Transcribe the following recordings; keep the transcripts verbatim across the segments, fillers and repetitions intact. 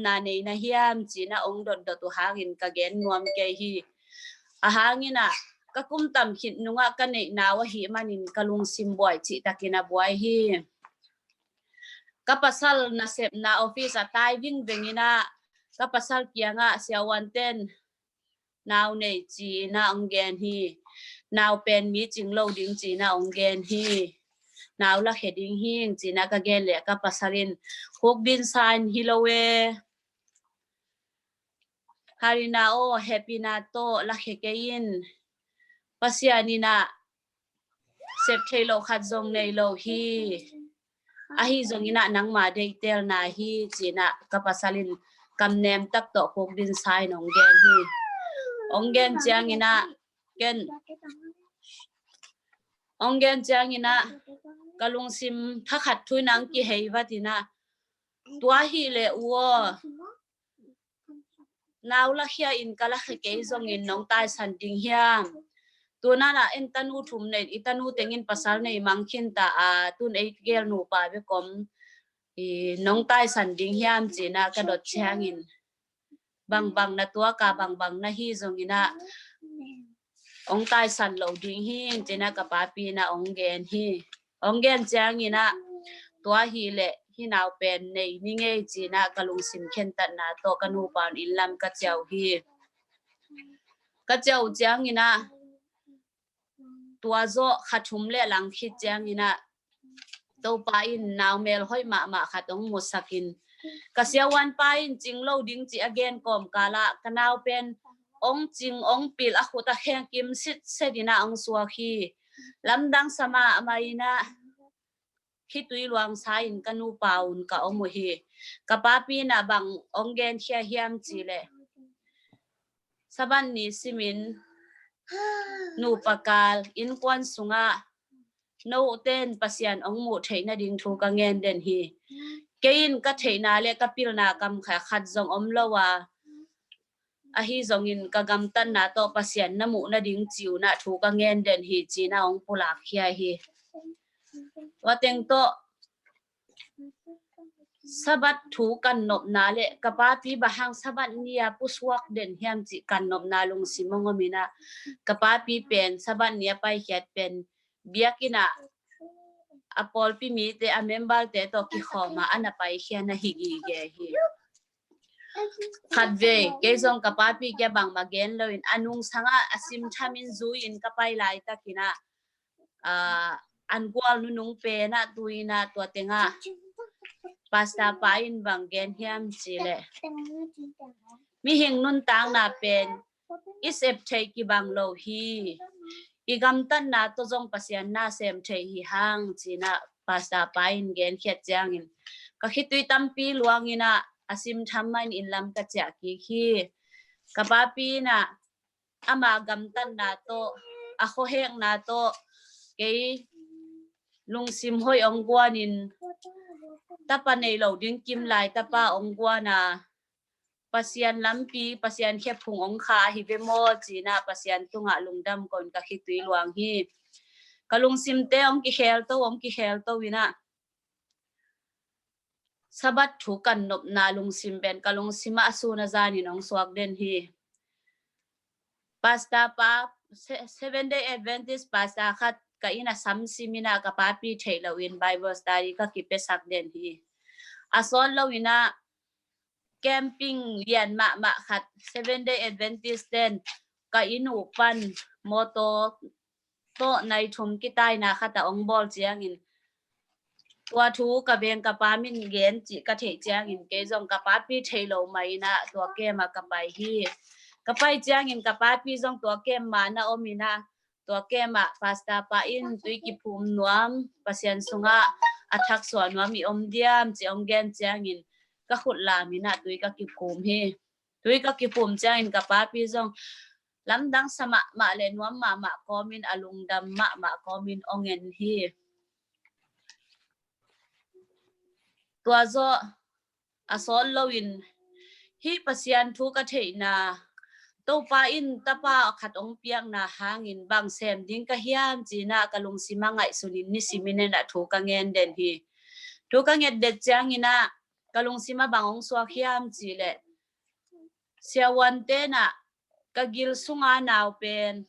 na nei na hiam ci-in ah ong dotdot uh hangin ka gen nuam kei hi. A hangin ah ka kum tam khit nungah ka neih nau ahih manin ka lungsim buai cihtakin a buai hi. Ka pasal nasepna office ah tai vingveng in ah ka pasal kiangah siavuanten nau nei ci-in ah ong gen hi. Nau pen mi cing lo ding ci-in ah ong gen hi. Nau lakhia ding hi ci-in ah ka gen leh ka pasal in, "Khukdin sa in hi lo e. Harina aw, Happyna tawh lakhia kei in. Pasian in ah sep thei lo khat zong nei lo hi. Ahi zongin ah nangma deihtelna hi," ci-in ah ka pasal in kamnem tak tawh khukdin sa in ong gen hi. Ong gen ciangin ah ken, ong gen ciangin ah ka lungsim thakhat thu in ah ong kihei vat in ah, "Tua hi leh u aw, nau lakhia in ka lakhia kei zongin nong taisan ding hiam? Tuna-in ah en tanu thum nei, i tanu tengin pasal nei mang khin ta a, tun ei gel nupa bek om, i nong taisan ding hiam?" ci-in ah ka dot ciangin, "Bangbang na tuak a, bangbang na hi zongin ah ong taisan lo ding hi," ci-in ah ka papi in ah ong gen hi. Ong gen ciangin ah, "Tua hi leh hih nau pen nei ni ngei," ci-in ah ka lungsim khentatna tawh ka nupa un inn lam ka ciah uh hi. Ka ciah uh ciangin ah tua zawh kha thum le lang khit ciangin ah Topa in nau melhoih mahmah khat ong musak in, ka siavuanpa in cing lo ding ci a gen kawmkal ah ka nau pen ong cing ong pil, a khut a kheng kim sitset in ah ong suak hi. Lamdang sa mahmah in ah khitui luang sa in ka nupa un ka om uh hi. Ka papi in ah bang ong genkhia hiam cih leh, "Sabbath ni simin nupa kal innkuan sungah note'n Pasian ong muh theih nading thu ka ngen den hi. Kei in ka theihna le ka pilna kam khat zong om lo a, ahi zongin ka gamtatna tawh Pasian na muh nading ci-in ah thu ka ngen den hi," ci-in ah ong pulak khia hi. Tua teng tawh Sabbath thu kan nopna le ka papi bang hang Sabbath ni-a pusuak den hiam cih kan nopna lungsim ong om in ah, ka papi pen Sabbath ni a paikhiat pen biakinn ah a pawlpi mite, a member-te tawh kikhawm a a na paikhia na hi gige hi. Khatvei kei zong ka papi kiang bangmah gen lo in a nungsang ah a simtham in zui in ka pai laitakin ah, aa, an gual nunung pen ah tu-in ah tua teng ah pastor pa in bang gen hiam cih leh, "Mihing nuntakna pen i sep theih kibang lo hi. I gamtatna tawh zong Pasian na sem theih hi hang," ci-in ah pastor pa in genkhiat ciangin ka khitui tampi luang in ah a simtham mah in inn lam ka ciah kik hi. Ka papi in ah ama gamtatna tawh, a khuahekna tawh kei lungsim hoih ong guan in, tapa nei lo ding kimlai tapa ong guan a, Pasian lampi, Pasian khephung ong kha ahi ve maw ci-in ah Pasian tungah lungdam ko in ka khitui luang hi. Ka lungsimte ong kikhelto, ong kikhelto in ah Sabbath thu kan nopna lungsim pen ka lungsim ah a sun a zanin ong suak den hi. Pastor pa, Se-, Seventh Day Adventist pastor khat ka inn ah sam sim in ah ka papi theih loin Bible study ka kipiasak den hi. A sawt lo in ah camping lian mahmah khat Seventh Day Adventist ten ka inn uh pan mawtaw tawh nai thum kitaina khat ah ong bawl ciangin, tua thu ka veng ka pa min gen cih ka theih ciangin kei zong ka papi theih lo mah in ah tua camp ah ka pai hi. Ka pai ciangin ka papi zong tua camp ma na om in ah, tua camp ah pastor pa in tui kiphum nuam, Pasian sungah a thaksuah nuam i om diam ci ong gen ciangin ka khut lam in ah tui ka kiphum hi. Tui ka kiphum ciangin ka papi zong lamdang sa mahmah le nuam mahmah kawmin, a lungdam mahmah kawmin ong en hi. Tua zawh a sawt loin hih Pasian thu ka theihna, Topa in tapa khat ong piakna hangin bang sem ding ka hiam ci-in ah ka lungsim ah ngaihsunin nisimin en ah thu ka ngen den hi. Thu ka nget den ciangin ah ka lungsim ah bang hong suak hiam cih leh, siavuante in ah ka gil sunga nau pen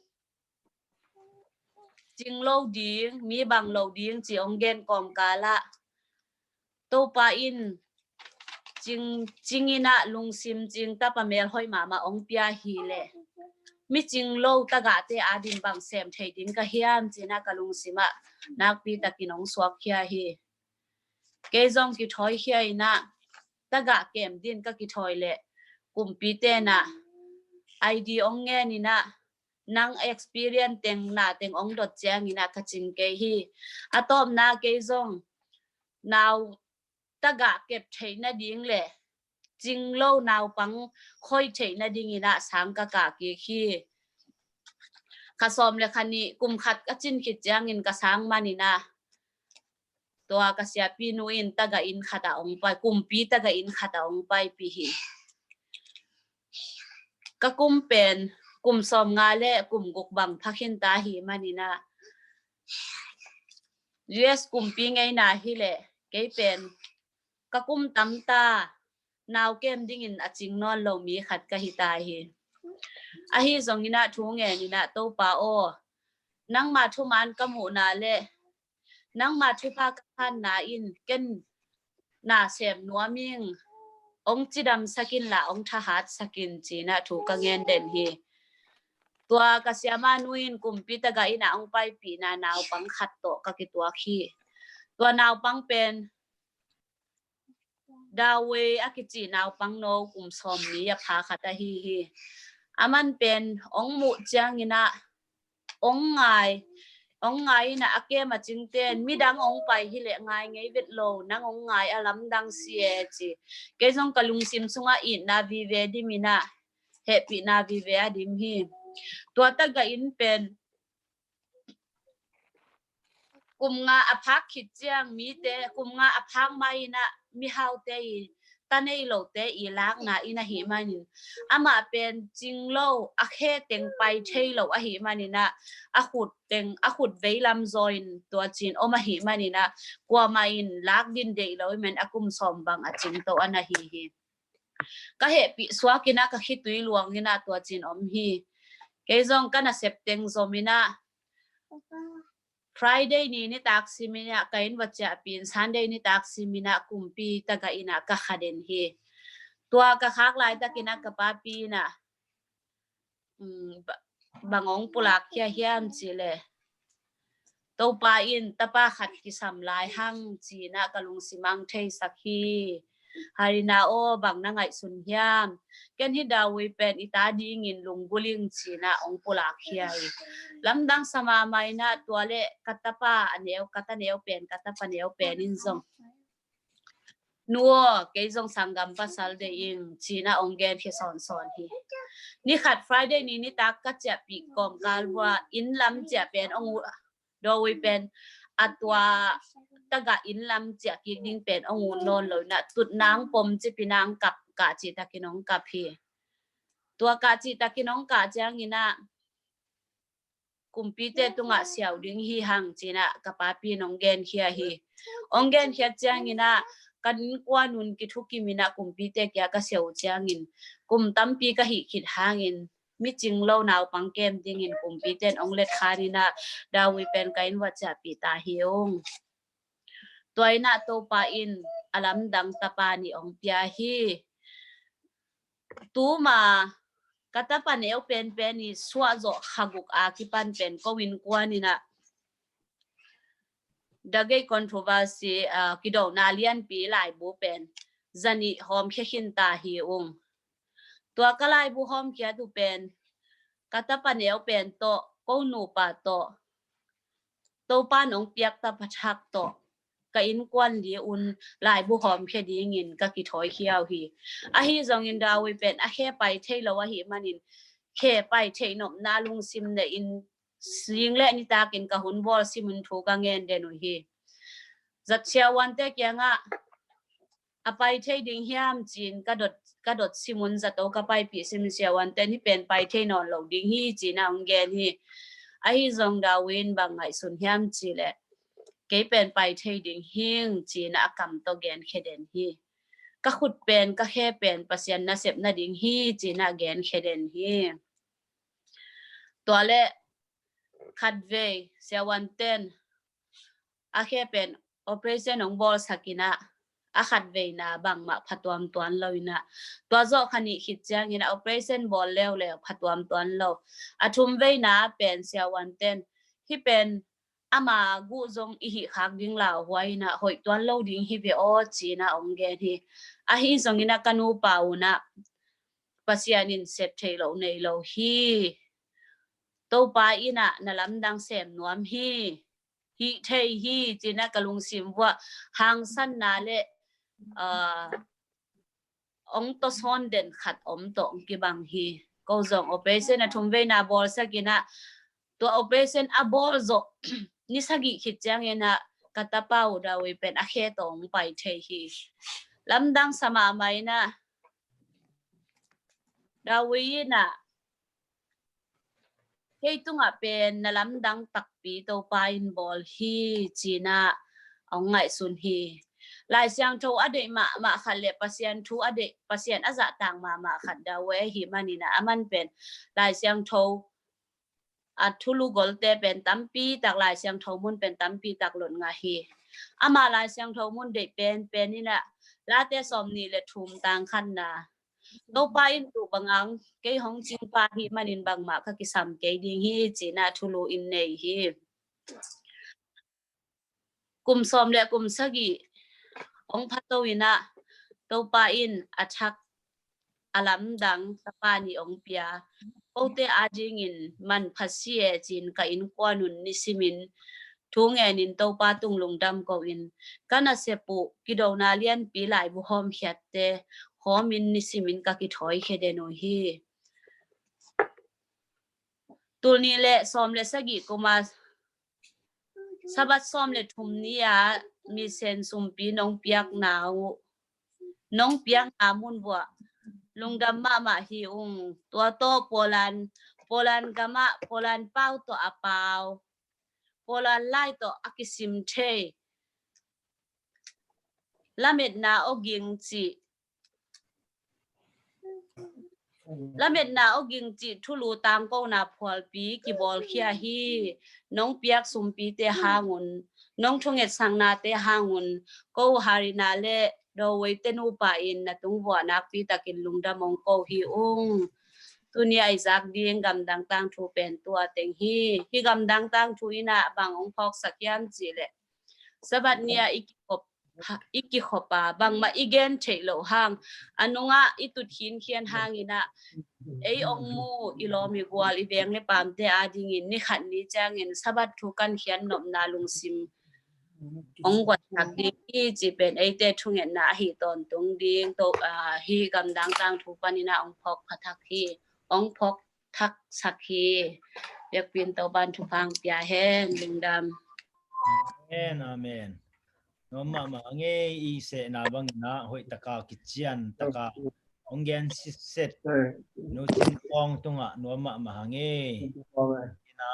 cing lo ding, mi bang lo ding ci hong gen kawmkal ah Topa in cing, cing in ah lungsim cing tapa melhoih mahmah hong pia hi leh, mi cing lo tagahte ading bang sem thei ding ka hiam ci in ah ka lungsim ah nakpi takin hong suak khia hi. Kei zong kithawi khia in ah, tagah kem ding ka kithawi leh, kumpite in ah I D hong ngen in ah, nang experience teng, na teng hong dot ciangin ah ka cing kei hi. A tawpna kei zong nau tagah kep theih nading leh cing lo naupang khoi theih nadingin ah sang ka kah kik hi. Kha sawm le kha nih, kum khat ka cin khit ciangin ka sang man in ah, tua ka siapi nu in tagah inn khat ah hong pai, kumpi tagah inn khat ah hong paipih hi. Ka kum pen kum sawmnga le kum guk bang pha khin ta hi man in ah, U S kumpi ngeina hi leh kei pen ka kum tam ta, nau kem dingin a cing nawn lo mi khat ka hi ta hi. Ahi zongin ah thu ngen in ah, Topa aw, nangma thuman ka muhna leh nangma thupha ka phatna in ken na sem nuam ing, hong cidamsak inla hong thahatsak in ci in ah thu ka ngen den hi. Tua ka siamanu in kumpi tagah inn ah hong paipihna naupang khat tawh ka kituak hi. Tua naupang pen Dawei a kici naupang no kum sawm ni a pha khat ahi hi. Aman pen hong muh ciangin ah hong ngai, hong ngai in ah a kem a cingten, midang hong pai hi leh ngai ngei vet lo, nang hong ngai a lamdang si e ci. Kei zong ka lungsim sungah itna vive dim in ah, hehpihna vive a dim hi. Tua tagah inn pen kum nga a phak khit ciang mite, kum nga a phak mai in ah mihaute i ta nei lote i lakna inn ahih manin, amah pen cing lo, a khe teng pai thei lo ahih manin ah, a khut teng, a khut veilam zaw in tua cin om ahih manin ah, kuamah in lak din deih lo i men a kum sawm bang a cing to a na hi hi. Ka hehpih suak in ah ka khitui luang in ah tua cin om hi. Kei zong ka nasep teng zom in ah Friday ni nitak sim in ah ka inn va ciahpih in, Sunday nitak sim in ah kumpi tagah inn ah ka kha den hi. Tua ka khak laitakin ah ka papi in ah, um, ba-, bang hong pulak khia hiam cih leh, Topa in tapa khat kisam lai hang ci in ah ka lungsim ah hong theisak hi. Harina aw, bang na ngaihsun hiam? Ken hi Dawi pen i ta dingin lunggulh ing ci in ah hong pulak khia hi. Lamdang sa mahmah in ah tua leh ka tapa a neu, ka ta neu pen, ka tapa neu pen in zong, nu aw, kei zong sanggam pasal deih ing ci in ah hong gen khia sawnsawn hi. Ni khat Friday ni nitak ka ciahpih kawmkal vua inn lam ciah pen hong ut, Dawi pen a tua tagah inn lam ciah kik ding pen hong ut nawn lo in ah, tutna hong pom cip in ah hong kap, kah cihtakin hong kap hi. Tua kah cihtakin hong kah ciangin ah kumpite tungah siau ding hi hang ci in ah ka papi in hong gen khia hi. Hong gen khiat ciangin ah ka innkuan un kithukim in ah kumpite kia ka siau ciangin, kum tampi ka hih khit hangin, mi cing lo naupang kem dingin kumpite in hong let khan in ah Dawi pen ka inn va ciahpih ta hi ung. Tua in ah Topa in a lamdang tapa nih hong pia hi. Tuma ka tapa neu penpen i suah zawh kha guk a kipan pen ko innkuan in ah The Great Controversy, ah, kidona lianpi laibu pen zanih hawmkhia khin ta hi ung. Tua ka laibu hawmkhiat uh pen ka tapa neu pen tawh, ko nupa tawh, Topa in hong piak tapa thak tawh ka innkuan li un laibu hawmkhia dingin ka kithawi khia uh hi. Ahi zongin Dawi pen a khe pai thei lo ahih manin, khe pai theih nopna lungsim nei in, sing le nitakin ka hun bawl sim un thu ka ngen den uh hi. Zat siavuante kiangah a pai thei ding hiam ci in ka dot, ka dot sim un, zato ka paipih sim in siavuante in hih pen pai thei nawn lo ding hi ci in ah hong gen hi. Ahi zong Dawi in bang ngaihsun hiam cih leh, kei pen pai thei ding hing ci in ah a kam tawh gen khia den hi. ka khut pen, ka khe pen Pasian nasep nading hi, ci-in ah genkhia den hi. Tua leh khatvei siavuante'n a khe pen operation hong bawlsak in ah, a khatveina bangmah phatuam tuan lo in ah, tua zawh kha nih khit ciangin ah operation bawl leuleu phatuam tuan lo. A thumveina pen siavuante'n hih pen ama guh zong i hih khak ding lauhuai in ah hoih tuan lo ding hi ve aw, ci-in ah hong gen hi. Ahi zongin ah ka nupa un ah Pasian in sep theih loh nei lo hi. Topa in ah na lamdang sem nuam hi. Hih thei hi, ci-in ah ka lungsim vuah hangsanna leh, ah, hong tawsawn den khat om tawh hong kibang hi. Ko zong operation a thumveina bawlsak in ah, tua operation a bawl zawh ni sagih khit ciangin ah ka tapa uh Dawi pen a khe tawh hong pai thei hi. Lamdang sa mahmah in ah, Dawi in ah, kei tungah pen na lamdang takpi Topa in bawl hi, ci-in ah hong ngaihsun hi. Lai Siangtho a deih mahmah khat leh Pasian thu a deih, Pasian a zahtak mahmah khat Dawi ahih manin ah, aman pen Lai Siangtho a thulu golte pen tampi tak, Lai Siangtho mun pen tampi tak lot ngah hi. Ama Lai Siangtho mun deih penpen in ah, Late sawmnih leh thum, tang khatna, Topa in tu bang hang kei hong cingpa ahih manin bangmah ka kisam kei ding hi, ci-in ah thulu in nei hi. Kum sawm leh kum sagih hong phato in ah, Topa in a thak a lamdang tapa nih hong pia. Kote adingin manpha si e, ci-in ka innkuan un nisimin thu ngenin Topa tung lungdam ko-in, ka nasep uh kidona lianpi laibu hawmkhiatte hawmin nisimin ka kithawikhia den uh hi. Tul nih leh sawm leh sagih kum a Sabbath sawm leh thum ni-a mission sumpi nong piakna uh, nong piakna mun vuah lungdam mahmah hi ung. Tua tawh Poland, Poland gamah Poland pau tawh a pau, Poland lai tawh a kisim thei, lametna awging cih, lametna awging cih thulu tangkona phualpi kibawlkhia hi. Nong piak sumpite hang un, nong thungetsaknate hang un, ko Harina leh Dawei te nupa in na tung vuah nakpi takin lungdam hong ko hi ung. Tuni a i zak ding gamdang tangthu pen tua teng hi. Hih gamdang tangthu in ah bang hong phawksak hiam cih leh, Sabbath ni-a i kikhop, i kikhop a, bangmah i gen theih loh hang, a nungah i tut khinkhian hangin ah, ei hong mu, i lawm i gual, i veng leh pamte adingin ni khat ni ciangin Sabbath thu kankhiat nopna lungsim hong guansak ding hi, cih pen eite thungetna ahi tawntung ding tawh, ah, hih gamdang tangthu panin ah hong phawk pha thak hi, hong phawk thaksak hi. Biakpi'n Topa'n thupha hong pia hen. Lungdam. Amen, amen. Nuam mahmah ngei, i sehna bangin ah hoih taka kician taka hong gen sitset. Nu Cin Kawng tungah nuam mahmah ngei. Ina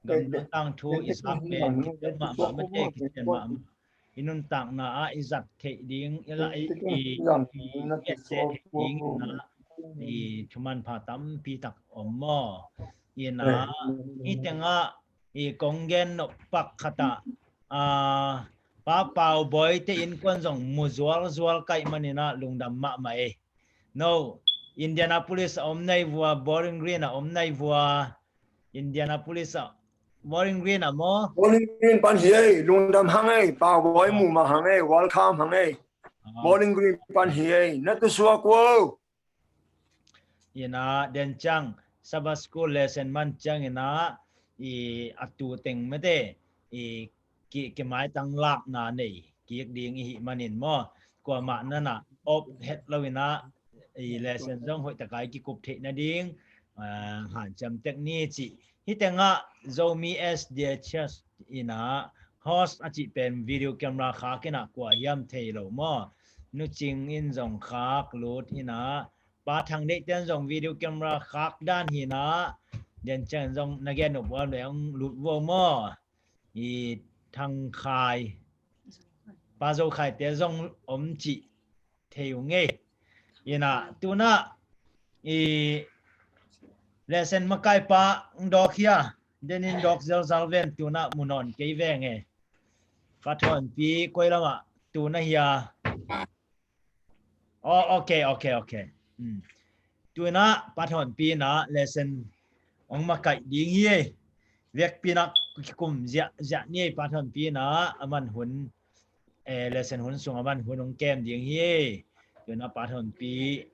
gamdang tangthu i zak pen kician mahmah mate, kician mahmah. I nuntakna ah i zat theih ding, i la i, i, i, i, i thumanpha tampi tak om maw? Ina, i tengah i kong gen nop pak khat ah, ah, Pa Pau Bawi te innkuan zong mu zualzual ka hih manin ah lungdam mahmah ei. No, Indianapolis a om nai vua, Bowling Green a om nai vua, Indianapolis a, Bowling Green a maw? Bowling Green pan hi ei, lungdam hang ei, Pau Bawi mu mah hang ei, welcome hang ei. Ah. Bowling Green pan hi ei, na tu suak uh. Ina den ciang Sabbath School lesson man ciangin ah i a tu teng mate i ki, kimaitang lakna nei kik ding i hih manin maw, kuamah nanah op het lo in ah i lesson zong hoih taka i kikup theih nading, ah, hanciam tek ni cih. Hih tengah Zomi S D A Church in ah host a cih pen video camera khak in ah kua hiam thei lo maw? Nu Cing in zong khak lut in ah, Pa Thang Deih ten zong video camera khak dan hi in ah, den ciang zong na gen nop uh a leng lut uh maw? I Thang Khai, Pa Zo Khai te zong om cih. thei ung ei. Ina tuna i lesson makaipa ng dawk hia, denin dawk zelzal ven, tuna mu nawn kei veng ei. Pathawnpi koi lamah tuna hia. Oh, okay, okay, okay. Tuna pathawnpi na lesson ong makaih ding hi ei. Vekpi na kikum ziah ziah ni ei, pathawnpi na a man hun, eh, lesson hun sung a man hun ong kem ding hi ei. Tuna pathawnpi,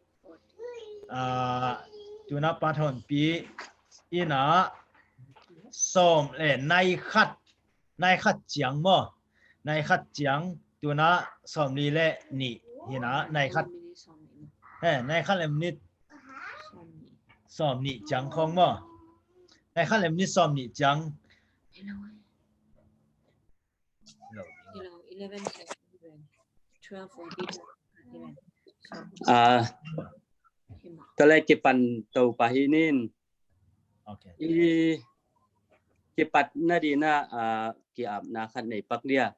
ah, tuna pathawnpi ina sawm le nai khat, nai khat ciang maw? Nai khat ciang, tuna sawmli le nih hina, nai khat, he, nai khat le minit sawmnih ciang khong maw? Nai khat le minit sawmnih ciang. Ah, tale kipan to pahi nin. Okay. I kipat na dina, ah, kiapna khat nei pak dia.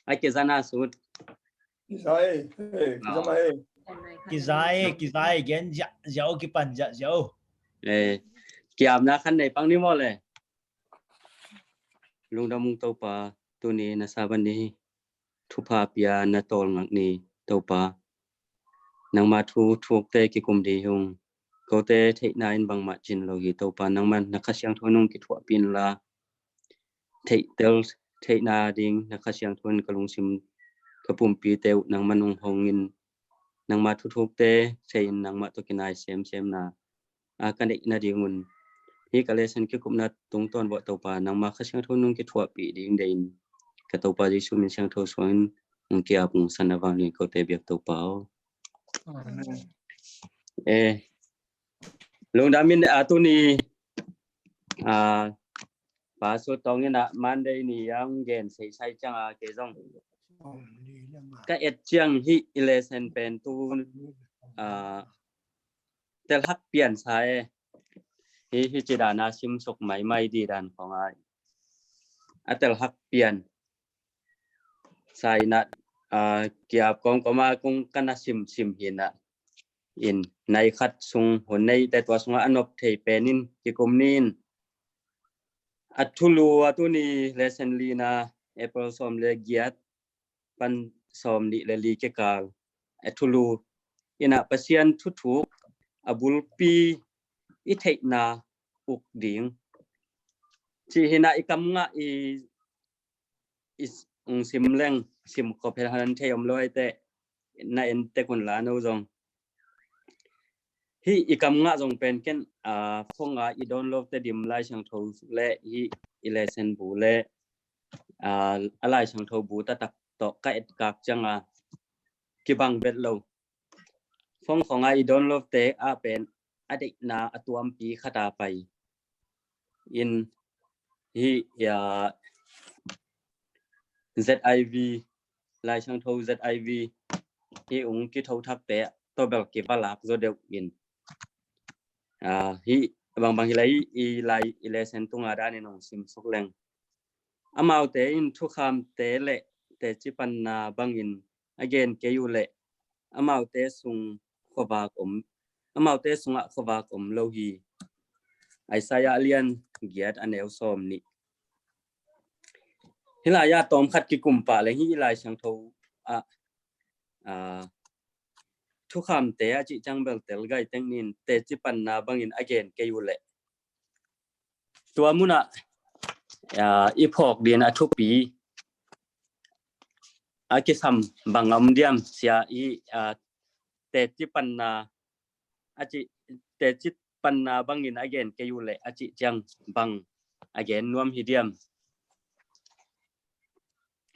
Ai kizana sut. Kizai, eh, kizama, eh. Kizai, kizai, gen ziah ziah o, kipan ziah ziah o. Eh, kiapna khat nei pak ni maw le. Lungdam ung Topa, tuni na saban ni, thupha pia na tawlngak ni Topa. Nangma thu thukte kikum ding hi ung. Kote theihna in bangmah cin lo hi Topa, nangman na Kha Siangtho nung kithuahpih inla, theihtel theihna ding na Kha Siangtho in ka lungsim, ka pumpite uh nangman ung hongin, nangma thu thukte thei in nangmah tawh kinai semsemna a ka neih nadingun, hih ka lesson kikupna tungtawn bawh Topa, nangma Kha Siangtho nung kithuahpih ding deihin ka Topa Jesu min siangtho suangin hong kiap ung. Sanna vang ding kote biak Topa aw. Amen. Eh, lungdam in, ah, tuni, ah, Pastor Tong in ah Monday ni a hong gen seisai ciang a kei zong ka et ciang hih i lesson pen tu, ah, telhak pian sa e. Hi, hi ci dan a simsuk maimai di dan khong a, a telhak pian sa in ah, ah, kiap kawmkawm a kong ka na simsim hi in ah, in nai khat sung hun nei te tua sungah a nop thei pen in kikum ni in. A thulu a tuni lesson lina April sawm le giat pan sawm nih le li kikal a thulu in ah Pasian thu thuk a bulpi i theihna uk ding. Cih hi in ah i kam ngah i, i s-, ung sim leng, sim khop het han thei om lo ai te, na en tek un la no zong. Hih i kam ngah zong pen ken, ah, phone a i download te dim Lai Siangtho le hih i lesson bu le, ah, a Lai Siangtho bu taktak tawh ka et kak ciang a kibang bet lo. Phone khong a i download te ah pen a deihna a tuampi khat a pai in hih, ah, Z I V, Lai Siangtho Z I V hih ung kitho thakte tawh bel kiva lak zaw deuh in. Ah, hih bangbang hi lai, i lai i lesson tunga danin hong simsuk leng. Amaute in thukhamte le teci panna bangin a gen kei uh leh amaute sung khuavak om, amaute sungah khuavak om lo hi. Isaiah a lian giat a neu sawm nih. Hih lai-ah tawm khat kikum pah leng hih i Lai Siangtho ah, ah, thukhamte a cih ciang bel tel gai teng nin teci panna bangin a gen kei uh leh tua munah, ah, i phawk ding a thupi a kisam bang a om diam sia i, ah, teci panna a cih, teci panna bangin a gen kei uh leh a cih ciang bang a gen nuam hi diam?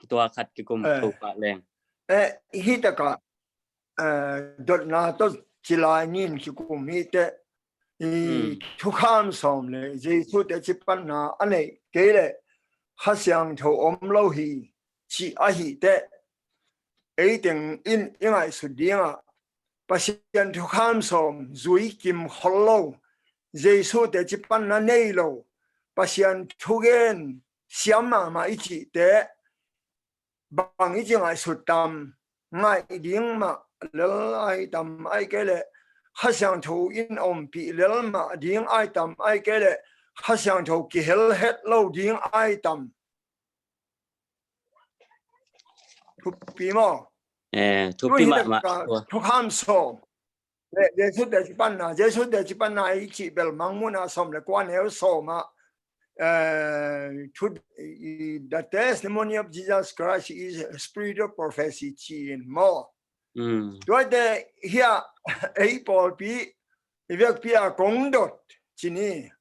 Tua khat kikum, eh, tho pah leng. Eh, hih takah, eh, dotna tawh ci lai nin kikum hi teh, i, hmm, thukham sawm le Jesu teci panna a neih kei leh Kha Siangtho om lo hi cih ahi teh, ei teng in i ngaihsut dingah Pasian thukham sawm zui kim khol lo, Jesu teci panna nei lo, Pasian thugen siam mahmah i cihte bang i ci ngaihsut tam? Ngaih ding mah lel ai tam ai kei leh Kha Siangtho in ompih lel mah ding ai tam ai kei leh Kha Siangtho kihel het lo ding ai tam? Thupi maw? Eh, thupi mahmah. Thukham sawm. Jesu teci panna, Jesu teci panna i cih bel Mangmuhna sawm le kua neu sawm ah, eh, thu, i, the testimony of Jesus Christ is a spiritual prophecy ci-in maw. Tuate hiah ei pawlpi i vekpi a kong dot ci ni.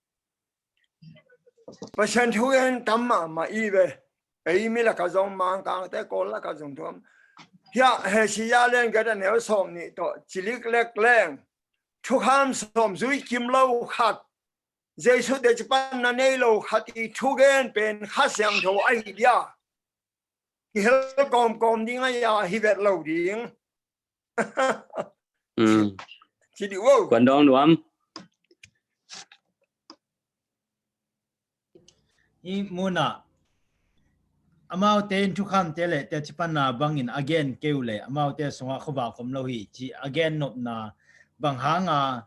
Pasian thugen tam mahmah i ve. Ei mi lakah zong, Mangkangte Kawl lakah zong thuam. Hiah Hesia lian giat a neu sawm nih tawh cilik lek leng, thukham sawm zui kim lo khat, Jesu teci panna nei lo khat i thugen pen Kha Siangtho ahi dia. Kihel kawmkawm ding ahi a, hi vet lo ding. Ci dih uh. Kuan dawng nuam. I munah amaute in thukhamte le teci panna bangin a gen kei uh le amaute sungah khuavak om lo hi ci a gen nopna bang hanga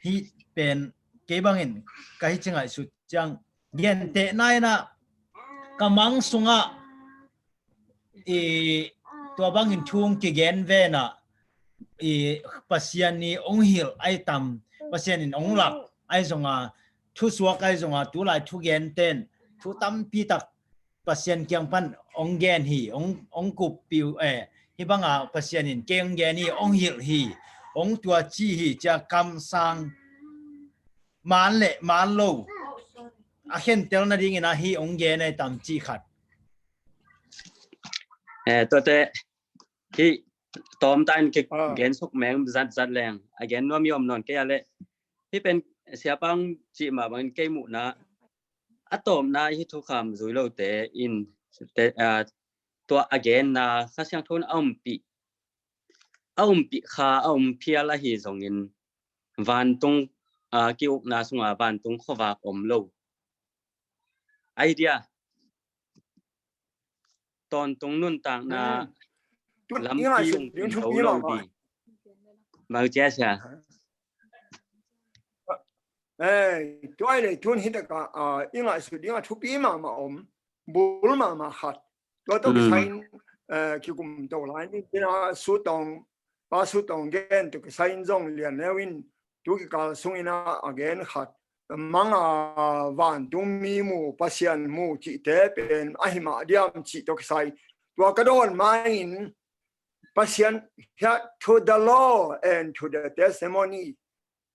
hih pen kei bangin ka hi ci ngaihsut ciang gentehna inah ka mang sungah i tua bangin thu hong kigen venah i Pasian i hong hilh ai tam, Pasian in hong lak ai zonga, thusuak ai zonga, tulai thugen ten thu tampi tak Pasian kiang pan hong gen hi, hong, hong kuppih uh, eh, hih banga Pasian in kei hong gen hi, hong hilh hi, hong tuaci hi cia kamsang man le man lo a khentel nadingin ahi hong gen ai tam cih khat. Eh, tuate hih tawmta in kik gen suk meng zatzat leng a gen nuam i om nawn kei a leh hih pen siapa hong cih mah bangin kei muhna a tawpna hih thukham zui lote in tua a genna Kha Siangtho in a umpih, a umpih kha a um phial ahi zongin vantung a ki-ukna sunga vantung khuavak om lo. Idea tawntung nuntakna lampi ung kim zo lo ding. Bang cia sia. Tua i le tun hi taka i ngaihsut ding a thupi mahmah om, bul mahmah khat. Tua tawh kisai in kikum to lai ni tina sutawng pa sutawng gen tawh kisai in zong lian neu in tu kikal sungin a gen khat, manga vantung mi mu, Pasian mu cihte pen ahi mah diam cih tawh kisai. Tua ka dawn ma-in Pasian hiah to the law and to the testimony,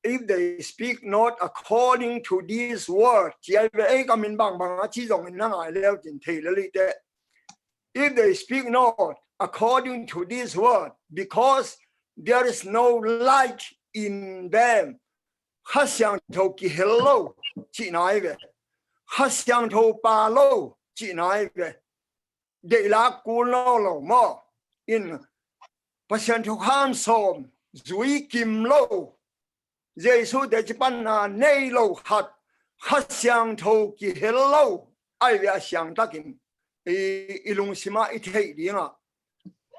if they speak not according to this word, ci ai ve. Ei ka min bangbang a ci zongin na ngai leu cin thei lelite. If they speak not according to this word, because there is no light in them. Kha Siangtho kihel lo cihna ai ve. Kha Siangtho pa lo cihna ai ve. Deihla kul nawn lo maw? In Pasian thukham sawm zui kim lo, Jesu teci panna nei lo khat, Kha Siangtho kihel lo ai ve a siangtakin i, i lungsimah i theih dingah.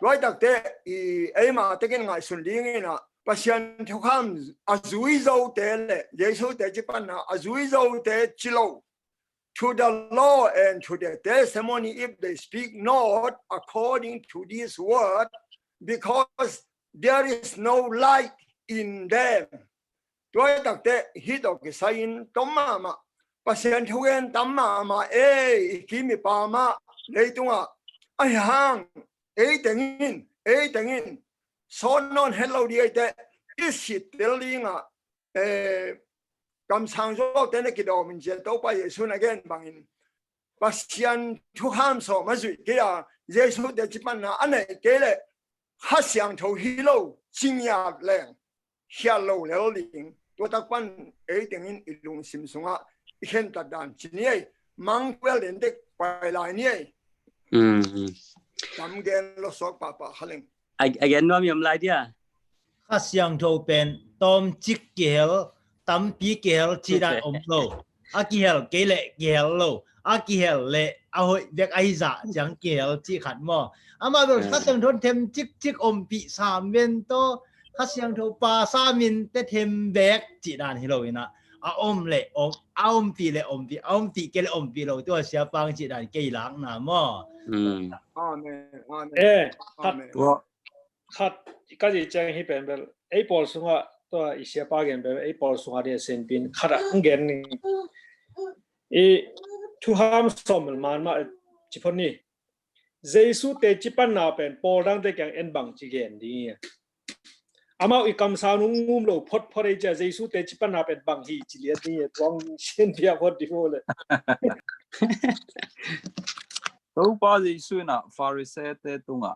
Tuaitakte i eima tekin ngaihsun dingin ah Pasian thukham a zui zote le Jesu teci panna a zui zote ci lo. To the law and to the testimony, if they speak not according to this word, because there is no light in them. Tuaitakte hih tawh kisai in tom mahmah, Pasian thugen tam mahmah ei i kim i pam ah leitungah. Ahi hang ei tengin, ei tengin sawn nawn het lo ding eite i sit tel dingah, eh, kamsang zuakte na kidawm in cia Topa Jesu na gen bangin Pasian thukham sawm a zuih kei a, Jesu teci panna a neih kei leh Kha Siangtho hi lo ci ngiat leng khial lo lel ding. Tua tak pan ei tengin i lungsim sungah i khentat dan ci ni ei. Mang kuel den dek pai lai ni ei. Tam gen lo suak pahpah kha leng. A gen nuam i om lai dia. Kha Siangtho pen tawmcik kihel, tampi kihel cih dan om lo. A kihel kei leh kihel lo. A kihel leh a hoih bek ahi zah ciang kihel cih khat maw? Amah bel Kha Siangtho them cikcik ompih sam ven tawh Kha Siangtho pa samin te them bek cih dan hi lo inah a om le om, a ompih le ompih, a ompih kei le ompih lo, tua siapang cih dan kei lakna maw? Amen. Amen. Eh, khat, khat ka cih ciang hi pen bel ei pawl sungah, tua i siapa gen pen ei pawl sungah dia senpin khat ah ang gen ni. I thukham sawm bel man mah ci phot ni. Jesu teci panna pen pawl dangte kiang en bang ci gen ding hi. Amau i kamsang nu ngum lo photphot ei cia Jesu teci panna pen bang hi ci lian ding hi, tuang sian pia phot ding hi le. Topa Jesu inah Pharisee-te tungah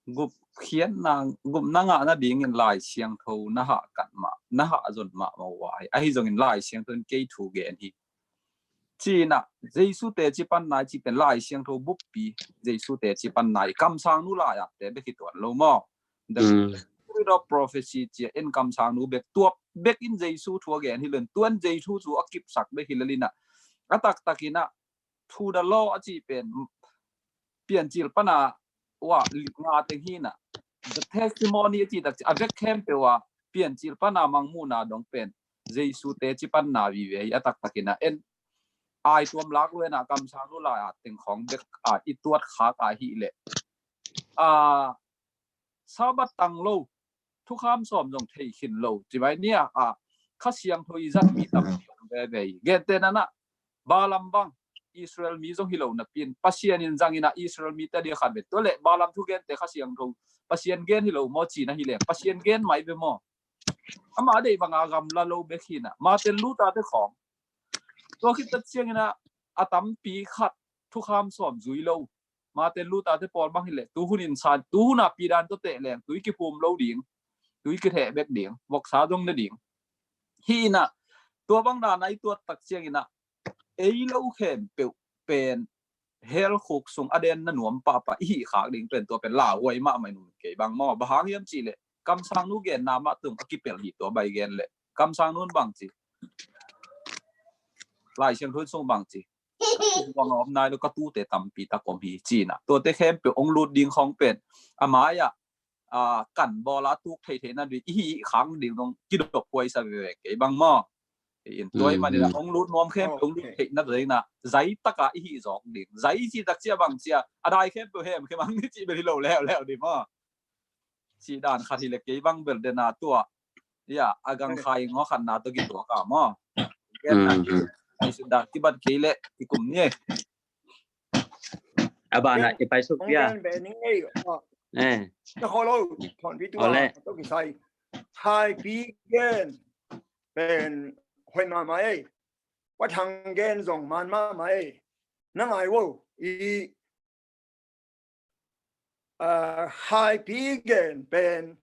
gupkhiatna, gupna ngah nadingin Lai Siangtho na hahkat mah, na hahzon mahmah uh a hi. Ahi zongin Lai Siangtho in kei thu gen hi. Ci-inah Jesu teci panna i cih pen Lai Siangtho buppi, Jesu teci panna i kamsang nu lai-atte bek hi tuan lo maw? The Spirit of prophecy cia en kamsang nu bek, tua bek in Jesu thu a gen hi lo in, tuan Jesu thu a kipsak bek hi lo inah, a taktak inah thu the law a cih pen Piancil pana uh ah nga teng hi inah, the testimony a cih tak ci a vek khempeuh ah Piancil pana mangmuhna dong pen Jesu teci panna vive hi. A taktak inah en ai tuam lak lo inah kamsang nu lai-at teng khawng bek ah i tuat khak a hih leh, a, Sabbath tang lo, thukham sawm zong thei khin lo, ci mai ni a, a, Kha Siangtho i zat mi tampi om veve hi. Gentehna inah Balaam bang Israel mi zong hi lo napi-in Pasian in zang inah Israel mite dia khat ve. Tua leh Balaam thugente Kha Siangtho, Pasian gen hi lo maw cihna hi leng Pasian gen mai ve maw? Amah a deih banga gamla lo bek hi inah Martin Luther-te khawng tua khit tak ciang inah a tampi khat thukham sawm zui lo. Martin Luther-te pawl bang hi leh tuhun in san, tuhun a pidan tawh teh leng tui kiphum lo ding, tui kitheh bek ding, voksa dong ne ding. Hi inah tua bang dan a i tuat tak ciang inah ei lo khempeuh pen hell khuk sung a den na nuam pahpah i hih khak ding pen tua pen lauhuai mahmah in um kei bang maw? Bang hang hiam cih leh kamsang nu genna mah tung a kipelh hi tua bai gen leh kamsang nun bang ci, Lai Siangtho sung bang ci, ka tung bang a om nai lo, ka tute tampi tak om hi ci inah tuate khempeuh ong lut ding khawng pen a mai-ah a, kan bawl a tuk theihtheihna ding i hih khak ding dong kidop huaisa veve kei bang maw? In tua i manin a ong lut nuam khempeuh ong lut theihna ding inah zai taka i hih zawk ding. Zai i cih tak ciah bang ciah a dai khempeuh hemkhem ang ni cih bel hi lo leuleu ding maw? Cih dan khat hi leh kei bang bel dena tua, ia, a gangkhai ngawh khatna tawh kituak a maw? Genna hi. Ni sut dah kibat kei leh kikum ni. A bana i pai suk pia. Ong gen ve ning ei. Eh. Na kholo, thon pi tua, to kisai. Haipi gen pen hoih mahmah ei. Pathang gen zong man mahmah ei. Na ngai vo, i, a, haipi gen pen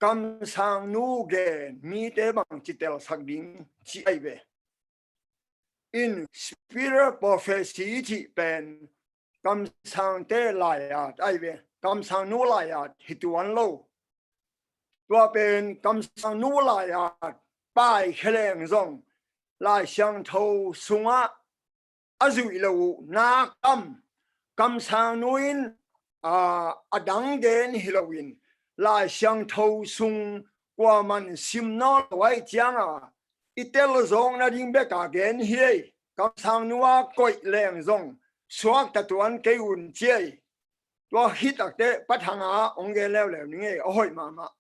kamsang nu gen mite bang ci telsak ding ci ai ve. In spirit prophecy cih pen kamsangte lai-at ai ve, kamsang nu lai-at hi tuan lo. Tua pen kamsang nu lai-at pai kheleng zong Lai Siangtho sungah a zuih lo uh nak am, kamsang nu in, a, a dang gen hi loin Lai Siangtho sung kuaman sim nawn lo ai cianga i tel zawkna ding beka gen hi ei. Kamsang nu a koih leng zong suakta tuan kei un ci ei. Tua hi takte pathanga ong gen leuleu ning ei, a hoih mahmah.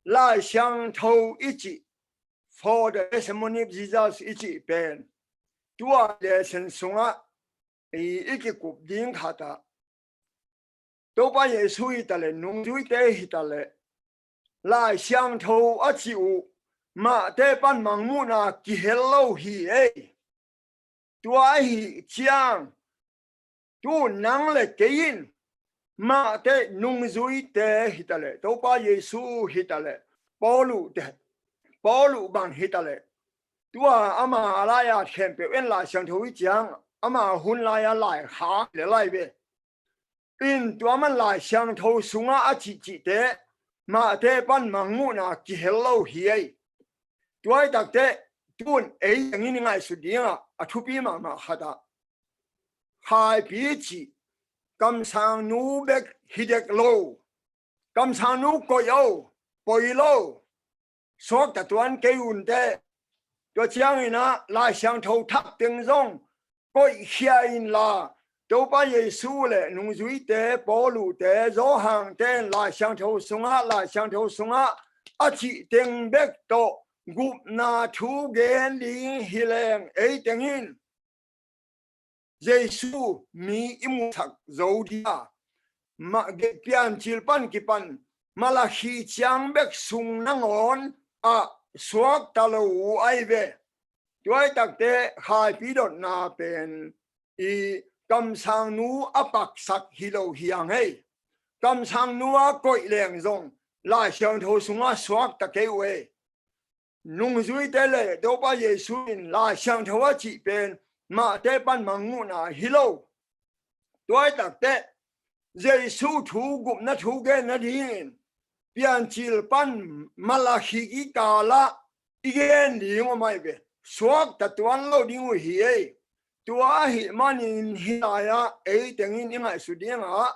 Lai Siangtho i cih, for the testimony of Jesus i cih pen tua lesson sungah i, i kikup ding khatah Topa Jesu hi taleh, nungzuite hi taleh, Lai Siangtho a cih uh mahte pan mangmuhna kihel lo hi ei. Tua ahi ciang tun nang le kei in mahte nungzuite hi taleh, Topa Jesu hi taleh, Paulu te, Paulu bang hi taleh, tua ama a lai-at khempeuh en Lai Siangtho hi ciang ama hun lai-a lai khak le lai ve. In tua man Lai Siangtho sungah a cihcihte mahte pan mangmuhna kihel lo hi ei. Tua hi takte tun ei tengin i ngaihsut dingah a thupi mahmah khatah Khaipi cih kamsangnu bek hi dek lo. Kamsangnu koih o, poi lo. Suakta tuan kei un teh. Tua ciangin ah Lai Siangtho thak teng zong koihkhia inla, Topa Jesu le nungzuite, Paul uh te, Johan te in Lai Siangtho sungah, Lai Siangtho sungah a cih teng bek tawh gupna thu gen ding hi leng, ei teng in Jesu mi i musak zo dia, ma, ge, Piancil pan kipan Malakhi ciang bek sung nangawn ah suakta lo uh ai ve. Tuai takte khaipi dotna pen i kamsangnu a paksak hi lo hi ang hei. Kamsangnu a koih leng zong Lai Siangtho sungah suakta kei uh ei. Nungzuite le Topa Jesu in Lai Siangtho a cih pen Mate pan Mangmuhna hi lo. Tuai takte Jesu thu gupna thu gen nadingin Piancil pan Malakhi kikalah i gen ding uh mai ve. Suakta tuan lo ding uh hi ei. Tua ahih manin hih lai-ah ei tengin i ngaihsut dingah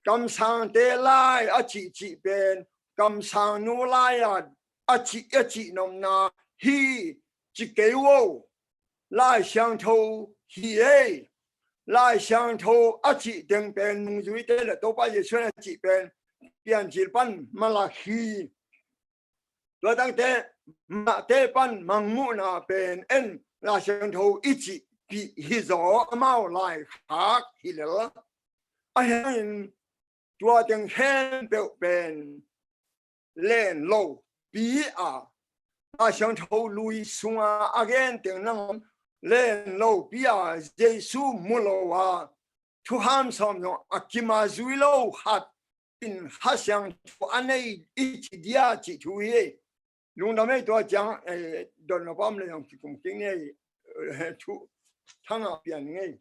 kamsangte lai a cihcih pen kamsangnu lai-a a cih, a cih nopna hi ci kei uh o. Lai Siangtho hi ei. Lai Siangtho a cih teng pen nungzuite le Topa Jesu in a cih pen Piancil pan Malakhi. Tua tangte Mate pan Mangmuhna pen en Lai Siangtho i cihpih hi zaw, amau laikhak hi lel. Ahi hangin tua teng khempeuh pen len lo pi a, Lai Siangtho lui sunga a gen teng nangawn len lo pi a, Jesu mu lo a, thukham sawm zong a kima zui lo khat in Kha Siangtho a nei i ci dia cih thu hi. Lungdam ei, tua ciang, eh, don lo pam le zong kikum kik ni ei, eh, thu thanga pian ngei.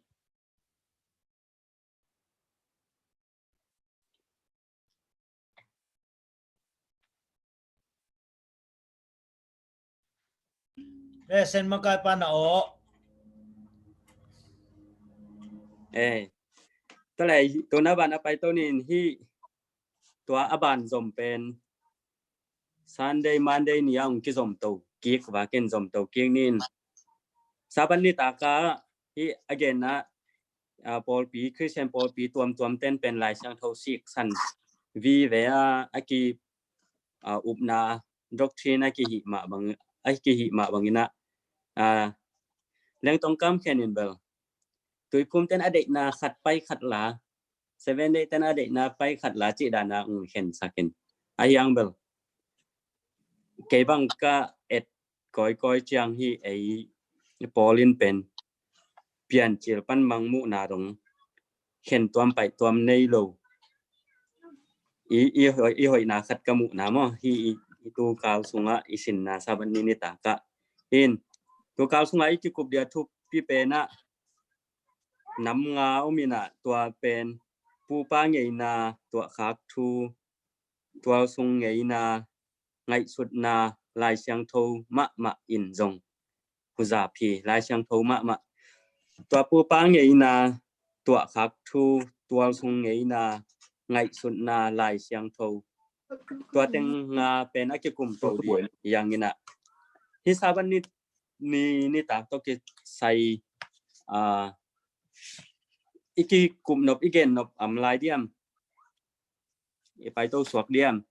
Sen makai pan a aw. Eh, tua leh, tuna ban a pai to nin hi, tua a ban zom pen Sunday, Monday ni a hong kizom to kik va ken zom to kik nin. Sabbath ni taka hi a genna, ah, pawlpi, Christian pawlpi tuamtuam ten pen Lai Siangtho siksan vive a, a ki, ah, upna doctrine a kihih mah bang, a kihih mah bangin ah, ah, lengtong kam khenin bel Tuiphum ten a deihna khat pai khat la, Seven Day ten a deihna pai khat la cih dana ung khensak in. Ahi hang bel kei bang ka et kawikawi ciang hi ei, Paul in pen Piancil pan Mangmuhna dong khen tuam paih tuam nei lo. I, i, hoi, i hoihna khat ka muhna maw, hi i, i tukal sungah i sinna Sabbath ni nitakah. In, tukal sungah i kikup dia thupi penah nam nga om inah, tua pen pupa ngeina, tuahkhak thu, tualsung ngeina, ngaihsutna, Lai Siangtho mahmah in zong huzap hi, Lai Siangtho mahmah. Tua pupa ngeina, tuahkhak thu, tualsung ngeina, ngaihsutna, Lai Siangtho, tua teng nga pen a kikum to dih hi hang inah. Hi Sabbath ni, ni, nitak tawh kisai, ah, i kikup nop, i gen nop om lai diam? I paito suak diam?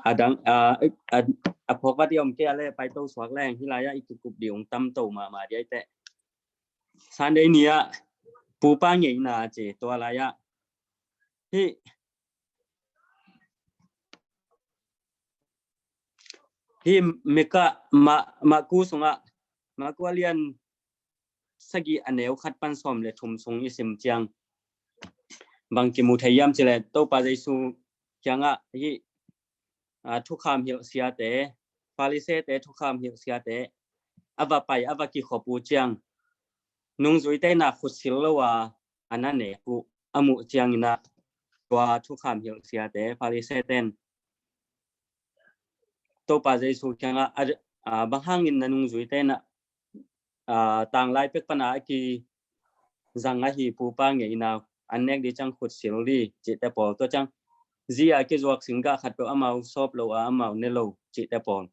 A dang, a, a, a phawk vat i om kei a leh paito suak leng, hih lai-ah i kikup ding tam to mahmah dia i teh. Sunday ni-ah pupa ngeina ci, tua lai-ah hih, hih Mika, Ma, Maku sungah, Maku a lian sagih a neu khat pan sawm le thum sung i sim ciang bang kimu thei hiam ci leh, Topa Jesu kiangah hih, a, thukham hilh siate, Farisee-te thukham hilh siate a va pai, a va kikhop uh ciang, nungzuite na khutsil lo a, a na nek uh a muh ciang inah, tua thukham hilh siate, Farisee-ten Topa Jesu kiangah a, a, bang hangin na nungzuite na, a, tanglai pek pana a kizang ahi pupa ngeina an nek di ciang khut sil di cihte pawl, tua ciang zi a kizuak singgah khat peuh amau sawp lo a amau ne lo cihte pawl.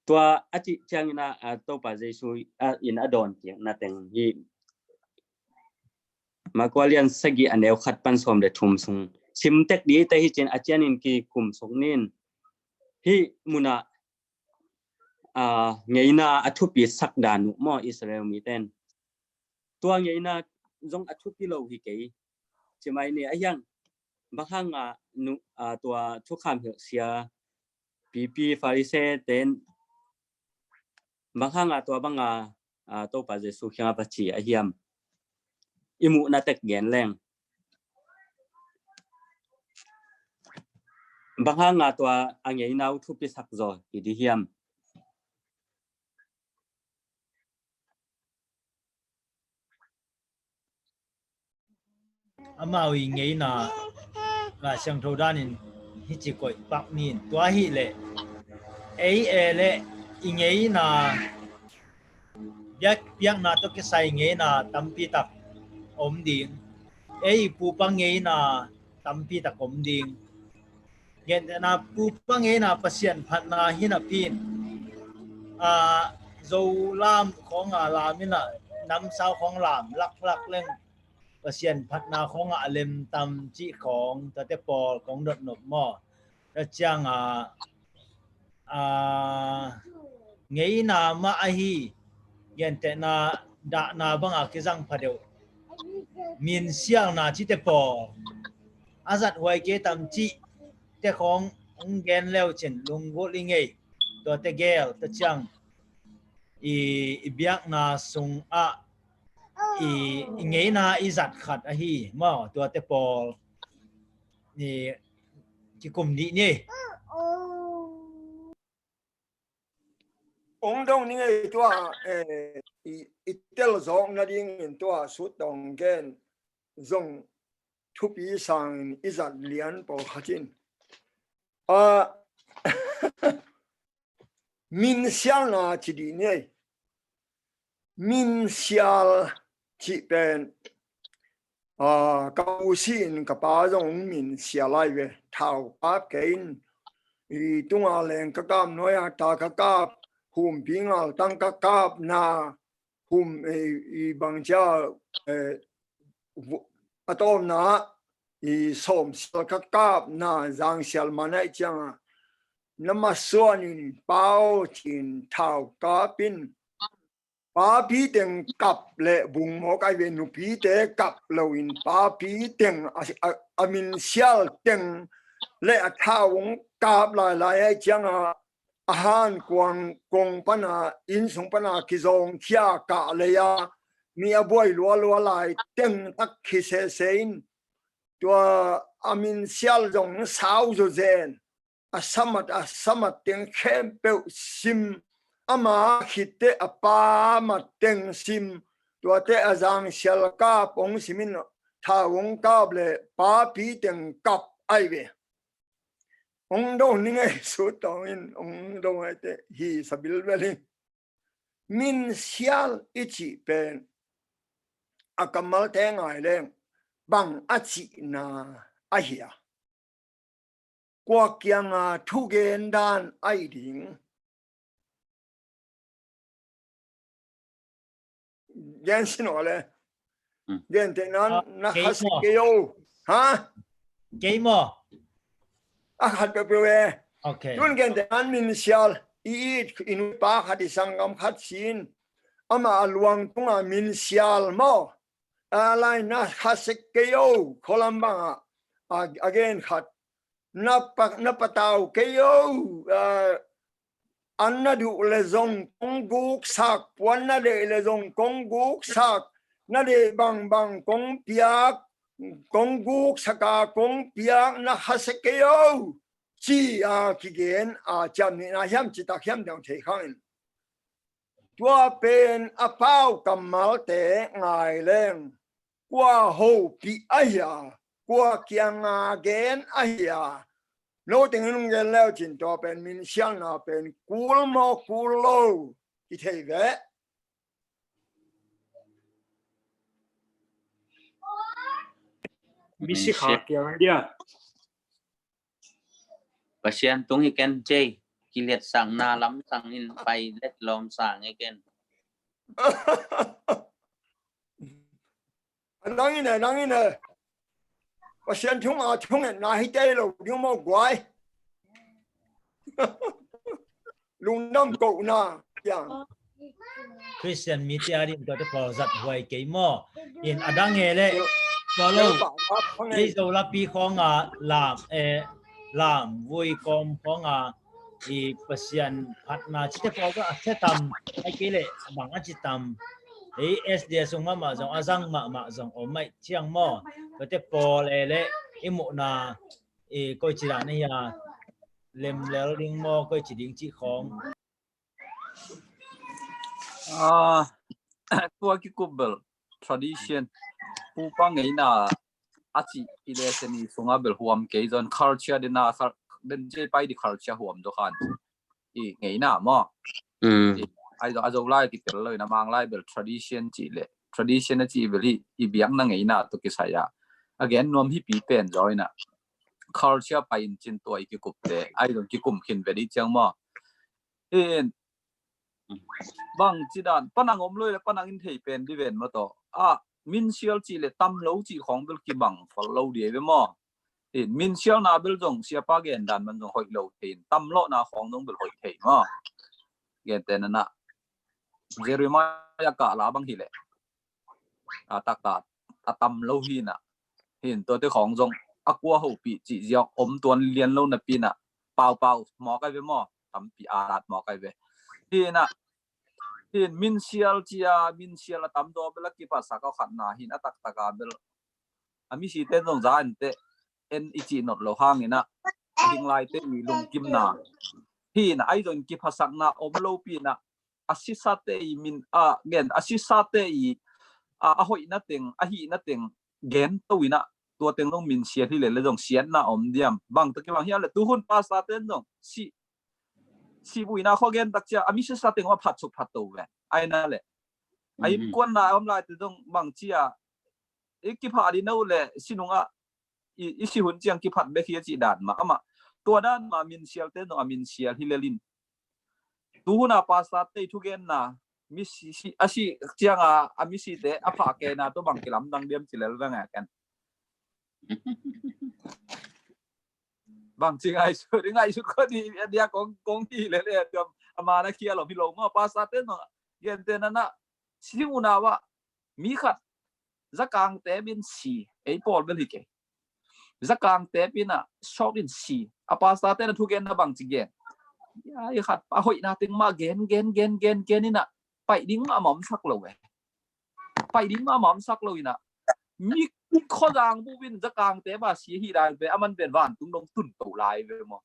Tua a cih ciangin a, a, Topa Jesu a, in a dawn kik na teng hi. Marka lian sagih a neu khat pan sawm le thum sung sim tek di te hi cin a cianin kikum suk nin. Hih munah, a, ngeina a thupi sak dan uh maw Israel miten. Tua ngeina zong a thupi lo hi kei. Cimai ni a hiang bang hanga nu, a, tua thukham hilhsia pipi Farisee ten bang hanga tua banga, a, Topa Jesu kiangah va ci a hiam? I muhna tek gen leng. Bang hanga tua a ngeina uh thupi sak zaw hi di hiam? Amau i ngeina Lai Siangtho danin hici koih pak nin tua hi leh ei e le i ngeina biak, biakna tawh kisai ngeina tampi tak om ding. Ei pupa ngeina tampi tak om ding. Gentehna pupa ngeina Pasian phatna hi napi in, a, Zo lam khawng a lam in a namsau khawng lam laklak leng Pasian phatna khawng a lemtam cih khawng tuate pawl kong dot nop maw? Tua ciang a, a, ngeina mah ahi gentehna dahna banga kizang phadeuh minsialna cihte pawl a zat huai kei tam cihte khawng hong gen leu cin lunggulh i ngei. Tuate gel tua ciang i, i biakna sungah i, i ngeina i zat khat ahi maw? Tuate pawl i kikum dih ni. Ong dong ni ngei tua, eh, i, i tel zawk nadingin tua sut dong gen zong thupi sangin i zat lian pawlkhat in. A, minsialna ci dih ni ei. Minsial cih pen, a, ka u si in ka pa zong minsial ai ve. Thau kap kei in i tunga leng ka kap nuai a ta ka kap, humpi ngaltang ka kap na, hum, i, i bangcia, eh, a tawmna i sawmsial ka kap na zangsial man aih cianga na masuanin pau cin thau kapin papi teng kap le bungmawk ai ve, nupite kap loin papi teng a, a, a minsial teng le a thau hong kap lailai aih cianga a han kuang kong pana innsung pana kizawngkhia kah lei a mi a buai lualua lai teng tak khi sese in tua a minsial zong sau zawzen a samat a samat teng khempeuh sim ama khitte a pamat teng sim tuate a zangsial kap hong simin thau hong kap le papi teng kap ai ve. Ong dong ni ngei sut dong in ong dong ai te hi sabil bel hi. Minsial i cih pen a kammalte ngai leng bang a cihna ahi a? Kua kianga thugen dan ai ding? Gen sin aw le. Gen te nan na kha se kei o. Ha? Kei maw? A khat peuhpeuh e. Tun gen te nan minsial i it i nupa khat i sanggam khat sin ama a luang tunga minsial maw? A lai na kha se kei o. Khualam banga a gen khat na patau kei o. An na duh le zong kong guksak, puan na deih le zong kong guksak, na deih bangbang kong piak, kong guksaka kong piak na kha se kei o. Ci a kigen a ciam nihna hiam citak hiam deuh thei khangin tua pen a pau kammalte ngai leng kua hopih ahi a, kua kianga gen ahi a, No teng in hong gen leu cin tua pen minsialna pen kul maw kul lo kithei ve. Misi kha kiang dia. Pasian tung hi ken cei, kiliatsakna lamsang in pai let lawm sang hi ken. A dang in e, a dang in e. Pasian thung a thungetna hi tei lo ding maw guai. Lungdam kohna kiang. Christian mite a ding tuate pawl zat huai kei maw? In a dang he le tua lo. Ei Zo lapi khawng a lam, eh, lam vui kawm khawng a i Pasian phatna cite pawl a sia tam, ai kei le bang a ci tam. Ei S D A sung mahmah zong a zang mahmah zong om mai ciang maw? Tuate pawl e le i muhna i koi ci dan a hia, lemlel ding maw, koi ci ding cih khawng. Ah, tua kikup bel tradition, pupa ngeina a cih i lesson i sunga bel huam kei zon culture dena, den cei pai di culture huam zo khan i ngeina maw? Ai zo a Zo lai kitel lo ina Mang lai bel tradition cih le tradition a cih bel hi i biakna ngeina to kisai a a gen nuam hi pi pen zo ina culture pai in cin tua i kikup te ai zong kikum khin ve di ciang maw? In bang ci dan panang om loi le panang in thei pen di ven maw taw a minsial cih le tam lo cih khawng bel kibang fal lo di ve maw? In minsialna bel zong siapa gen dan man zong hoih lo thei in tam lawhna khawng zong bel hoih thei maw? Gen te nana Jeremiah kah la bang hi le a taktak a tam lo hi na. Hin tuate khawng zong a kua hopih cih ziak om tuan lian lo napi na paupau mawk ai ve maw? Tampi a lat mawk ai ve. Hi na hin minsial cia minsial a tam daw bel a kipatsak a khatna hin a taktak a bel a misite zong za ente en i cih not lo hangin a ding laite i lungkimna hi na ai zong kiphasakna om lopi na a sisate i min a gen a sisate i a, a hoihna teng a hihna teng gen to ina tua teng zong minsial hi le le zong siatna om diam bang ta kibang hiam le tuhun pastor ten zong si si buina kho gen tak cia a mi sisa teng ma phat suk phat to ve ai na le a innkuanna om lai te zong bang cia i kipha di no le sinunga i, i si hun ciang kiphat bek hi a cih dan mah amah tua dan mah minsial te zong a minsial hi le lin. Tuhuna pastor te thugenna mi si, si, a si cianga a misite a phah keina tua bang kilamdang diam ci lel veng a ken. Bang ci ngaihsut, ngaihsut kho di dia kong kong hi lel e tua a mana kia lo hi lo ma pastor te no gente nana si unau a mi khat zakang te bin si ei pawl bel hi kei. Zakang te pina short in si a pastor te na thugen na bang ci gen. Ai khat a hoihna teng mah gen gen gen gen gen ina pai ding mah mawm sak lo e. Pai ding mah mawm sak lo ina mi khozang bu bin zakang te ba si hi dan ve a man ven vantung dong tun to lai ve maw?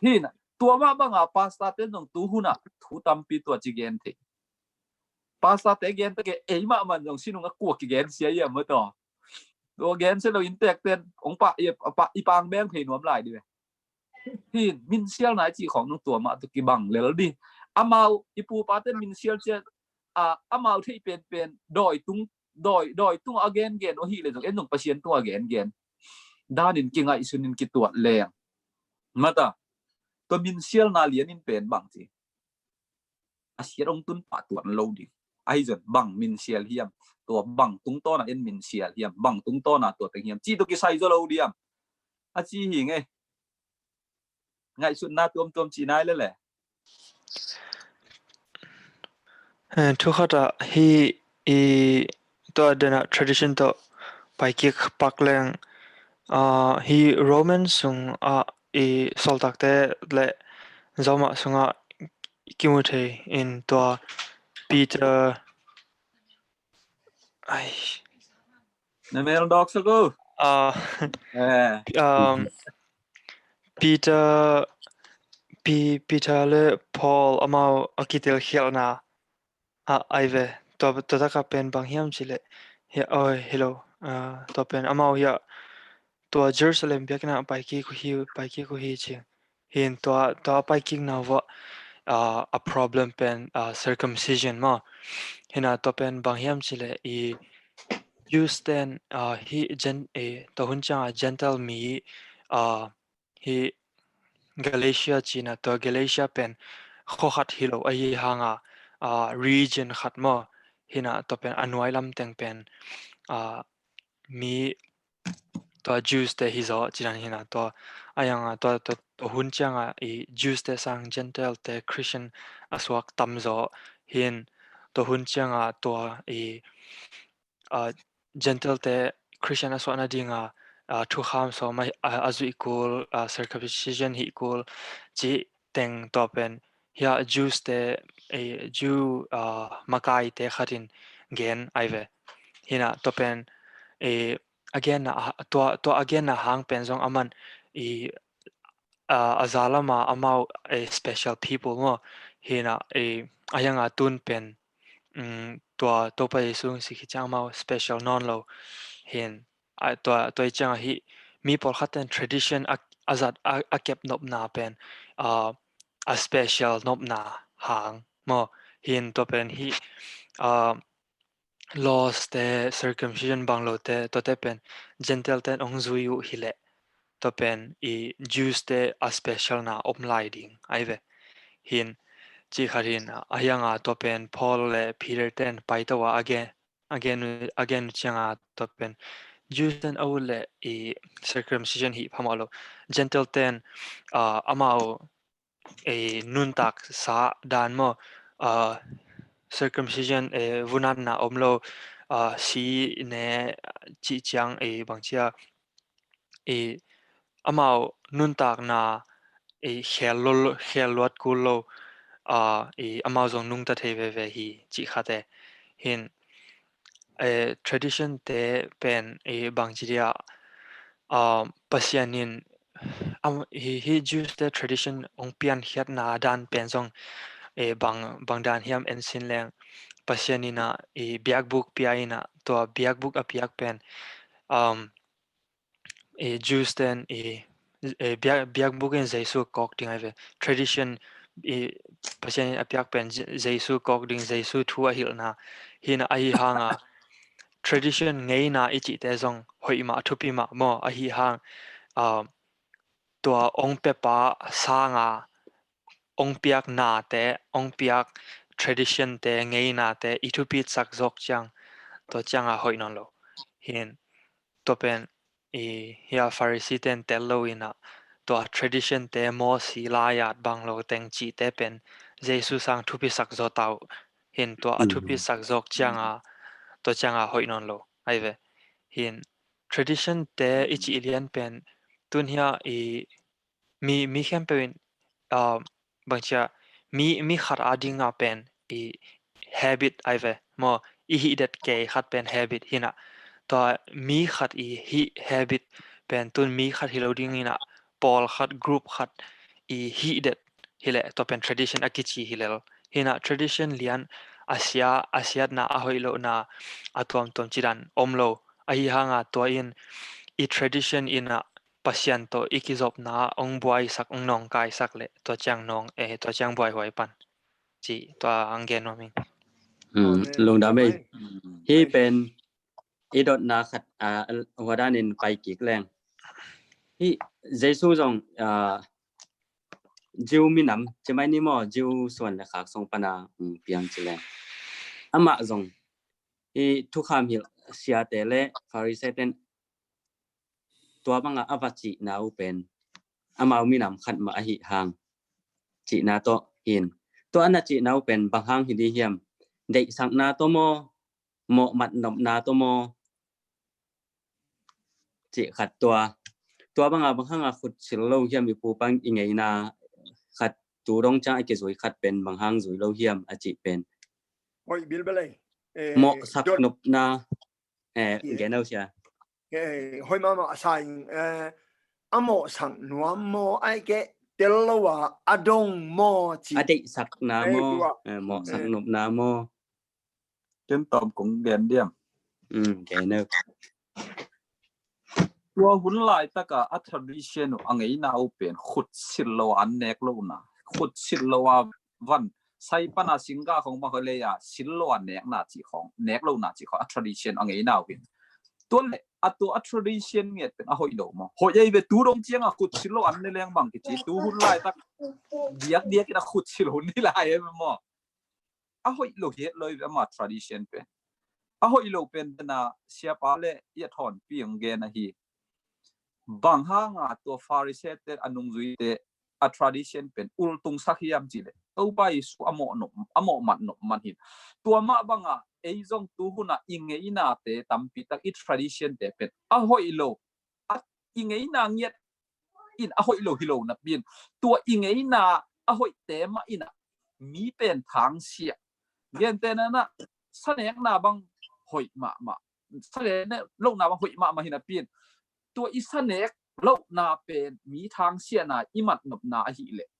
Hi na tua mah banga pastor te zong tuhuna thu tampi tua ci gen thei. Pastor te gen ta ke ei mah man zong sinunga kua kigen sia ia maw taw. Tua gen sia lo in tek ten ong pa i pa i pang beng phei nuam lai di ve. Hin minsial nai ci khong nung tua mah tu kibang lel di. Amau i pupa ten minsial cia a amau thei pen pen doi tung doi doi tung a gen gen o hi le zong en zong Pasian tung a gen gen. Danin kingaihsun in kituat leng. Mata tua minsial na lian in pen bang ci. A siat ong tun pah tuan lo ding. Ahi zon bang minsial hiam tua bang tungtawna en minsial hiam bang tungtawna tua teng hiam ci tua kisai zaw lo diam. A ci hi ngei. Ngaihsutna tuamtuam ci nai lele. Thu khatah hi i tua dena tradition tawh paikik pak leng hi Roman sungah i sawltakte le Zomah sungah kimu thei in tua Peter ai. Na mel dawk sak uh. Ah, eh. Um, Peter, P, Peter le Paul amau a kitel khialhna a ai ve. Tua, tua taka pen bang hiam ci le. Hi, oi, hello. Uh, tua pen amau hi a tua Jerusalem biakinn ah paikik uh hi, paikik uh hi ci. Hi in tua, tua paikikna uah, ah, a problem pen, ah, circumcision maw. Hi in ah tua pen bang hiam cih leh i Jews ten, ah, hi Gen-, i, tua hun ciangah Gentile mi, ah, hi Galatia ci in ah tua Galatia pen khua khat hi lo ahi hangah, ah, region khat maw. Hi in ah tua pen a nuai lam teng pen, ah, mi tua Jews te hi zaw ci dan hi in ah tua, a hi hangah tua, tua, tua hun ciangah i Jews te sang Gentile te Christian a suak tam zaw hi in tua hun ciangah tua i, ah, Gentile te Christian a suah nadingah, ah, thukham sawm a, a, a zuih kul, ah, circumcision hih kul cih teng tua pen hi a Jews te, eh, Jew, ah, makai te khat in gen ahi ve. Hi in ah tua pen, eh, a genna, ah, tua, tua a genna hang pen zong aman i, ah, a za lamah amau, eh, special people maw. Hi in ah, eh, a hi hangah tun pen, um, tua Topa Jesu hong si khit ciang amau special nawn lo. Hi in, ah, tua, tua hi ciangah hih mi pawlkhat ten tradition a, a zat a, a kep nopna pen, ah, a special nopna hang maw. Hi in tua pen hih, ah, laws te, circumcision bang lo te, tuate pen Gentile ten hong zui uh hi leh tua pen i Jews te a special na om lai ding ahi ve. Hi in cih khat hi in, a hi hangah tua pen Paul le Peter ten paito a a gen, a gen, a gen uh ciangah tua pen Jews ten a ut leh i circumcision hih phamawh lo. Gentile ten, ah, amau, eh, nuntaksa dan maw, ah, circumcision, eh, vunanna om lo, ah, si ne cih ciang, eh, bangci a, eh, amau nuntakna, eh, khel lo, khel luat kul lo, ah, eh, amau zong nungta thei veve hi cih khat e. Hi in, eh, tradition te pen, eh, bangci dia, ah, Pasian in, am, hi, hi Jews te tradition hong piankhiatna dan pen zong, eh, bang, bang dan hiam en sin leng Pasian in ah, eh, biakbuk pia in ah tua biakbuk a piak pen, um, eh, Jews ten, eh, eh, biak, biakbuk in Jesu kawk ding ahi ve. Tradition, eh, Pasian in a piak pen Je-, Jesu kawk ding, Jesu thu a hilhna. Hi in ah a hi hangah tradition ngeina i cihte zong hoih mah, thupi mah maw, a hi hang, ah, tua hong piapa sanga hong piak nate, hong piak tradition te, ngeina te i thupitsak zawk ciang, tua ciangah hoih nawn lo. Hi in tua pen i, hi a Pharisee ten tel lo in ah tua tradition te, Mosi laiat bang lo teng cihte pen Jesu sang thupisak zaw ta uh. Hi in tua a thupisak zawk ciangah, tua ciangah hoih nawn lo ahi ve. Hi in tradition te i cih lian pen tun hi a i mi, mi khempeuh in, ah, bangci a, mi, mi khat a dingah pen i habit ahi ve maw, i hihdet kei khat pen habit hi in ah. Tua mi khat i hih habit pen tun mi khat hi lo ding in ah, pawlkhat, group khat i hihdet hi leh tua pen tradition a kici hi lel. Hi in ah tradition lian a sia, a siatna, a hoih lohna a tuamtuam ci dan om lo. A hi hangah tua in i tradition in ah Pasian tawh i kizopna hong buaisak, hong nawngkaisak leh tua ciang nawng, eh, tua ciang buaihuai pan. Ci tua hong gen nuam ing. Hmm, lungdam ei. Hi pen i dotna khat, ah, hua danin pai kik leng. Hi Jesu zong, ah, Jew minam, ci mai ni maw, Jew suan le khak sung pana, hmm, piang ci leng. Amah zong hi thukham hilh siate le Pharisee ten tua bangah a va cihna uh pen amau minam khat mah ahi hang cihna tawh hi in. Tua a na cihna uh pen bang hang hi ding hiam? Deihsakna tawh maw, mawhmat nopna tawh maw, cih khat tua. Tua bangah bang hangah khut sil lo hiam, i pupang i ngeina khat tu dong ciang a kizui khat pen bang hang zui lo hiam a cih pen. Hoih bilbel ei. Eh, mawhsak nopna. Eh, gen lo sia. Eh, hoih mahmah sa ing, eh, a mawhsak nuam maw, ai ke tel lo a, a dong maw, ci. A deihsakna maw, eh, mawhsak nopna maw. Ken tawm kong gen diam. Hmm, gen lo. Tua hun laitaka a tradition uh a ngeina uh pen khut sil lo a an nek lohna, khut sil lo a van sai pana singga khong bang hoih lei a sil lo a nekna cih khong, nek lohna cih khong a tradition a ngeina uh hi. Tua le a tua a tradition ngiat pen a hoih lo maw? Hoih ei ve, tu dong cianga khut sil lo an ne leng bang kici, tu hun laitak diakdiak in a khut sil hun hi lai em maw? A hoih lo hi het lo i ve ama tradition pen. A hoih lo pen tena siapa le i a thawnpi ang gen ahi. Bang hanga tua Pharisee te a nungzuite a tradition pen ultungsak hiam cih leh Topa Jesu a mawh nop, a mawh mat nop man hi. Tua mah banga ei zong tu huna i ngeinate tampi tak i tradition te pen a hoih lo, a i ngeina ngiat in a hoih lo hi lo napi in tua i ngeina a hoihte mah in a mi pen thangsia. Gentehna in a sanekna bang hoih mahmah, sanekna lohna bang hoih mahmah hi napi in tua i sanek lohna pen mi thangsiahna i matnopna ahih leh,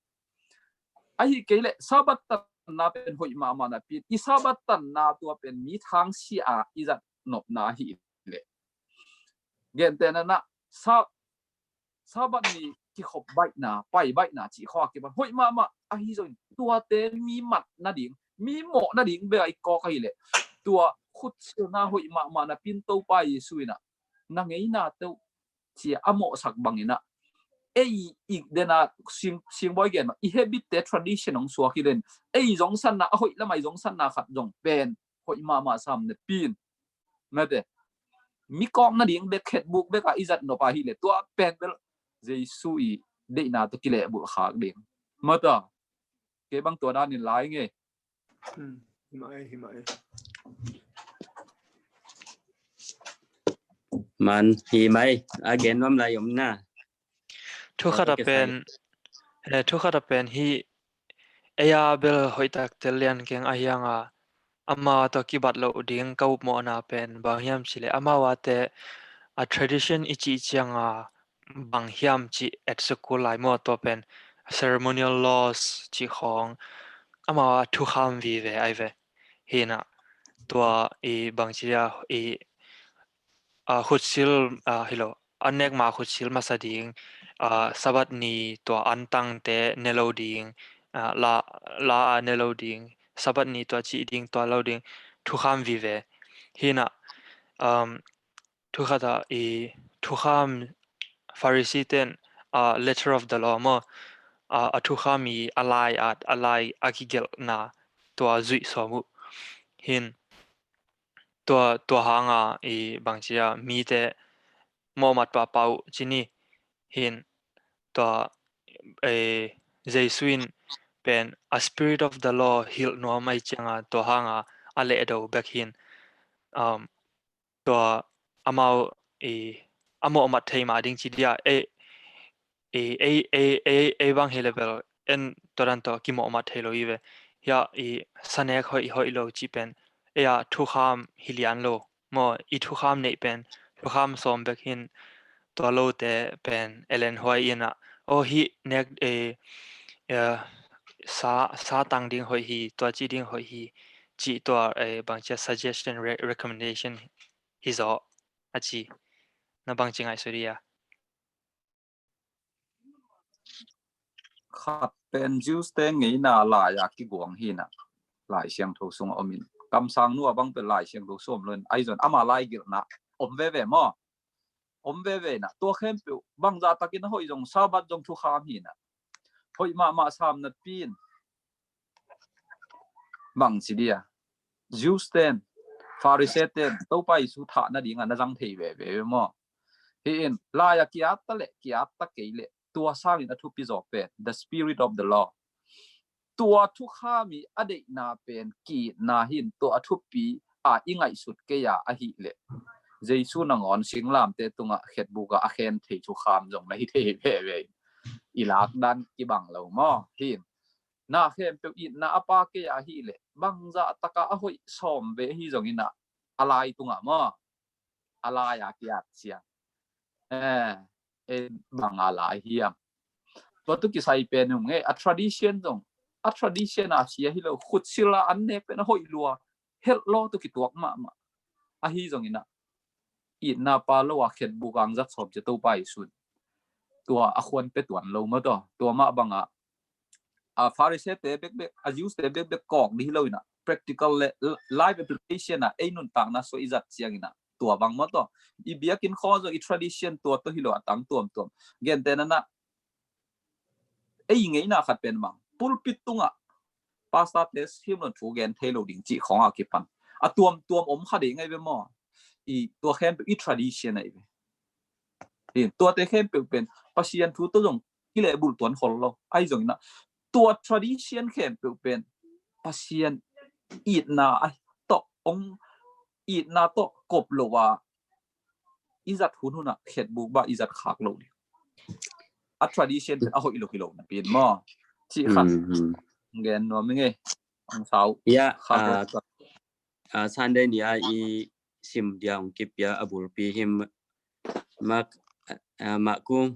ahih kei leh Sabbath tanna pen hoih mahmah napi in i Sabbath tanna tua pen mi thangsia a i zat nopna ahih leh, gentehna in a sa Sabbath ni kikhop baihna, pai baihna cih khua kipan hoih mahmah ahi zongin tuate mi mat nading, mi mawh nading bek a i kawk ahih leh tua khut silna hoih mahmah napi in Topa Jesu in a na ngeina teuh cia a mawhsak bangin a ei i dena sing, singbawi gen mah i habit te tradition hong suak hi len ei zong sanna a hoih lama i zong sanna khat zong pen hoih mahmah sam napi in mate mi kawk nading bek khetbuk bek a i zat nop ahih leh tua pen bel Jesu i deihna tawh kilehbulh khak ding mata. Kei bang tua danin lai ngei. Hmm, hi mah ei, hi mah ei. Man hi mah ei, a gen nuam lai om na. Thu khat a pen, eh, thu khat a pen hi ei a bel hoihtak tel lian keng ahi hanga ama tawh kibat loh ding ka upmawhna pen bang hiam cih leh amau a te a tradition i cih cianga bang hiam cih et sukul lai maw tua pen ceremonial laws cih khawng amau a thukham vive ai ve. Hi na tua i bang ci dia i a khutsil a hi lo a nek ma khutsil masa ding a Sabbath ni tua antangte ne lo ding a la la a ne lo ding Sabbath ni tua cih ding tua lo ding thukham vive. Hi na um, thu khat a i thukham Pharisee ten a letter of the law maw a, a thukham i a lai at a lai a kigelhna tua zuih sawm uh hin tua tua hanga i bang ci a mite mawhmat pahpah uh ci ni hin tua e, Jesu in pen a spirit of the law hilh nuam ai cianga tua hanga a lehdo bek hin um, tua amau i a mawhmat thei mah ding ci dia ei ei ei ei ei bang hi level en tua dan tawh kimawhmat thei lo i ve. Hia i sanek hoih hoih lo ci pen ei a thukham hi lian lo maw i thukham neih pen thukham sawm bek hin tua lote pen elen huai in a aw hi nek e sa sa tang ding hoih hi tua ci ding hoih hi ci tua e bang cia suggestion recommendation hi zaw a ci na bang ci ngaihsut dia. Khat pen Jews te ngeina lai a kiguang hi na lai siangtho sung a om in kamsang nu a bang pen lai siangtho sung om lo in ai zon ama lai gilhna om veve maw om veve na tua khempeuh bangzah takin a hoih zong Sabbath zong thukham hi na hoih mahmah sam napi in bang ci dia Jews ten Pharisee ten Topa Jesu thah nadinga na zang thei veve maw? Hi in lai a kiat ta le kiat ta kei le tua sangin a thupi zaw pen the spirit of the law. Tua thukham i a deihna pen kiitna hin tua a thupi a i ngaihsut kei a ahih leh Jesu nangawn singlamte tungah khetbuk ah a khen thei thukham zong na hi thei veve. I lak dan kibang lo maw? Hi in na khempeuh itna a pa kei a ahih leh bangzah taka a hoih sawm ve ahi zongin a lai tungah maw a lai a kiat ciang e bang a lai hiam? Tua tu kisai pen hung e a tradition zong a tradition a sia hi lo khutsil a an nek pen a hoih lua helh law tu kituak mahmah ahi zongin a itna pa lo a khetbuk ang zat sawm cia Topa Jesuh in tua a khuan pe tuan lo maw taw. Tua mah bangah a Pharisee te bekbek, a Jews te bekbek kawk dih hi lo inah, practical le life application ah ei nuntakna sua i zat ciang inah tua bang maw taw. I biakinn khaw zong i tradition tua tawh hi lo a tang tuamtuam. Gentehna nah, ei ngeina khat pen bang pulpit tungah pastor te siam lon thu gen thei lo ding cih khawng a kipan a tuamtuam om kha ding ngai ve maw. I tua khempeuh i tradition ahi ve. Hi, tuate khempeuh pen Pasian thu tawh zong i lehbulh tuan khol lo. Ahi zong inah tua tradition khempeuh pen Pasian itna a tawh ong itna tawh kop lo a i zat hunhun ah khetbuk bah i zat khak lo ding. A tradition pen a hoih lo hi lo napi in maw. Cih khat gen nuam i ngei. Ang sau. Ya, Sunday ni a i sim dia ong kipia a bulpi hi. Mak, Mak Kung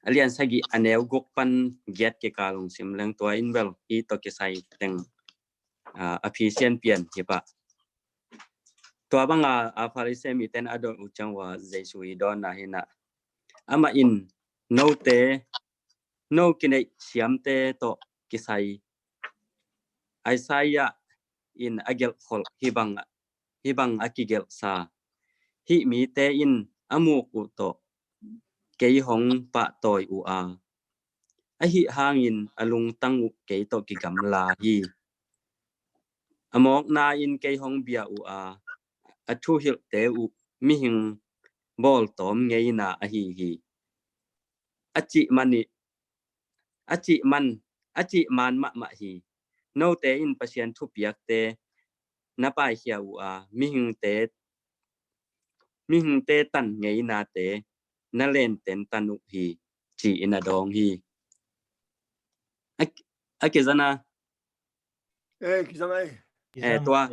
a lian sagih a neu guk pan giat kikal ong sim leng tua in bel i tawh kisai teng a phisian pian hi pah. Tua banga a Pharisee miten a dawn uh ciang ua Jesu i dawnna hi nah. Amah in note, no kineih siamte tawh kisai Isaiah in a gelhkholh hi bang, hi bang a kigelhsa, hih mite in a muk uh tawh kei hong pahtawi uh a, ahi hangin a lungtang uh kei tawh kigamla hi. A mawkna in kei hong bia uh a, a thuhilhte uh mihing bawltawm ngeina ahi hi. A cih man i, a cih man, a cih man mahmah hi. Note in Pasian thupiakte na paikhia uh a, mihingte, mihingte tan ngeinate na lenten tan uh hi, ci-in a dawng hi. A, a kizana. Eh, kizana. Eh, tua,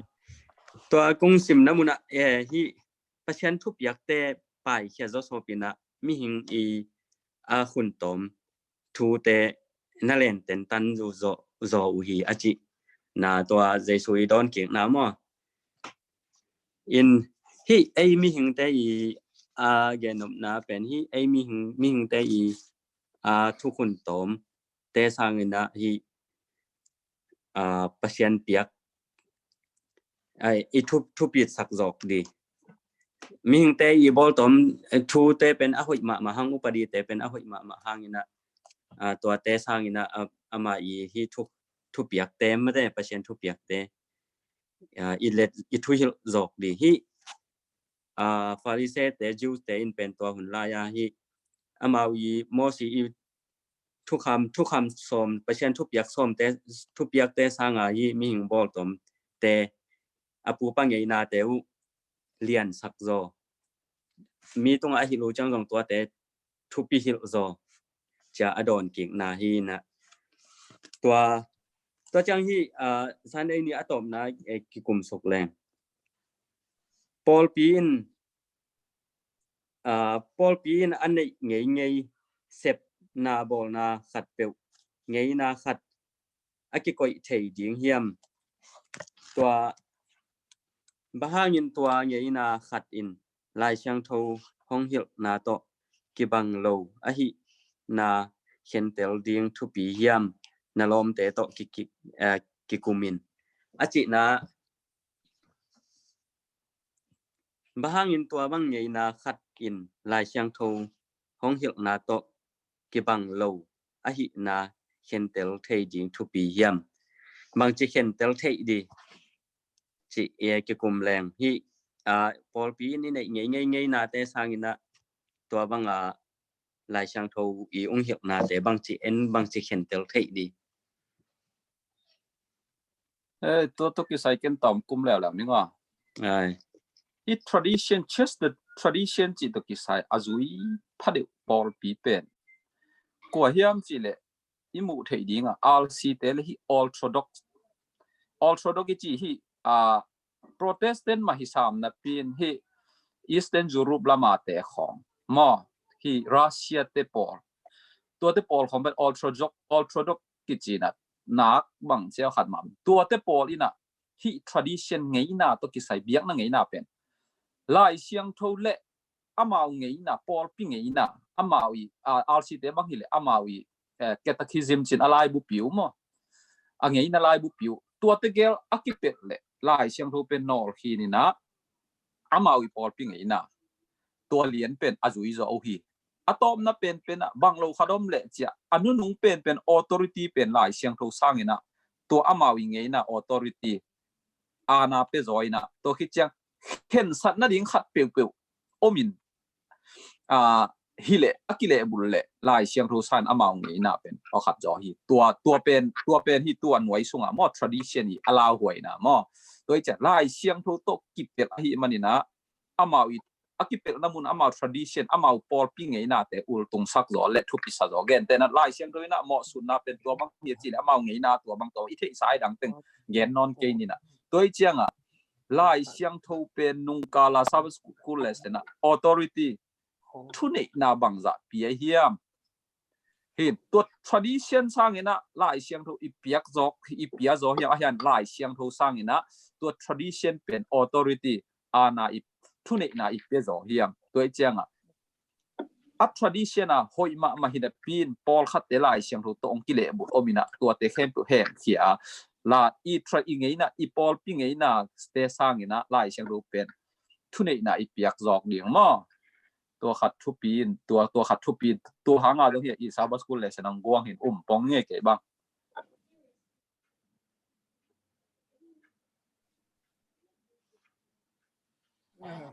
tua kong simna munah, eh, hi Pasian thupiakte paikhia zawsawpinah mihing i a khuntawm thute na lenten tan uh zaw, zaw uh hi a cih na tua Jesu i dawn kikna maw. In hih ei mihingte i a genopna pen hih ei mihing, mihingte i a thukhun tawm te sangin ah hih a Pasian piak ai, i thup, thupit sak zawk di. Mihingte i bawltawm, eh, thute pen a hoih mahmah hang, upadite pen a hoih mahmah hangin ah, a, tuate sangin ah, a, ama i hi thu, thupiakte mate, Pasian thupiakte, a, i let, i thuhilh zawk di. Hi, a, Pharisee te, Jews te in pen tua hun lai-a hi, amau i Mosi i thukham, thukham sawm, Pasian thupiak sawmte, thupiakte sanga hi mihing bawltawmte a pupa ngeinate uh liansak zaw. Mi tungah a hilh uh ciang zong tuate thupi hilh zaw. Cia a dawn kikna hi na. Tua, tua ciang hi, a, Sunday ni a tawpna, eh, kikum suk leng. Pawlpi in a, pawlpi in a neih ngeingei sepna bawlna khat peuh, ngeina khat a kikoih thei ding hiam? Tua, bang hangin tua ngeina khat in Lai Siangtho hong hilhna tawh kibang lo ahihna khentel ding thupi hiam? Na lawmte tawh ki, ki, a, kikumin a cihna. Bang hangin tua bang ngeina khat in Lai Siangtho hong hilhna tawh kibang lo ahihna khentel thei ding thupi hiam? Bangci khentel thei di cih, eh, kikum leng hi, a, pawlpi in i neih ngei ngei ngeinate sangin ah tua banga Lai Siangtho i ong hilhnate bangci en, bangci khentel thei di. Eh, tua tawh kisai ken tawm kum leuleu ning aw. Ai. I tradition, just the tradition cih tawh kisai a zui phadeuh pawlpi pen kua hiam cih leh i muh theih dingah R C te le hi Orthodox. Orthodox i cih hi, a, Protestant mah hi sam napi in hi Eastern Europe lama te khawng maw, hi Russia te pawl. Tuate pawl khawng pen Orthodox, Orthodox kici na, nak bang cia khat mah. Tuate pawl in ah hi tradition ngeina tawh kisai biakna ngeina pen Lai Siangtho le amau ngeina, pawlpi ngeina, amau i, a, R C te bang hileh amau i, eh, catechism cin a laibu piu maw. A ngeina laibu piu. Tuate gel a kipelh le Lai Siangtho pen nawl khin ina, amau i pawlpi ngeina tua lian pen a zui zaw uh hi. A tawpna penpen ah bang lo khat om le cia, a nunung penpen authority pen Lai Siangtho sang ina, tua amau i ngeina authority ana pe zaw ina, tua khit ciang khensatna ding khat peuhpeuh om in, a, hileh a kilehbulh le Lai Siangtho sang amau ngeina pen aw khat zaw hi. Tua, tua pen, tua pen hi tua nuai sunga maw, tradition i a lauhuaina maw. Tua i ciang Lai Siangtho tawh kipelh ahi manina, amau i a kipelhna mun, amau tradition, amau pawlpi ngeinate ultungsak zaw le thupisa zaw. Gentehna Lai Siangtho ina mawhsutna pen tua bang hi a ci le amau ngeina tua bang tawh i theihsa i dang teng gen nawn kei nina. Tua i cianga Lai Siangtho pen nungkala Sabbath school lesson a authority, thuneihna bangzah pia hiam? Hin tua tradition sangina Lai Siangtho i piak zawk, i pia zaw hiam, ahian Lai Siangtho sangina tua tradition pen authority, ana i thuneihna i pia zaw hiam? Tua i cianga a tradition a hoih mahmah hi napi in pawlkhatte Lai Siangtho tawh hong kilehbulh om ina, tuate khempeuh hemkhia a, la i tra i ngeina, i pawlpi ngeina te sangina Lai Siangtho pen thuneihna i piak zawk ding maw. Tua khat thupi in, tua, tua khat thupi in, tua hanga dong hi a i Sabbath school lesson ang guang hin um pong nge kei bang.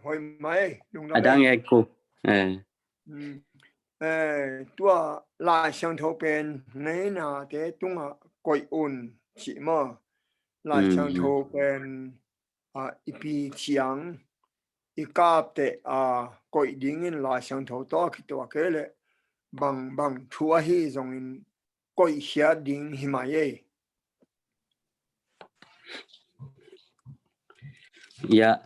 Hoih mai, lungdam. A dang e ku. Eh. Mm. Eh, tua Lai Siangtho pen ngeina te tunga koih un ci maw. Lai Siangtho pen, a, i pi ciang, i kapte, a, koih dingin Lai Siangtho tawh a kituak e le bang, bang thu ahi zongin koihkhiat ding hi mai ei. Ya.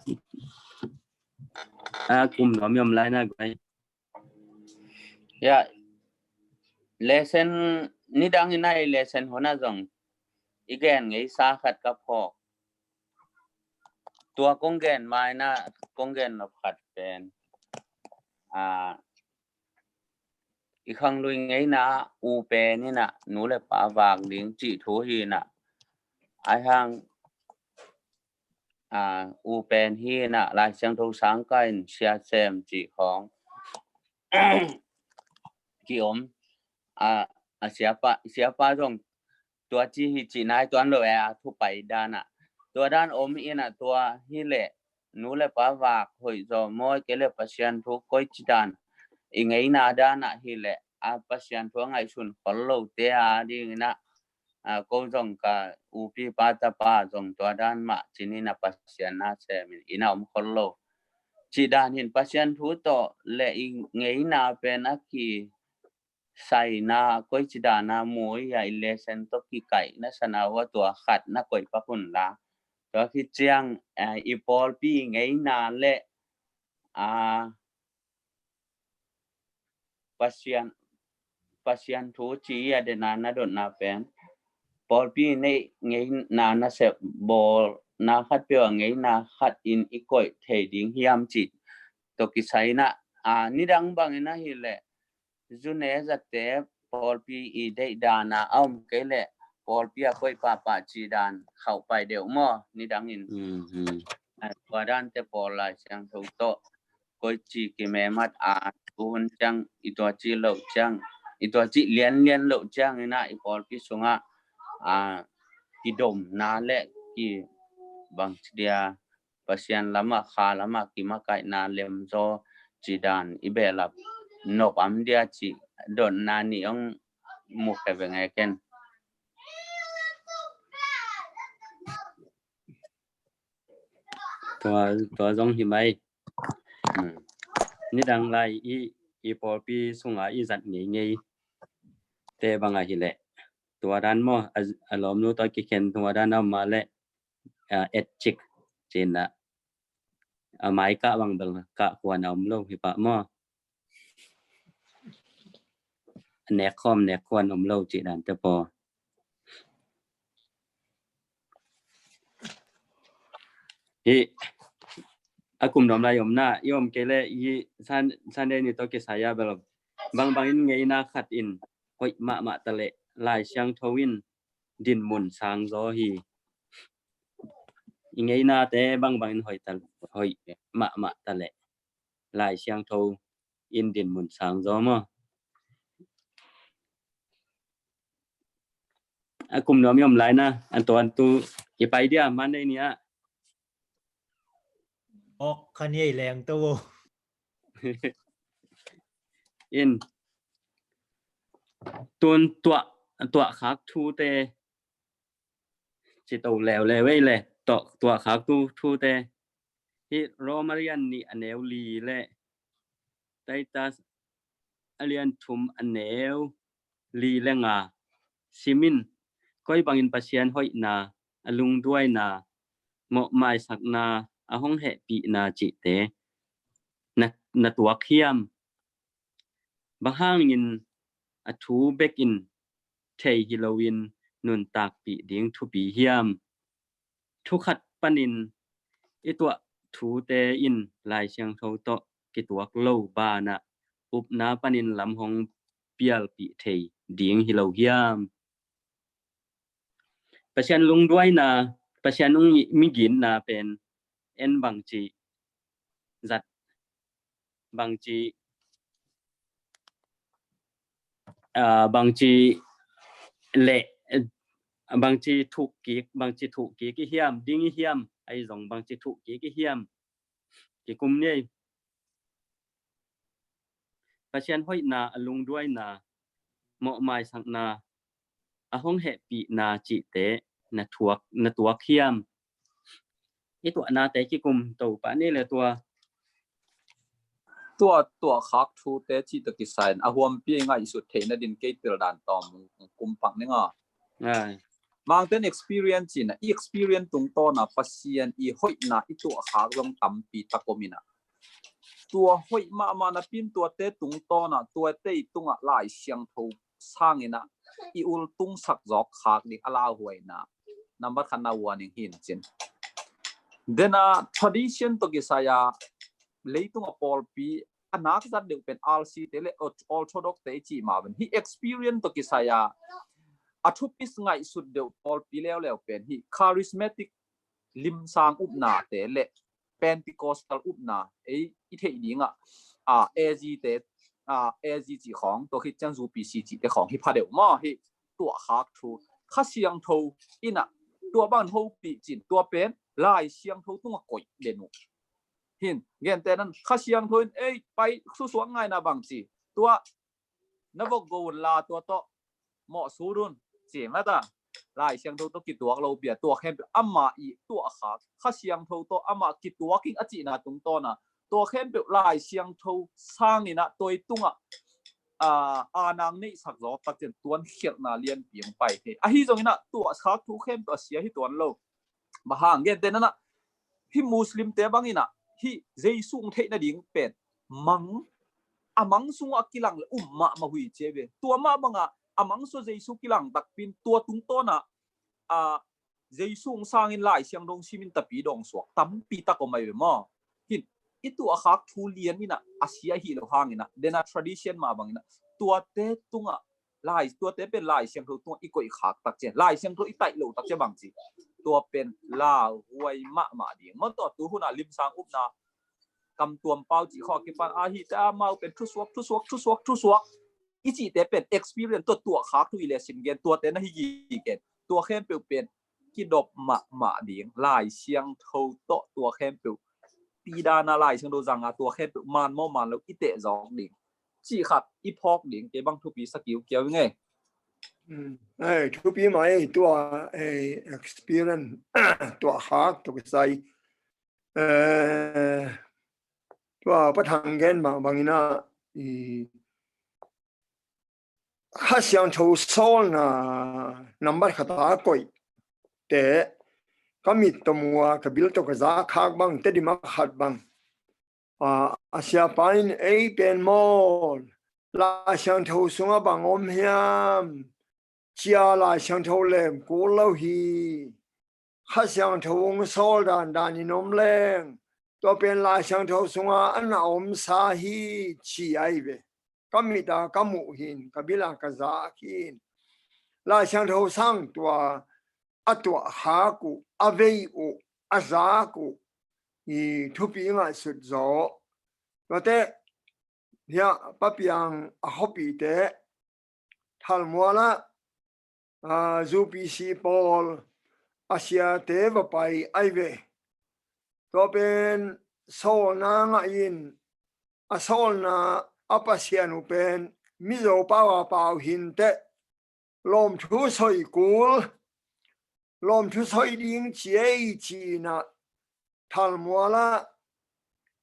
A kum nuam i om lai na guai. Ya. Lesson nidang ina i lesson hona zong i gen ngeisa khat ka phawk. Tua kong gen maina, kong gen nop khat pen, a, i khanglui ngeina u pen ina nu le pa vak ding cih thu hi ina. Aihang, a, u pen hi ina Lai Siangtho sangkah in siasem cih khawng kiom. A, a siapa, siapa zong tua ci hi ci nai tuan lo e, a thu pai dan a. Tua dan om ina tua hileh nu le pa vak hoih zaw maw, kei le Pasian thu koici dan i ngeina dan a hileh a Pasian thu a ngaihsun khol lote a ding ina, a, ko zong ka upi pa tapa zong tua dan mah cinin a Pasian na semin ina om khol lo. Ci dan hin Pasian thu tawh le i ngeina pen a ki saina koici dana mui a i lesson tawh kikaihna sana ua tua khat na koih pak un la. Tua khit ciang, eh, i pawlpi ngeina le, a, Pasian, Pasian thu ci a dena na dotna pen pawlpi nei ngeina na sep bawlna khat peuh a ngeina khat in i koih thei ding hiam ci tawh kisaina, a, nidang bangin ahileh zune zate pawlpi i deih dana a om kei leh pawlpi a koih pahpah ci dan khauh pai deuh maw nidangin. Tua dante pawl Lai Siangtho tawh koici kimemat a tuhun ciang i tua ci loh ciang, i tua ci lianlian loh ciang ina i pawlpi sungah, a, kidomna le ki bangci dia Pasian lamah kha lamah kimakaihna lemzaw ci dan i behlap nop am dia ci dotna nih ong mukhe venge ken. Tua, tua zong hi mai. Nidang lai i, i pawlpi sunga i zat ngeingei te bang ahileh tua dan maw, a, a lawmnu tawh kikhen tua dan a om mah leh, a, et cik cin a, a mai kah bang bel kah kuan a om lo hi pah maw. Nek khawm nek kuan om lo cih dante pawl. Hi, a kum nuam lai om na, i om kei leh i Sunday ni tawh kisai a bel bangbang in ngeina khat in hoih mahmah ta leh Lai Siangtho in dinmun sang zaw hi. I ngeinate bangbang in hoih ta, hoih mahmah ta leh Lai Siangtho in dinmun sang zaw maw? A kum nuam i om lai na, an tuan tu i pai dia Monday ni ah. Ok, khan ei leng to. In tun tuah, tuah khak thute ci to leuleu ei le, tuah khak tu thute hi Roma lian nih a neu li le Titus a lian thum a neu li le nga simin, koi bangin Pasian hoihna, a lungduaina, mawhmaisakna, a hong hehpihna cihte na, na tuak hiam? Bang hangin a thu bekin thei hi loin nuntakpih ding thupi hiam? Thu khat panin i tuah thute in Lai Siangtho tawh kituak lo banah upna panin lam hong pialpih thei ding hi lo hiam? Pasian lungduaina, Pasian ung miginna pen en bangci zat, bangci, ah, bangci le, bangci thuk kik, bangci thuk kik i hiam, ding i hiam, ahi zong bangci thuk kik i hiam, kikum ni ei. Pasian hoihna, a lungduaina, mawhmaisakna, a hong hehpihna cihte na tuak, na tuak hiam? I tuahnate kikum to pah ni le tua. Tua, tuah khak thute cih tawh kisai in a huampi ngaihsut theihna din kei tel dan tawm kum pak ni nga. Mangten experience in, i experience tungtawna Pasian i hoihna i tuah khak zong tampi tak om in a, tua hoih mahmah napi in tuate tungtawna, tuate i tungah Lai Siangtho sangin a i ul tungsak zawk khak ding a lauhuaina nambat khatna warning hi in cin. Dena tradition tawh kisai a leitunga pawlpi a nak zat deuh pen R C te le Orthodox te i cih ma ven. Hi experience tawh kisai a a thupi ngaihsut deuh pawlpi leuleu pen hi charismatic limsang upnate le Pentecostal upna ei i theih dingah, a, A Z te, a, A Z cih khawng, tua khit ciang U P C cihte khawng hi pha deuh maw, hi tuah khak thu. Kha Siangtho in a tua bang hopih cin, tua pen Lai Siangtho tungah koih den uh. Hin, gente nan Kha Siangtho in ei pai susuak ngaina bang ci. Tua na vok go un la, tua tawh mawh sut un, ci mata. Lai Siangtho tawh kituak lo pi a, tua khempeuh amah i tuah khak, Kha Siangtho tawh amah kituak ing a cihna tungtawna, tua khempeuh Lai Siangtho sangin a tua i tungah, a, a nang neihsak zawk tak ciang tuan khialhna lianpi hong pai thei. Ahi zongin a tuah khak thu khempeuh a sia hi tuan lo. Bang hang, gente nan a, hi Muslim te bangin a, hi Jesu hong theih nading pen mang, a mang sungah kilang le um mahmah uh hi ci ve. Tua mah banga a mang sung Jesu kilang takpi in tua tungtawna, a, Jesu hong sangin Lai Siangtho simin tapi dawng suak tampi tak om ahi ve maw. Hin, i tuah khak thu lian in a, a sia hi lo hangin a, dena tradition mah bangin a, tuate tungah Lai, tuate pen Lai Siangtho tungah i koih khak tak ciang, Lai Siangtho i taih lo tak ciang bang ci, tua pen lauhuai mahmah ding. Maw, tua tu hun a limsang upna, kam tuam pau cih khawng a kipan a, hihte amau pen thusuak, thusuak, thusuak, thusuak i cihte pen experience tawh tuah khak thu i le sim gen, tuate na hi gige. Tua khempeuh pen kidop mahmah ding, Lai Siangtho tawh tua khempeuh, pi dana Lai Siangtho zanga tua khempeuh man maw man lo i teh zawk ding cih khat i phawk ding, kei bang thupi sa kiukiau ing ei. Ei, thupi mah ei, tua, ei, experience, tuah khak tawh kisai. Eh, tua Pa Thang gen mah bangin a, i, Kha Siangtho sawlna nambat khat a koih te, ka mit tawh mu a, ka bil tawh ka za khak bang, Tedim a khat bang. A, a siapa in ei pen maw, Lai Siangtho sungah bang om hiam? Cia Lai Siangtho lem kul lo hi. Kha Siangtho hong sawl dandan in om leng, tua pen Lai Siangtho sunga a na omsa hi ci ahi ve. Ka mit a ka muh hin, ka bil a ka zak hin. Lai Siangtho sang tua a tuah khak uh, a vei uh, a zak uh i thupi ngaihsut zaw. Tuate hia Pa Piang a khuapite Thalmual ah, aa, U P C pawl a siate va pai ahi ve. Tua pen sawlna ngah in, a sawlna a Pasian uh pen Mizo pau a pau hinteh lawmthu soi kul, lawmthu soi ding ci ei ci-in ah Thalmual ah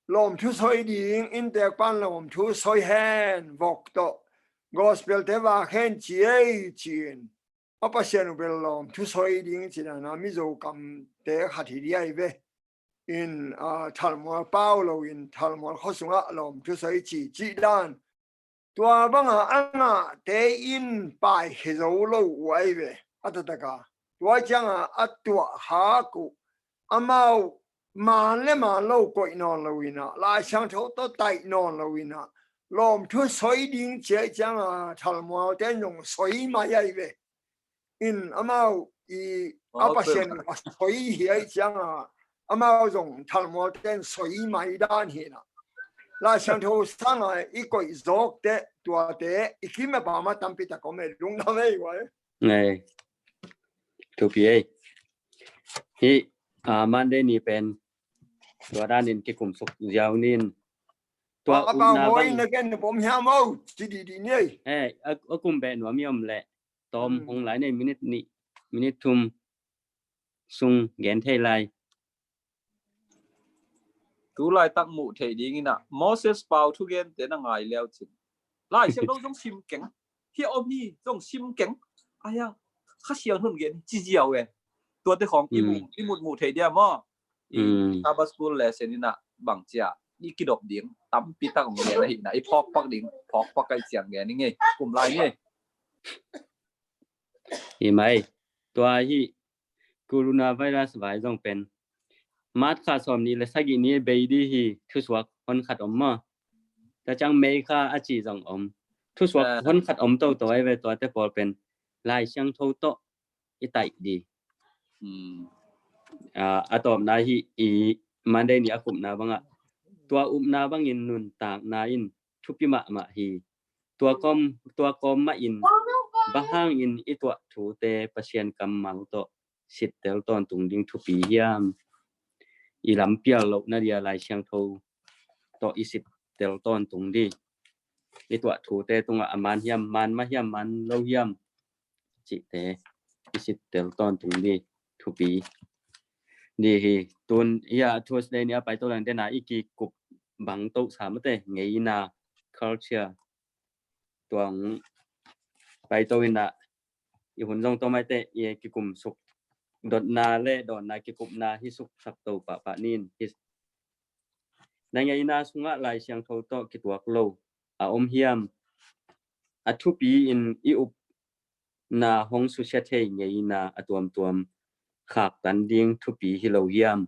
lawmthu soi ding, innteek pan lawmthu soi hen vok tawh gospel-te vak hen ci ei ci-in a Pasian uh bel lawmthu soi ding ci-in ah Mizo kamte khat hi ding ahi ve. In, aa, Thalmual pau lo in Thalmual khua sungah lawmthu soi ci cih dan. Tua banga a ngahte in paikhia zo lo uh ahi ve. A taktakah tua cianga a tuah khak uh, amau man le man lo koih nawn lo in ah, Lai Siangtho tawh taih nawn lo in ah, lawmthu soi ding ci ei cianga Thalmualte in zong soi mai ahi ve. In amau i a Pasian a soi hi ei cianga amau zong Thalmualte in soi mai dan hi in ah. Lai Siangtho sanga i koih zawkte tuate i kim a pama tampi tak om e, lungdam ei vai. Ngai. Thupi ei. Hi, a, Monday ni pen tua danin kikum suk ziau nin. Tua a pau upna mawi bang na ken pom hiam au, ci didi ni ei. Eh, a, a kum beh nuam i om leh. Tawm hong lai nei minute nih, minute thum sung gen thei lai. Tu laitak muh theih dingin ah Moses pau thugente na ngai leu cin Lai Siangtho zong sim keng. Hia om hi zong sim keng. Aia, Kha Siangtho in gen ci ziau e. Tuate khawng i mu, i mut muh theih dia maw? I Sabbath school lesson in ah bang cia i kidop ding tampi tak om gen ahi na, i phawk pak ding, phawk pak kai ciang gen i ngei, kum lai ngei. Hi mai, tua hi coronavirus vai zong pen March kha sawm nih le sagih ni bei di hi, thusuak hon khat om maw? Tua ciang May kha a ci zong om. Thusuak hon khat om toto ahi ve, tuate pawl pen Lai Siangtho tawh i taih di. A, a tawpna hi i Monday ni a kupna bangah tua upna bangin nuntakna in thupi mahmah hi. Tua kawm, tua kawm mahin bang hangin i tuah thute Pasian kammal tawh sittel tawntung ding thupi hiam? I lampial lohna dia Lai Siangtho tawh i sittel tawntung di. I tuah thute tungah a man hiam, man mah hiam, man lo hiam cihte i sittel tawntung di thupi di hi. Tun hia Thursday ni a paito leng dena i kikup bang toh sa mate, ngeina, culture, tuang paito in ah i hun zong tawh maite i kikum suk dotna le dawnna kikupna hi suksak to pahpah nin hi. Na ngeina sungah Lai Siangtho tawh kituak lo a om hiam? A thupi in i upna hong susia thei ngeina a tuamtuam khaktan ding thupi hi lo hiam?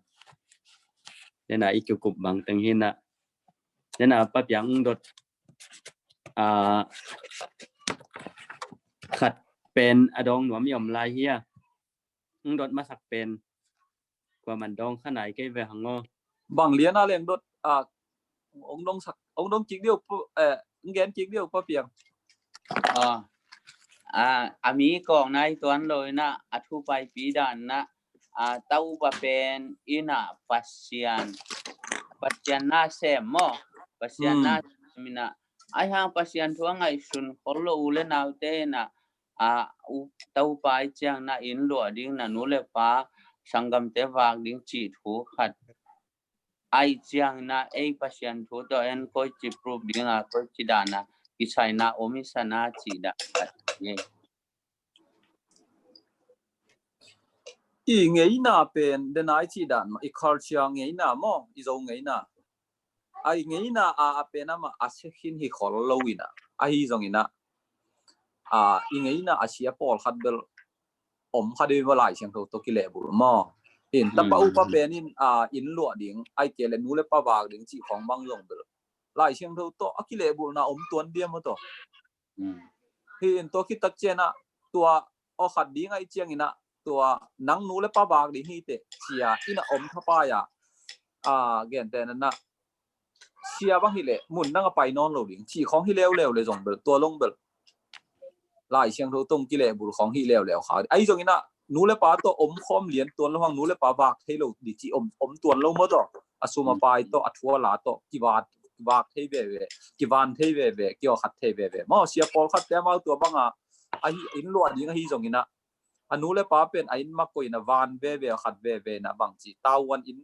Nena i kikup bangteng hi na. Nena Pa Piang ung dot, a, khat pen a dawng nuam i om lai hia? Ung dot masak pen kua man dawng kha nai kei ve hang aw. Bang lian a leng dot, a, ong dong sak, ong dong kik diu, eh, ong gen kik diu Pa Piang. A, a, a mi kong nai tuan lo ina, a thu paipi dan na, a, Topa pen ina Pasian, Pasian na sem maw, Pasian na sem ina, ai hang Pasian thu a ngaihsun khol lo u le naute ina, a, u, Topa i ciang na inn luah ding, na nu le pa sanggamte vak ding cih thu khat. Ai ciang na ei Pasian thu tawh en koici proof ding a, koici dan a kisaina om i sa na cih dan khat ngei. I ngeina pen, den ai cih dan mah, i culture ngeina maw, i Zo ngeina. A i ngeina a, a pen amah a sia khin hi khol lo ina. Ahi zong ina, a, i ngeina a sia pawlkhat bel om kha deuh maw, Lai Siangtho tawh kilehbulh maw. In tapa upa pen in, a, inn luah ding, ai ke le nu le pa vak ding cih khawng bang zong bel Lai Siangtho tawh a kilehbulhna om tuan diam aw tawh. Hi in tua khit tak ciangin ah tua aw khat ding ai ciangin ah tua nang nu le pa vak ding hi teh cia in a om thapai a, a, gentehna sia bang hi leh mun nang a pai nawn lo ding cih khawng hi leuleu le zong bel tua long bel Lai Siangtho tawh kilehbulh khawng hi leuleu kha. Ai zongin ah nu le pa tawh om khawm lian tuan lo hang, nu le pa vak thei lo ding cih om, om tuan lo maw tawh. A sum a pai tawh, a thu a la tawh kivak, kivak thei veve, kivan thei veve, kiawkhat thei veve maw. Sia pawlkhatte amau tua banga ahi, inn luah ding ahi zongin ah a nu le pa pen a inn mah koih in a van veve, a khat veve in a bangci tavuan in,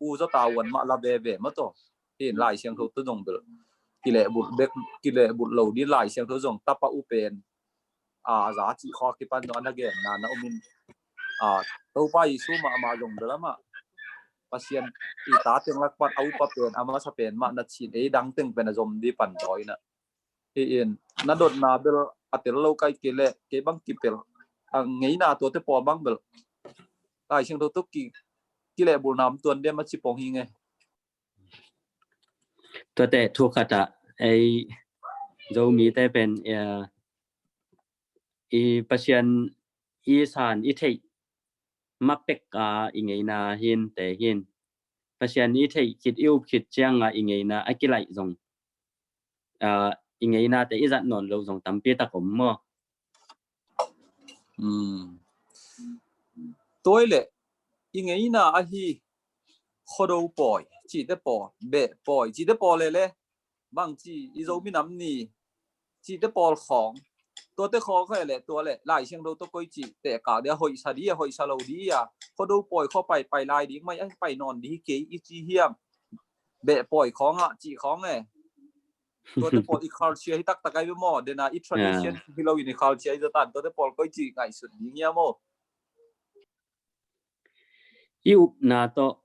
u zaw tavuan mah la veve maw tawh. Hi in Lai Siangtho tawh zong bel kilehbulh bek, kilehbulh lo ding Lai Siangtho zong tapa u pen, a, za cih khawng kipan zong a na genna na om in, a, Topa Jesu mahmah zong bel amah Pasian i ta teng lak pan a upa pen, a masa pen mah na cin, ei dang teng pen a zom ding pan zaw in ah. Hi in na dotna bel a tel lo kai ke le kei bang kipel a ngeina tuate pawl bang bel Lai Siangtho tawh ki, kilehbulhna om tuan diam a ci pong hi nge. Tuate thu khat ah ei Zomite pen, eh, i Pasian i san i theih mapek a i ngeina hi in te hi in. Pasian i theih khit i up khit cianga i ngeina a kilaih zong, a, i ngeinate i zat nawn lo zong tampi tak om maw. Tua i leh i ngeina ahi Khuado pawi cihte pawl, beh pawi cihte pawl le le bangci i Zo minam ni cihte pawl khawng, tuate khawng kha le tua le Lai Siangtho tawh koi cih teh kak dia hoihsa di a, hoihsa lo di a, Khuado pawi khaw pai, pai lai ding mai a, pai nawn di hi kei i ci hiam? Beh pawi khawng ah cih khawng e. Tuate pawl i culture hi taktak ai ve maw, dena i tradition hi lo in i culture hi zatan, tuate pawl koi cih ngaihsut ding hiam maw? I upna tawh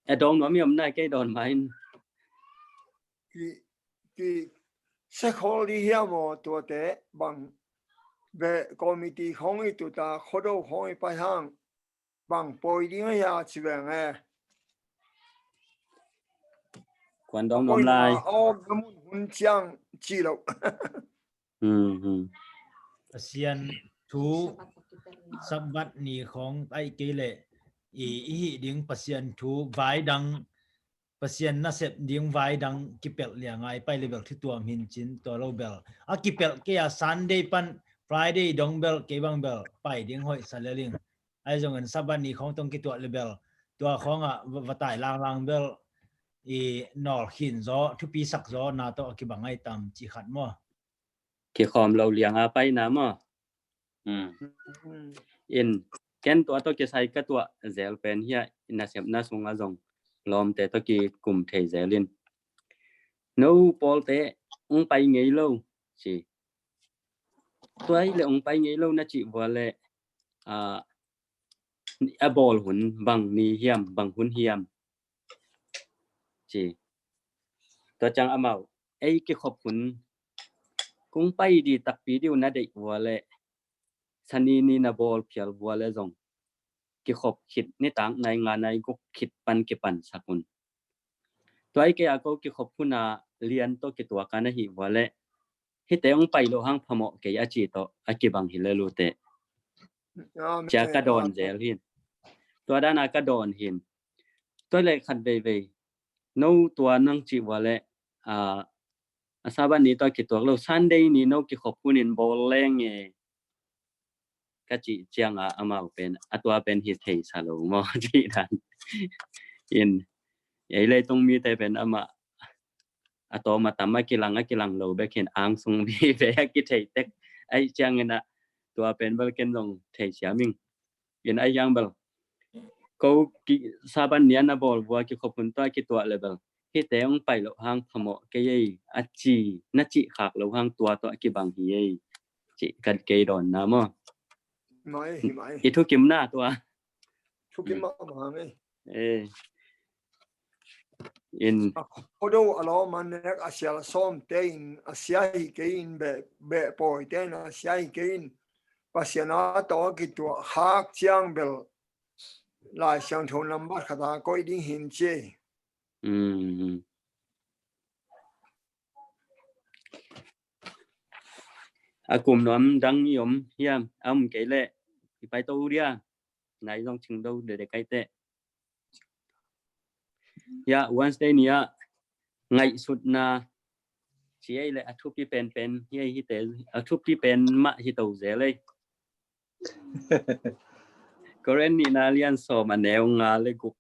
a dawng nuam i om nai kei dawn ma in. Ki, ki sekhol di hiam aw tuate bang ve committee khawng i tuta Khuado khawng i pai hang bang pawi ding a hia ci veng e. Kuan dawng nuam lai. Aw, na mun hun ciang ci lo. Pasian thu Sabbath ni khawng ai kei le i, i hih ding Pasian thu vai dang, Pasian nasep ding vai dang kipelh liang ai pai le bel thu tuam hin cin tua lo bel a kipelh kei a Sunday pan Friday dong bel kei bang bel pai ding hoih sa le ling. Ai zongin Sabbath ni khawng tawh kituah le bel tua khawngah va, va tai langlang bel i nawl khin zaw, thupi sak zaw na tawh a kibang ai tam ci khat maw? Kikhawm lo lianga paina maw? In ken tua tawh kisai ka tuah zel pen hiah i nasepna sungah zong lawmte tawh kikum thei zel in. No pawlte ong pai ngei lo ci. Tua hi le ong pai ngei lo na cih vua le, a, a bawl hun bang ni hiam, bang hun hiam ci. Tua ciang amau ei kikhop hun kong pai di takpi diu na deih vua le, Sani ni na bawl phial vua le zong kikhop khit nitak nai nga nai guk khit pan kipansak un. Tua i kei a ko kikhop huna lian tawh kituak a na hih vua le, hihte ong pai loh hang phamawh kei a ci tawh a kibang hi le lute. Cia ka dawn zel hin. Tua dana ka dawn hin. Tua le khat veivei no tua nang cih vua le, a, a Sabbath ni tawh kituak lo Sunday ni no kikhop hunin bawl leng e. Ka cih cianga amau pen a tua pen hi thei sa lo maw cih dan. In ei leitung mite pen amah a tawm a tam a kilang a kilang lo bek hin angsung vive a kithei tek. Ai ciangin a tua pen bel ken zong thei siam ing. In ai hiang bel ko ki Sabbath ni a na bawl vua kikhop hun tawh a kituah le bel hihte ong pai loh hang phamawh kei ei a ci na cih khak lo hang tua tawh a kibang hi ei. Cih kan kei dawnna maw? Mai, hi mai. I thukimna tua. Thukim mahmah hang ei. Eh. In a khodo a lawm a nek a sial sawmte in a sia hi kei in beh, beh pawite in a sia hi kei in Pasian a tawh a kituah khak ciang bel Lai Siangtho nambat khat a koih ding hi ci. Mm. A kum nuam dang i om hiam? A om kei leh i pai to uh dia. Nai zong cing do dede kai teh. Ya, Wednesday ni a ngaihsutna ci ei leh a thupi penpen hi ei hi te, a thupi pen mah hi to zel ei. Korin nihna lian sawm a neu nga le guk,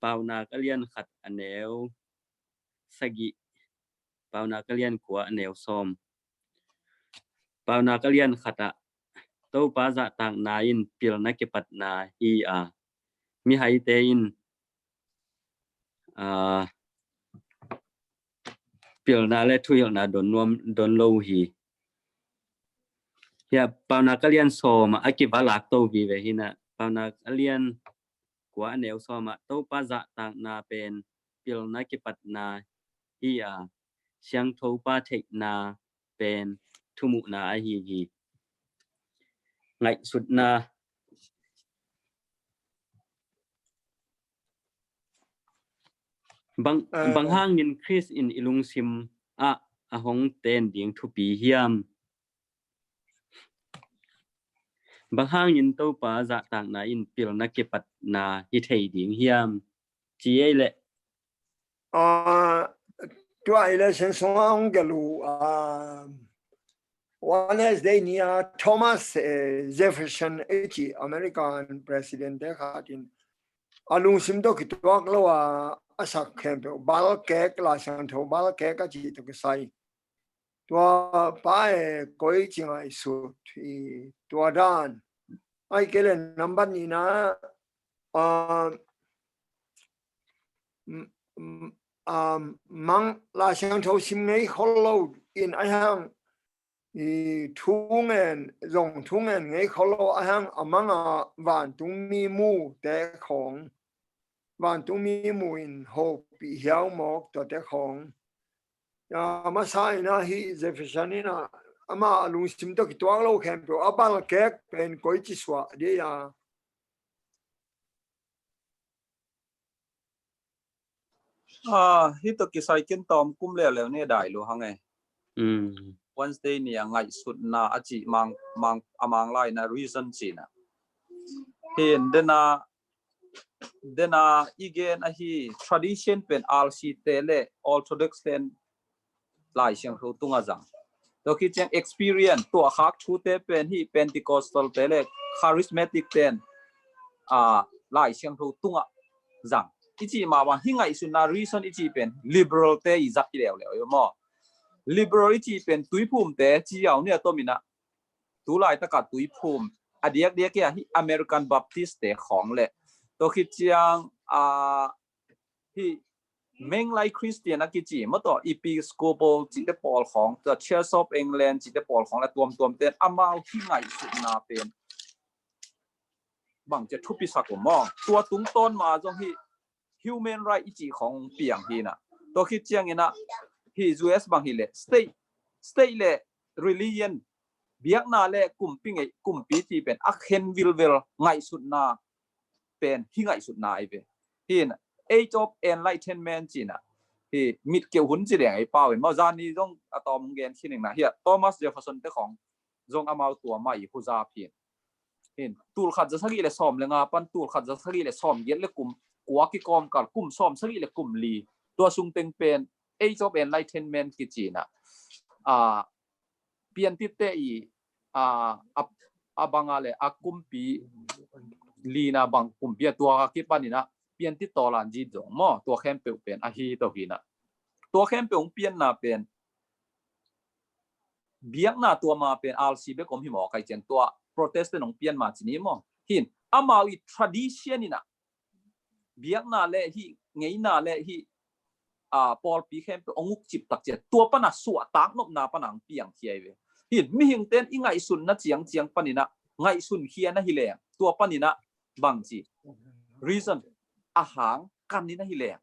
Paunak a lian khat a neu sagih, Paunak a lian kua a neu sawm. Paunak a lian khat ah Topa zahtakna in pilna kipatna hi a, mihaite in, aa, pilna le thuhilhna don nuam, don lo hi. Hia, Paunak a lian sawm ah a kiva lak to vive hi na, Paunak a lian kua a neu sawm ah Topa zahtakna pen pilna kipatna hi a, siangthopa theihna pen thumuhna ahi hi. Ngaihsutna. Bang, ah, bang hangin Khrist in i lungsim ah a hong ten ding thupi hiam? Bang hangin Topa zahtakna in pilna kipatna hi thei ding hiam? Ci ei leh. Ah, tua i lesson sungah hong gelh uh, ah, Wednesday ni a Thomas, eh, Jefferson i ci American president te khat in a lungsim tawh kituak lo a a sak khempeuh, balkek, Lai Siangtho balkek a ci tawh kisai. Tua pa e koi ci ngaihsut i tua dan. Ai kei le nambat nihna, ah, m-, m-, ah, mang Lai Siangtho sim ngei khol lo in ai hang i thu ngen, zong thu ngen ngei khol lo ai hang a mang a vantungmi mu te khong, vantungmi mu in hopih hiau mawk tua te khong. Ya, masa in a hi Jefferson in a ama a lungsim tawh kituak lo khempeuh a balkek pen koi ci suah dia. Ah, hi tawh kisai kin tawm kum leuleu ni dai lu hang e. Mm. Wednesday ni a ngaihsutna a ci mang, mang, a mang lai na reason ci na. Hin dena, dena i gen ahi tradition pen R C te le Orthodox ten Lai Siangtho tungah zang. Tua khit ciang experience, tuahkhak thute pen hi Pentecostal te le Charismatic ten, ah, Lai Siangtho tungah zang. I ci mah bang hi ngaihsutna reason i ci pen liberal te i zak hi leuleu maw. Liberal i ci pen tuiphum te ci au nia tomin a. Tu laitaka tuiphum a diakdiak hi a hi American Baptist te khong le. Tua khit ciang, ah, hi Menglai Christian a kici maw, tua Episcopal cite pawl khong, tua Church of England cite pawl khong le tuamtuam ten amau hi ngaihsutna pen bang ci a thupi sak uh maw. Tua tungtawn ma zong hi human right i ci khong piang hi na. Tua khit ciangin a hi U S bang hi le state, state le religion biakna le kumpi ngei, kumpi ci pen a khen vilvel ngaihsutna pen hi ngaihsutna ai ve. Hin Age of Enlightenment ci na hi mit keu hun ci leng ai pau in maw, zani zong a tawm gen khin ing na hi a Thomas Jefferson te khong zong amau tua mah i huzap hin. Hin tul khat za sagih le sawm le nga pan tul khat za sagih le sawm giat le kum kua kikawm kal kum sawm sagih le kum li tua sung teng pen Age of Enlightenment kici na. Ah, piantitte i, a, a, a banga le a kumpi lina bang kumpi a tua kipanin a piantit tawlan zit zong maw, tua khempeuh pen ahi to hi na. Tua khempeuh hong pianna pen biakna tua ma pen R C bek om hi maw, kai cian tua Protestant hong pian ma ci ni maw. Hin amau i tradition in a biakna le hi, ngeina le hi, a, pawlpi khempeuh hong uk cip tak ciat tua pana suahtak nopna pana hong piang hi ai ve. Hin mihingte in i ngaihsunna ciangciang panin a ngaihsun khia na hi leng tua panin a bang ci reason a hang kan in a hi leng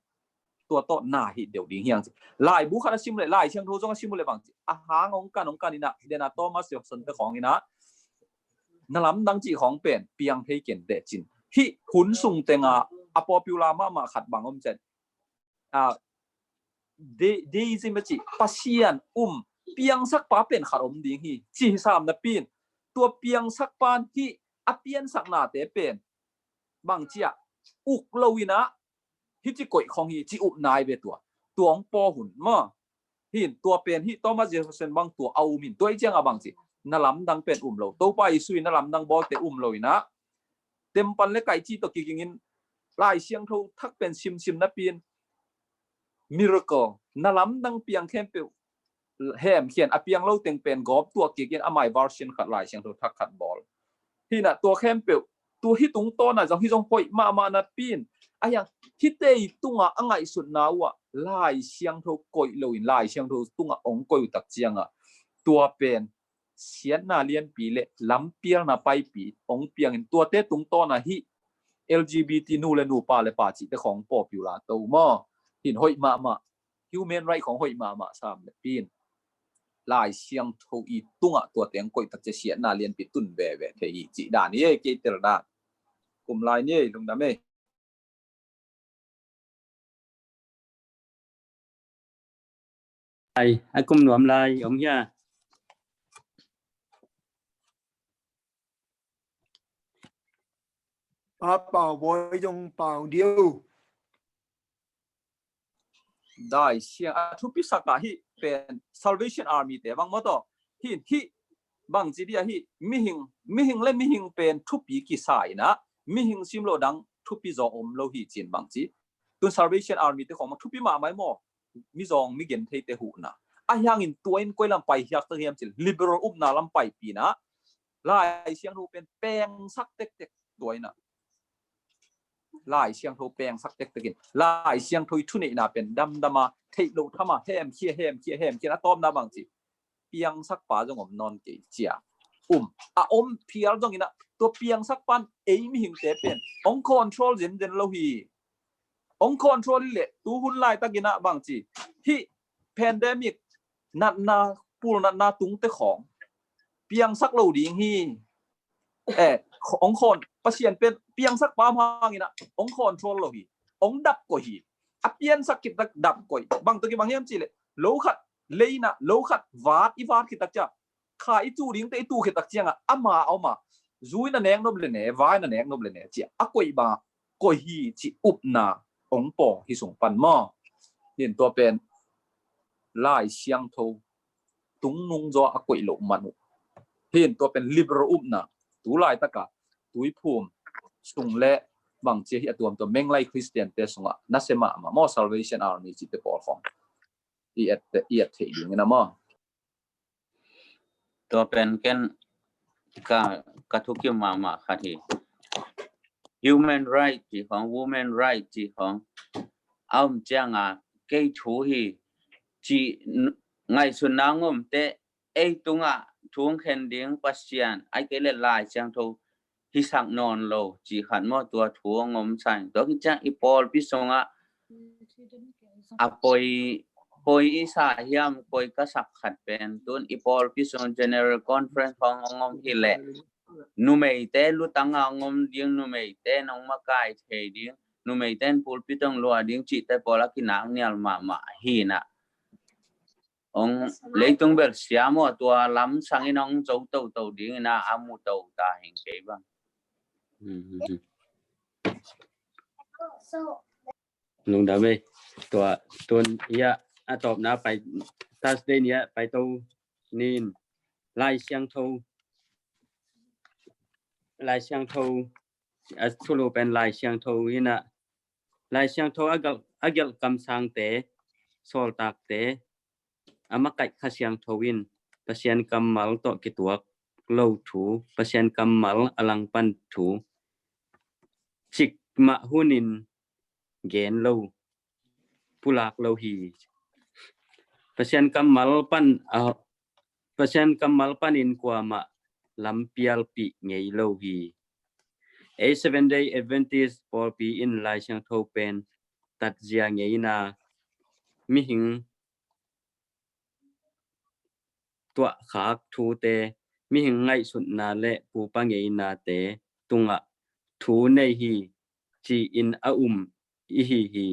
tua tawh na hi deuh ding hiang ci. Laibu khat a sim le, Lai Siangtho zong a sim le bang ci a hang hong kan hong kan in a dena Thomas Jefferson te khawng in a na lamdang cih khawng pen piang thei ken teh cin. hih hun sung tengah a popular mahmah khat bang om ciat, a, de, deism a cih, Pasian um, piangsakpa pen khat om ding hi, ci hi sam napi in, tua piangsakpa in hih a piansaknate pen bang ci a, uk lo in ah, hih ci koih khong hi, ci upna hi ve tua. Tua hong pua hun maw. Hin tua pen hih Thomas Jefferson bang tua a um hin, tua hi ciangah bang ci, na lamdang pen um lo, Topa Jesu in na lamdang bawlte um lo in ah, tempan le kaihci tawh kigingin Lai Siangtho thak pen simsim napi in, miracle, na lamdang piang khempeuh hemkhian, a piang lo teng pen gawp tuah kik in, amah version khat Lai Siangtho thak khat bawl. Hi in ah tua khempeuh, tua hih tungtawn ah zong hih zong hoih mahmah napi in, a hiang hihte tungah a ngaihsutna uh ah Lai Siangtho koih lo in, Lai Siangtho tungah hong koih uh tak ciangah, tua pen siatna lianpi le lampialna paipi hong piang in, tuate tungtawn ah hih L G B T nu le nu, pa le pa cihte khong popular to maw. Hin hoih mahmah, human right khong hoih mahmah sam le pi in, Lai Siangtho i tungah tuate hong koih tak ciang siatna lianpi tun veve thei hi cih dan hi ei, kei tel dan. Kum lai ni ei, lungdam ei. Ai, a kum nuam lai om hia? Pa Pau Bawi zong pau diu. Dai siang a thupi sak ah hih pen Salvation Army te bang maw tawh. Hih, hih bang ci dia hih mihing, mihing le mihing pen thupi kisa in ah, mihing sim lo dang thupi zaw om lo hi cin bang ci. Tun Salvation Army te khong bang thupi mahmah maw. Mizawng, mi gentheite huhna. A hiangin tua in koi lam pai hiak tak hiam cin, liberal upna lam paipi in ah, Lai Siangtho pen pengsak tektek tua in ah. Lai Siangtho pengsak tektek in, Lai Siangtho i thuneihna pen damdam a, theih loh tham a, hemkhia, hemkhia, hemkhia, a tawpna bang ci, piangsakpa zong om nawn kei cia. Um, a om phial zongin ah, tua piangsakpa in ei mihingte pen hong control zenzen lo hi. Hong control hi leh, tu hun laitak in ah bang ci, hih pandemic natna, pul natna tungte khong piangsak lo ding hi. Eh, hong khon, Pasian pen piangsakpa hangin ah hong control lo hi. Hong dap koih hi. A piansak khit tak dap koih. Bang tawh kibang hiam cih leh, lo khat lei in ah, lo khat vat, i vat khit tak ciang, kha i tu dingte i tu khit tak ciangah, ama a om a, zui na nek nop le ne, vai na nek nop le ne, ci a koih bang, koih hi ci upna hong pua hi sung pan maw. Hin tua pen Lai Siangtho tungnung zaw a koih loh man uh. Hin tua pen liberal upna, tu laitak a Tuiphum sung le bang ci hi, a tuamtuam Menglai Christian te sungah nasia mahmah maw, Salvation Army cihte pawl khong. I et, i et theih dingin ah maw. Tua pen ken ka, ka thukim mahmah khat hi. Human right cih khong, women right cih khong a om ciangah, kei thu hi cih ngaihsutna hong om teh, ei tungah thu hong khen ding Pasian, ahih kei leh Lai Siangtho hisak nawn lo cih khat maw, tua thu hong om sa in. Tua khit ciang i pawlpi sungah a poi, poi i sa hiam, poi ka sak khat pen, tun i pawlpi sung General Conference khong hong om hi leh, numeite lutang a hong om ding, numeite hong makai thei ding, numeite in pulpit hong lua ding cihte pawl a kinak nial mahmah hi in ah. Hong leitung bel siam aw, tua lam sangin hong zo toto dingin ah, a mu to ta hing kei bang. Lungdam ei. Tua tun ia a tawpna pai, Thursday ni a pai to nin, Lai Siangtho, Lai Siangtho a thulu pen Lai Siangtho in ah, Lai Siangtho a gelh, a gelh kamsangte, sawltakte, a makaih Kha Siangtho in Pasian kammal tawh kituak lo thu, Pasian kammal a langpan thu, cikmah hunin gen lo, pulak lo hi. Pasian kammal pan, a, Pasian kammal panin kuamah lampialpih ngei lo hi. Ei Seventh Day Adventist pawlpi in Lai Siangtho pen tatzia ngeina, mihing tuahkhak thute, mihing ngaihsutna le pupa ngeinate tungah thu nei hi, ci-in a um i hi hi.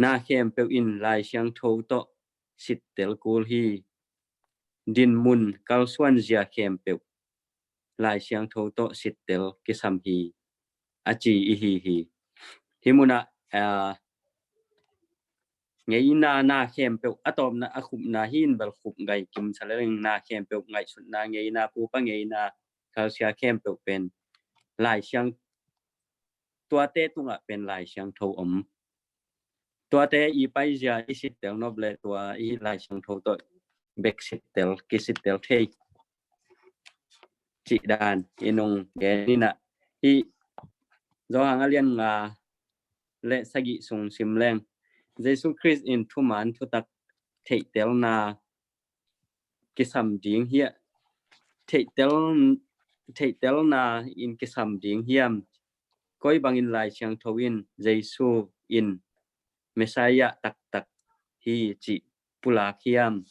Na khempeuh in Lai Siangtho tawh sittel kul hi. Dinmun kalsuan zia khempeuh Lai Siangtho tawh sittel kisam hi, a ci i hi hi. Hih munah, aa, ngeina na khempeuh, a tawpna a khupna hi in bel khup ngai kim sa leng, na khempeuh ngaihsutna, ngeina, pupa ngeina, kalsia khempeuh pen Lai Siang, tuate tungah pen Lai Siangtho om. Tuate i paizia i sittel nop le tua i Lai Siangtho tawh bek sittel, kisittel thei cih dan i nung gen inah, hih Johan a lian nga le sagih sung sim leng, Jesu Khrist in thuman thutak theihtelna kisam ding hi a, theihtel, theihtelna in kisam ding hiam? Koi bangin Lai Siangtho in Jesu in Messiah taktak hi cih pulak hiam?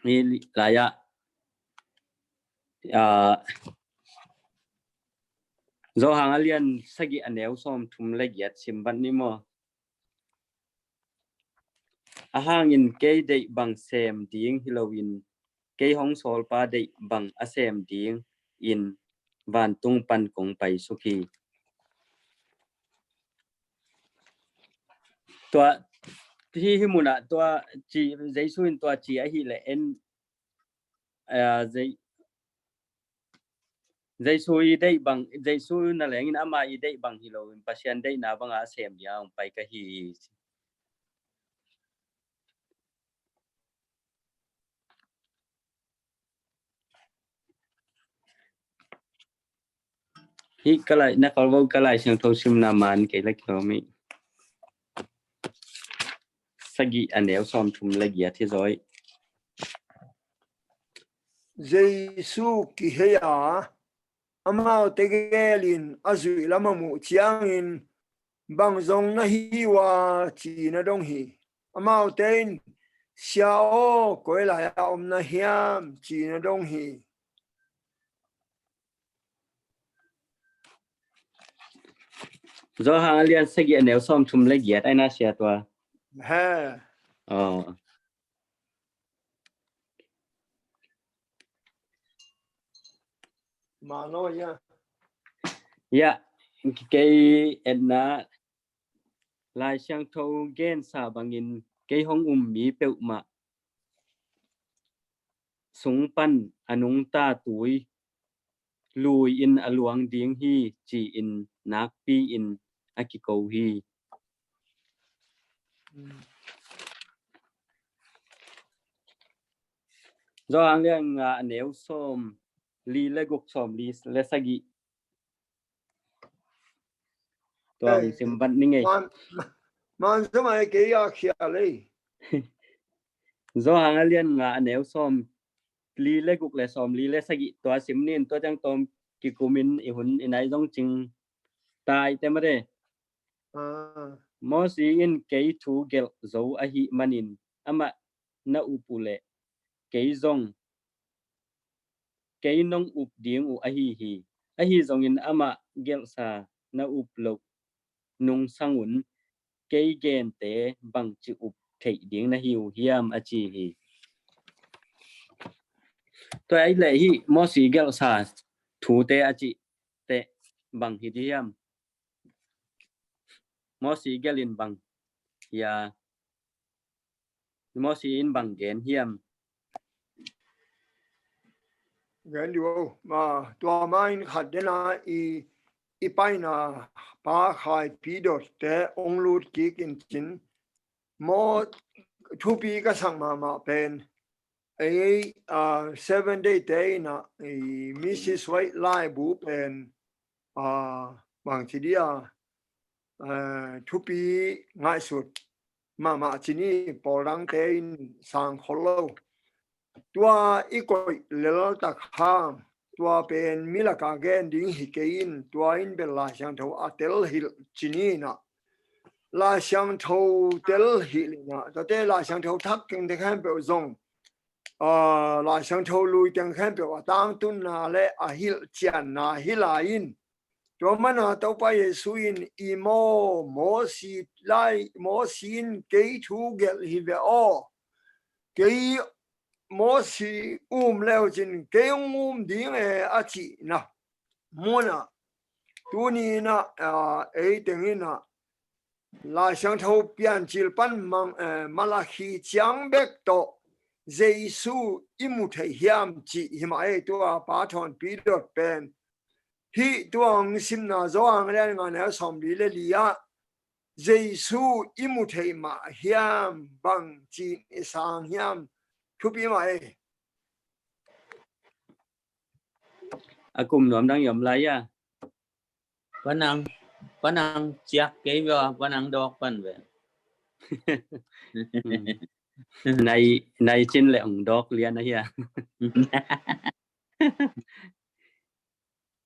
Hih lai-ah, aa, Johan a lian sagih a neu sawm thum le giat sim vat ni maw? Ahang in kei deih bang sem ding hi loin, kei hong sawlpa deih bang a sem ding in vantung pan kong pai suk hi. Tua hi, hih munah tua ci, Jesu in tua ci ahih leh en, aa, Je-, Jesu i deih bang, Jesu na lengin ama i deih bang hi loin Pasian deihna banga a sem dia hong pai ka hi. Hih ka lai, na kalvo ka Lai Siangtho simna man kei la kilawm hi. Sagih a neu sawm thum le giat hi zaw hi. Jesu kihei a, amaute gelin a zuih lam a muh ciangin, bang zong na hi uh a, ci-in a dong hi. Amaute in, Sia aw, koi lai-ah om na hiam, ci-in a dong hi. Johan a lian sagih a neu sawm thum le giat ai na sia tua. He. Aw. Mano ya. Ya, kei etna Lai Siangtho gensa bangin kei hong um mi peuhmah sung pan a nungta tui lui-in a luang ding hi, ci-in nakpi-in a kiko hi. Johan lian nga a neu sawm li le guk, sawm li le sagih. Tua hong sim vat ni ngei. Man, man zomai kei a khia lei. Johan a lian nga a neu sawm li le guk le sawm li le sagih tua sim nin, tua ciang tawm kikumin i hun i nai zong cing tai te mate. Ah. Mosi in kei thu gelh zo ahih manin amah na up uh leh kei zong kei nong up ding uh ahi hi. Ahi zongin amah gelhsa na up loh nungsang un kei gente bangci up theih ding na hi uh hiam, a ci hi. Tua ahih leh hih Mosi gelhsa thute a cih teh bang hi ding hiam? Mosi gelh in bang hia, Mosi in bang gen hiam? Gen dih o, ma, tua ma in khat dena i, i paina pa khaipi dotte ong lut kik in cin. Maw, thupi ka sak mahmah pen ei, ah, Seven Day te in ah, ei, Missus White laibu pen, ah, bangci dia, ah, thupi ngaihsut mahmah ci ni, pawl dangte in sang khol lo. Tua i koih lel tak hang, tua pen mi laka gen ding hi kei in, tua in bel Lai Siangtho a tel hilh ci ni in ah. Lai Siangtho tel hilh in ah, tuate Lai Siangtho thak keng te khempeuh zong Lai Siangtho lui teng khempeuh a tangtunna le a hilhcianna hi lai in. Tua mana Topa Jesu in i maw Mosi lai, Mosi in kei thu gelh hi ve aw. Kei Mosi um leucin kei hong um ding e a cihna munah tuni inah ei teng inah Lai Siangtho Piancil pan mang, eh, Malakhi ciang bek tawh Jesu i mu thei hiam cih hi mah ei. Tua Pa Thawnpi dot pen hih tua hong simna Johan lian nga neu sawmli le li ah Jesu i mu thei mah hiam, bang ci-in i sang hiam, thupi mah ei. A kum nuam dang i om lai a. Panang, panang ciak kei ve, panang dawk pan ve. Nai, nai cin le ong dawk lian a hia.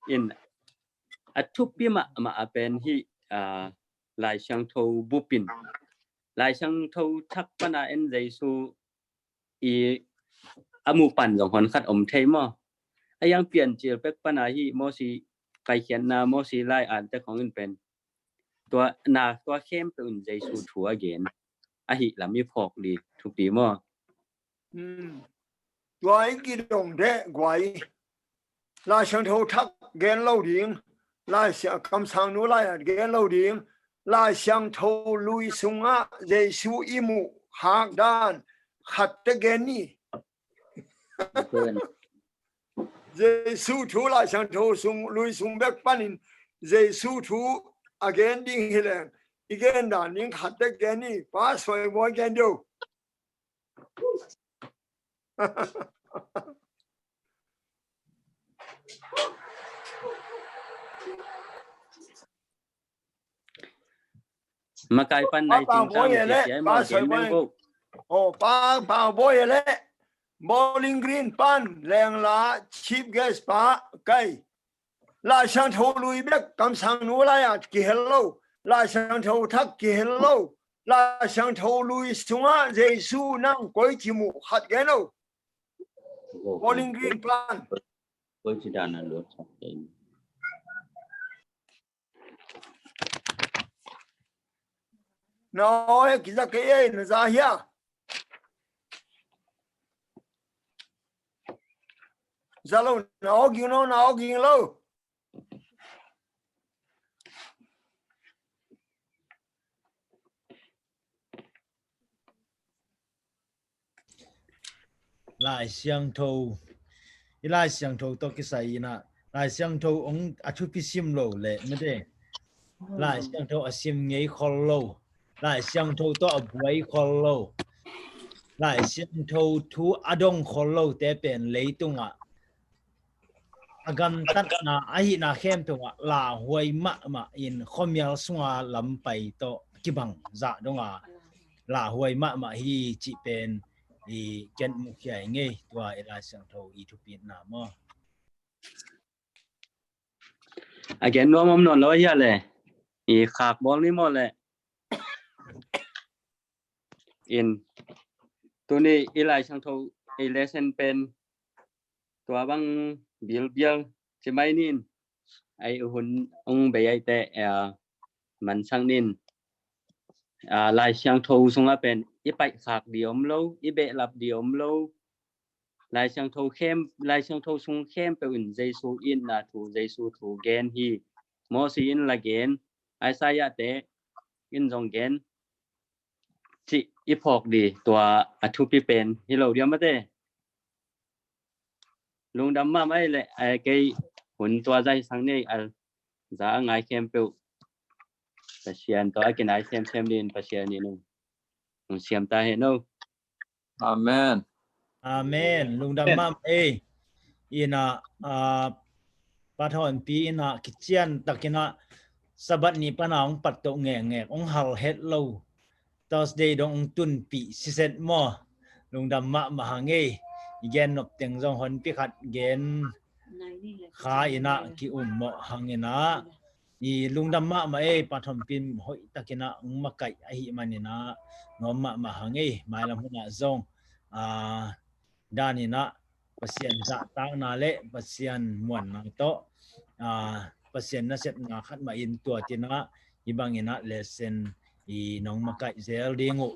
In a thupi mahmah a pen hih, a, Lai Siangtho bupin Lai Siangtho thak pana en Jesu i a mu pan zong hon khat om thei maw? A yang Piancil pek pana hi Mosi kaikhiatna, Mosi lai ante khong in pen tua na tua khempeuh in Jesu thu a gen ahi lam i phawk li thupi maw? Tua i kidong deh guai. Lai Siangtho thak gen lo ding, Lai Siang, kamsangnu lai-at gen lo ding, Lai Siangtho lui sungah Jesu i muh khak dan khatte gen ni. Jesu thu Lai Siangtho sung, lui sung bek panin Jesu thu a gen ding hileng i gen dan ding khatte gen ni. Pa Suai Muai gen deuh. Makai pan nai cing sang le, Pa Suai Muai. Oh, Pa, Pa Bawi le Bowling Green pan lengla chief guest pa kai. Lai Siangtho lui bek kamsangnu lai-at kihel lo. Lai Siangtho thak kihel lo. Lai Siangtho lui sungah Jesu nang koi ci muh khat gen lo. Bowling Green pan. Koi ci dan a lo. Na aw e, kiza kei e, na za hia? Za lo, na aw ging lo, na aw ging lo. Lai Siangtho, i Lai Siangtho tawh kisai inah Lai Siangtho ong a thupi sim lo le mete. Lai Siangtho a sim ngei khol lo. Lai Siangtho tawh a buai khol lo. Lai Siangtho thu a dong khol lo te pen leitungah a gamtatna ahihna khempeuh ah lauhuai mahmah in khuamial sunga lampai tawh kibang zah donga lauhuai mahmah hi cih pen i ken mukhia i ngei. Tua i Lai Siangtho i thupitna maw? A gen nuam om nawn lo ahia le i khak bawl ni maw le? In tuni i Lai Siangtho i lesson pen tua bang bilbial ci mai nin, ai hun ong bei ai te, eh, mansak nin, ah, Lai Siangtho sungah pen i paihkhak di om lo, i behlap di om lo. Lai Siangtho khem, Lai Siangtho sung khempeuh in Jesu itna thu, Jesu thu gen hi. Mosi in la gen, Isaiah te in zong gen cih i phawk di, tua a thupi pen hi lo diam mate. Lungdam mahmah ei le, eh, kei hun tua zai sang nei al za a ngai khempeuh Pasian tua a kinai semsem din Pasian in hong siam ta hen o. Amen. Amen. Lungdam mahmah ei. Inah, ah, Pa Thawnpi inah kician takinah Sabbath ni pana hong pat toh ngekngek hong hal het lo. Thursday dong hong tunpih siset maw? Lungdam mahmah hang ei. I gen nop teng zong honpi khat gen kha inah ki-um mawh hang inah. I lungdam mahmah ei, Pa Thawnpi in hoih takinah hong makaih ahih maninah nuam mahmah hang ei. Mailam hunah zong, ah, danin ah Pasian zahtakna le Pasian muanna tawh, ah, Pasian nasepna khat mah in tua tinah hih bangin ah lesson i nong makaih zel ding uh,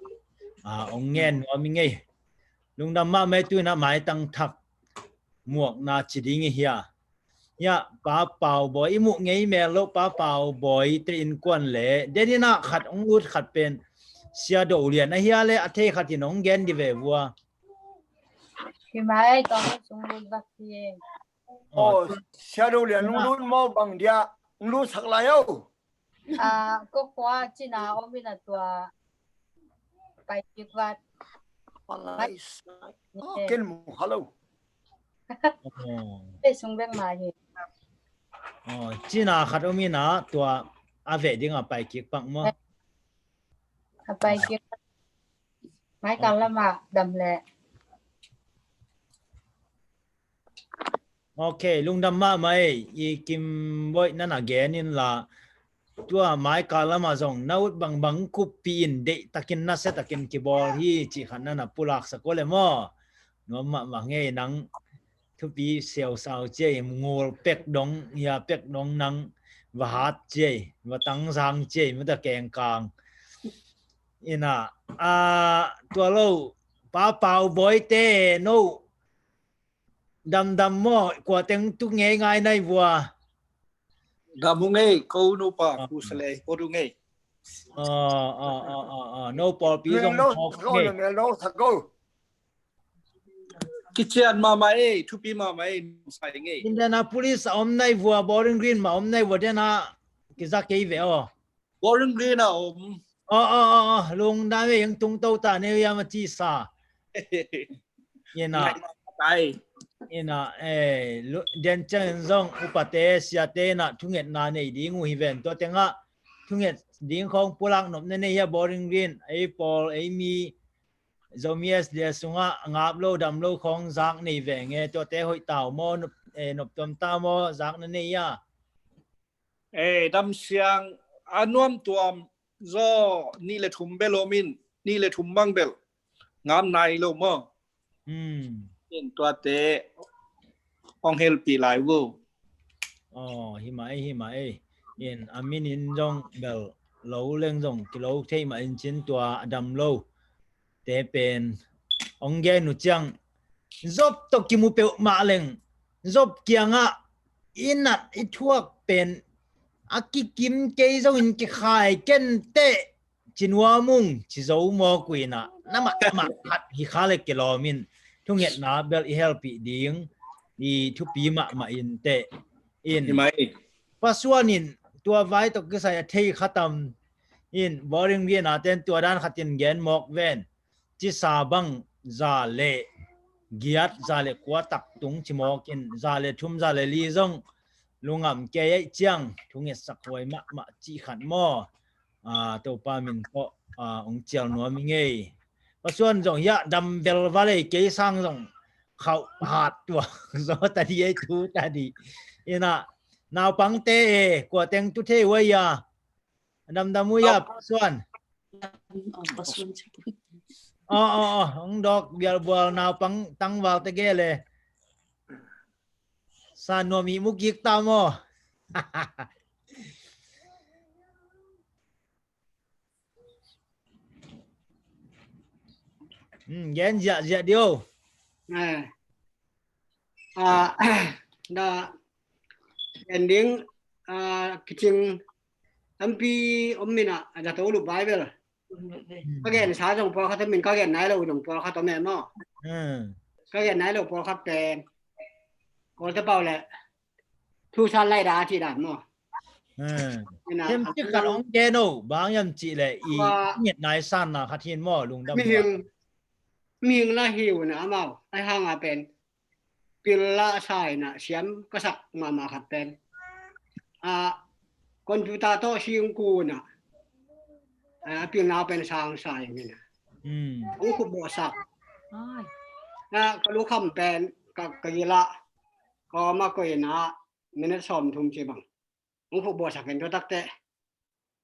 ah, hong ngen nuam i ngei. Lungdam mahmah ei. Tu-in ah maitang thak muakna ci ding i hia. Hiah Pa Pau Bawi i muh ngei mel lo, Pa Pau Bawi te innkuan le deninah khat hong lut khat pen Sia Do Lian a hia le a thei khat in hong gen di ve vua. Hi mai, tawng sung lut bak hi. Oh, Sia Do Lian hong lut maw, bang dia hong lut sak lai o. Ah, ko khua cina om in a tua pai kik vat. Palai sai. Oh, ken mu kha lo. Pe sung bek ma hi. Oh, cina khat om in a tua a ve ding a pai kik pak maw? A pai kik. Mai kal lam a dam le. Ok, lungdam mahmah ei. I Kim Bawi nana gen in la, tua mai kal lam ah zong na ut bangbang kuppih in deihtakin nasiatakin kibawl hi cih khat nana pulaksak uh le maw? Nuam mahmah ngei. Nang thupi siausau ci ei, ngul pek dong, hia pek dong nang va hat ci ei, va tangzang ci ei, mata kengkang. Ina, ah, tua lo, Pa Pau Bawi te, no damdam maw, kua teng tu ngei ngai nai vua. Dam uh ngei, ko nupa, ah, ku sa le, ko tu ngei. Ah, ah, ah, ah, ah. No pawlpi zong mel lo, mawk ko ngei. Mel lo, sa ko. Kician mahmah ei, thupi mahmah ei, sai ngei. Indianapolis a om nai vua, Bowling Green mah om nai vua, dena kiza kei ve aw. Bowling Green a om. Oh, oh, oh, oh. Lungdam ei, ang tung to ta ne ya ma ci sa. Ina. Ngai tai. Ina, eh, lu-, den ciang zong upate, siate na thungetna nei ding uh hi ven. Tua tengah thunget ding khong pulak nop na nei hia, Bowling Green, ei pawl, ei mi, Zomi S D S sungah ngap lo, dam lo khong zak nei ve nge. Tuate hoih tau maw, nop, eh, nop tuam ta maw, zak na nei a. Eh, dam siang a nuam tuam zaw nih le thum bel om in, nih le thum bang bel ngam nai lo maw? Hmm. In tuate hong helpih lai vo. Oh, hi mah ei, hi mah ei. In a min in zong bel lo leng zong kilo thei mah in cin tua a dam lo te pen hong gen uh ciang Job tawh kimu peuhmah leng Job kiangah i nat i thuak pen a kikim kei zongin kikhai kenteh ci nuam ung ci zo mawk uh inah na mahmah khat hi kha le kilawm in thungetna bel i helpih ding i thupi mahmah in teh in. Hi mai. Pasuan in tua vai tawh kisai a thei khatam in Bowling Green a ten tua dan khatin gen mawk ven. Cisa bang za le giat, za le kua tak tung ci mawk in, za le thum, za le li zong lungam kei ei ciang thungetsak huai mahmah cih khat maw? Ah, Topa min tawh, ah, hong cial nuam i ngei. Pasuan zong hiah dam vel va lei kei sang zong khauh hat tuak zaw ta di ei, thu ta di. Inah naupangte e, kua teng tu thei huai a. Damdam uh ia, Pasuan. Oh, Pasuan. Oh, oh, oh, hong dawk bialbual naupang tangval te gel e. Sa nuam i mu kik ta maw? Hmm, gen ziahziah di o. Eh. Ah, da ending, ah, kicing tampi om mina, a zato lu Bible. Hmm. Ka gen sa zong pawlkhat om in, ka gen nai lo zong pawlkhat om em aw. Hmm. Ka gen nai lo pawlkhat pen Kawlte pau le Thu San Lai Da ci dan maw? Hmm. Ina, themcik khat hong gen o, bang hiam cih leh i nget nai sanna khat hin maw, lungdam mihing, mihing la hi uh na amau ai hanga pen pil la sai na siam ka sak mahmah khat pen, a, computer tawh singkung na, a, pilna pen sang sai mina. Hmm. Hong khup bawh sak. Ai. Na ka lukham pen ka, ka gila ka ma koina minute sawmthum ci bang. Hong khup bawh sak in tua takte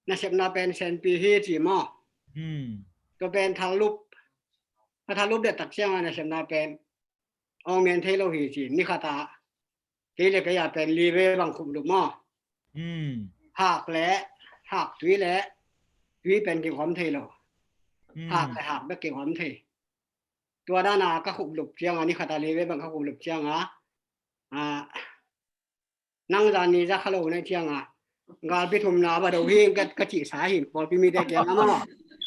nasepna pen senpi hi ci maw? Hmm. Tua pen thallup, a thallup det tak cianga nasepna pen Awng mian thei lo hi ci, ni khat ah kei le kei a pen li ve bang khuplup maw. Hak le, hak tui le tui pen kigawm thei lo. Hak le hak bek kigawm thei. Tua dana ka khuplup cianga, ni khat a li ve bang ka khuplup cianga, nang zan ni za kha lo na cianga, galpi thumna va do hi ka, ka cih sa hi, pawlpi mite kianga maw.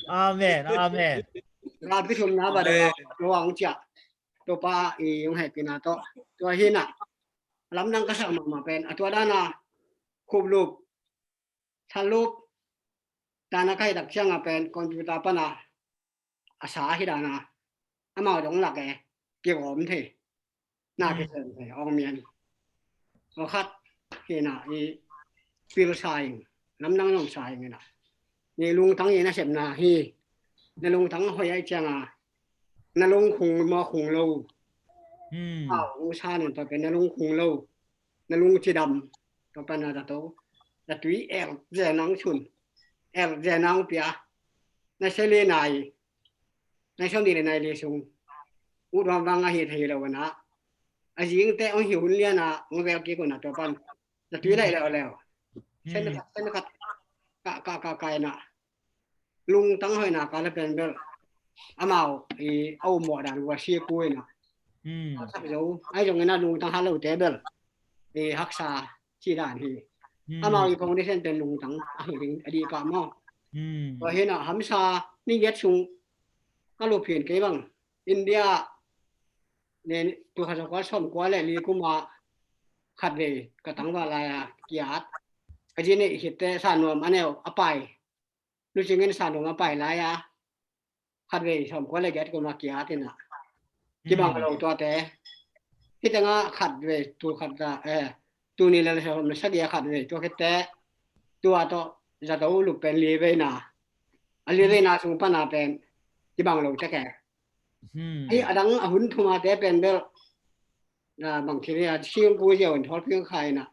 Amen, amen. Galpi thumna va do, tua hong ciah, Topa i hong hehpihna tawh. Tua hi na, lamdang ka sak mahmah pen a tua dana khuplup, thallup, tana ka hih tak cianga pen computer pana a sa hi dana, amau dong lak e, kigawm thei, na kisem thei, awng mian. Tua khat hi na, i pil sa ing, lamdang zong sa ing ina, ni lungtang i na sepna hi. Na lungtang hoih ai cianga, na lung khung maw khung lo. Au, u sa nin tua pen na lung khung lo, na lung cidam. Tua pan na zato, na tui el ze nang sun, el ze nang pia, na seli nai, na sawm ni le nai li sung, ut vang vang a hi thei lo na. A zingte ong hi hun liana ong vel kik una tua pan na tui lai leo leo. Sen khat, sen khat, ka, ka, ka, ka ina. Lungtang hoihna ka le pen bel amau i a um mawh dan ua si ku ina. Ai zong ina lungtang ha lo te bel i haksa ci dan hi. Amau i foundation pen lungtang a hi ding a di ka maw. Tua hi na hamsa ni giat sung ka lupin kei bang India nen tu kha sawm kua le li kuma khat vei ka tangval lai a kiat. Ka ji nei hitte sa nuam a neu a pai. Lucingin sa nuam a pai lai a khat vei sawm kua le giat kuma kiat ina. Kibang lo tuate. Hitanga khat vei tu khat da, eh, tu ni le sawm le sagia khat vei tua khete. Tua to zato lup pen li vei na. A li vei na sung pana pen kibang lo te ke. Ai adang a hun thuma te pen bel na bang thil a sing ku ziau in thol piang khai na.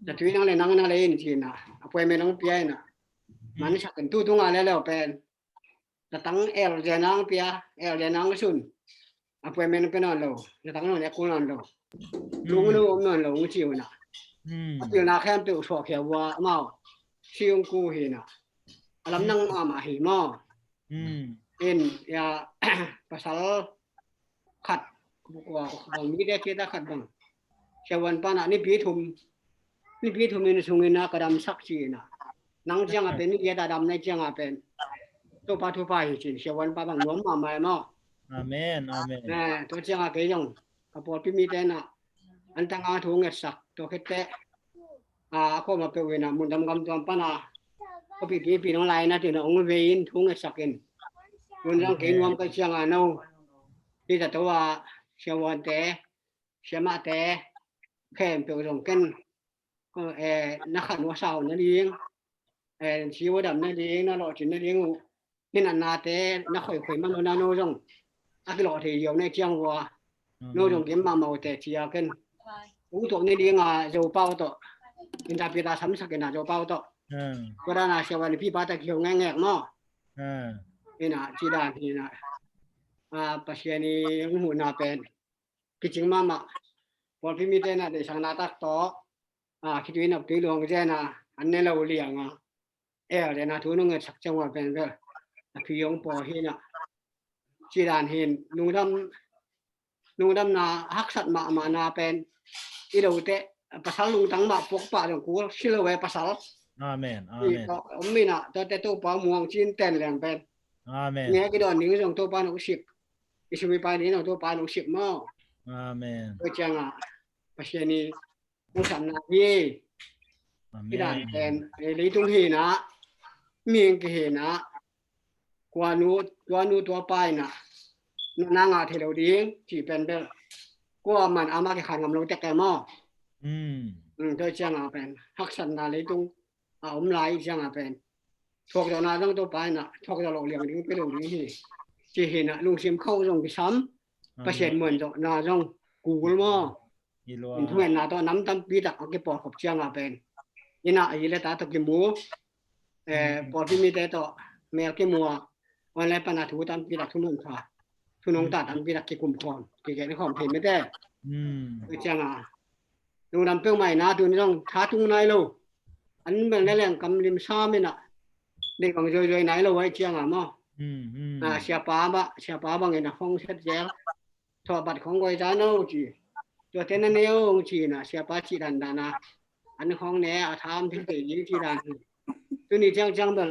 Na tui nang le nang na le in ci na. A puai me nang pia ina. Man sak kan tu tunga le leo pen. Na tang el ze nang pia, el ze nang sun. A puai me nang pe non lo. Na tang non e ku non lo. Lung lo om non lo ngu ci una. A pil na khem pe u suak khia ua mau. Sing ku hi na. A lam nang ma ma hi maw. In ya pasal khat bang mi de kita khat bang. Siavuan pana nipi thum, nipi thum in sungin a ka damsak ci ina. Nang cianga pen ni kita dam nai cianga pen Topa thupha hi cin siavuan pa bang nuam mahmah e maw. Amen, amen. Tua cianga kei zong ka pawlpi mite na an tanga thu ngetsak tua khete a khuama peuh ina mun dam gam tuam pana khuapi pipi nong lai na tina ong vei in thu ngetsak in. Mun dam kei nuam kai cianga no. Hi ta to a siavuante, siamate, khempeuh zong ken na khan ua sau na ding, si ua dam na ding, na lawhcin na ding uh. Hinanate na khoikhoi man na no zong a kilawh thei ziau na ciang ua. No zong kim mahmah uh te cia ken. Ung tuak ni dinga Zopau tawh. Inda pita samsak ina Zopau tawh. Tua dana siavuan pipa ta kihong ngekngek maw. Ina ci dan hi ina. Pasian i hong huhna pen kicing mahmah. Pawlpi mite na deihsakna tak tawh khitui nak tui luang zena an ne lo lianga. El dena thu nung ngetsak ciang ua pen bel a thui hong paw hi na. Ci dan hin lungdam, lungdamna haksat mahmahna pen i lote pasal lungtang mah puak pah dong kul si lo e pasal. Amen, amen. Om mina tate Topa muang cin ten leng pen. Amen. Nge kidon ning zong Topa nong sip. I sumi pai ning zong Topa nong sip maw. Amen. Tua cianga Pasian i hong sapna hi. Amen. Hi dan pen leitung hi na, mihing kihi na, kua nu, tua nu tua pa hi na, na ngah thei lo ding ci pen bel kua man ama kikhan ngam lo tek e maw. Tua cianga pen haksatna leitung a om lai cianga pen thuakzawhna zong Topa ina thuakzawh loh liang ding pe lo ding hi. Ci hi na lungsim khauh zong kisam, Pasian muanzawhna zong kul maw. In thungetna tawh nam tampi tak a kipawlkhop cianga pen ina a i le ta tawh kimu, pawlpi mite tawh mel kimu a online pana thu tampi tak thuman kha Tunung ta tampi tak kikum khawm, kigen khawm thei mete. Tua cianga lungdam peuhmah ina tuni zong tha tung nai lo. An bel na leng kam lim sam ina dei bang zuaizui nai lo ai cianga maw. Siapa bang, siapa bang ina khong set zel. Thawh bat khong goi ta no ci. Tuate na neu ong ci na siapa ci dan dan a an khong ne a tham thil te ding ci dan hi. Tuni ciang ciang bel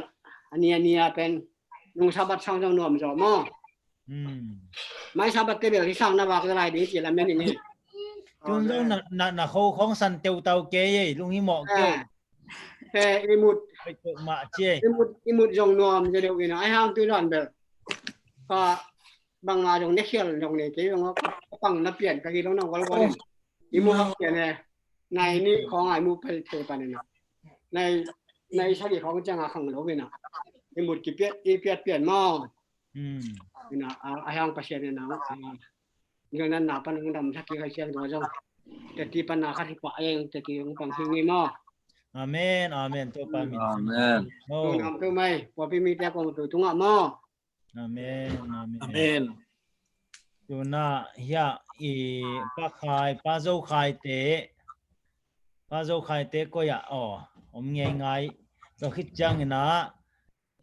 ani ani a pen nung Sabat sang zong nuam zaw maw. Mai Sabat te bel hi sang na vak lai ding ci la men ni. Tun zong na na na kho khong san teu tau ke ye lung hi mawh ke. He imut mah ci. Imut imut zong nuam ze deuh ina ai hang tu dan bel. Ka bangma zong ne khial zong ne ke zong ka pang na pian ka hi lo na wal wal. Imut hak pian e. Nai ni khong ai mu pai te pan ina. Nai nai sagi khong cianga khang lo ina. Imut ki piat i piat pian maw. Ina a hang Pasian ina. Ngial nan na pan hong dam sak ki khai siang tua zong. Teti pan na khat hi pa eng teti hong pang hi ngi maw. Amen, amen. Topa min. Amen. Hong dam tu mai. Puapi mite kong tu tunga maw. Amen, amen. Amen. Tuna hia i Pa Khai, Pa Zo Khai te, Pa Zo Khai te koi ah aw om ngei ngai. Tua khit ciang ina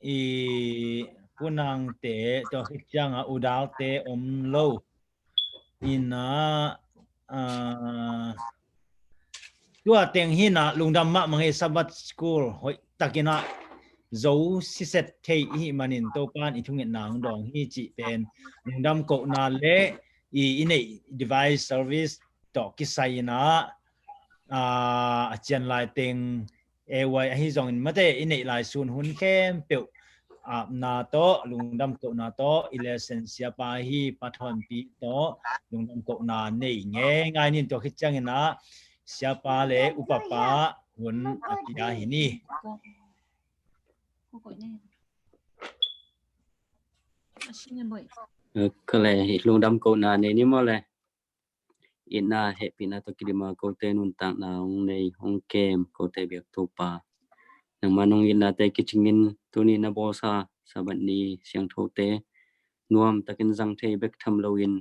i Pu Nang te, tua khit cianga U Dal te om lo. Ina tua teng hina lungdam mahmah ngei Sabbath School hoih takina zo siset thei ihi manin Topan i thungetna hong dawng hi cih pen lungdam kohna le i i neih device service tawh kisai ina a cian lai teng A Y ahi zongin mate i neih lai sun hun khempeuh apna tawh lungdam kohna tawh i lesson siapa hi Pa Thawnpi tawh lungdam kohna nei ngei ngai nin tua khit ciangina siapa le upapa hun a pia hi ni. Ka le lungdam kohna nei ni maw le. Itna hehpihna tawh kidima kote nuntakna hong nei hong kem kote biak Topa. Nangma nong itnate kicingin tuni na bawlsa Sabbath ni siangthote nuam takin zang thei bek tham loin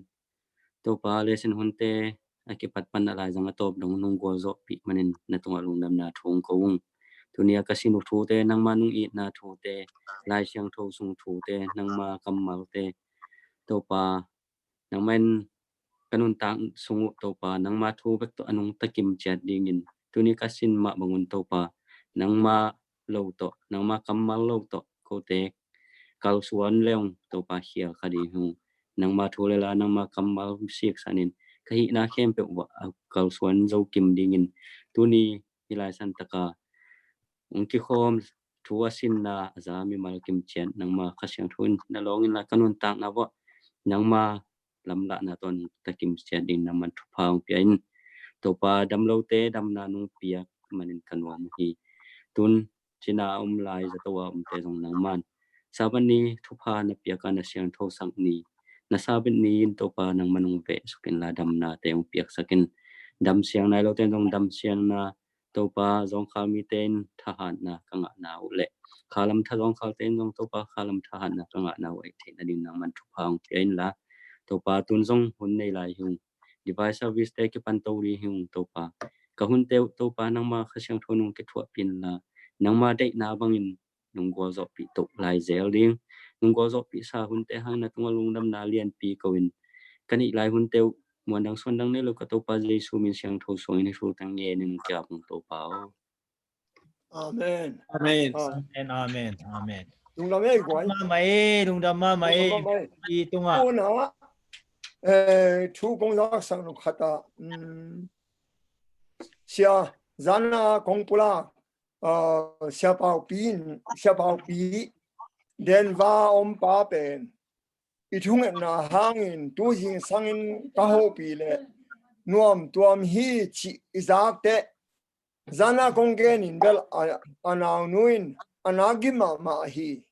Topa lesson hunte a kipat pan a laizang a tawp dong nong gualzawhpih manin na tungah lungdamna thu hong ko ung. Tuni a ka sin uh thute nangma nong itna thute Lai Siangtho sung thute nangma kammalte Topa nangmah in ka nuntak sung uh Topa nangma thu bek tawh a nungta kimciat dingin tuni ka sin mah bangun Topa nangma lo tawh nangma kammal lo tawh kote kalsuan leung Topa khial kha ding hung nangma thu le la nangma kammal siksanin ka hihna khempeuh uh a kalsuan zo kim dingin tuni hih lai santaka hong kikhawm thu a sinna a za mimal kimciat nangma Kha Siangtho in na lawngin la ka nuntakna vawh nangma lamlahna tawh nungta kimciat ding nangman thupha hong pia in Topa damlote damna nong piak manin ka nuam uh hi. Tun cina a om lai zato a omte zong nangman Sabbath ni thupha na piak a na siangthosak ni na Sabbath ni in Topa nangman hong vehsuk in la damnate hong piaksak in dam siang nai lote zong dam siangna Topa zawngkhal mite in thahatna ka ngahna uh le khalam tha zawngkhalte in zong Topa khalam thahatna ka ngahna uh aih theihna ding nangman thupha hong pia in la Topa tun zong hun nei lai hi ung device service te kipan to ding hi ung Topa ka hunte uh Topa nangma Kha Siangtho nong kithuahpih in la nangma deihna bangin nong gualzawhpih toh lai zel ding nong gualzawhpih sa hunte hang na tungah lungdamna lianpi ko in ka neih lai hunte uh muandang suandang nei lo ka Topa Jesu min siangtho suangin hih thu tang ngen in nong kiap ung Topa aw. Amen. Amen. Amen. Amen. Amen. Lungdam ei guai. Mama ei, lungdam mama ei. Lungdam mama ei. I tunga. Tuna eh thu kong zaksak nung khata. Sia zana kong pula Sia Paupi in, Sia Paupi Denver om pa pen i thungetna hangin tu zingsangin ka hopih le nuam tuam hi cih i zakte zana kong genin bel a naunu in a na gim mahmah hi.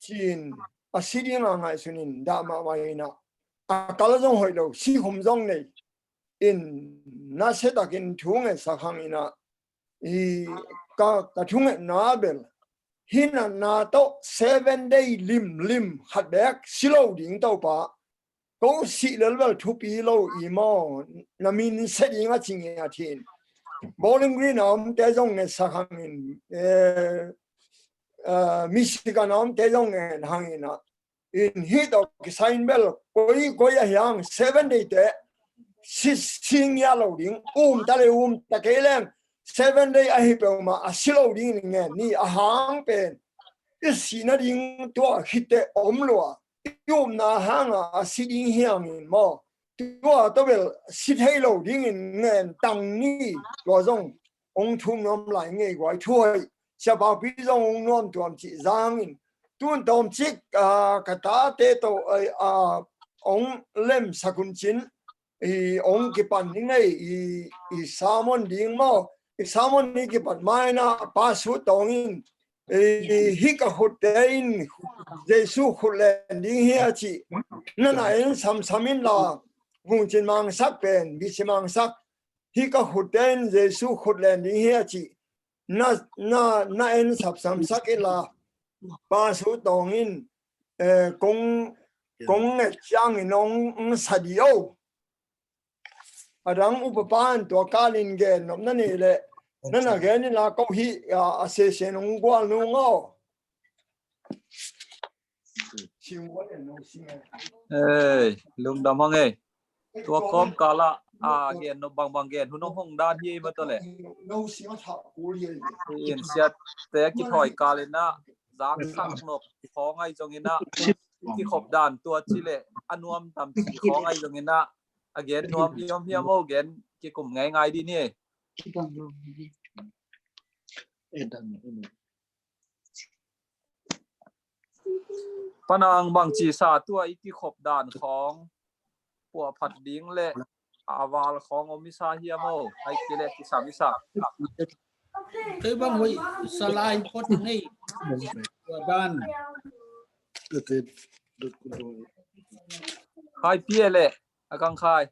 Ci-in a si dinga ngaihsunin dah mahmah inah a kal zong hoih lo si khum zong nei in nasiatakin thu ngetsak hang inah i ka, ka thungetna bel hinatna tawh seven day limlim khat bek si lo ding Topa. ko sih lelbel thupi lo i maw, na min se ding a ci ngiat hi in. Bowling Green a omte zong ngetsak hangin, eh, eh, Michigan a omte zong nget hangin ah, in hih tawh kisai in bel koi koi a hiang Seven Day te si, si ngiat lo ding, um ta le um ta kei leng Seven Day ahi peuhmah a si lo ding in ngen ni. A hang pen i sihna ding tua khit teh om lua, i upna hanga a si ding hi hangin maw, tua tawh bel si thei lo dingin ngen tang ni. Tua zong hong thum nuam lai ngei guai, thu hoih. Sia Paupi zong hong nuam tuam cih zangin, tun tawmcik, ah, ka tate tawh, ah, hong lemsak un cin, i hong kipan ni ngei, i, i sermon ding maw, i sermon ni kipan maina Pastor Tawng in, i, i, hih ka khutte in Jesu khut len ding hi a ci. Na na en samsam in la, Vung Cin Mang Sak pen, Bi Ci Mang Sak, hih ka khutte in Jesu khut len ding hi a ci. Na, na, na en sapsamsak in la, Pastor Tawng in, eh, kong, kong nget ciangin hong, hong sa di o. A dang upa pa in tua kalin gen nop na nei leh, na na gen in la ko hih, a, a sesen hong gual nung aw. Ei, lungdam hang ei. Tua kawmkal ah, a, gen nop bangbang gen hun hong hong dan hi ei mah tawh leh. In siate a kithawi kal in ah, zangsak nop khawng ahi zongin ah, i kikhop dan tua ci leh a nuam tam ci khawng ahi zongin ah, a gen nuam i om hiam aw, gen kikum ngaingai dih ni. Panang bangci sa tua i kikhop dan khawng puahphat ding le a val khawng om i sa hiam aw, ai ki le kisam i sa. Kei bang hoih salai phot ngei tua dan. Khai pia le a kang khai.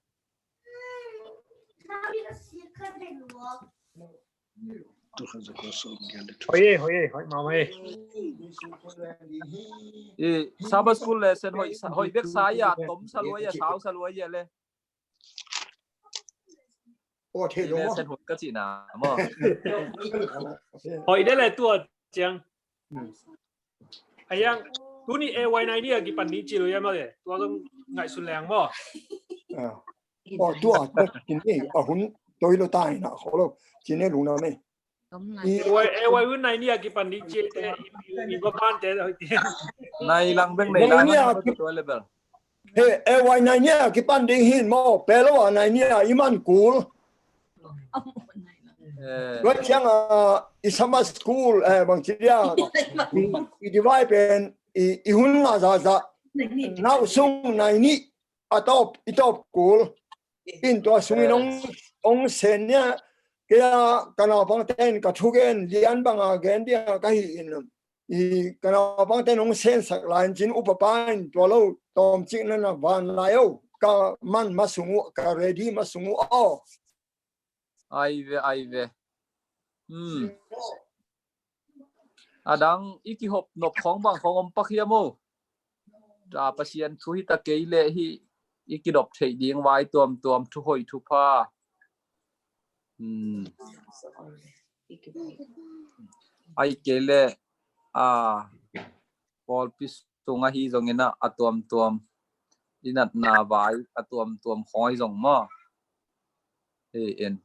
Hoih e, hoih e, hoih mama e. I Sabbath school lesson hoih sa, hoih bek sa ia, tom sa lua ia, sau sa lua ia le. Aw, thei lo. Lesson hoih ka cihna maw. Hoih de le tua ciang. A hiang, tuni A Y nine ni a kipan ding ci lo ia maw le. Tua zong ngaihsun leng maw. Aw, tua, tua, cin ni, a hun, toi lo ta ina, kholo, cin ni lungdam e. A Y, A Y hun nine ni a kipan ding ci te, i, i, i ba ban te, nai lang bek nei lang, nine ni a tua level. He, A Y nine ni a kipan ding hin maw, pelo a nine ni a i man kul. Eh. Tua ciang a, i summer school, eh, bang ci dia, i, i divide pen, i, i hun nga za za. Nau sung nine ni, a tawp, i tawp kul. In tua sungin hong, hong sen nia, kei a ka naupangte in ka thugen lian banga gen dia ka hi in. I ka naupangte in hong sensak lai in cin upa pa in tua lo tawmcik na na van lai o. Ka man ma sung uh, ka ready ma sung uh aw. Ai ve, ai ve. Hmm. A dang i kihop nop khawng bang khawng om pak hiam aw. Ta Pasian thu hi ta kei leh hih i kidop theih ding vai tuamtuam thu hoih thu pha. Hmm. Ai kei leh, a, pawlpi sung ahi zongin ah a tuamtuam i natna vai a tuamtuam khawng ahi zong maw. He in.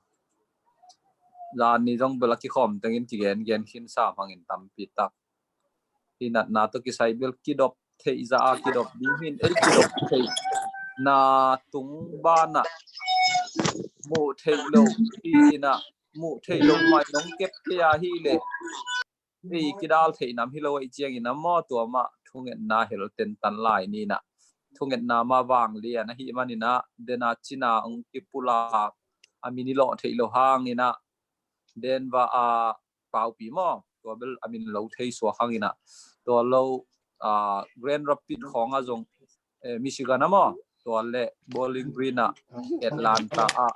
Zan ni zong bel a kikhawm tengin kigen gen khin sam hangin tampi tak. I natna tawh kisai bel kidop theih za a kidop ding hin ei kidop theihna tung banah muh theih lo hi inah muh theih lo mai nong kep kei a hi leh ei kidal theih nam hi lo ahi ciangin a maw tua mah thungetna hel tentan lai ni inah thungetna mah vanglian ahi man inah dena cina ong kipulak a min i lawh theih lo hang inah Denver a Paupi maw tua bel a min lo thei suak hang inah tua lo, a, Grand Rapids khawng a zong, eh, Michigan a maw tua le Bowling Green a Atlanta a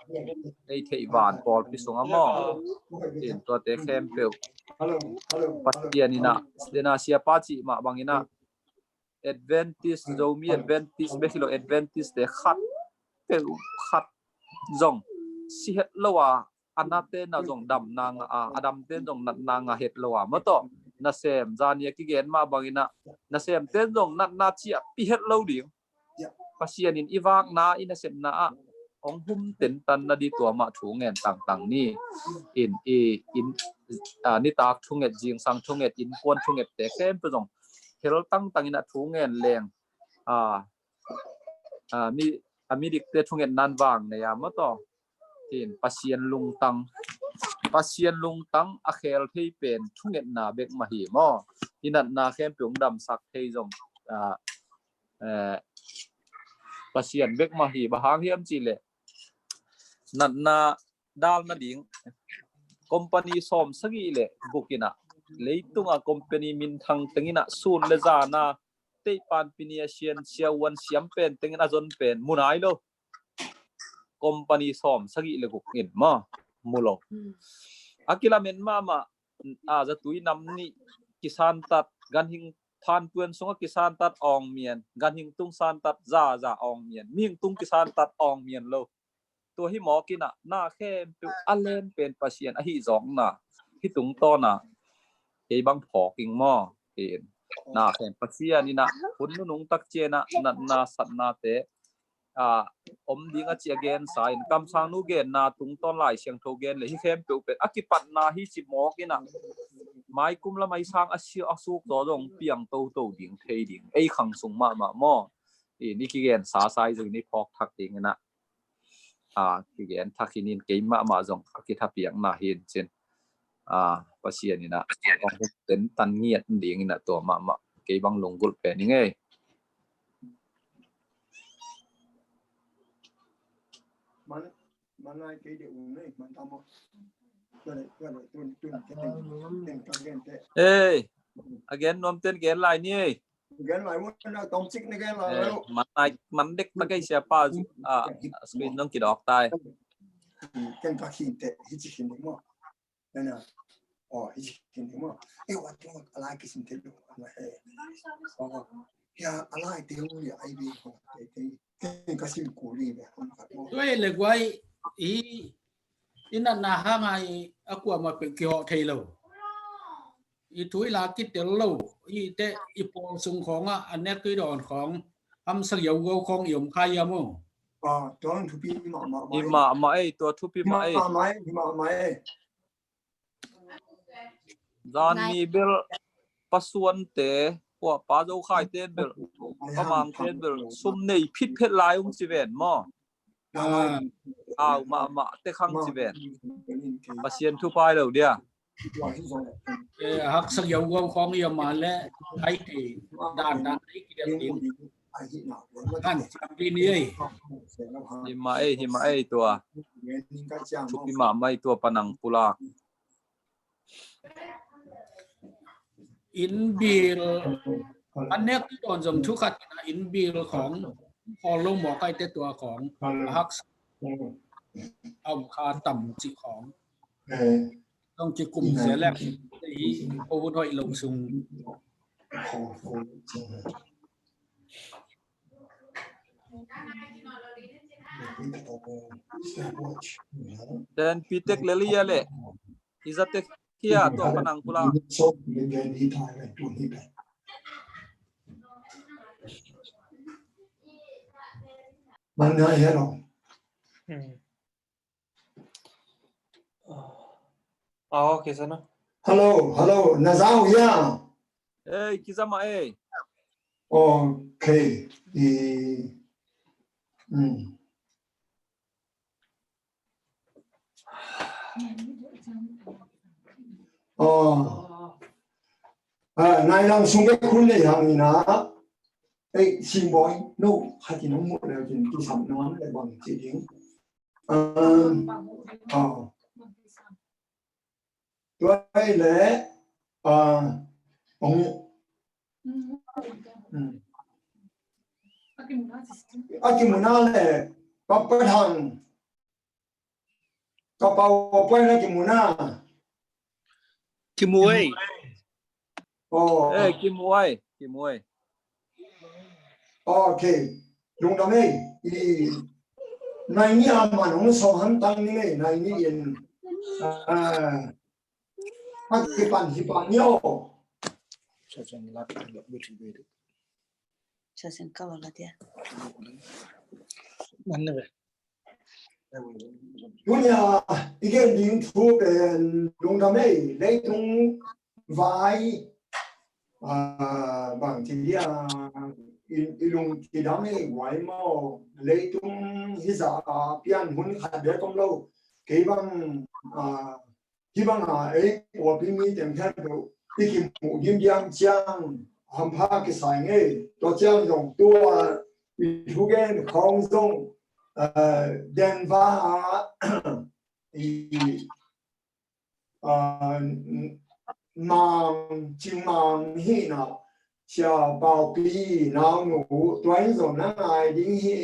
ei theih van pawlpi sung a maw in tuate khempeuh Pasian inah dena siapa cih mah bang inah Adventist, Zomi Adventist bek hi lo, Adventist te khat peuh khat zong si het lo a, a nate na zong damna ngah a, a damten zong natna ngah het lo a, maw tawh. Nasem, zani a kigen mah bangin ah, nasemten zong natna ciahpih het lo ding. Pasian in i vakna, i nasepna ah hong hum tentan na di, tua mah thu ngen tangtang ni. In, i, in, a, nitak thunget, zingsang thunget, innkuan thunget te khempeuh zong hel tangtang in a thu ngen leng, a, a, mi, a midikte thungetna in vang nei a, maw tawh. Tin, Pasian lungtang, Pasian lungtang a khel thei pen thungetna bek mah hi maw. I natna khempeuh hong damsak thei zong, a, eh, Pasian bek mah hi. Bang hang hiam cih leh, natna dal nading company sawm sagih le guk in ah, leitung a company minthang teng in ah, sun le zan a teihpan pini a sian siavuan siam pen teng in a zon pen mu nai lo. Company sawm sagih le guk in maw, mu lo. A kilamen mahmah, a, zatui nam nih kisantat, ganhing thanpuan sungah kisantat awngmian, ganhing tung santat zaza awngmian, mihing tung kisantat awngmian lo. Tua hi mawk in ah, na khempeuh a len pen Pasian ahi zawkna, hih tungtawn ah kei bang phawk ing maw. Ken na khem Pasian in ah hun nunung tak ciang ah natna satnate, a, om ding a ci a gensa in, kamsangnu genna tungtawn Lai Siangtho gen le hih khempeuh pen a kipatna hi ci mawk in ah, maikum lam a i sang a si a suk zaw zong piang toto ding thei ding, ei khang sung mahmah maw. In i kigensa sa i zong in i phawk thak ding in ah, a, kigen thak hi ning, kei mahmah zong a kithapiakna hi in cin. A, Pasian in ah hong tentan ngiat ding in ah, tua mahmah kei bang lunggulh pen ing ei. Ei, a gen nuamten gen lai ni ei. Gen lai mun na tong cik na gen lai. Eh, lo. Man lai, man dek ta kei sia pa zu, a, screen nong kidok tai. Ken ka khin te, hi ci khin ding maw. Nana. Oh, hi ci khin ding maw. Eh, wa tu a lai kisin te lo. Ama he. Oh. Ya, a lai te hu ya ai bi ko. Te, te. Ken ka sim ko li be. Tua le guai i, i natna hang a i a kuamah peuh kihawh thei lo. I thu i la kitel lo, i te i pawl sung khawng ah a nek i dawn khawng, hamsa yau gau khawng i om kha hiam aw? Ah, tua thupi mahmah. Hi mahmah ei, tua thupi mah ei. Hi mahmah ei, hi mahmah ei. Zan ni bel pasuante, kua pa Zo Khai ten bel, pa Mang ten bel sum nei phitphet lai um ci ven maw. Ah. Au mahmah te khang ci ven. Pasian thupha hi lo dia. Eh, haksa yau gau khawng i om a le, ai te dan dan ai ki dem ding. Kan, kan pi ni ei. Hi mah ei, hi mah ei tua. Thupi mahmah ei tua, Pa Nang Pulak. Innbil a nek i dawn zong thu khat in a, innbil khawng khawl lo mawk ai te, tua khawng a haksa a om kha tam cih khawng. Zong kikum sia leng, i ko hun hoih lo sung. Ten pitek lelia le i zatek hia tua, Pa Nang Pulak. Man na hia lo. Hmm. Ah, okay, sana. Hello, hello, na zau ya. Ei, kiza mah ei. Okay. I, hmm. Oh. Ah, nai lang sung ke khun le yang ina. Ei, Simboi, no, khatin hong mut leu cin kisam nuam le bang ci ding. Ah, ah. Tua hi le, ah, hong, hmm. A kimu na le, Papa Thang. Ka pau a puai na kimu na. Kimu ei. Oh. Eh, kimu ei, kimu ei. Ok. Lungdam ei. I nai ni a man hong sawm hantang ni ei, nai ni in. Ah, a kipan hi pah ni aw. Sa sen kau la tia. Man ne ve. Tuni a i gen ding thu pen lungdam ei, leitung vai, ah, bang ci dia, i, i lung kidam ei guai maw, leitung hi zah a pian hun khat bek om lo, kei bang, ah, hih banga ei pawlpi mi teng khempeuh i kimuh dimdiam ciang hampha kisai ngei. Tua ciang zong tua i thugen khawng zong, eh, Denver ah i, eh, Mang, Cing Mang hi na, Sia Paupi naunu, tua in zong na ngai ding hi.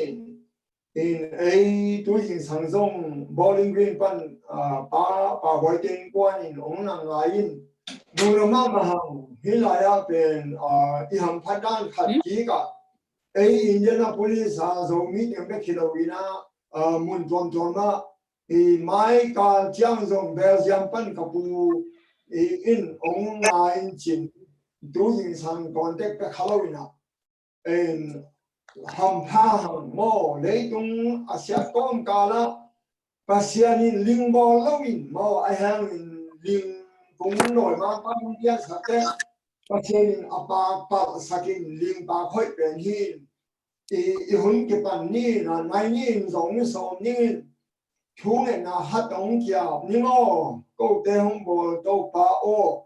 In ei tu zingsang zong Bowling Green pan, ah, pa, pa Boy Teng Kuan in hong nang ngai in, nuna mahmah hang, hih lai-ah pen, ah, i hamphat dan khat kik ah, ei Indianapolis a Zomi teng bek hi lo in ah, ah, mun tuamtuam ah, i mai kal ciang zong Belgium pan ka pu i in hong ngai in cin, tu zingsang contact pek kha lo in ah. En, hampha hang maw, leitung a siat kawmkal ah Pasian in ling bawl lo in maw, a hang in ling kung dawi mangpa in piaksak teh, Pasian in a paak palhsak in ling paak hoih pen hi in. I, i hun kipan ni in ah, nai ni in zong i sawm ning in, thu ngetna khat hong ki-ap ning aw, kote hong bawl Topa aw.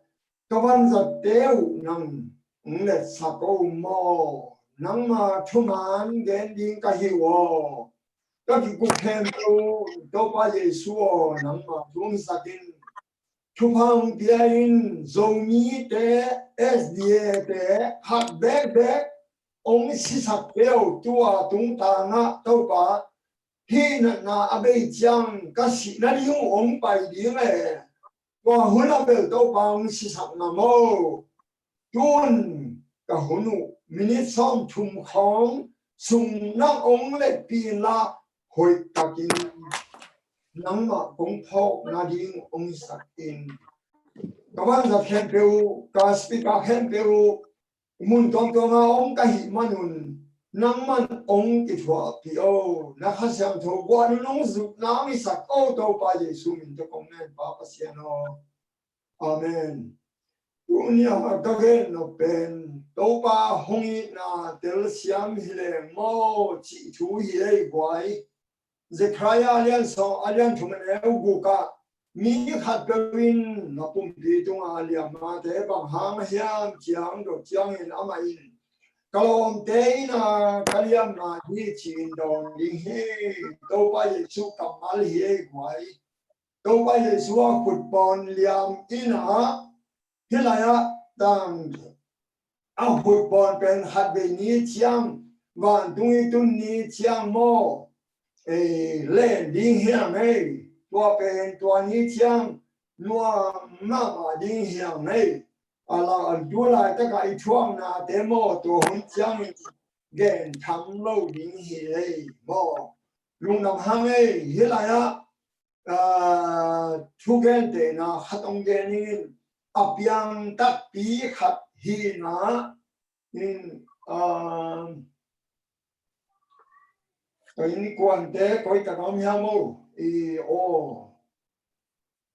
Ka vanzatte uh nang hong letsak o maw, nangma thuman gen ding ka hi uh aw. Ka kikup khempeuh Topa Jesu aw, nangma thu hong sak in. Thupha hong pia in, Zomite, S D A te, khat bekbek hong sisak peuh tua tungtang ah Topa, hih natna a bei ciang ka sihna ding uh hong pai ding e. Tua hun a bel Topa hong sisak na maw. Tun ka hun uh minute sawm thum khawng sung nang hong letpih inla, hoih takin nangmah kong phawk nading hong sak in. Ka vanzat khempeuh, ka speaker khempeuh, mun tuamtuam a om ka hih manun nangman hong kithuahpih o. Na Kha Siangtho guan un hong zuk na hong hisak o, Topa Jesu min tawh kong ngen, Pa Pasian aw. Amen. Tuni a ka gen nop pen Topa hong itna telsiam hi leng maw cih thu hi ei guai. Zekhariah a lian sawm, a lian thum a neu guk ah, mi khatpeuh in na pumpi tungah liamnate bang hang a hiam ci-a hong dot ciangin amah in, ka lawmte in a ka liamna hi ci-in dawn ding hi. Topa Jesu kammal hi ei guai. Topa Jesu a khutpawn liam in a, hih lai-ah tang a khutpawn pen khatvei ni ciang, vantung i tun ni ciang maw, ei, len ding hi hang ei. Tua pen tua ni ciang nuam mahmah ding hi hang ei. A la, a tu laitakah i thuaknate maw, tua hun ciangin gen tham lo ding hi ei maw. Lungdam hang ei. Hih lai-ah, ah, thugentehna khat hong gen ning in, a piang takpi khat hi na in, ah, koi ni kuante koi tak om hiam o, i aw.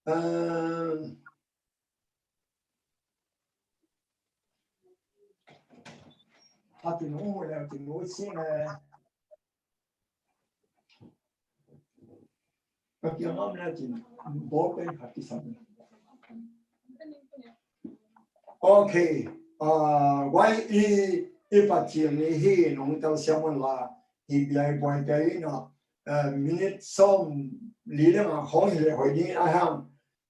Ah, a tinu le tinu sing le. Ka kiang om le cin, ball pen khat kisam. Ok. Ah, guai i, i Pathian ni hi nong telsiam un la, hi biai buai te in a, eh, minute sawm li le nga khawng hi le hoih ding a hang,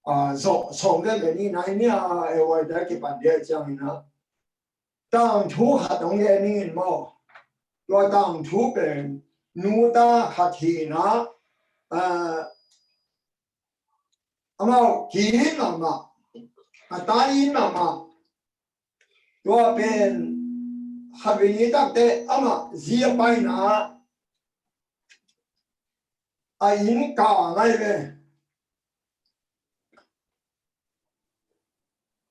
ah, sawm, sawm le le ni nai ni a, eh, buai te kipan dia ciang in a. Tangthu khat hong gen ning in maw. Tua tangthu pen nuta khat hi na, ah, amau ki in mahmah, a tai in mahmah. Tua pen khatvei ni takte amah zi a paina ah a inn kang ahi ve.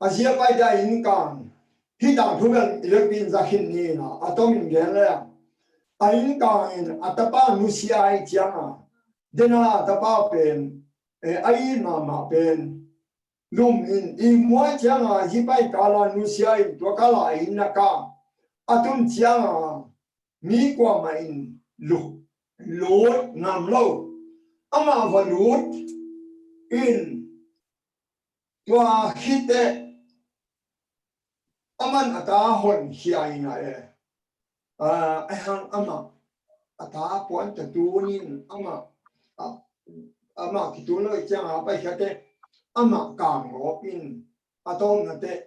A zi a paite a inn kang. Hih tangthu bel i vekpi in za khin ni na, a tomin gen le a inn kang in a tapa nusia ahih cianga, dena a tapa pen, eh, a it mahmah pen lum in, ihmu ahih cianga hih pai kala nusia in, tua kala a inn a kang. A tun cianga mi kuamah in lut, lut ngam lo. Amah va lut in, tua khit teh aman a ta honkhia in a e. Ah, ahih hang amah a ta puan ta tun in amah, ah, amah kitun lo ahih cianga a paikhiat teh amah kang gawp in, a tawpna teh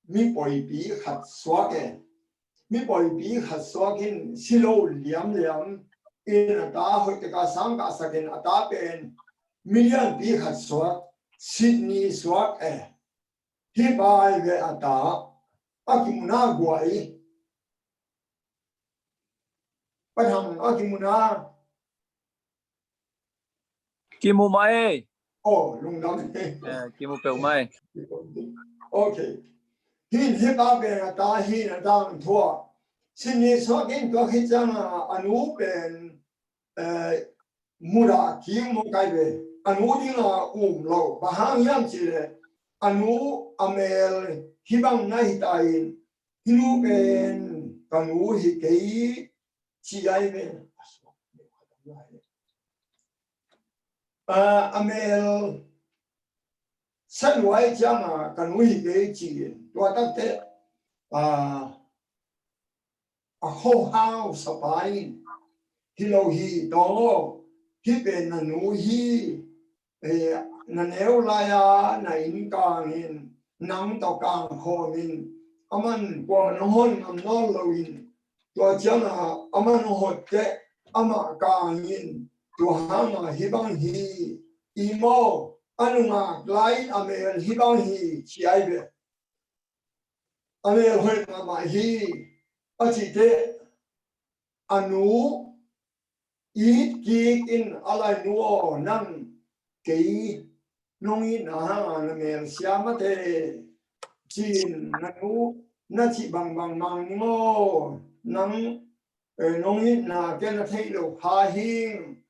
mi pawipi khat suak e. Mi pawipi khat suak in si lo liamliam in a ta hoih taka sang kahsak in a ta pen mi lianpi khat suak, Sydney suak e. Hih pa ahi ve a ta, a kimu na guai. Pa Thang, a kimu na. Kimu mah e. Oh, lungdam e. Eh, kimu peuh mah e. Ok. Hih, hih pa pen a ta hi na, tangthu ah Sydney suak in, tua khit cianga a nu pen, eh, mudah kik mawk ahi ve. A nu dinga um lo. Bang hang hiam cih leh a nu a mel hih bang na hi ta in, hih nu pen ka nu hi kei ci ahi ve. Ah, a mel sa lua ahih cianga ka nu hi kei ci in. Tua tak teh, ah, a khuahau sapa in, "Hi lo hi, Tawng aw, hih pen na nu hi, eh, na neu lai-a na inn kang in, nang tawh kang khawm in, aman kuamah hong hon ngam nawn lo in, tua cianga aman hong hon teh amah kang in, tua hanga hih bang hi, i maw, a nungak lai-in a mel hih bang hi," ci ahi ve. A mel hoih mahmah hi, a cih teh a nu it kik in, "A lai nu aw, nang kei nong itna hanga na mel sia mate," ci-in, "Na nu na cih bangbang mang ning aw, nang, eh, nong itna kei na theih lo kha hing,"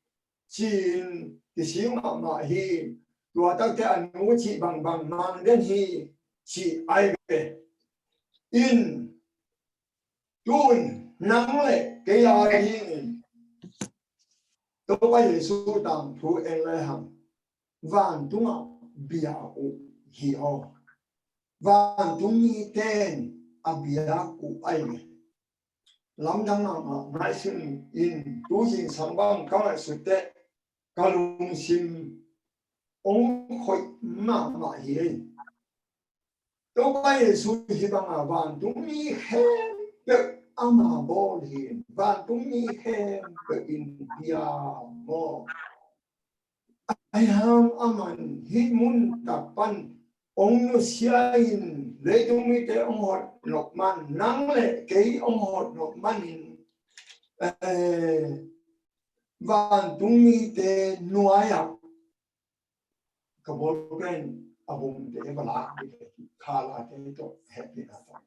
ci-in kisik mahmah hi. Tua tak teh a nu cih bangbang mang den hi, ci ahi ve. In, tun nang le kei a dingin Topa Jesu tangthu en le hang, vantungah bia uh hi aw. Vantung mite in a biak uh ahi ve. Lamdang mahmah ngaihsun in, tu zingsang bang ka ngaihsut teh ka lungsim hong khoih mahmah hi. Topa Jesu hih banga vantung mi khempeuh ama bawl hi. Vantung mi khempeuh in bia maw? Ahi hang aman hih mun tak pan hong nusia in leitung mite hong hot nop man, nang le kei hong hot nop manin, eh, vantung mite nuai-ah ka ball pen a vomte va lak ding, khalate tawh hehpihna tawh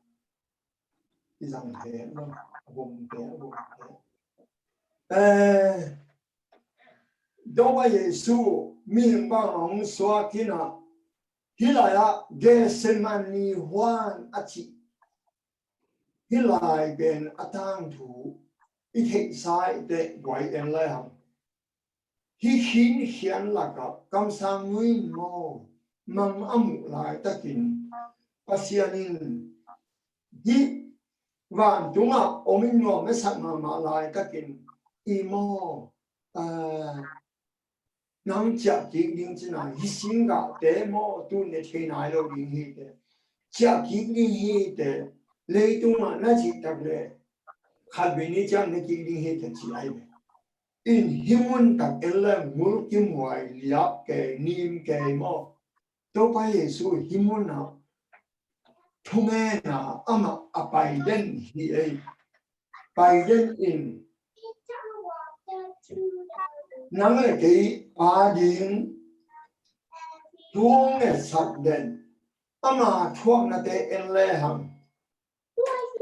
i zang pen maw, a vomte, a vomte. Eh, Topa Jesu mihing bang a hong suak in ah, hih lai-ah Gethsemane huan a cih, hih lai pen a tangthu i theihsa i teh guai en lai hang. Hih khinkhian lakah kamsang nu in maw, mang a muh laitakin Pasian in hih vantungah om in nuam a sak mahmah laitakin, i maw, ah, nang ciah kik ding cina, hih singgahte maw, tu ne thei nai lo ding hi teh, ciah kik ding hi teh, leitungah na cih tak leh khatvei ni ciang ne kik ding hi teh, ci ahi ve. In hih mun tak en le ngul kimuai liap kei, nim kei maw? Topa Jesu hih munah thungenna amah a pai den hi ei. Biden in nang le kei a ding thu ngetsak den, ama thuaknate en le hang,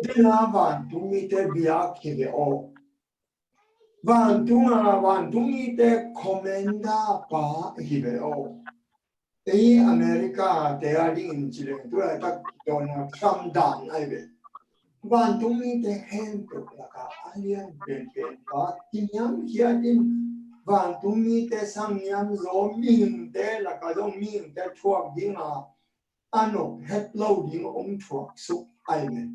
dena vantung mite biak hi ve aw. Vantung a, vantung mite commander pa hi ve aw. Ei America te a dingin ci leng tu laitak Donald Trump dan ai ve. Vantung mite khempeuh laka a lian penpen pa kiniam hiat in, vantung mite sang niam zaw mihingte laka zong mihingte thuak dinga a nop het lo ding om thuak suk ai ve.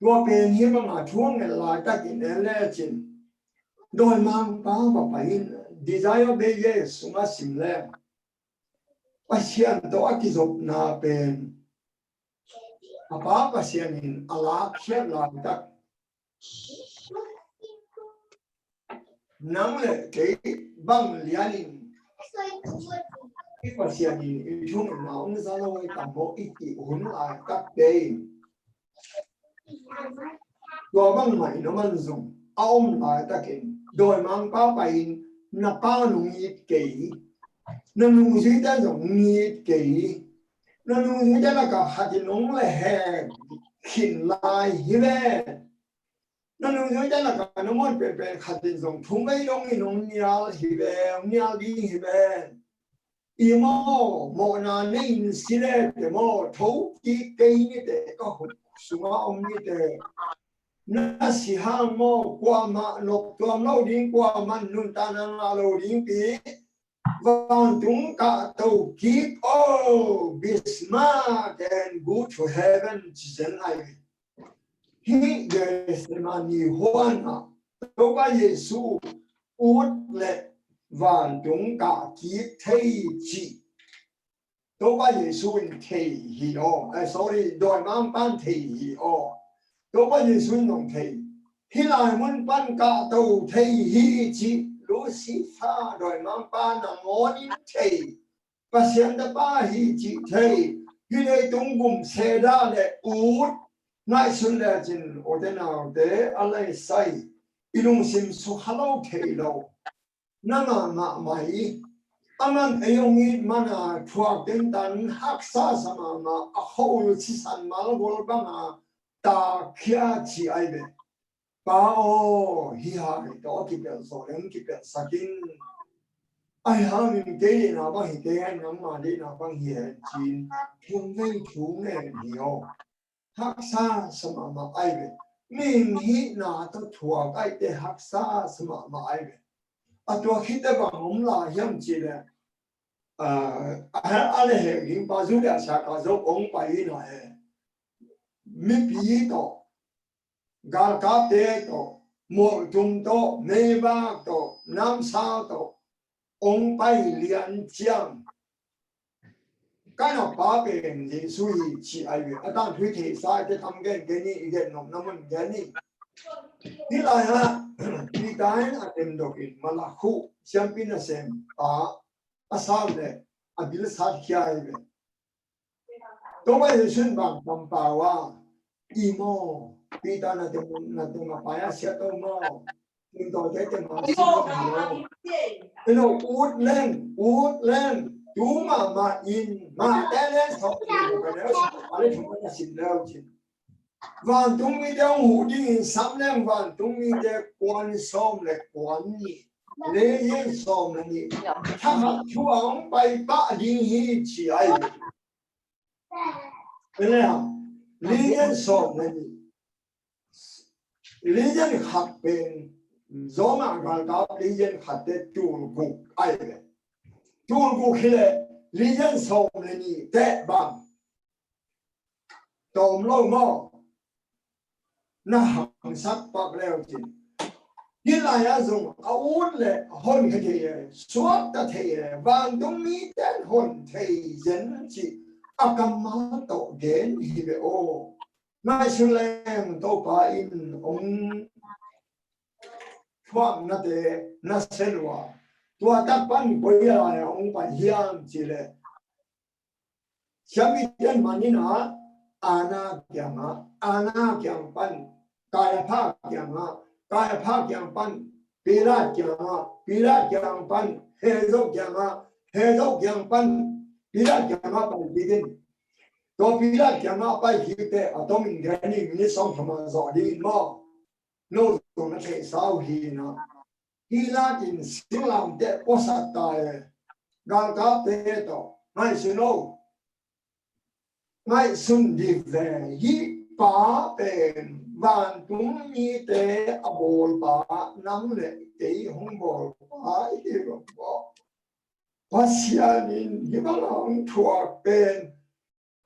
Tua pen hi banga thu a ngen laitakin en lecin, dawimangpa va pai in, Desire of Ages sunga sim leng, Pasian tawh a kizopna pen a Pa Pasian in a lakkhiat laitak, nang le kei bang lianin i Pasian in i thungetna hong za lo ai tam maw i cih hun laitak te in, tua bangmah in a man zong a om laitakin, dawimangpa pai in, na pa nong it kei, na nungzuite zong nong it kei, na nungzuite lakah khat in hong lehhek khin lai hi ve. Na nungzuite lakah na muan penpen khat in zong thumvei dongin hong nial hi ve, hong nial ding hi ve. I maw, mawhna nei in si le te maw, thokik kei nite, ka huk sunga om nite. Na si hang maw, kuamah noptuam lo ding, kuamah nuntakna ngah lo ding pi. Vantung kahto kik aw, be smart and go to heaven, ci zen ai. Hih Gethsemane huanah Topa Jesu ut le vantung kah kik thei cih Topa Jesu in thei hi aw. Eh, sorry, dawimangpa in thei hi aw. Topa Jesu in zong thei. Hih lai mun pan kahto thei hi cih Lucifer dawimangpa nangawn in thei. Pasian tapa hi cih thei. Hih leitung gum seda le ut ngaihsun lecin, ute naute, a laisai i lungsim sukha lo thei lo. Na mahmah mai. A man ei hong it mana thuak tentan haksa sa mahmah, a khol sisan malgol banga takhia ci ai ve. Pa aw, hih hai tawh a kipelh zawh leng kipelhsak in. Ai hangin kei deihna bang hi kei hen, nangma deihna bang hi hen ci-in thumvei thu ngen hi aw. Haksa sa mahmah ai ve. Mihing hihna tawh thuak aihte haksa sa mahmah ai ve. A tua khit teh bang om lai hiam cih leh, ah, a, a lehhek ding pa Judas Iskariot zong hong pai in a he. Mipi tawh, galkapte tawh, molhtum tawh, meivak tawh, namsau tawh hong pai lian ciang, ka napa pen Jesu hi ci ai ve. A tangthu i theihsa te tam gen gen ni, i gen nopna mun gen ni. Hih lai-ah Peter in a temdok in, Malakhu siampi nasem pa a sat le a bil sat khia ai ve. Topa Jesu in bang kampau a, i maw, Peter na teng, na teng a pai a siat to maw? Teng tawh te teng a siat to maw? Eno, ut leng, ut leng, tu mahmah in, Mate le sawm le guk, le sawm le thum na sim leu cin. Vantung mite hong huh dingin sam leng vantung mite kuan sawm le kuan nih, legion sawm le nih, thakhat thu a hong pai pah ding hi ci ai. Legion sawm le nih. Legion khat pen, Roma galkap legion khat te tul guk ai ve. Tul guk hi leh legion sawm le nih te bang tawm lo maw? Na hangsak pak leu cin. Hih lai-ah zong a ut le hon kha thei e, suakta thei e, vantung mite in hon thei zen cih a kammal tawh gen hi ve aw. Ngaihsun leng Topa in hong thuaknate na sia lua. Tua tak pan koi a lai-ah hong pai hiam cih leh, siampi ten manin ah, Anna kiangah, Anna kiang pan Kaiapha kiangah, Kaiapha kiang pan Pilat kiangah, Pilat kiang pan Herod kiangah, Herod kiang pan Pilat kiangah pai kik in. Tua Pilat kiangah pai kik teh a tomin gen in minit sawm thum a zawh ding in maw? No zong na theihsa uh hi na. Pilat in singlamteh puasak ta e. Galkapte tawh, ngaihsun o. Ngaihsun dih ve, hih pa pen vantung mite a bawlpa, nang le kei hong bawlpa i hi lo maw? Pasian in hih bang a hong thuak pen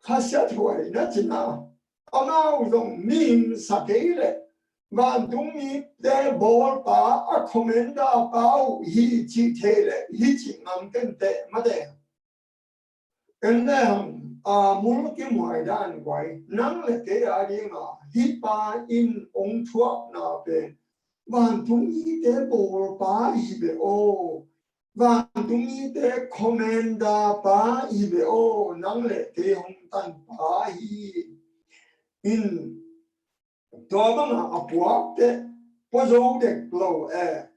khasia thuai na cina, amau zong mihing sa kei leh vantung mite bawlpa, a commander pa uh hi cih thei leh hih cih ngam kenteh mate. En le hang a mul kimuai dan guai, nang le kei a dinga hih pa in hong thuakna pen vantung mite bawlpa hi ve aw, vantung mite commander pa hi ve aw, nang le kei hong tanpa hi. In tua banga a puak teh pua zo dek lo e.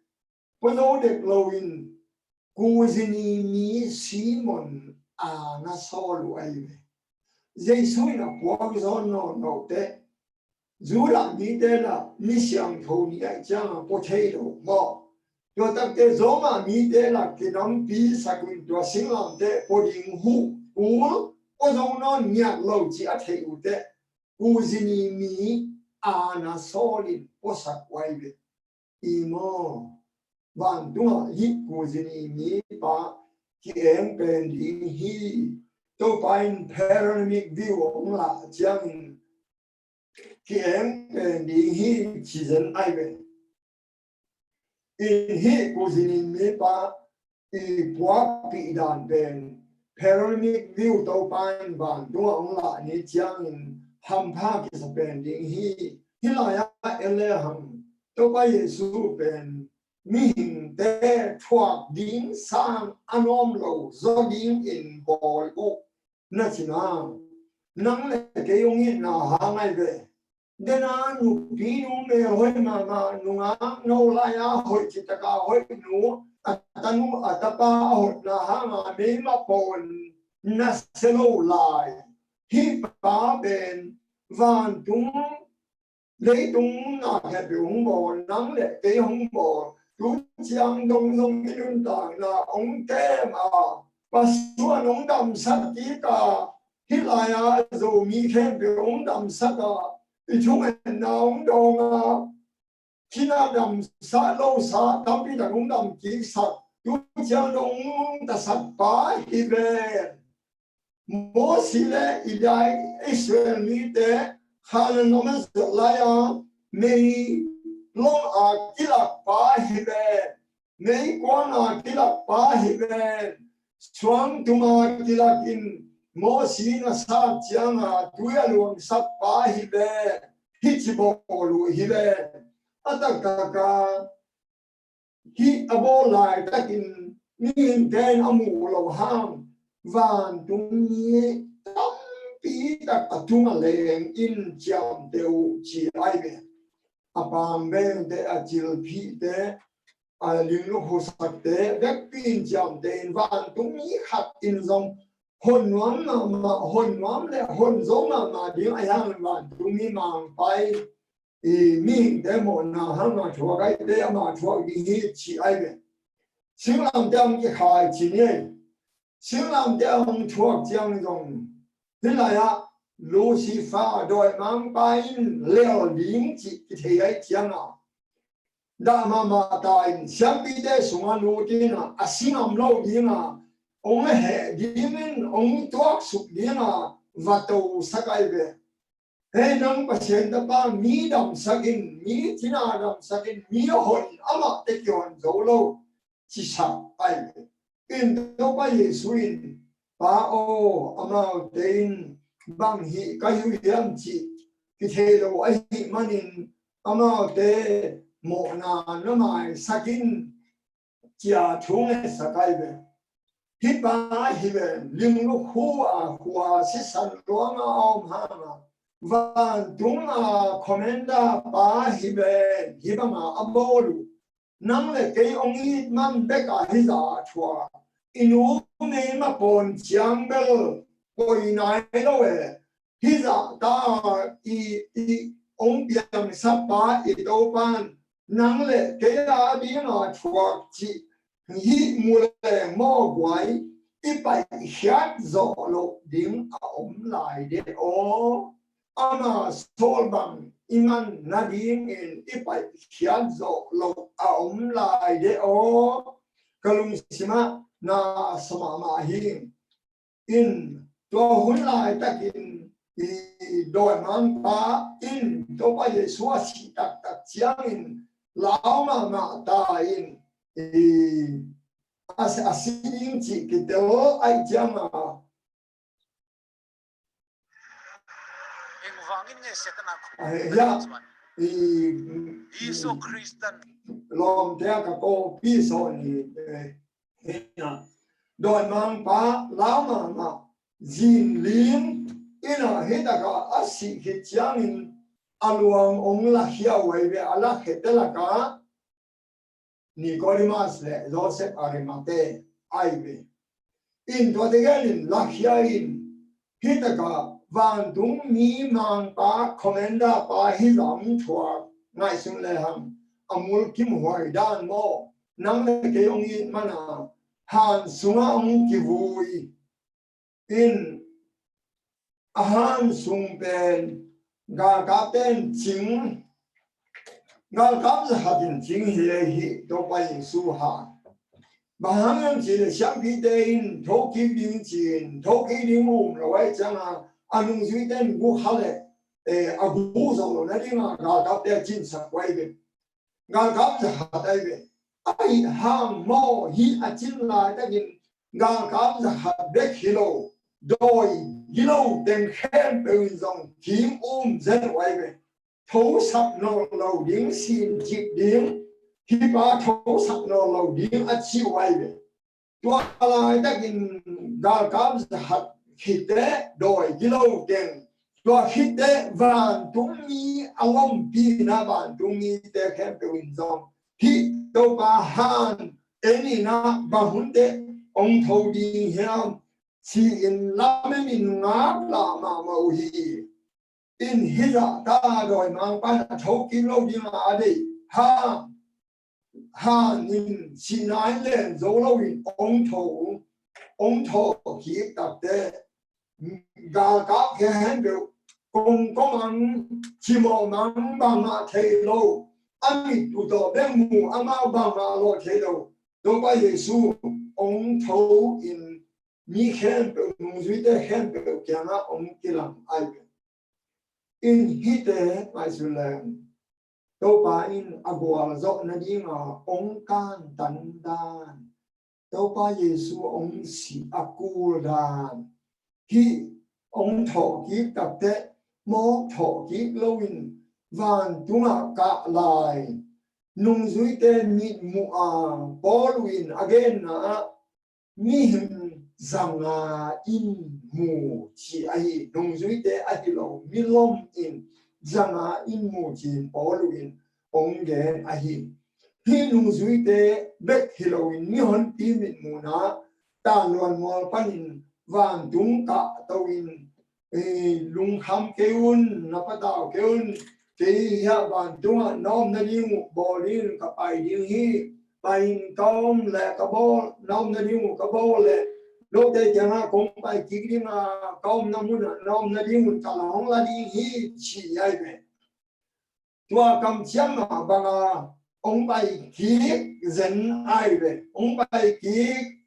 Pua zo dek lo in Kurini mi Simon a na sawl uh ahi ve. Jesu in a puak zawn nawn lo teh Judah mite lah ni siangtho ni aih cianga pua thei lo maw? Tua takte Roma mite lah kinampi sak uh in tua singlamteh pua ding huh kul pua zo nawn ngiat lo ci a theih uh teh Kurini mi a na sawl in puasak uh ahi ve. I maw? Vantungah hih Kurini mipa ki-eng pen ding hi. Topa in panoramic view hong lah ciangin ki-eng pen ding hi ci zen ahi ve. In hih Kurini mipa i puakpih dan pen panoramic view Topa in vantungah hong lah ni ciangin hampha kisa pen ding hi. Hih lai-ah en le hang Topa Jesu pen mihingte thuak ding sang a nuam lo zaw dingin bawl uh na cina, nang le kei hong itna hang ahi ve. Dena nupi nu mel hoih mahmah, nungak no lai-a hoih citaka hoih nu, a tanu a tapa a hotna hanga meima pawn na sia lo lai. Hih pa pen vantung leitung na khempeuh hong bawl, nang le kei hong bawl. Tu ciang dong zong i nuntakna hong kem a, Pasian hong damsak kik a, hih lai-a Zomi khempeuh hong damsak a, i thungetna hong dawng a, kina damsak losak tampi tak hong dam kiksak, tu ciang dong hong tasak pa hi ven. Mosi le Elijah Israel mite Khanaan lam a zuat lai-a mei long a kilak pa hi ven. Meikuang a kilak pa hi ven. Suangtum a kilak in Mosi na sat cianga tui a luangsak pa hi ven. Hih ci bawl uh hi ven. A taktak a hih a bawl laitakin mihingte in a muh loh hang vantung mi tampi tak a tungah leng in ciamteh uh ci ahi ve. A pang bengte, a cilphihte, a linglukhusakte vekpi in ciamteh in vantung mi khat in zong hon nuam mahmah, hon nuam le hon zo mahmah ding a hiang vantung mi mangpai i mihingte mawhna hanga thuak aite ama thuak ding hi ci ahi ve. Singlamteh ang kikhai ci ni ei. Singlamteh ang thuak ciang zong hih lai-ah Lucifer dawimangpa in lel ding cih kithei ahi cianga dah mahmah ta in siampite sungah lut in a, a si ngam lo dinga hong heh dingin hong tuaksuk dinga va tosak ahi ve. Hei nang Pasian tapa, mi damsak in, mi cina damsak in, mi hon amah te kihon zo lo cisak ahi ve. In Topa Jesu in, Pa aw, amaute in bang hih ka hi uh hiam cih kithei lo ahih manin amaute mawhna na maisak in cia thu ngetsak ahi ve. Hih pa hi ve, linglukhu a khua sisan luanga a om hanga vantung a commander pa hi ven, hih banga a bawl uh. Nang le kei hong it man bek a hizah a thuak. I nu mei ma pawn ciang bel poi nai lo e. Hizah ta i, i hong piangsak pa i Topan nang le kei a ding a thuak cih hih mu leng maw guai, i paikhiat zawh loh ding a om lai de aw. Ama sawl bang i man nadingin i paikhiat zawh loh a om lai de aw. Ka lungsimah na sa mahmah hi. In tua hun laitakin i dawimangpa in Topa Jesu a sih taktak ciangin lau mahmah ta in i a, a si ding cih kitel aih cianga Engvangin nge Satan a khu a hei, ya, i Jesu Kristan lawmte a ka kawpi sawn hi. Eh, hi na. Dawimangpa lau mahmah zinling ina hi taka a sih khit ciangin a luang ong lakhia uh ahi ve, a lakhete laka Nicodemus le Joseph Arimathea ahi ve. In tuate genin lakhia in hi taka vantung mi mangpa commander pa hi zam thuak ngaihsun le hang a mulkim huai dan maw? Nang le kei hong it mana han sunga hong kivui in a han sung pen galkapte in cing, galkap zakhat in cing hi le hi Topa Jesu han. Bang hang hiam cih le siampite in thokik ding ci-in thokik ding um lo ahi cianga a nungzuite in gukha le, eh, a guk zo lo nadinga galkapte a cinsak uh ahi ve. Galkap zakhat ahi ve. Ahi hang maw hih a cin laitakin galkap zakhat bek hi lo, dawi gilo teng khempeuh in zong kim um zen uh ahi ve. Thosak nawn lo ding, sin cip ding, hih pa thosak nawn lo ding a ci uh ahi ve. Tua laitakin galkap zakhat khit teh dawi gilo teng, tua khit teh vantungmi a lompina vantungmite khempeuh in zong hih Topa han en in ah bang hun teh hong tho ding hiam ci-in lamen in ngaklah mahmah uh hi. In hizah ta dawimangpa in a thokik lo ding a deih hang han in sihna in len zo loin ong tho, ong thawh kik takte galkap khempeuh kongkong ang, cimawh mang, bangmah thei lo, a mit uh tawh bek mu, amau bangmah lawh thei lo. Topa Jesu ong tho in mi khempeuh, nungzuite khempeuh kiangah ong kilang ahi ve. In hihte ngaihsun leng Topa in a gualzawh nadinga ong kantan dan, Topa Jesu ong sih a kul dan, hih ong thawhkik takteh mawk thawhkik loin vantungah kah lai, nungzuite mitmuh a Paul in a genna ah mihing zanga in mu ci ahi, nungzuite ahi lo, milom in zanga in mu ci-in Paul in ong gen ahi. Hih nungzuite bek hi loin mihonpi mitmuhna tanluan mual panin vantung kahto in, eh, lungkham kei un, na patau kei un, kei hiah vantungah na om nading uh bawl in ka pai ding hi. Pai in ka om le ka bawl, na om nading uh ka bawl le, note kiangah kong pai kik ding a, ka omna munah na om nading uh ka la hong la ding hi ci ahi ve. Tua kamciam mah banga ong pai kik zen ahi ve. Ong pai kik,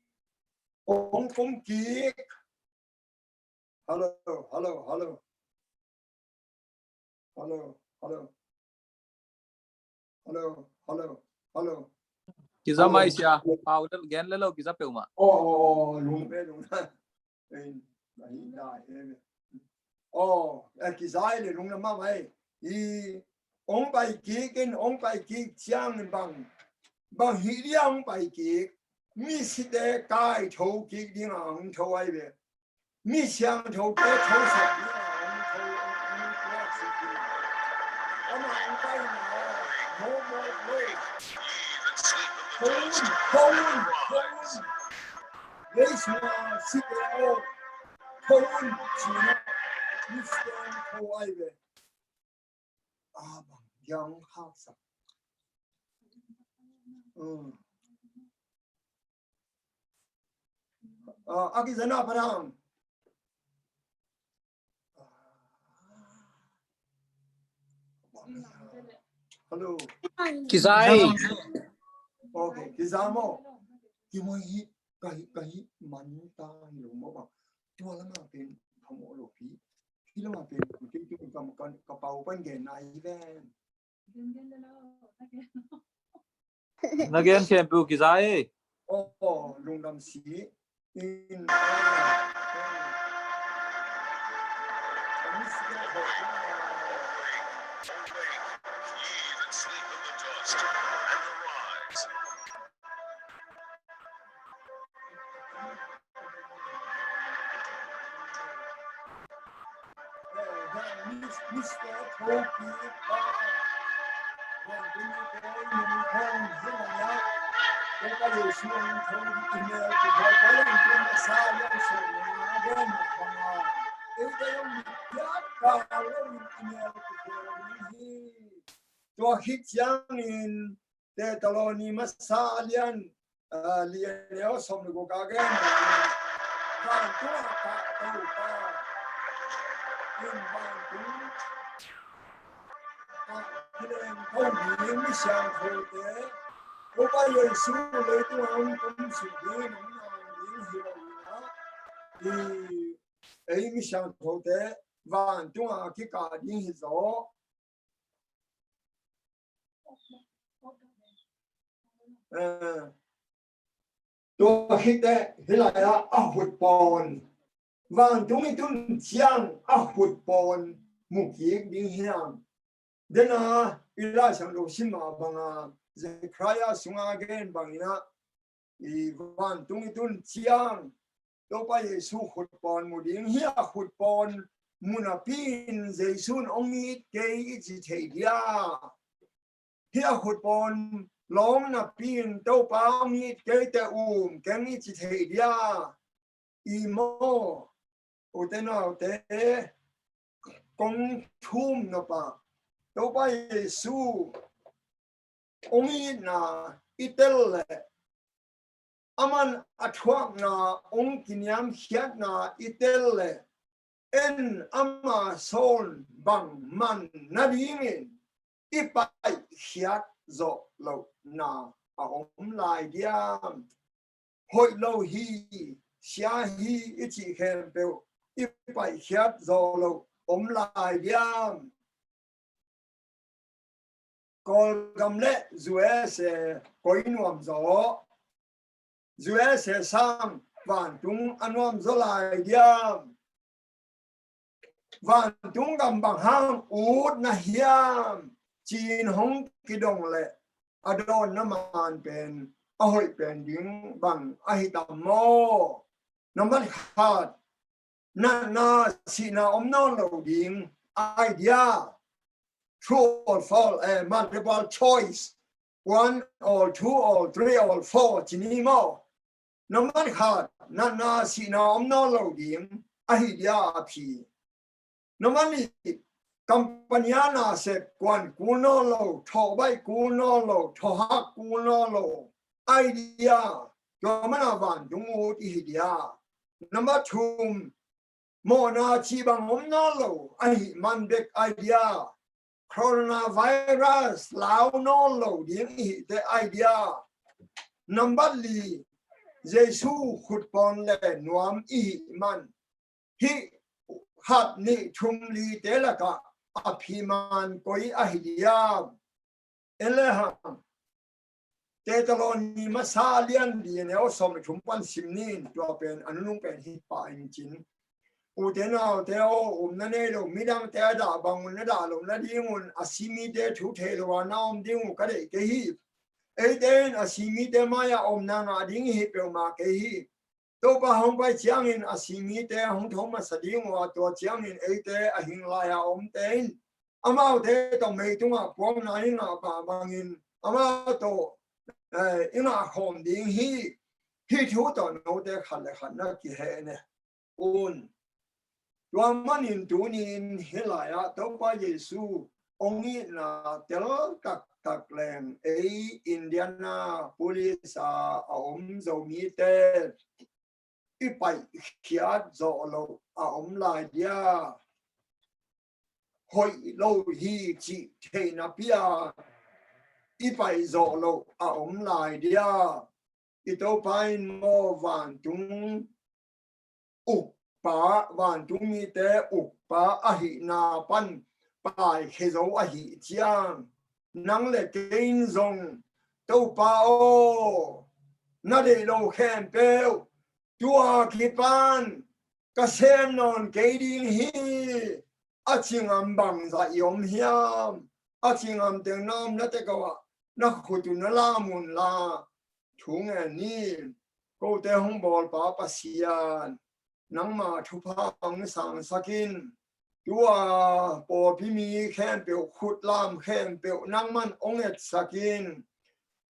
ong kum kik. Hello, hello, hello. Hello, hello. Hello, hello, hello. Kiza mai sia, pau del gen lelo kiza peuma. Oh, oh, oh, lung pe lung. Eh, ahi da, eh. Oh, eh, kiza le lung na ma mai. I ong pai kik in, ong pai kik ciang bang, bang hi dia ong pai kik. Mi site kai tho kik ding a ong tho ahi ve. Mi siangthote thosak ding a ong tho, ong tho. Tho un, tho un, tho un. Lei sunga site aw, tho un, ci-in ah Mister Tho ai ve. A bang, yang haksak. A kizana padang. Hello. Kizai. Okay, kizamo. Kimoi hi, kahi, kahi, man ta hi lo mo ba. Tua lama pen, hamo lo pi. Hi lama pen, kei tu kam, kam, kapau pan gen nai ven. Na gen khempeuh kiza e. Aw, lungdam si. In, Tua khit ciangin Thesalonika masa lian, ah, lian neu sawm le guk a gen, vantung a ka Topa in vantung a kileng ko ding mi siangthote, Topa Jesu leitung a hong kum suk ding nang nang ding hi lo in ah, i ei mi siangthote vantung a kikah ding hi zaw. Eh, tua khit teh hih lai-ah a hut pawn, vantung i tun ciang a hut pawn mu kik ding hiam? Dena i Lai Siangtho sim mah banga Zekhariah sunga gen bangin ah, i vantung i tun ciang Topa Jesu khut pawn mu ding hi. A khut pawn mu napi in Jesu in hong it kei i ci thei dia? Hi a khut pawn lawng napi in Topa hong it kei te um keng i ci thei dia? I maw, ute naute, kong thum nop ah Topa Jesu hong itna i tel leh, aman a thuakna hong kiniamkhiatna i tel leh, en ama sawl bang man nadingin i paihkhiat zawh lohna a om lai diam? Hoih lo hi, sia hi i cih khempeuh i paihkhiat zawh loh om lai diam? Kawlgam le U S A koi nuam zaw, U S A sang vantung a nuam zaw lai diam? Vantung gam bang hang ut na hiam, ci-in hong kidong leh a dawnna man pen a hoih pen ding bang ahi tam maw? Nambat khat, natna sihna om nawn lo ding idea. True or false, eh, multiple choice. One or two or three or four, ci ni maw? Nambat khat, natna sihna om nawn lo ding ahi dia a phi. Nambat nih, company a na sep kuan kul nawn lo, thawhbaih kul nawn lo, thawhak kul nawn lo idea. Tua mana vantung ut i hi dia? Nambat thum, mawhna cih bang om nawn lo ahih man bek idea. Coronavirus lau nawn lo ding i hihte idea. Nambat li, Jesu khut pawn le nuam i hih man. Hih khat nih thum lite lakah a phi man koi ahi dia? En le hang, Thesalonika masa lian li a neu sawm le thum pan sim ni in, tua pen a nunung pen hi pah in cin. Ute naute aw, omna nei lo midangte a dah bangun na dah loh nadingun a si mite thu thei lo a na om ding uh ka deih kei hi. Eite in a si mite mai-ah omna ngah ding i hi peuhmah kei hi. Topa hong pai ciangin a si mite hong tho masa ding uh a, tua ciangin eite a hing lai-a omte in amaute tawh meitungah puakna i ngah pah bangin amah tawh, eh, i ngah khawm ding hi. Hih thu tawh note khat le khat na kihehne un. Tua manin tuni-in hih lai-ah Topa Jesu hong itna tel taktak leng ei Indianapolis a a om Zomite i paihkhiat zawh loh a om lai dia, hoih lo hi cih theihna pi-a i paih zawh loh a om lai dia, i Topa in maw vantung ukpa, vantung mite ukpa ahihna pan paikhia zo ahih ciang, nang le kei in zong, Topa aw, na deih lo khempeuh tua kipan ka sem nawn kei ding hi. A ci ngam bangzah i om hiam? A ci ngam teng na omna tek ah na khut uh na lam un la, thu ngen ni. Kote hong bawlpa Pasian, nangma thupha hong sangsak in. Tua pawlpi mi khempeuh, khut lam khempeuh nangman hong etsak in.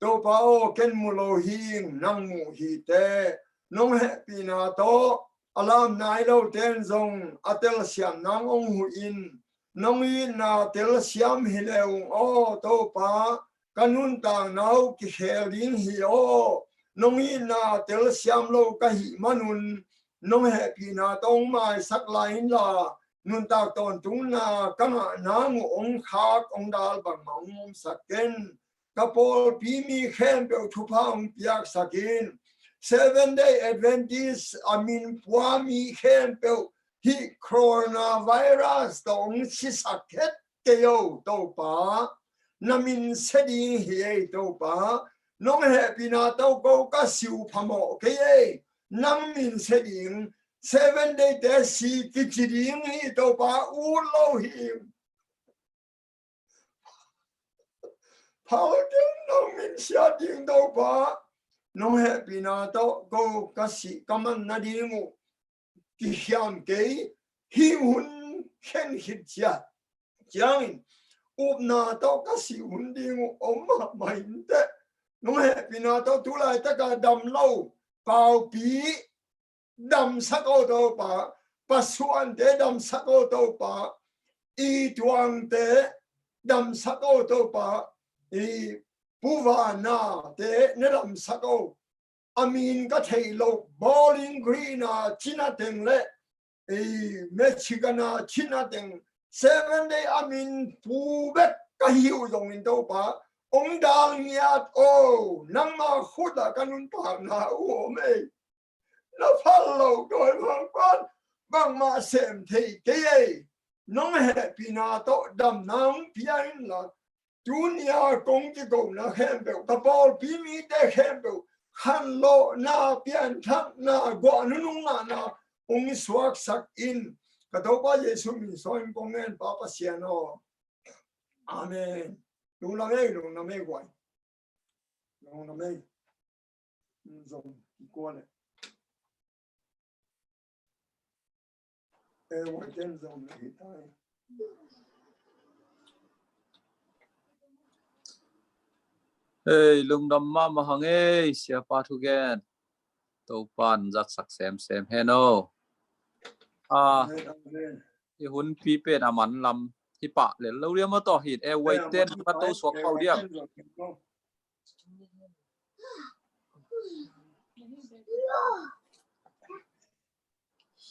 Topa aw, ken mu lo hing, nang muh hi teh. Nong hehpihna tawh a lam nai lote in zong a telsiam nang hong huh in. Nong itna telsiam hi le ung aw Topa, ka nuntakna uh kikhel ding hi aw. Nong itna telsiam lo ka hih manun nong hehpihna tawh hong maisak lai inla, nuntak tawntungna ka ngah nang uh hong khak hong dal bangmah hong omsak ken. Ka pawlpi mi khempeuh thupha hong piaksak in. Seven Day Adventist a min pua mi khempeuh hih coronavirus tawh hong sisak het kei o Topa. Na min sia ding hi ei Topa. Nong hehpihna tawh ko ka si uh phamawh kei ei. Nang min sia ding. Seven Day te si kici ding hi Topa, ut lo hi. Phal keng nong min sia ding Topa. Nong hehpihna tawh ko ka si ka man nading uh kihiam kei. Hih hun khen khit ciat ciangin upna tawh ka si hun ding uh om mahmah inteh. Nong hehpihna tawh tu laitak a dam lo Paupi damsak o Topa, Pasuante damsak o Topa, i Tuangte damsak o Topa, i Pu Vanate na damsak o. A min ka theih loh, Bowling Green a cina teng le i Michigan a cina teng, Seven Day a min pu bek ka hi uh zongin Topa, hong dal ngiat o, nangma khut ah ka nuntakna uh om ei. Na phal lo dawi mangpan bangmah sem thei kei ei. Nong hehpihna tawh damna hong pia inla, tunia kong kikona khempeuh, ka pawlpi mite khempeuh khanlawhna, pianthakna, guah nunung ngahna hong suaksak in. Ka Topa Jesu min suangin kong ngen, Pa Pasian aw. Amen. Lungdam ei, lungdam ei guai. Lungdam ei. Zong kikua le. Eh, wai ten zong le hi tai. Ei, lungdam mahmah hang ei, Siapa thugen. Topan zatsak semsem hen o. Ah, amen, amen. I hun pi pen a man lam hi pah lel lo diam a tawh hi. Eh, wai ten ka to suak pau diam.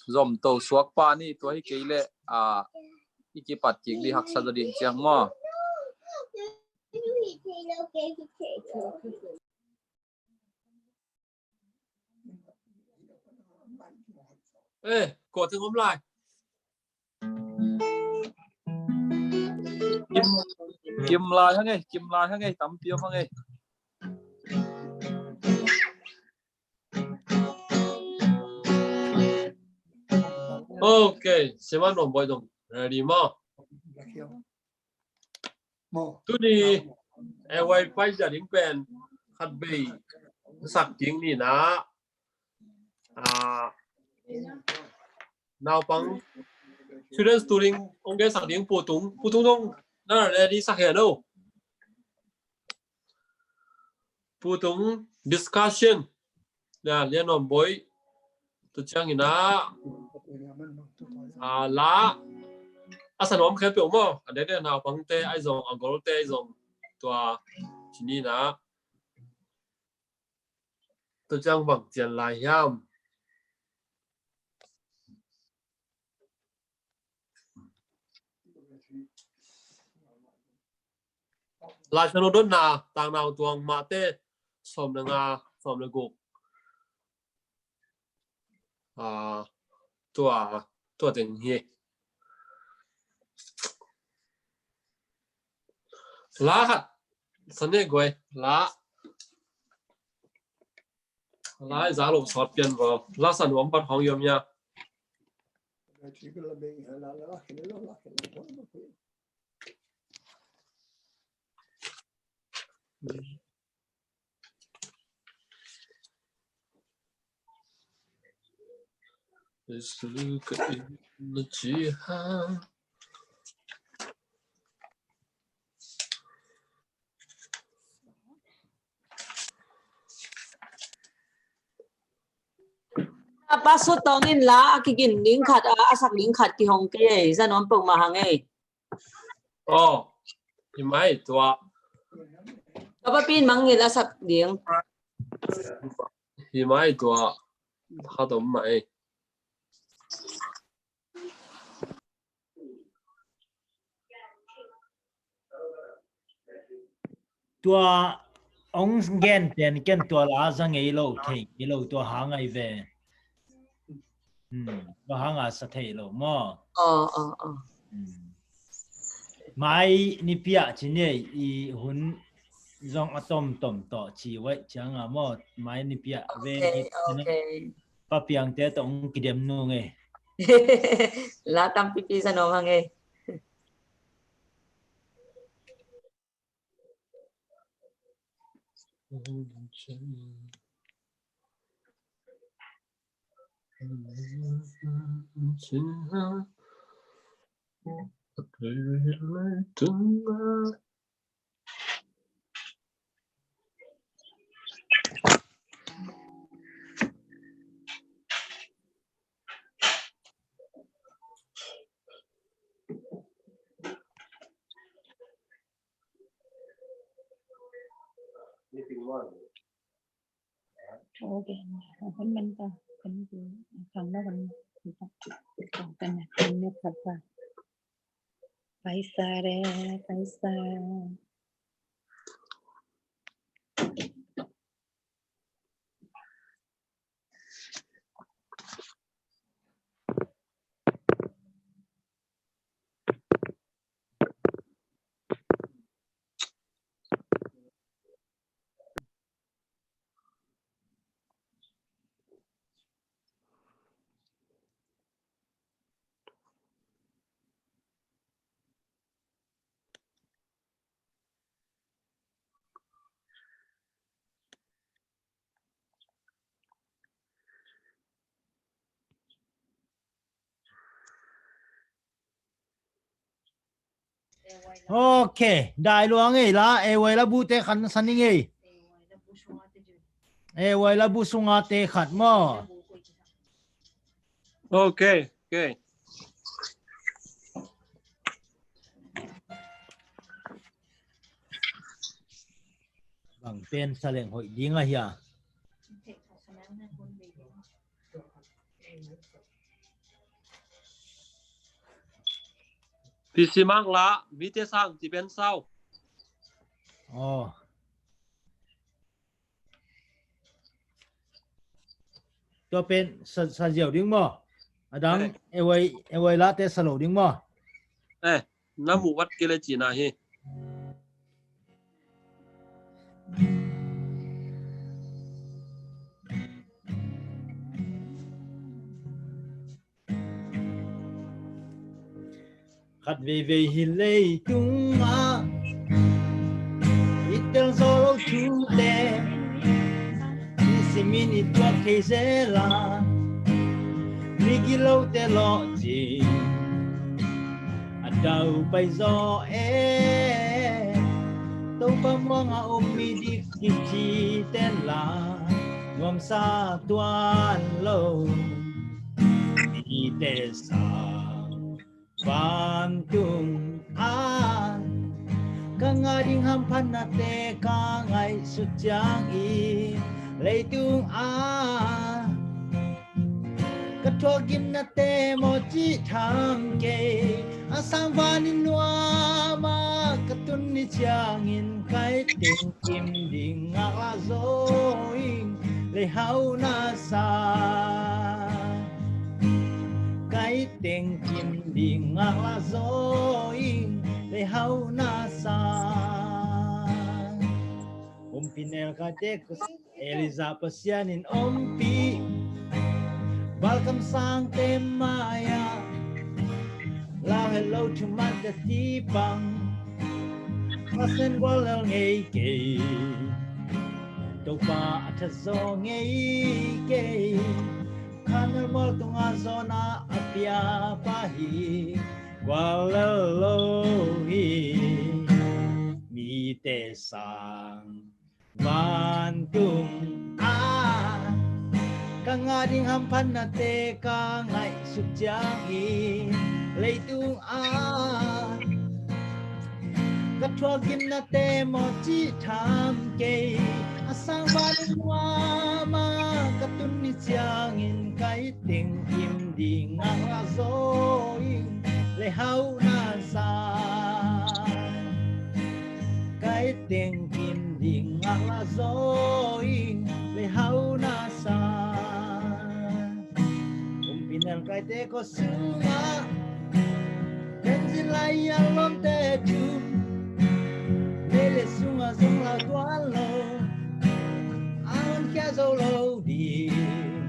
Zom to suak pa ni tua hi kei leh, a, i kipat kik di haksa zaw ding ciang maw. Eh, kua teng om lai. Kim, kim lai hang ei, kim lai hang ei, tampi om hang ei. Ok, Siapa Nuam Boih dong ready maw? Tuni, eh, wifi za ding pen khat bei sak ding ni na. Ah, naupang students tu ding ong gen sak ding Pu Tung, Pu Tung dong na ready sak hen o. Pu Tung discussion. Ya, Lian Nuam Bawi. Tua ciangin ah, ah, la a sa nuam khempeuh maw, a dede naupangte ahi zong, a golte ahi zong, tua ci ni na. Tua ciang bang cian lai hiam? Lai Siangtho dotna, Tang Nau Tuang, Mate sawm le nga, sawm le guk. Ah, tua, tua teng hi. La khat sa ni guai, la. La i za lo sawt pian vo. La sa nuam pat hong yom ya. A pa Sut Tawng in la a kigin ding khat, a, a sak ding khat kihong kei ei, za nuam peuhmah hang ei. Oh, hi mai tua. Ka papi in mangngilh a sak ding. Hi mai tua. Pha tom mai. Tua ong gen pen ken tua la za ngei lo, thei ngei lo, tua hang ai ve. Hmm, tua hang a sa thei lo maw? Aw, aw, aw. Hmm. Mai nipi ah ci ni ei, i hun zong a tomtom tawh ci vai ciang a maw, mai nipi ah ve. Ok, ok. Pa Piangte tawh ong kidem nung ei. La tampipi za nuam hang ei. Paisa re, paisa. Ok, dai lua ngei la, A Y la bu te khat sa ning ei. A Y la bu sunga te khat maw. Ok, ok. Bang pen sa leng hoih ding a hia. P C Mark la, mite sang ci pen sau. Oh. Tua pen sa, sa ziau ding maw? A dang, eh, A Y, A Y late sa lo ding maw? Eh, na muh vat kei le cihna hi. Khat veivei hi leitungah i tel zo lo thute, i simin i tuak thei zel a, migilote lawhcing a dau pai zaw e. Topa muang a um mi dikdik ci ten la nuamsa tuan lo, mite sang vantung ah ka ngah ding hamphatnate ka ngaihsut ciangin, leitung ah ka thuakgimnate mawh cih tham kei, a sang van in nuam ah ka tun ni ciangin, kai teng kim ding ngaklah zaw ing, leihau na sa. Kai teng kim ding ngaklah zaw ing, leihau na sa. Umpinel kaite kus Elijah Pasian in ompih, balkam sangte mai-ah lau het lo thuman ka ti pang. Pasian guallel ngei kei, Topa a that zaw ngei kei. Khamel mual tungah zawn a pia pa hi, guallel lo hi. Mite sang vantung ah ka ngah ding hamphatnate ka ngaihsut ciangin, leitung ah ka thuakgimnate mawh cih tham kei, a sang van in nuam ah ka tun ni ciangin, kai teng kim ding ngaklah zaw ing, leihau na sa. Kai teng kim ding ngaklah zaw ing, leihau na sa. Umpinel kaite ko sungah tenzin lai a lawmte thum, meile sungah zong lau tuan lo, a honkhia zo lo ding.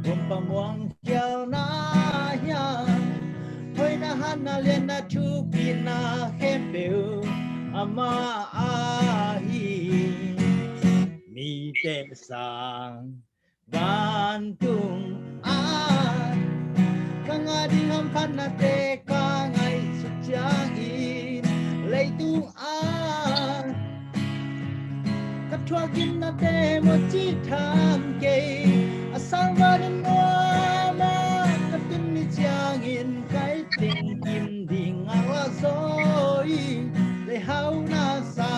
Gumpa muang khialna hiam, hoihna, hatna, lianna, thupina khempeuh amah ahi. Mite sang vantung ah ka ngah ding hamphatnate ka ngaihsut ciangin, leitung ah ka thuakgimnate mawh cih tham kei, a sang van in nuam ah ka tun ni ciangin, kai teng kim ding ngaklah zaw ing, leihau na sa.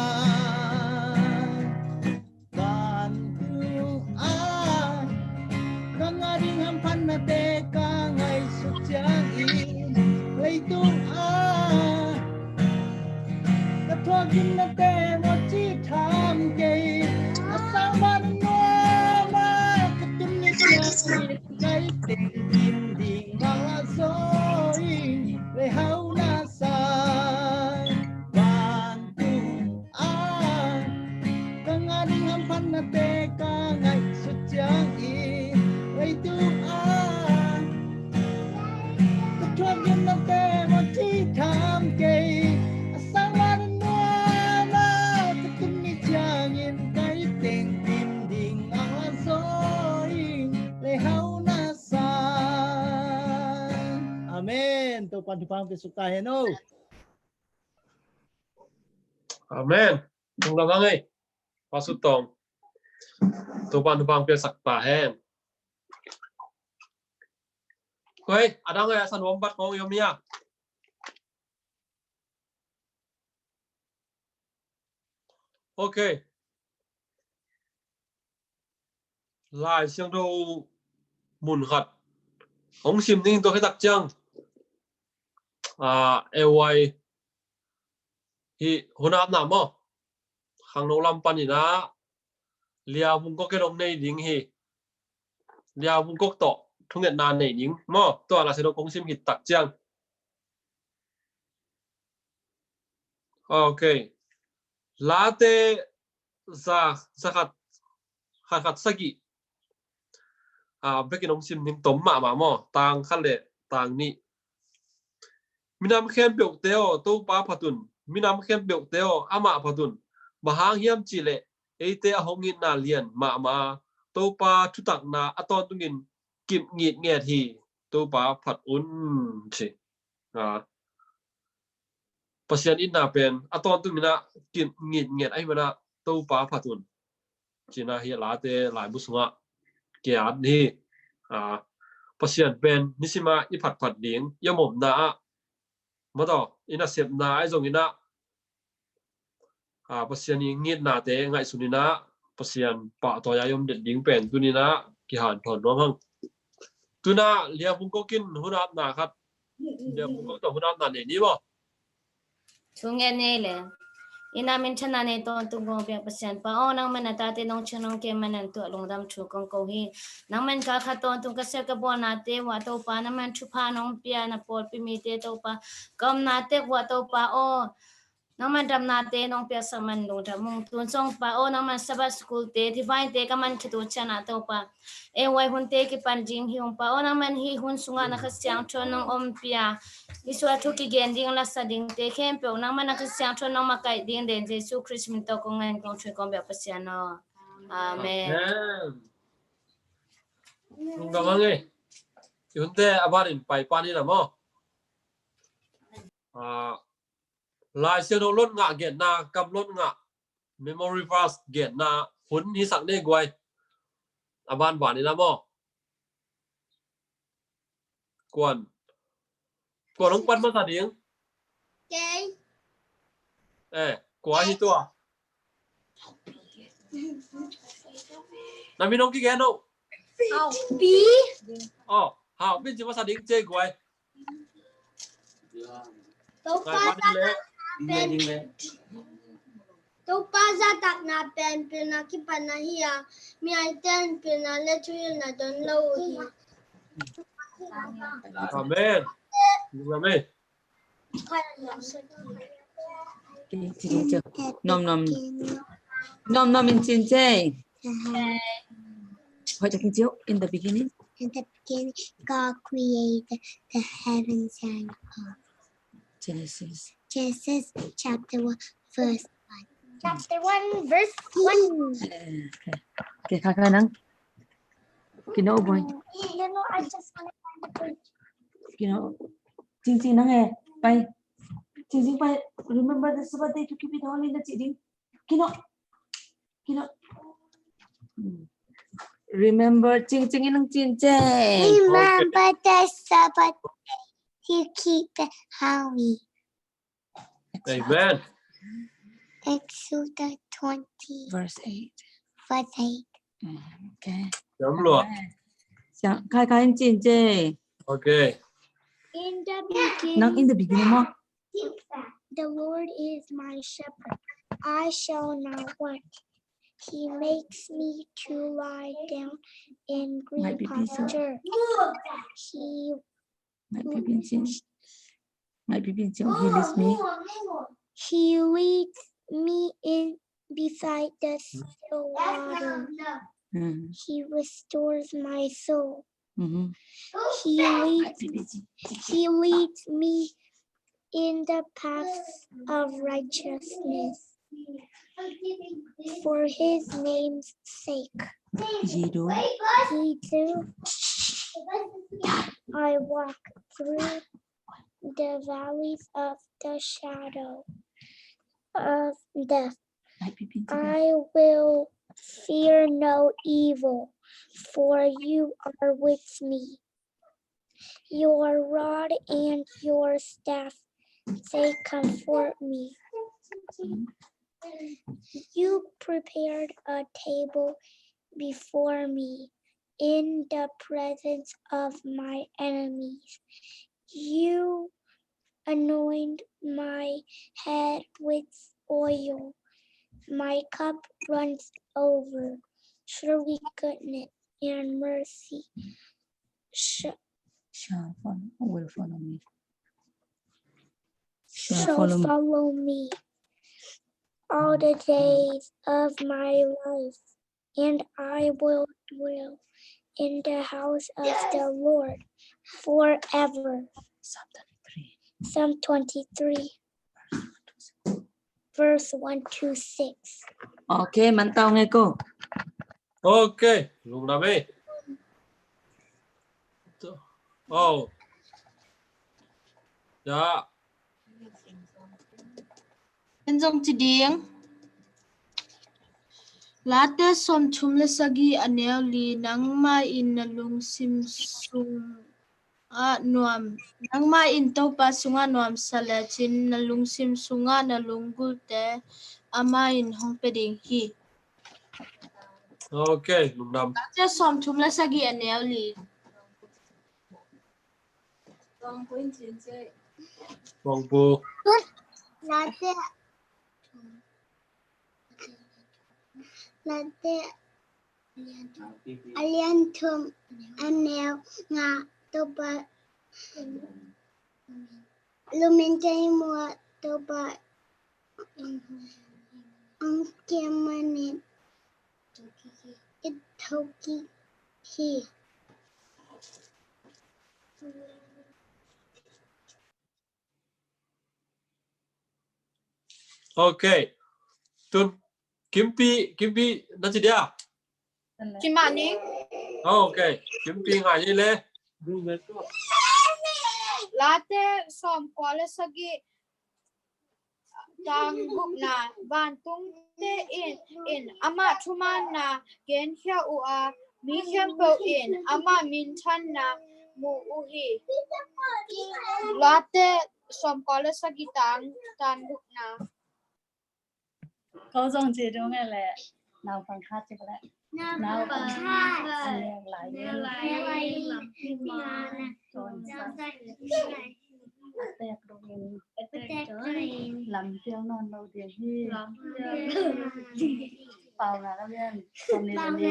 Vantung ah ka ngah ding hamphatnate ka ngaihsut ciangin, leitung ah ka thuakgimnate mawh cih tham kei, a sang van in nuam ah ka tun ni ciangin, kai teng kim ding ngaklah zaw ing, leihau na sa. Vantung ah ka ngah ding hamphatnate ka ngaihsut ciangin, leitung ah ka thuakgimnate mawh cih tham kei, a sang van in nuam ah ka tun ni ciangin, kai teng kim ding ngaklah zaw ing, leihau na sa. Amen. Topa'n thupha hong piasak ta hen aw. Amen. Tung lam hang ei. Pastor Tong. Topa'n thupha hong piasak ta hen. Hoi, a dang hoi, a san wom bat kong yom ya. Ok. Lai Siangtho mun khat hong sim ding, tua khit tak ciang, ah, A Y hi hun apna maw, khangno lam panin ah Lia Vung Kok in hong nei ding hi. Lia Vung Kok tawh thungetna nei ding maw, tua Lai Siangtho kong sim khit tak ciang. Ok. Late za, za khat, khat khat sagih, ah, bekin hong sim ding, tom mahmah maw, tang khat le tang nih. Minam khempeuhte aw, Topa phat un. Minam khempeuhte aw, amah phat un. Bang hang hiam cih leh eite a hong itna lian mahmah a, Topa thutakna a tawntungin kip ngitnget hi. Topa phat un, ci. Ah. Pasian itna pen a tawntung in ah kingit ngiat ahih manin ah Topa phat un, ci-in ah hih Late laibu sungah ki-at hi. A, Pasian pen nisim a i phatphat ding, i omomna ah, maw, i nasepna ahi zongin ah, a, Pasian i ngitnate ngaihsun in ah Pasian pahtawi a i om det ding pen tuni-in ah kihanthawn nuam hang. Tu-in ah Lianphung Kok in hun apna khat, Lianphung Kok tawh hun apna nei ni maw? Thu ngen ni le. I na minthanna nei tawntung kong biak Pasian pa aw, nangman na tate nong ciang nong kem man an tuah lungdam thu kong ko hi. Nangman ka khat tawntung ka sia ka bawlnate uah Topa, nangman thupha nong pia na pawlpi mite Topa, ka omnate uah Topa aw, nangman damnate nong piaksak man lungdam ung. Tun zong pa aw, nangman Sabbath school te, divine te ka man khit uh ciangin ah Topa, ei huai hunte kipan ding hi ung pa aw, nangman hih hun sungah na Kha Siangtho nong ompih a, i sual thu kigen ding, la sa dingte khempeuh nangman na Kha Siangtho nong makaih ding den Jesu Khrist min tawh kong ngen kong thum kong biak Pasian aw. Amen. Amen. Lungdam hang ei. I hunte a banin pai pan ni la maw? A, Lai Siangtho lot ngah genna, kam lot ngah, memory verse genna hun hisak ni guai. A ban ban ni la maw? Kuan, kuan hong pan masa ding? Kei. Eh, kua hi tua? Na min hong kigen o. Haupi. Oh, Haupi ci masa ding ci guai. Topa zahtakna pen, Topa zahtakna pen pilna kipatna hi a, mihaite in pilna le thuhilhna don lo uh hi. Amen. Amen. Nom nom. Nom nom in cin cei. Hoih takin ci o. In the beginning. In the beginning, God created the heavens and earth. Genesis. Genesis chapter one, verse one. Chapter one, verse one. Eh, okay. Okay, Kha Kha nang. Kino boy. You know, I just wanna find the page. Kino. Cing Cing nang eh. Pai. Cing Cing pai. Remember the Sabbath day to keep it holy na ci ding. Kino. Kino. Hmm. Remember, Cing Cing in nang cin cei. Remember the Sabbath day to keep it holy. Amen. Exodus twenty. Verse eight. Verse eight. Mm, okay. Siam lua. Siam, Kha Kha in cin cei. Okay. In the beginning. Nang in the beginning maw? The Lord is my shepherd. I shall not want. He makes me to lie down in green pasture. He He leads me. He leads me in beside the still water. Mm. He restores my soul. Mm-hmm. He leads, he leads me in the paths of righteousness for his name's sake. He do. He do. I walk through the valleys of the shadow of death. I will fear no evil, for you are with me. Your rod and your staff, they comfort me. You prepared a table before me in the presence of my enemies. You anoint my head with oil. My cup runs over. Surely goodness and mercy sh- shall follow, will follow me. Shall follow me all the days of my life, and I will dwell in the house of the Lord forever. Psalm twenty-three. Psalm twenty-three, verse one to six. Okay, mantau ngai ko. Okay, lungdam ei. Oh. Ya. En zong ci ding. Late sawmthum le sagih a neu li, nangmah in na lungsim sungah nuam, nangmah in Topa sungah nuamsa lecin na lungsim sungah na lunggulte amah in hong pia ding hi. Ok, lungdam. Late sawmthum le sagih a neu li. Tuangpu. Late, Late a lian thum a neu nga, Topa lumin kei mua, Topa ang kiamanin i thokik hi. Ok. Tun Kimpi, Kimpi na ci dia? Ci mah ning. Ok. Kimpi ngai ni le. Late sawmkua le sagih tang gukna, vantungte in, in amah thumanna genkhia uh a, mi khempeuh in amah minthanna mu uh hi. Late sawmkua le sagih tang, tang gukna. Ko zong ci dong e le, naupang khat ci le. Naupang khat. Lai lai lam. Tek dong in. Tek dong in. Lam pial nawn lo ding hi. Lam pial. Pau na la mian. Sawm ni le ni.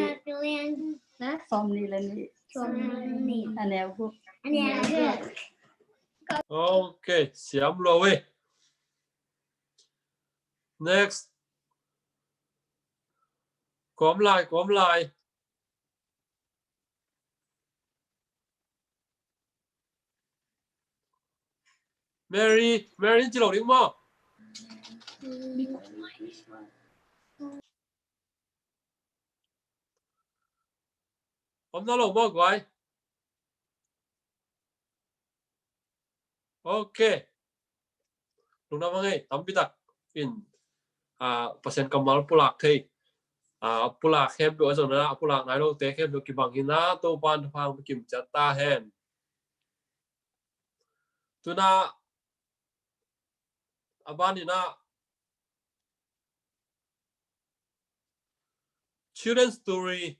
Sawm ni le ni. Sawm ni. A neu guk. A neu guk. Ok, siam lo e. Next. Kom lai, kom lai. Mary, Mary ci lo ding maw? Om na lo maw guai? Ok. Lungdam hang ei, tampi tak in, ah, Pasian kammal pulak thei. Ah, pulak khempeuh a zong na, pulak nai lote khempeuh kibang hi na, Topa'n thupha hong pia kim ciat ta hen. Tuna, a ban in ah, children story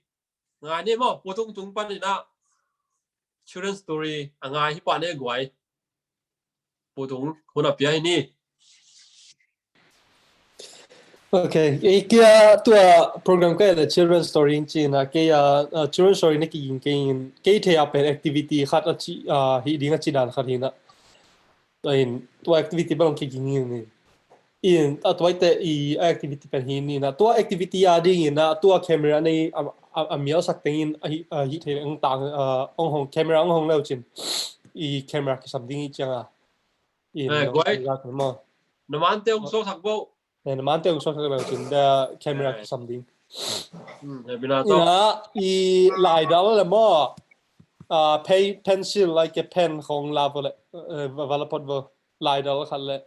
ngai ni maw, Pu Tung tung pan in ah children story a ngai hi pah ni guai. Pu Tung hun a pia hi ni. Ok, ei kia tua program ka et le children story in ci in ah, kei a, uh, children story na kiging kei in, kei thei a pen activity khat a ci, uh, hi ding a ci dan khat hi in ah. Tua in, tua activity bang kiging in ni. In, a tua i te i activity pen hi ni na. Tua activity a ding in na, tua camera nei a, a, a mial sak teng in a hi, a hi thei ang tang, a, ong hong, camera ong hong leu cin. I camera kisam ding i ciang a. In, eh, guai. Na man te ong so sak bo. Eh, na man te ong so sak leu cin, the camera kisam ding. Hmm, eh, bina to. Ina, i lai dal le mo. Ah, pe-, pencil, like a pen khong la vo le, eh, va la pot vo, lai dal khat le,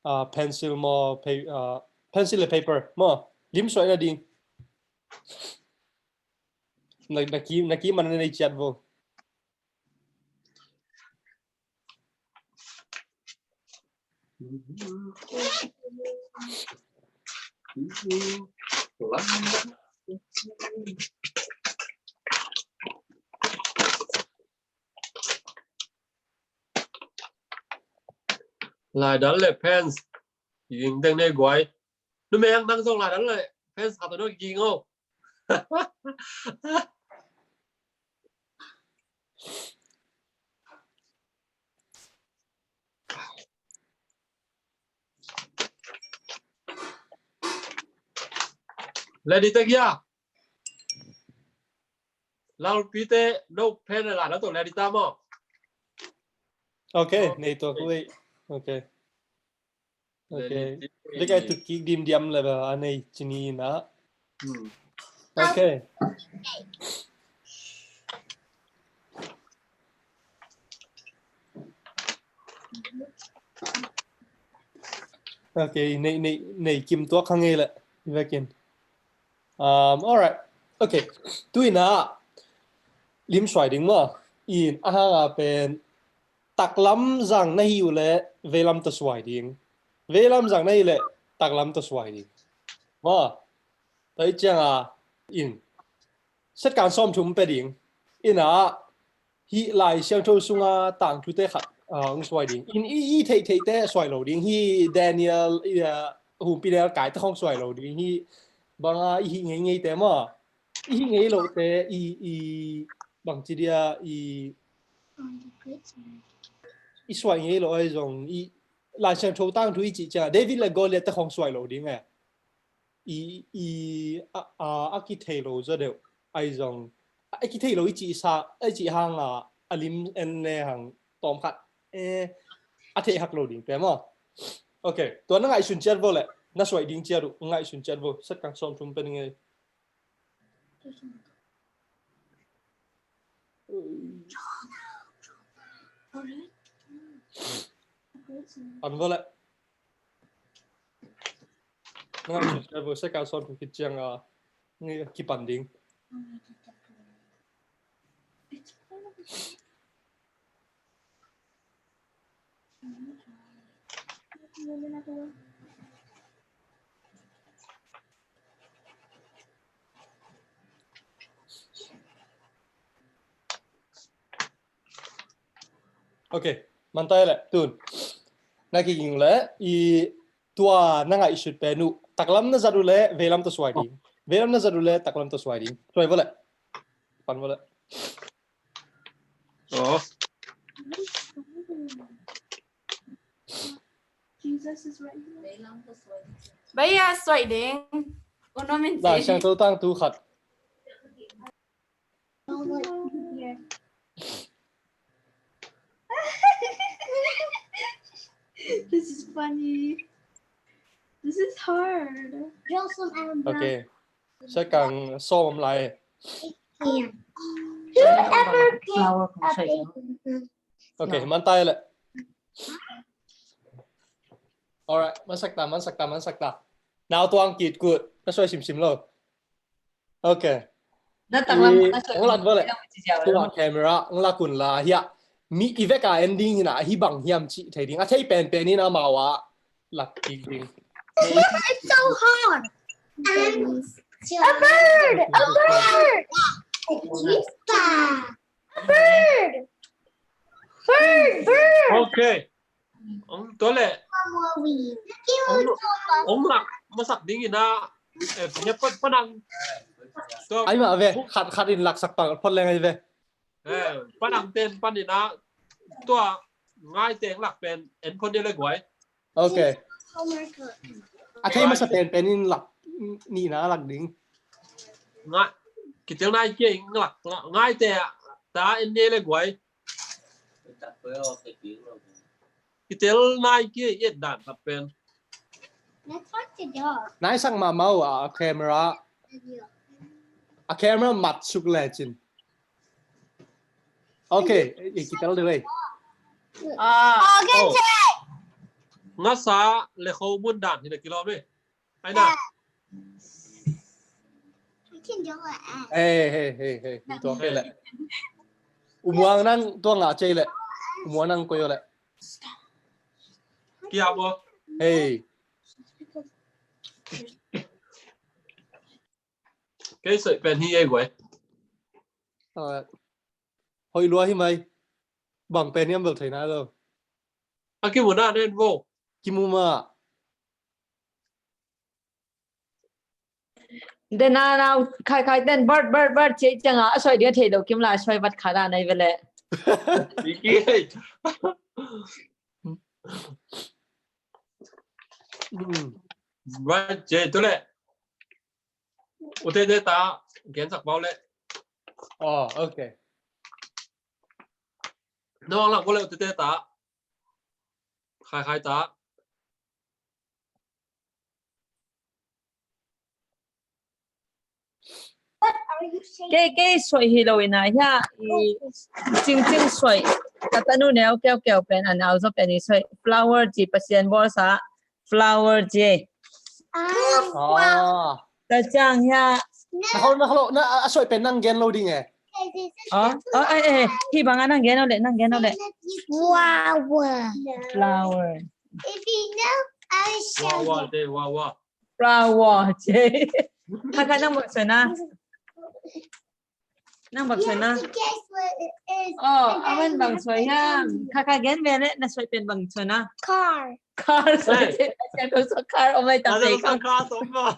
ah, pencil maw, pe-, ah, pencil le paper maw, lim suai na ding. Na, na ki, na ki man na nei ciat vo. Lai dal le pens. Ging deng ne guai. Nu meng nang zong lai dal le pens khat no ging o. Ready ta kia. Lalpite no pen la na to ready ta mo. Okay, nei to kui. Okay. Okay. Dek ai tu kik dim diam le ba anei cini na. Hmm. Okay. Ok, nei, nei, nei kim tuak kha ngei leh. I vekin. Um, alright. Ok. Tu-in ah lim suai ding maw? In a hang a pen taklam zang na hi uh leh veilam tawh suai ding. Veilam zang na hi leh taklam tawh suai ding. Maw? Tua hi ciang a in. Set kan sawm thum pia ding. In ah hih Lai Siangtho sunga tangthute khat, ah, hong suai ding. In i, i theihtheihte suai lo ding. Hih Daniel, i, ah, humpi Daniel kaite khong suai lo ding. Hih banga i hih ngeingei te maw. I hih ngei lohte i, i bangci dia i, i suai ngei lo ahi zong i Lai Siangtho tangthu i cih ciang David le Goliath te khong suai lo ding e. I, i, a, a, a kithei lo zaw deuh. Ahi zong a kithei lo i cih sa, i cih hang a, a lim en ne hang tawm khat. Eh, a theih hak lo ding te maw? Ok, tua na ngaihsun ciat vo leh. Na suai ding ciat uh, ngaihsun ciat vo. Set kan sawm thum pia ding ei. An vo leh. Ngai, vo se ka son khit ciang a, ngai kipan ding. Ok, mantai le tun. Na kiging le i tua na ngaihsut pen uh. Taklam na zat uh le veilam tawh suai ding. Veilam na zat uh le taklam tawh suai ding. Suai vo le. Pan vo le. Oh. Bai a suai ding. Uno min. Lai Siangtho tangthu khat. This is funny. This is hard. Draw some eyebrows. Okay. Sakang som lai. Whoever picked a baby. Okay, mantai le. Alright, mansak ta, mansak ta, mansak ta. Nau tuang kit kut. Na suai simsim lo. Ok. Na taklam, na suai. Hong lak vo le. Tua camera hong lak un la hia. Mi i vek a en ding hi na, hi bang hiam cih thei ding. A thei penpen in amau a lak kik ding. It's so hard. A bird! A bird! A bird! Bird! Bird! Ok. Tua le. Ong lak masak ding ina. Eh, panang. Ai ma ve, khat khat in laksak pang phot leng ai ve. Eh, panang ten panina. Tua ngai teng lak pen en phot ni le guai. Ok. A thei masa penpen in lak nina lak ding. Ngai kitel nai kia in lak ngai te ta en ni le guai. Kitel nai kia i et dan khat pen. Nai sak mahmah uh a camera. A camera mat suk lecin. Ok, i kitel deuh ei. Ngasa le khomun dan hi na kilawm ei. Ai na. Hei, hei, hei, hei. Tua kei le. Umuang nang tua nga cei le. Umuang nang koyo le. Kia bo. Hei. Kei soi pen hi ei guai. Hoi lua hi mai. Bang pen hiam bel thei na lo. A kimu na nen vo. Kimu ma. Dena nau khai khai ten bird bird bird cia cianga a suai ding a thei lo kim la suai vat khat a nei vele. Bird cia tu le. Ute de ta gen sak bau le. Oh, ok. Nong lak bau le ute de ta. Khai khai ta. Kei kei suai hi lo ina hia i cingcing suai. Ka tanu neu keu keu pen an au zo pen i suai flower ci Pasian bawlsa. Flower ci. Aa. Ka ciang hiah. Na hau, na hau, na a, a suai pen nang gen lo ding e. Aa, aa, eh, eh, hih bangah nang gen lo leh, nang gen lo leh. Flower. Flower. If you know, I will show you. Flower ci. Kaka nang bang suai na. Nang bang suai na. You have to guess what it is. Oh, and then aman bang suai hiam. Kaka gen ve leh na suai pen bang suai na. Car. Car suai. Car, oh my, ta. Car suai.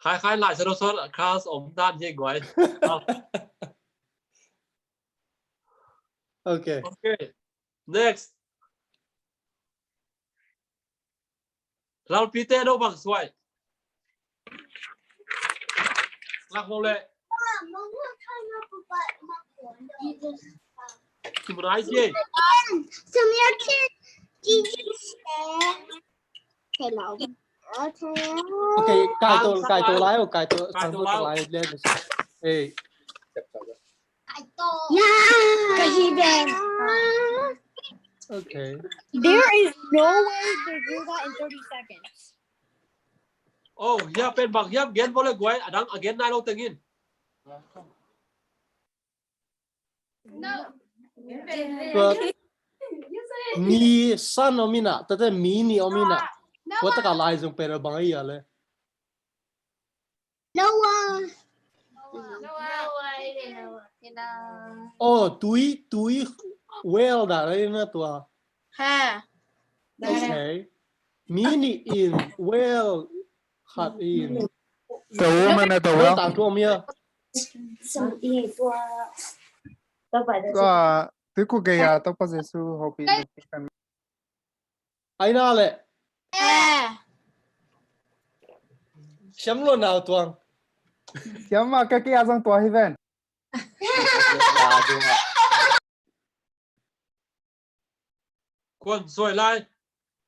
Khai khai lai sa do sa car om dan hi guai. Okay. Okay. Next. Lalpite no bang suai. Lak lo leh. Kimunai ci. Some of your kids, did you share? Hello. Okay, kai to, kai to lai, kai to, kai to lai. Hey. Yeah. Okay. There is no way to do that in thirty seconds. Oh, hiah pen bang hiam gen bo le guai, adang a gen nai lo tengin. No. Tua mi san om ina, tate mi nih om ina. Tua taka lai zong pen a bang a ia le. Noah. Oh, tui, tui, whale dah lai na tua. Ha. Okay. Mi nih in whale khat in. The woman at the well. Tang tuam ia. Tua, tui ku gei a, Topa Jesu hopi. Ai na le. Eh. Siam lo nau tuang. Siam ma ka kia zang tua hi ven. Kuan suai lai.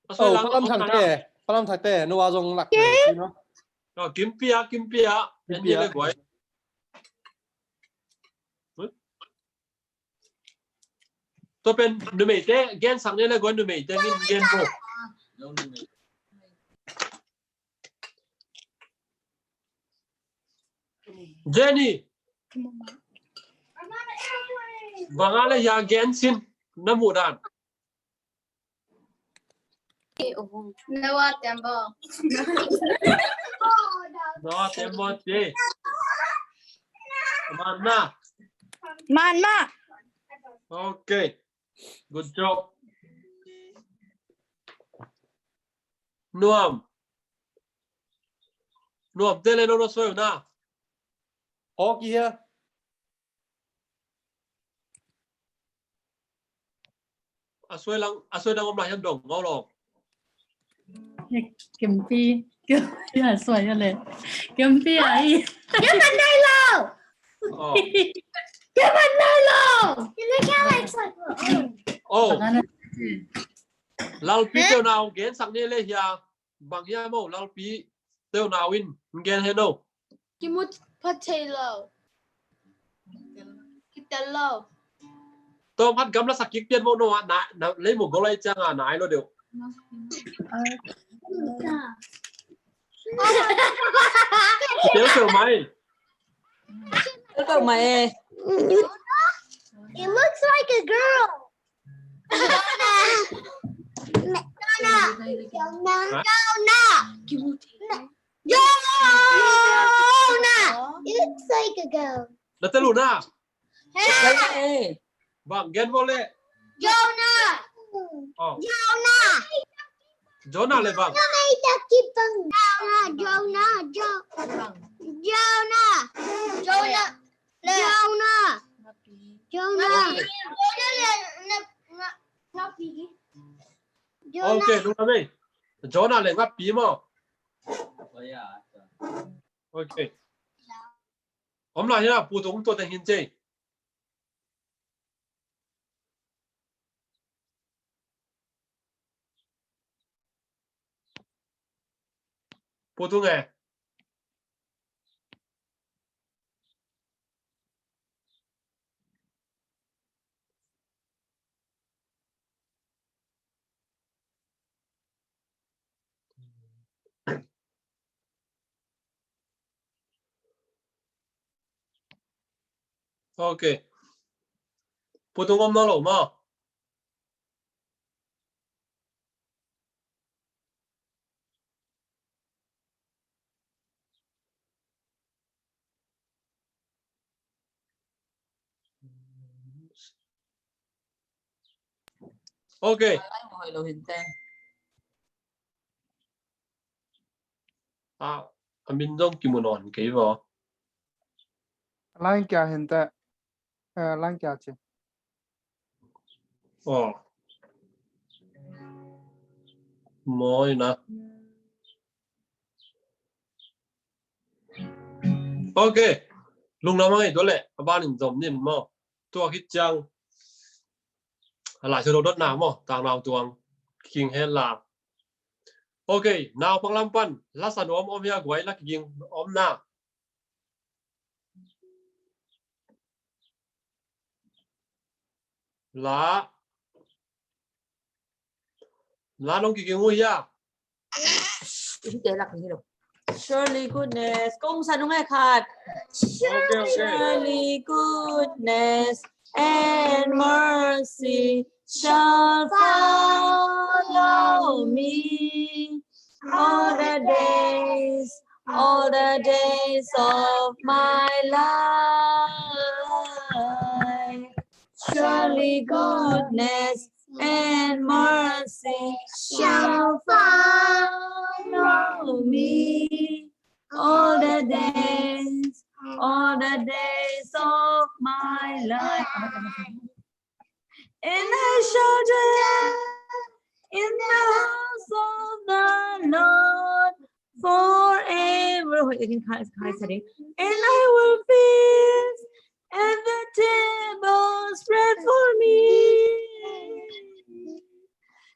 A suai lang. Palam thang te. Palam thang te. Nua zong lak te. Kim pia, kim pia. Kim pia. Guai. Tua pen numeite gensak ni le guai, numeite ngin gen bo. Jenny. Banga le hia gen sin na muh dan. Noah Tembo. Noah Tembo ci. Manna. Manna. Okay. Good job. Nuam. Nuam te le no no suai na. Hawk here. A suai lang, a suai dang om lai hiam dong ngau lo. Kempi, kempi a suai a le. Kempi a i. Kempi a nai lo. Kempi a nai lo. Oh. Lalpi teu nau gensak ni le hia. Bang hiam o, Lalpi teu nau in gen he no. Kimu pha thei lo. Kitel lo. Tawm khat gamla sak kik pian mo no, na, na, lei mo golai ciang a nai lo deuh. Kitel peuh mai. Kitel peuh mai e. It looks like a girl. Jonah. Jonah. Jonah. Jonah. Jonah. It looks like a girl. Na te lu na. Hey. Bang gen bo le. Jonah. Oh. Jonah. Jonah le bang. Jonah, Jonah, Jonah, Jonah. Jonah. Jonah. Jonah. Jonah le, na, na, ngapi. Jonah. Okay, Jonah le. Jonah le ngapi mo. Okay. Om la hia, Pu Tung tua te hin cei. Pu Tung e. Ok. Pu Tung om nawn lo maw? Ok. A, a min zong kimu nawn kei vaw. Line kia hen teh. Eh, line kia ci. Aw. Mawi na. Ok. Lungdam a ngei tua leh a banin zom ning maw. Tua khit ciang a lai solo dotna maw, tangnau tuang kiking hen la. Ok, naupang lam pan la sa nuam om hia guai, la kiking om na. La. La nong kiking uh hia? Surely goodness. Kong sa nung e khat. Ok, ok. Surely goodness and mercy shall follow me all the days, all the days of my life. Surely goodness and mercy shall follow me all the days, all the days of my life. And I shall dwell in the house of the Lord forever. Wait, again, can't, can't say it. And I will feast at the table spread for me.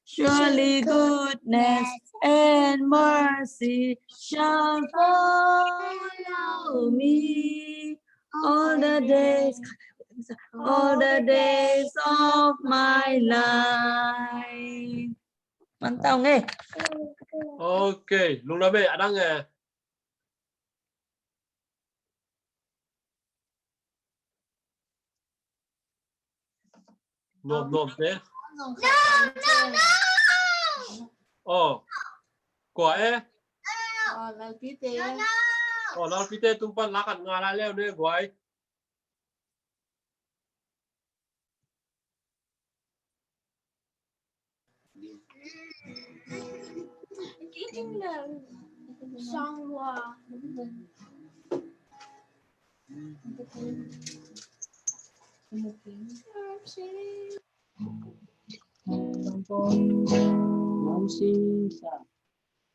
Surely goodness and mercy shall follow me all the days, all the days of my life. Mantau nge. Ok, lungdam e, a dang e. Nuam nuam te. No, no, no. Oh. Kua e? Oh, Lalpite. No, no. Oh, Lalpite tung pan la khat nga lai leu ne guai.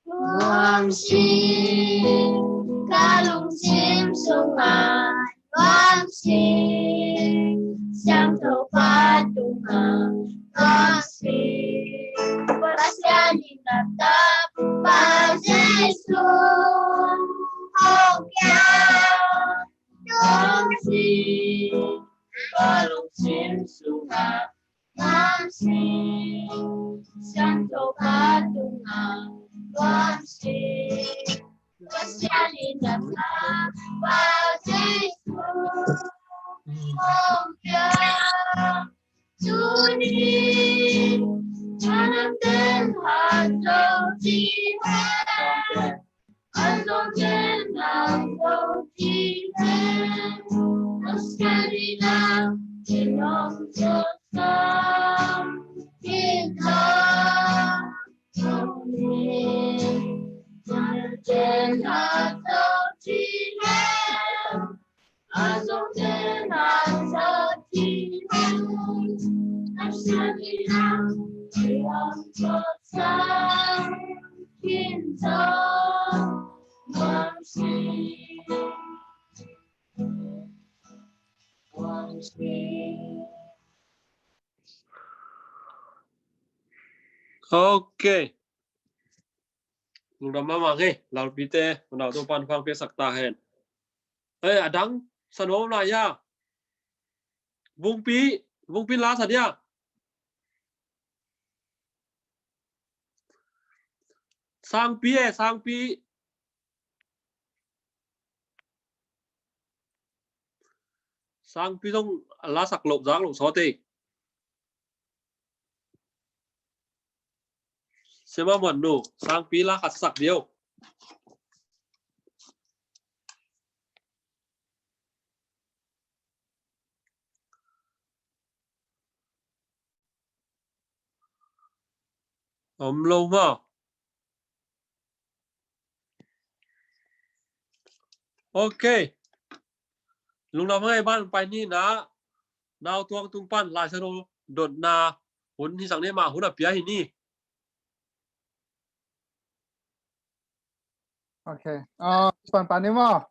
Nuam sing ka lungsim sungah, nuam sing Siangtho Pa tungah, nuam sing Pasian in a tapa Jesu hong piak, nuam sing ka lungsim sungah, nuam sing Siangtho Pa tungah, nuam sing Pasian in a tapa Jesu hong piak. Tuni a namte'n hat zo ding hi. A zongte'n hat zo ding hi. Australia in hong zo sam in lo. A zongte'n hat zo ding hi. Ok. Lungdam mahmah hi, Lalpite, unau Topa'n thupha piaksak ta hen. Eh, a dang sa nuam lai hia? Vungpi, Vungpi la sa dia. Sangpi e, Sangpi. Sangpi zong la sak loh, zak loh sawt ei. Siama Muan nu, sangpi la khat sak dih o. Om lo maw? Ok. Lungdam hang ei, ban pai ni na. Nau tuang tung pan Lai Siangtho dotna hun hi sak ni, mah hun a pia hi ni. Ok. Ah, pan pan ni maw?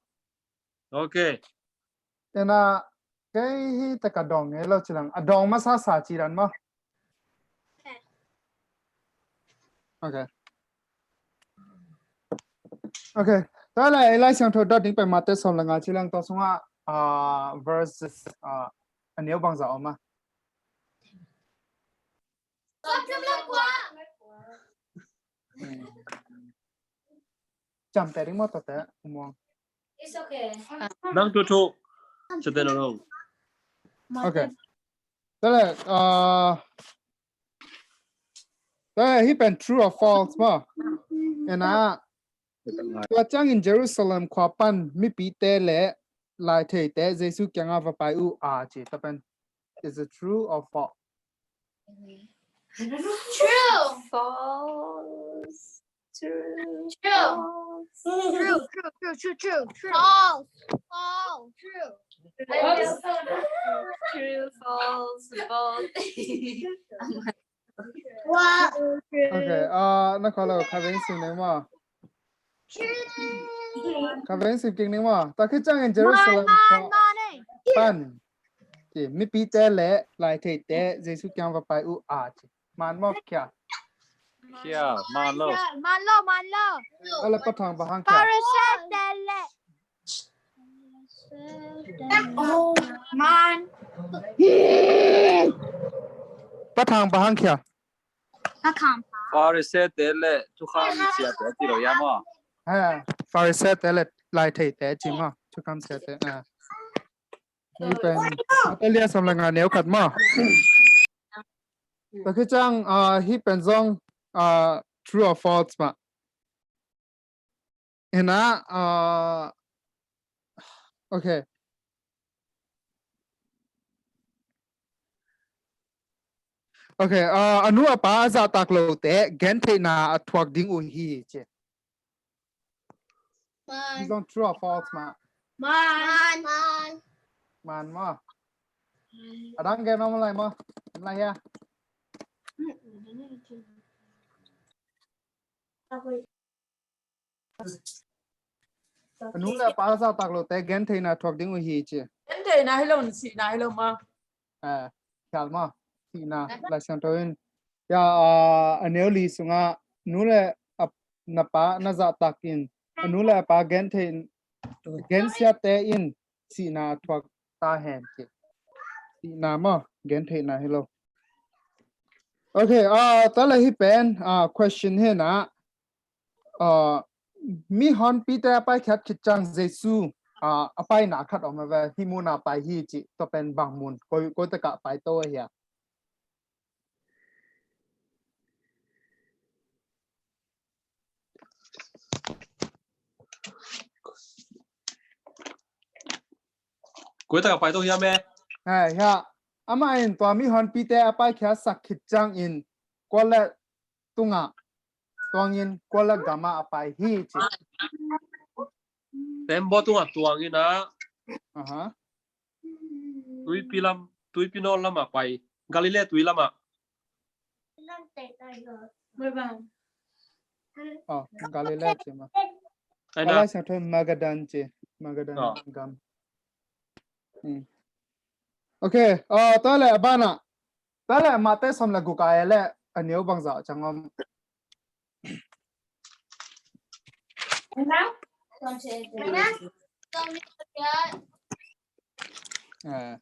Ok. Ena, kei hi ta ka dong ngei lo ci lang. A dong masa sa ci dan maw? Ok. Ok. Tua leh Lai Siangtho dot ding pen Mate sawm le nga ci lang, tua sungah, ah, verses, ah, a neu bangzah om a. Ciamteh ding maw, tuate, Muang? It's okay. Nang tu tu. Ciamteh nang. Ok. Tua leh, ah, tua leh hih pen true or false maw? Ena, tua ciangin Jerusalem khua pan mipite le laitheite Jesu kiangah va pai uh a ci. Tua pen, is it true or false? True. False. True. True. False. True, true, true, true, true, true. False. False. True. True, false, false. Wow. Ok, ah, na khaw lo, kha veng sim ning maw? Kha veng sim kik ning maw? Tua khit ciangin Jerusalem khua pan, ci, mipite le laitheite Jesu kiang va pai uh a ci. Man maw, khia? Khia, man lo. Man lo, man lo. Ala Pa Thang bang hang khia? Pharisee te le. Oh, man. Pa Thang bang hang khia? Pa Thang. Pharisee te le thukham siate ci lo ia maw? Ha, Pharisee te le laitheite ci maw? Thukham siate. Ah. Hih pen, Mate lian sawm le nga neu khat maw? Tua khit ciang, ah, hih pen zong, ah, true or false maw? Ena, ah, ok. Ok, ah, a nu a pa a zahtak lote gentheihna a thuak ding uh hi ci. Man. Hih zong true or false maw? Man. Man. Man maw? A dang gen om lai maw? Om lai hia? A nu le a pa a zahtak lote gentheihna thuak ding uh hi ci. Gentheihna hi lo, sihna hi lo maw? Eh, khial maw? Sihna, Lai Siangtho in. Ya, ah, a neu li sungah, nu le a, na pa na zahtak in, a nu le a pa gentheih, gensiate in sihna a thuak ta hen ci. Sihna maw, gentheihna hi lo. Ok, ah, tua leh hih pen, ah, question hi na. Ah, mihonpite a paikhiat khit ciang Jesu, ah, a paina khat om a ve, hih mun a pai hi ci, tua pen bang mun, koi, koi takah pai to a hia? Koi takah pai to hiam e? Hai, hia. Amah in tua mihonpite a paikhiatsak khit ciangin kua le tungah tuangin kua le gamah a pai hi ci. Tembaw tungah tuangin ah. Aha. Tuipi lam, tuipi nawl lamah pai. Galilee tui lamah. Oh, Galilee ci maw. Ai na. Lai Siangtho Magadan ci. Magadan gam. Hmm. Ok, ah, tua leh a banah. Tua leh Mate sawm le guk a leh a neu bangzah ciang om. Eh,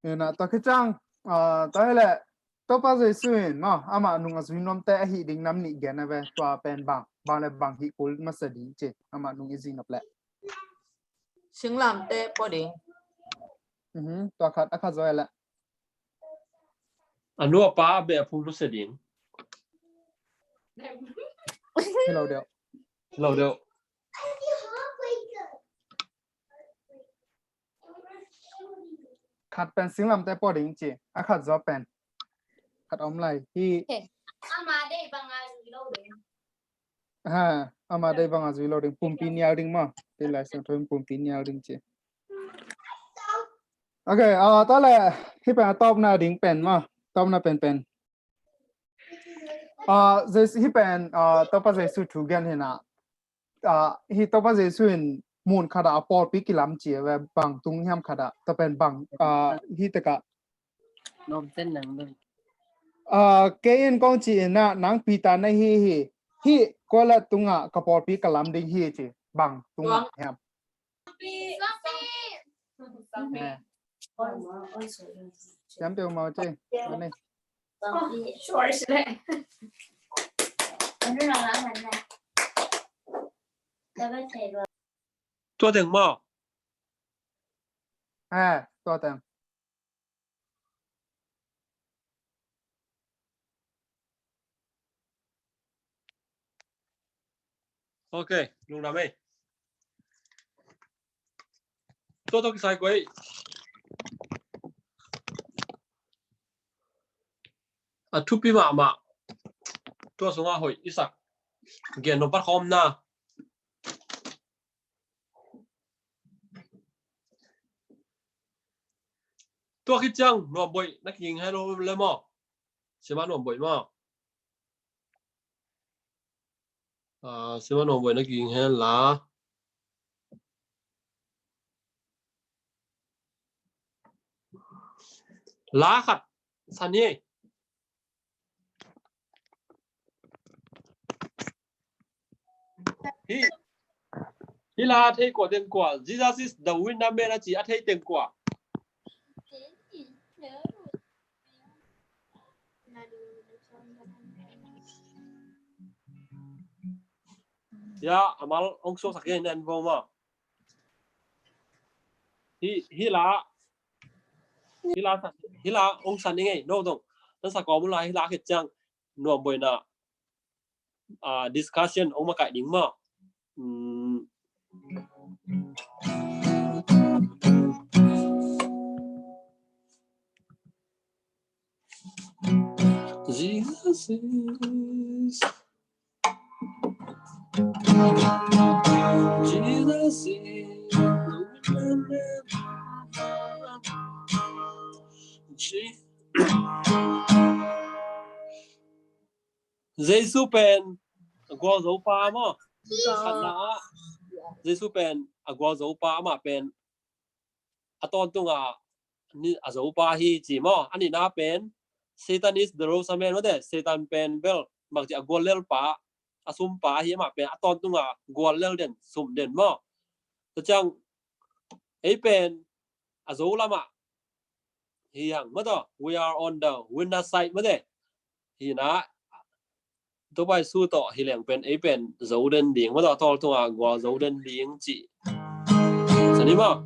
eh, na, tua khit ciang, ah, tua hi leh, Topa Jesu in maw, amah nung a zui nuamte a hih ding nam nih gen a ve, tua pen bang, bang le bang hih kul masa ding ci, amah nung i zui nop leh. Singlamteh pua ding. Mhm, tua khat, a khat zaw e la. A nu a pa a beh a phung nusia ding. Hi lo deuh. Hi lo deuh. Khat pen singlamteh pua ding ci. A khat zaw pen khat om lai. Hi. He. Ama deih banga zui lo ding. Ha, ama deih banga zui lo ding. Pumpi nial ding maw. Te Lai Siangtho in pumpi nial ding ci. Ok, ah, tua le, hih pen a tawpna ding pen maw. Tawpna pen pen. Ah, Jesu, hih pen, ah, Topa Jesu thu gen hi na. Ah, hih Topa Jesu in mun khat ah a pawlpi kilam ci ve, bang tung hiam khat ah, tua pen bang, ah, hih tekah. Nom ten nang dong. Ah, kei in kong ci in ah, nang Peter na hi hi, hih kua le tungah ka pawlpi ka lam ding hi ci, bang tungah hiam. Siam peuh mau ci. Mani. Tua teng maw? Eh, tua teng. Ok, lungdam ei. Tua tawh kisai kua ei. A thupi mahmah. Tua sungah hoih i sak. Gen nop pat khawm na. Tua khit ciang Nuam Boih na kiging hi lo le maw? Sima Nuam Boih maw? Ah, Sima Nuam Boih na kiging hi la. La khat san hi. Hih, hih la a thei kua teng kua? Jesus is the winner man a ci a thei teng kua? Ya, amal ong suaksak gen en vo maw. Hih, hih la, hih la, hih la ong san ing ei, no dong. Nan sa kawm uh la, hih la khit ciang Nuam Boih na, ah, discussion ong makaih ding maw. Hmm. Jesus is, Jesus is, Je-, Jesu pen a gualzo pa maw? Khatna ah Jesu pen a gualzo pa, amah pen a tawntunga ni a zo pa hi ci maw? A nihna pen Satan is the loser man maw te. Satan pen bel bangci a guallel pa, a sum pa hi, amah pen a tawntunga guallel den, sum den maw? Tua ciang ei pen a zo lamah hi hang maw tawh, we are on the winner side maw te. Hi na, Topa Jesu tawh hi leng pen ei pen zo den ding maw tawh, a tawntungah gualzo den ding cih. San hi maw?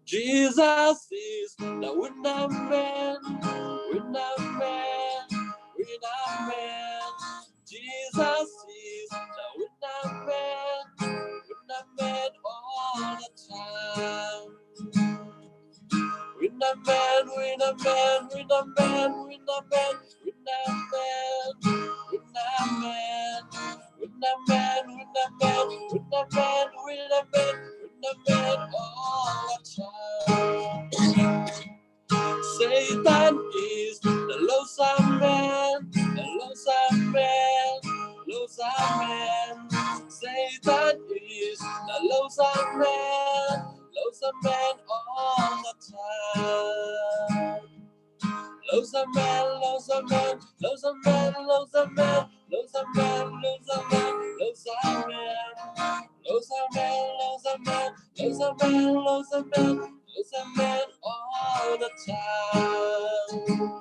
Jesus is the winner man, winner man, winner man. Jesus is the winner man, winner man all the time. Winner man, winner man, winner man, winner man, winner man, winner man, winner man, winner man, winner man, winner man all the time. Satan is the loser man, the loser man, loser man. Satan is the loser man, loser man all the time. Loser man, loser man, loser man, loser man, loser man, loser man, loser man. Loser man, loser man, loser man, loser man, loser man all the time.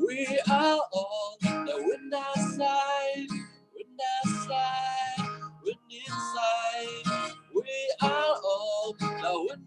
We are on the winner side, winner side, winning side. We are on the winner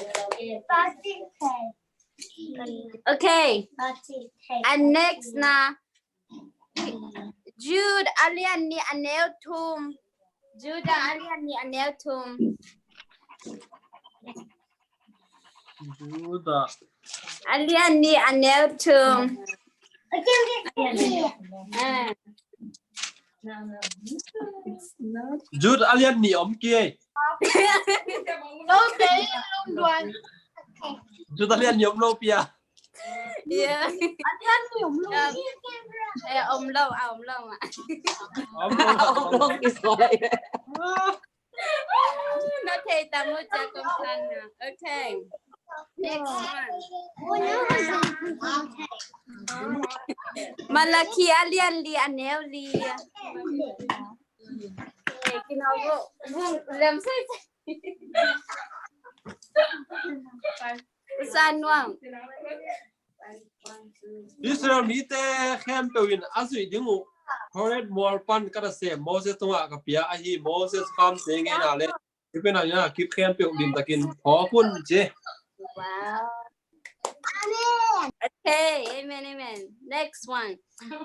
Okay. And next na, Jude a lian nih a neu thum. Jude a lian nih a neu thum. Jude a lian nih a neu thum. Ah. Jude a lian nih om kei. Jude a lian nih om lo pia. Yeah. A lian nih om lo. Eh, om lo, ah, om lo, ah. Om lo. Om lo, is right. Na thei ta mu cia kong san na. Okay. Next one. Malaki a lian li a neu li. Okay, kino vo. Lem sai sai. Usa Nuam. Israel mite khempeuh in a zuih ding uh Horeb mual pan ka na sem Moses tungah ka pia ahi. Moses kamte ngeina le i pen a ina kip khempeuh limtakin phawk un ci. Wow. Okay, amen, amen. Next one.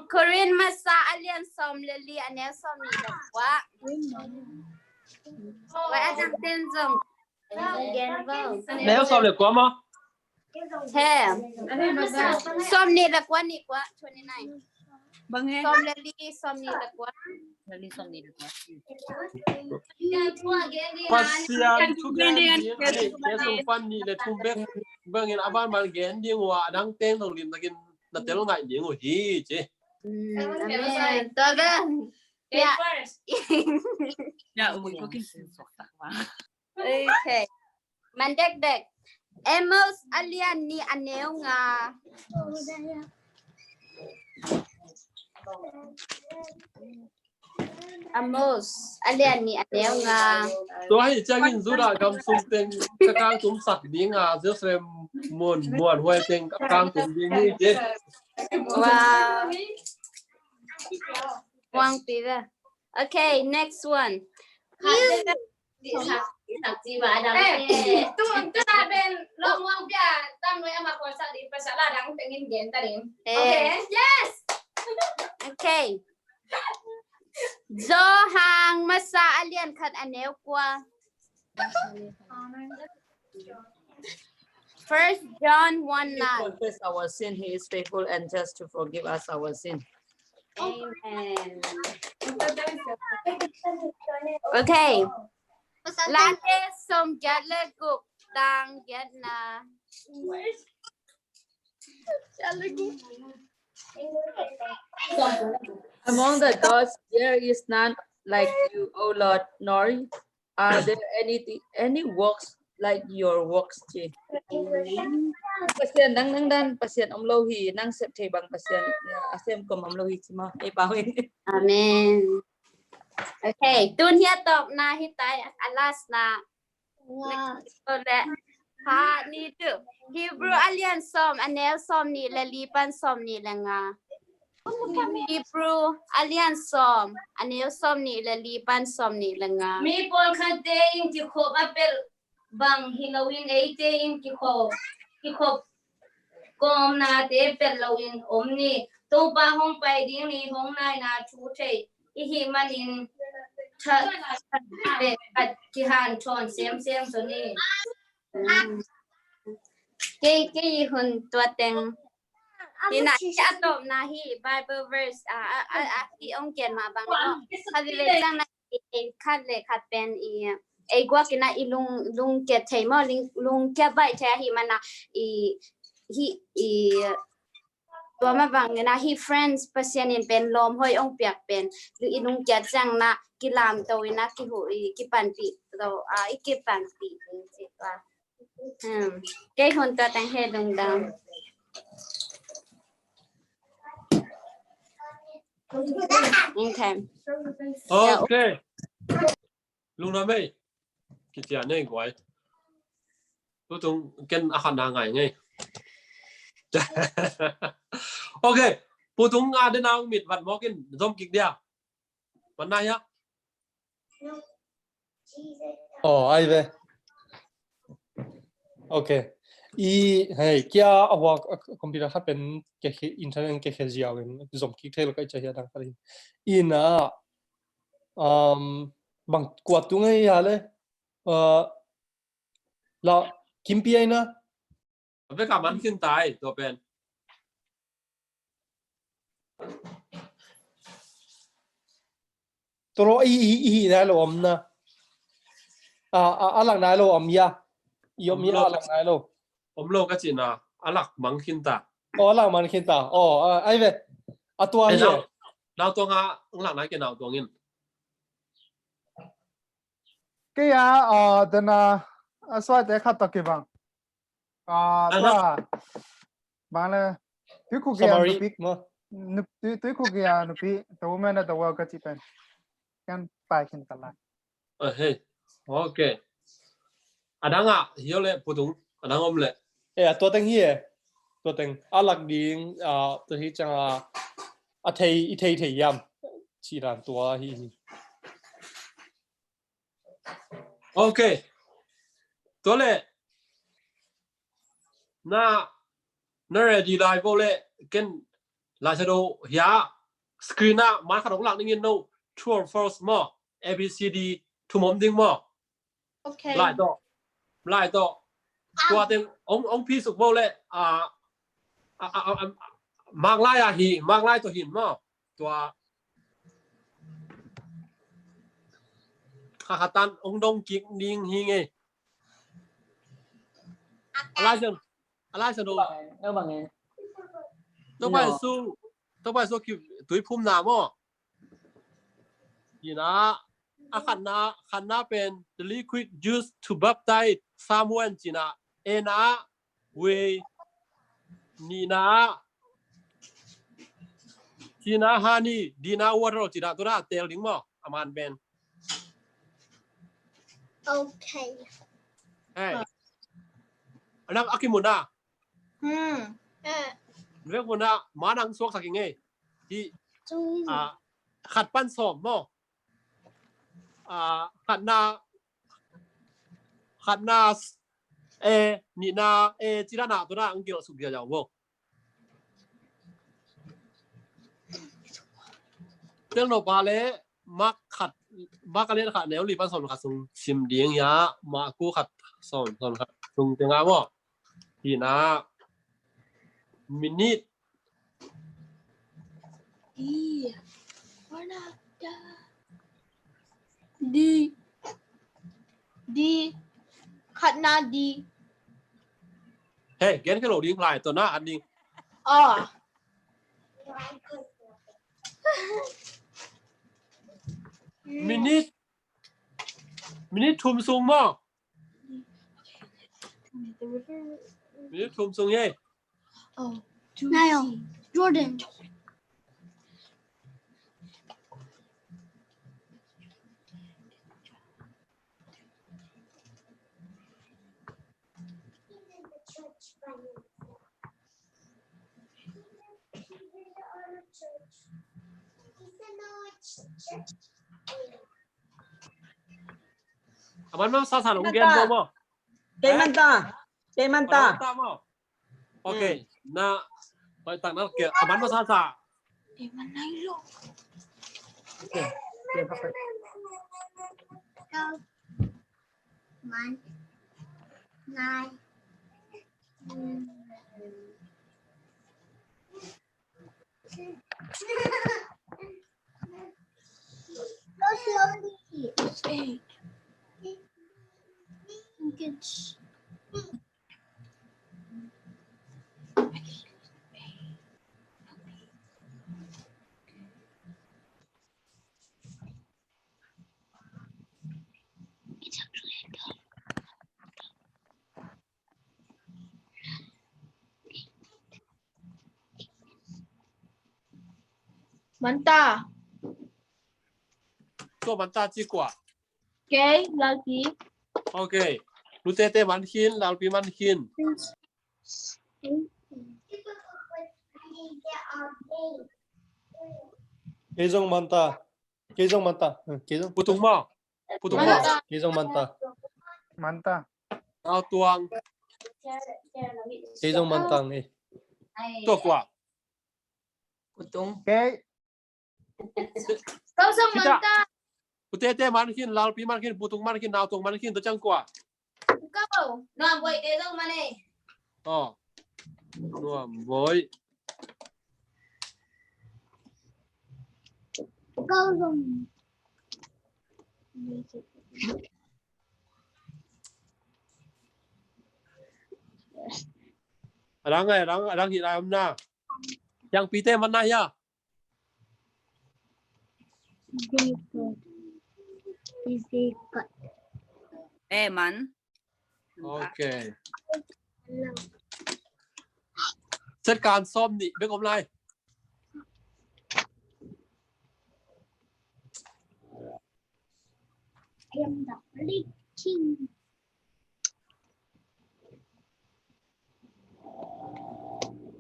Korin masa a lian sawm le li a neu sawm nih le kua. Vai a dang ten zong. Neu sawm le kua maw? He. Sawm nih le kua, nih kua, twenty nine. Bang e? Sawm le li, sawm nih le kua. Sawm le li, sawm nih le kua. Pasian thugen ding a nih, ke sung pan nih le thum bek bangin a banban gen ding uh a, a dang teng zong limtakin na tel ngaih ding uh hi ci. Mm, amen. Tua bek. Ya. Ya, ui, ko kin sin sok tak ma. Okay. Man dekdek. Amos a lian nih a neu nga. Amos a lian nih a neu nga. Tua hi ciangin Judah gam sung teng ka kangtum sak ding a, Jerusalem mun muanhuai teng ka kangtum ding hi ci. Wow. Muang pi ve. Okay, next one. Eh. Okay. Yes. Okay. Johan masa a lian khat a neu kua. First John one nine. If we confess our sin, he is faithful and just to forgive us our sin. Amen. Okay. Late sawm giat le guk, tang giatna. Among the gods there is none like you, O Lord, nor are there any, any works like your works ci. Pasian dang, dang, dang, Pasian om lo hi, nang sep thei bang Pasian a sem kom om lo hi ci maw. Ei pau hi. Amen. Okay, tun hi a tawpna hi tai, a last na. Wow. Ha ni tu. Hebrew a lian sawm a neu sawm nih le li pan sawm nih le nga. Hebrew a lian sawm a neu sawm nih le li pan sawm nih le nga. Mi pawlkhatte in kikhop a pelh bang hi loin eite in kikhop, kikhop kawmnate pelh loin om ni. Topa hong pai ding ni hong naina thu thei i hih manin that, that, that kihanthawn semsem zaw ni. Kei, kei hun tua teng. Hi na, hi a tawpna hi Bible verse a, a, a, a, hi ong gen mah bang. Kha vive cang na, i, i, khat le khat pen i, ei guak ina i lung, lungkia thei maw, ling, lungkia baih thei ahi mana i, hi, i, tua mah bang ina hi friends Pasian in pen lawm hoi ong piak pen, i lungkia cang na kilamto ina kihu, i kipanpih to, a, i kipanpih ding ci tua. Hmm. Kei hun tua teng hi lungdam. Okay. Okay. Lungdam ei. Kicia nei guai. Tutung ken a khat na ngai ngei. Okay. Putung a den a ong mit vat mawk in zom kik dia. Manaya. Oh, ai ve. Okay. I, hei, kia a huak, a, computer khat pen ke khe, internet ke khe ziau in zom kik thei lo kai cha hia dang khat hi. Ina, um, bang kuat tu ngai ya le. Uh, la kimpi ai na. A vek a man khin tai, tua pen. Toro i, i, i, i nai lo om na. A, a, a lak nai lo om ya. I om ya, a lak nai lo. Om lo ka ci na, a lak mang khin ta. Oh, a lak mang khin ta. Oh, a, ai ve. A tua hi. Nau, nau tuang a, a lak nai ke nau tuang in. Kei a, a, dena, a suai te khat ta kibang. A, tua, bang le, Tuikhuk Gia nupi, nup-, tui, Tuikhuk Gia nupi, the woman of the world ka ci pen. Kan pai khin ta lai. A, hei. Okay. A dang ah hi o le, Pu Tung, a dang om le. Eh, a tua teng hi e. Tua teng a lak ding, a, tua hi ciang a, a thei, i thei thei hiam? Ci dan tua hi hi. Ok. Tua le. Na, na ready lai vo le, ken lai sa do hia, screen ah man khat hong lak ding in no, true or false maw, A B C D, thum om ding maw. Ok. Lai tawh. Lai tawh. Ah. Tua teng hong, hong phi suk vo le, a, a, a, a, a, mak lai a hi, mak lai tawh hin maw. Tua kha kha tan hong dong kik ding hi ngei. A lai sa, a lai sa do. Bang e, bang e. Tua pai su, tua pai su ki tui phum na maw. Hi na, a khatna, khatna pen the liquid used to baptize someone ci na, A na, wei, nihna, C na honey, D na water ci na, tua na tel ding maw, a man pen. Ok. Hey. A nang a kimu na. Hmm. Vek mu na, ma nang suak sak i ngei. Hi, a, khat pan sawm maw. A, khatna, khatna, e, nihna, e, ci dan a tua na ang kil suk dia jau vo. Tel no pa le, mak khat, mak a lian khat neu li pan sawm khat sung sim ding hia, mak ku khat sawm, sawm khat sung teng a maw. Hi na, minute. D. Di. Di. Khatna di. Hey, gen khe lo ding lai, tua na an ding. Oh. Minute. Minute thum sung maw. Minute thum sung ye. Oh, Nile, Jordan. A man masa sa nong gen bo maw. Kei man ta. Kei man ta. Ok. Na, pai tak na ke. A man masa sa. Kei man nai lo. Ok. Kei man. Nai. Go slowly. It's eight. I think it's Manta. Tua manta ci kua. Kei, Lalpi. Ok. Nutete man khin, Lalpi man khin. Kei zong manta. Kei zong manta. Kei zong. Pu Tung maw. Pu Tung maw. Kei zong manta. Manta. Nau Tuang. Kei zong manta e. Tua kua. Pu Tung. Kei. Kau zong manta. Pu Tete man khin, Lalpi man khin, Pu Tung man khin, Nau Tuang man khin, tua ciang kua. Kau. Nuam Boih, kei zong man e. Oh. Nuam Boih. Kau zong. A dang e, a dang, a dang hi lai om na. Ciang Pite man na hia. Difficult. Difficult. Eh, man. Ok. Set kan sawm nih bek om lai. I am the only king.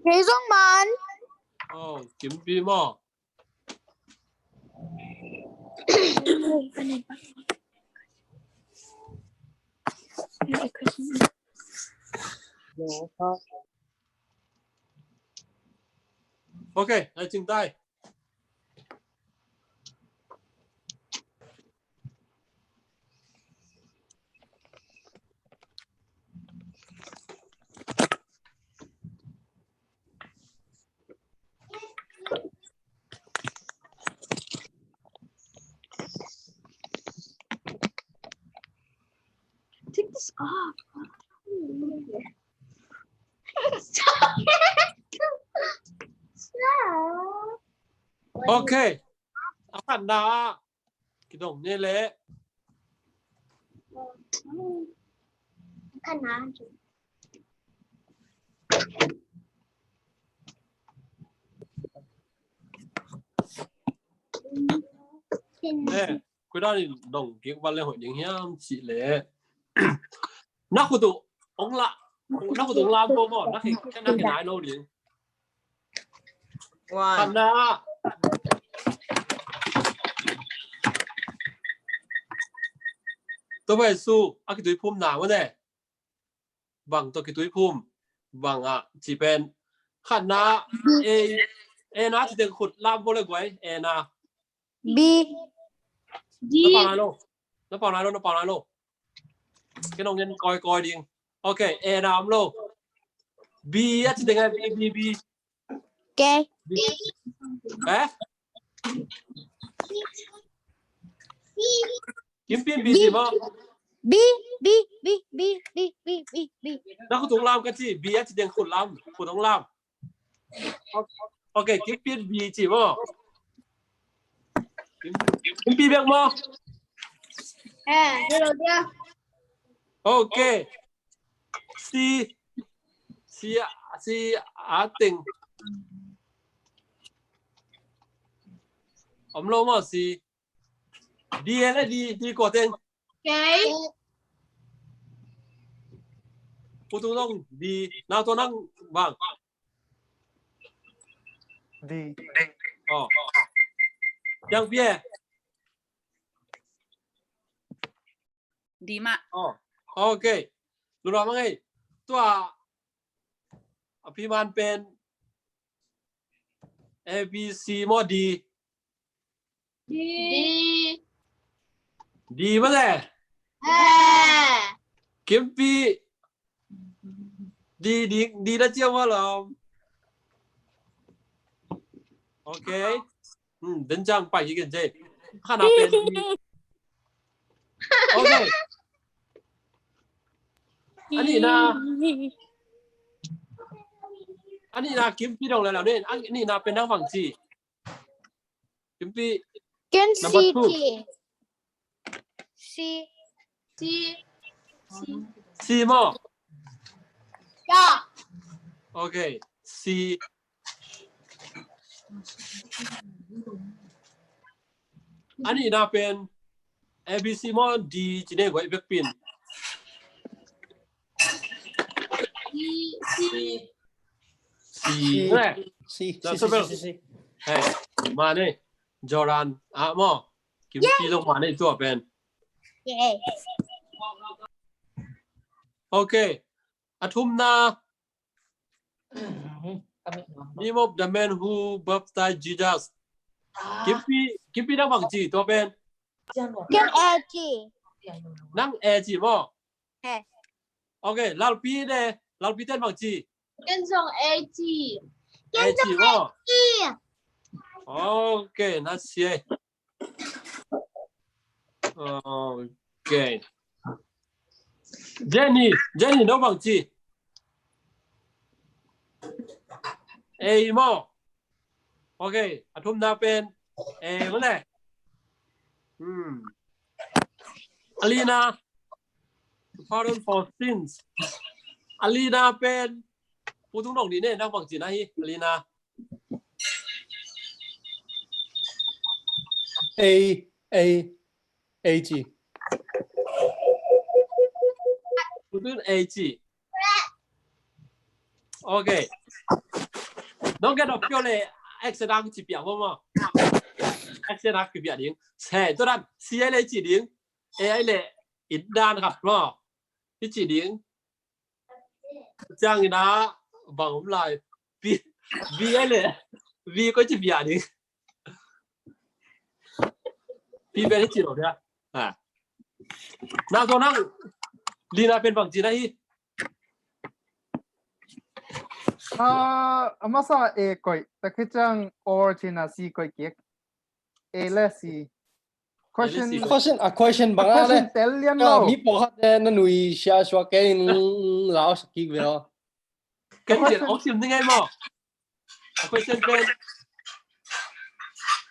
Kei zong man. Oh, Kimpi maw? Okay, I think die. Take this off. Stop it. Stop. Okay. A khatna ah kidong ni leh. Khatna. Eh, khuidan in dong kik val le hoih ding hiam cih leh. Na khut uh ong la, na khut uh ong lam ko maw, na khik, na khik nai lo ding. One. Khatna. Tua pai su a kituiphumna mah ne. Bang tawh kituiphum, bang a ci pen. Khatna, A, A na ci teng khut lam ko le guai, A na. B. D. Na pau nai lo. Na pau nai lo, na pau nai lo. Kei nong ngen kawikawi ding. Okay, A na om lo. B a ci teng B, B, B. K. B. Eh? Kimpi in B ci maw? B, B, B. Na khut tung lam ka ci, B a ci teng khut lam, khut tung lam. Okay, Kimpi in B ci maw? Kimpi bek maw? Eh, hello dia. Okay. C, C, C a teng. Om lo maw C. D le D, D kua teng. Okay. Pu Tung Dong, D, nau tua nang bang. D. Oh. Yang Pia. D mah. Oh. Okay. Lura mangai. Tua. A pi man pen A, B, C maw D? D. D. D maw le? Eh. Kimpi. D, D, D na ciam maw lom. Okay. Hmm, den ciang pai kik in cei. Khatna pen D. Okay. A nihna. A nihna Kimpi dong le lau ne. A nihna pen nang bang ci. Kimpi. Ken C ci. C. C. C maw? Yeah. Okay. C. A nihna pen A, B, C maw D ci ne guai bek pin. C. C. C. C. Hey, ma ne. Jordan. Ah, maw. Kimpi zong ma ne tua pen. Okay. A thumna. Name of the man who baptized Jesus. Kimpi, Kimpi nang bang ci tua pen. Ken A ci. Nang A ci maw? He. Okay, Lalpi ne, Lalpi ten bang ci. Ken zong A ci. A ci maw? Okay, na sia. Okay. Jenny, Jenny, no bang ci. A maw. Okay, a thumna pen A maw le. Hmm. Alina, pardon for sins. Alina pen Pu Tung Dong ni ne, nang bang ci na hi, Alina. A, A, A ci. Pu Tung A ci. Okay. Nong gen nong piak le, action a kici piak maw. Action a kici piak ding. He, tua dan, C ai le ci ding. A ai le, in dan khat maw. Kici ding. Ciang ina, bang om lai. B, B ai le. B koi ci piak ding. B pen ci lo dia. Ha. Na to nang. Lina pen bang ci na hi. Ah, a masa A koih, tua khit ciang or cih na C koih kik. A le C. Question, a question, a question bang a le. Question tel lian lo. Mi pawlkhat te na nui sia suak kei in la awk sak kik ve aw. Kan jen awk sim ni ngai maw. A question pen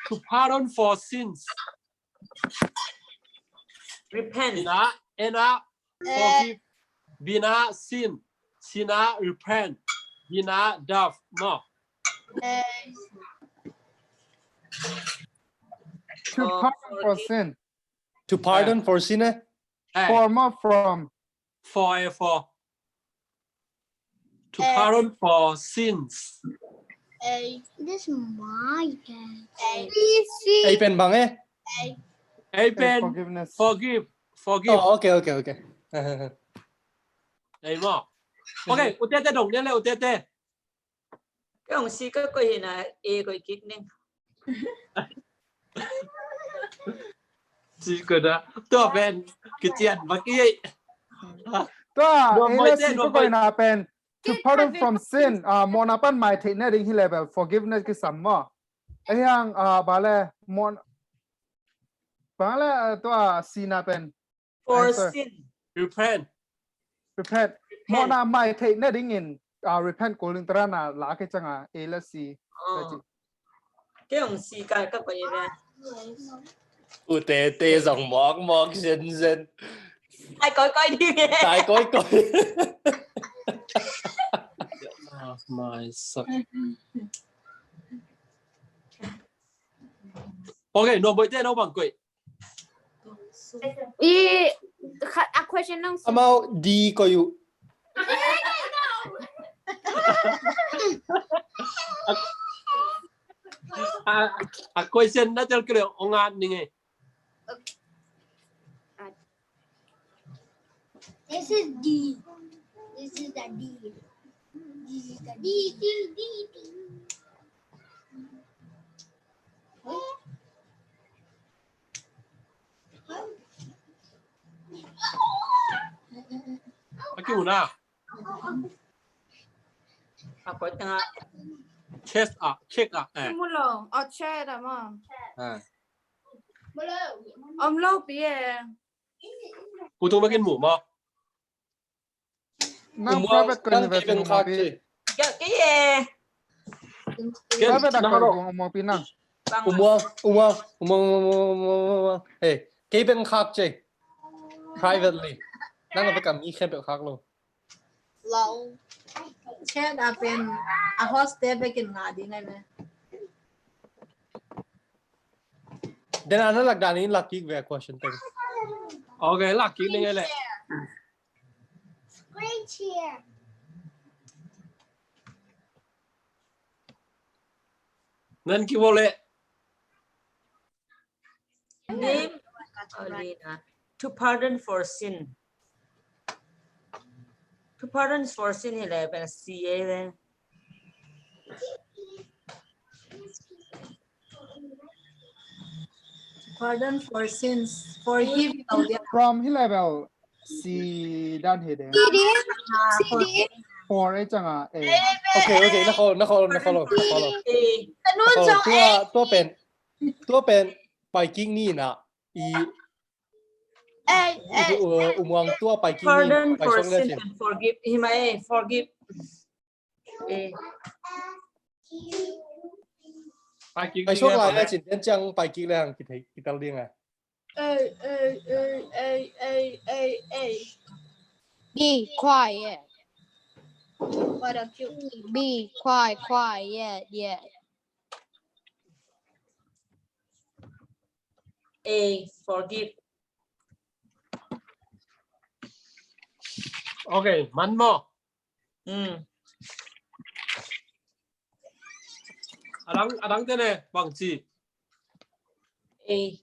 to pardon for sins. Repent. Ina, ina, forgive. Bina, sin. Sina, repent. Bina, dove. No. To pardon for sin. To pardon for sin, eh? For maw, from. For, eh, for. To pardon for sins. A. This is my turn. A. A pen bang, eh? A. A pen forgiveness. Forgive. Forgive. Oh, okay, okay, okay. A maw. Okay, u Tete dong lian le, u Tete. Kei hong C ka koih hi na, A koih kik ning. Ci ko da. Tua pen kician bak i. Tua, A le C ka koih na pen to pardon from sin. Ah, mawhna pan mai theih na ding hi le bel forgiveness kisam maw. A hiang, ah, bang le, mawh, bang le, ah, tua C na pen. For sin. Repent. Repent. Mawhna mai theih na dingin, ah, repent kul ding, tua dan a la kei ciang a, A le C. Kei hong C ka, ka koih ve. U Tete zong mawkmawk zenzen. Tai koikoi ding. Tai koikoi. Ah, my son. Okay, no, boy, te no bang koih. I, a question nong. Amau D koih uh. A, a question na tel kele ong at ning e. This is D. This is the D. This is the D. D, D, D, D. A kimu na. A koih tanga. Chest a, check a. Eh. Kimu lo. Oh, check a maw. Eh. Om lo pi e. Pu Tung Makin mu maw. Nang private ko university mu maw pi. Kei e. Private ko mu maw pi nang. Umwa, umwa, umwa, umwa. Hey, kei pen khak ce. Privately. Nang na pe kam i khen pe khak lo. Lo. Chat a pen a host te pe kin nga ding ai me. Den ana lak dan in lak kik ve question teng. Okay, lak kik ding ai le. Screen share. Nan ki vole. Name. Alina. To pardon for sin. To pardon for sin hi le pen C A le. Pardon for sins. Forgive. From hi le bel C dan hi de. C D. Ah, C D. For e cang a. Eh. Okay, okay. Na khol, na khol, na khol, na khol. Eh. Tua, tua pen, tua pen pai kik ni na. I. Eh, eh. Umuang tua pai kik ni. Pardon for sins and forgive. Hi mai, forgive. Eh. Pai kik lai le cin den ciang pai kik le hang kithei kital ding a. Be quiet. Be quiet, quiet, yeah. A, forgive. Okay, man maw. Hmm. A dang, a dang te ne, bang ci. Ei.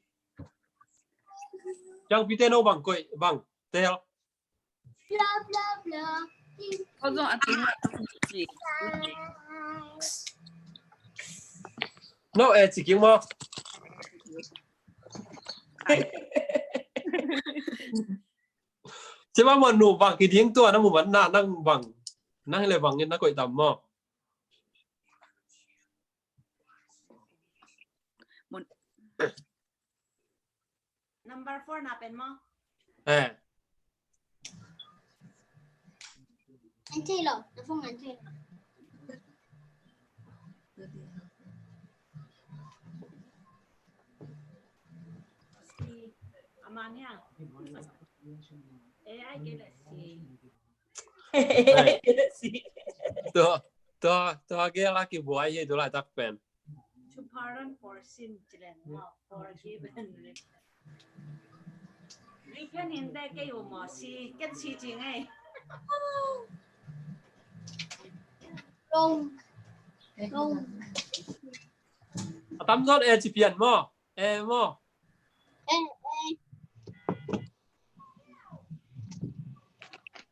Ciangpite no bang koih, bang. Tel. Ko zong a tung a tung ci. No, eh, ci king maw. Ci maw, maw nu bang ki ding tua na mu man na nang bang. Nang le bang na koih tam maw. Mun. Number four na pen maw? Eh. An thei lo, na phone an thei lo. Si. Ama nia. Eh, ai ke le si. Tua, tua, tua gel a kibuai hi tu laitak pen. To pardon for sin, ci len maw, forgiven. Repent in te kei u maw, si, ken si ci ngei. Wrong. Wrong. A tamzaw e ci pian maw, e maw. E, e.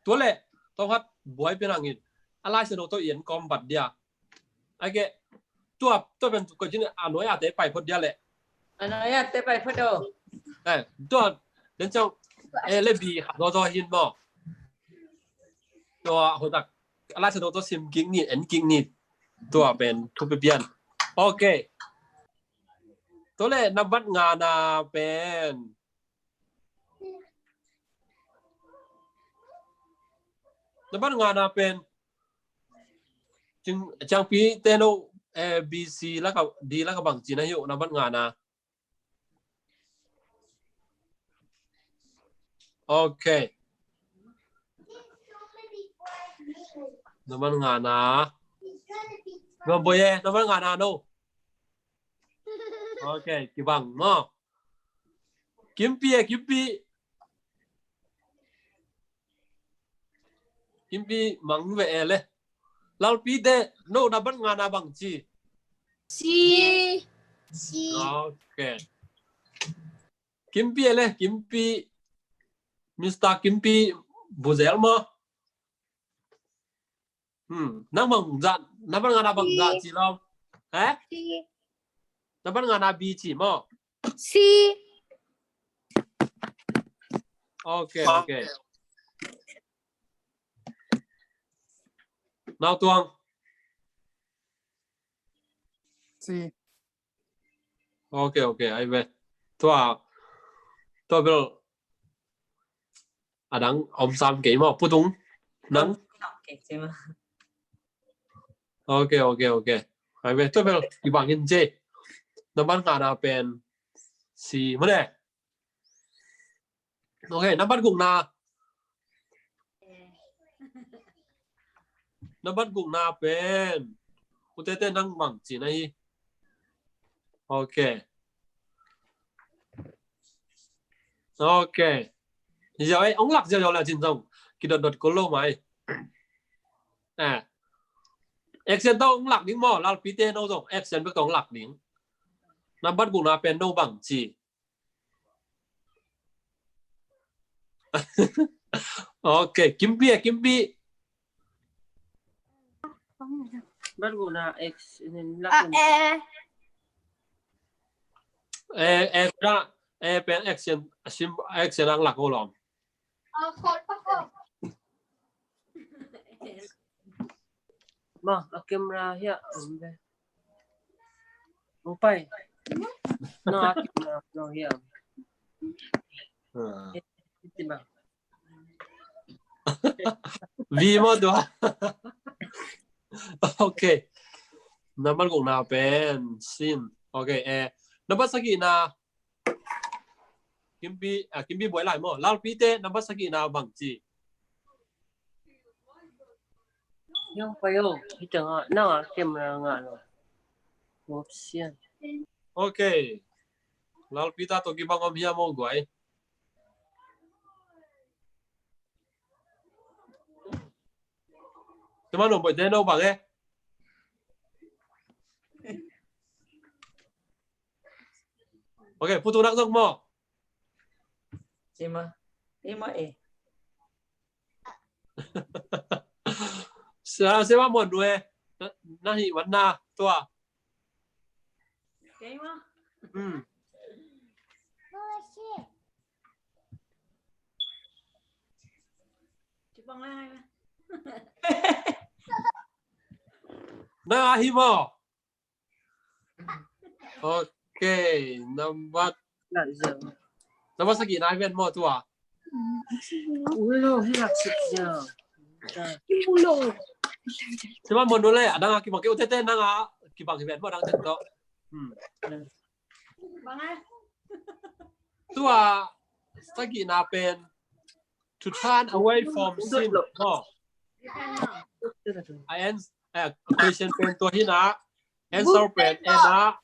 Tua le, tawh hat buai pian hangin. A Lai Siangtho tawh i en kawm bat dia. Ai ke, tua, tua pen ko jin a noi a te pai phot dia le. A noi a te pai phot o. Eh, tua, den chang, eh, le bi kha zaw zaw hin maw. Tua, hotak, a Lai Siangtho tawh sim kik ni, en kik ni. Tua pen, thu pe pian. Ok. Tua le, nambat nga na pen. Nambat nga na pen. Ciang, ciangpi te no, eh, B C la ka, D la ka bang ci na hi uh, nambat nga na. Ok. Nambat nga na. Nambat boy eh, nambat nga na no. Ok, kibang no. Kimpi e, Kimpi. Kimpi mang ve e le. Lalpi te, no, nambat nga na bang ci. Si. Si. Ok. Kimpi e le, Kimpi. Mister Kimpi, buzel maw. Hmm, nang bang za, nambat nga na bang za ci lo. Eh? Si. Nambat nga na B ci maw. Si. Ok, ok. Nau tuang. Si. Ok, ok, ai ve. Tua, tua bel. A dang om sam kei maw, putung. Nang. Ok, ok, ok. Ai ve, tua bel, i bang in je. Nambat nga na pen. Si, mane. Ok, nambat guk na. Nambat guk na pen. U Tete nang bang ci na hi. Ok. Ok. Ziau ai, ong lak ziau ziau la cin zong. Kidot dot kolo mai. Eh. Action tawh ong lak ding maw, Lalpi te no zong. Action bek tawh ong lak ding. Nambat guk na pen no bang ci. Ok, Kimpi e, Kimpi. Bat guna X, nen lak ah, nen. Eh, eh, eh, pen action, sim, action ang lak ulong. Ma, a camera hiah om ve. Ong pai. No, a camera no hiah om. Ah. Eh, iti bang. Vi maw tua. Ok. Nambat gukna pen sin. Ok, eh. Nambat sagihna. Kimpi, ah, Kimpi buai lai maw. Lalpite, nambat sagihna bangci. Yo, payo. Hita nga, na nga, camera nga lo. Option. Ok. Lalpita to kibang om hiam maw guai. Cuma nombor dia no bang eh. Ok, Pu Tung Nak zong maw? Sima. Sima eh. Sima, Sima Muan Nu eh. Na, na hih man na tua. Kei maw? Hmm. Ci bang lai hai maw? Na hi maw? Ok, nambat, nambat sagih na hi ven maw tua? Ulo, hilak sik ya. Ulo. Sima Muan Nu le, a dang a kibang kei uh tete, nang a kibang hi ven maw, dang tete. Hmm. Bang a? Tua sagih na pen to turn away from sin maw? A ans-, a question pen tua hi na. Answer pen A na,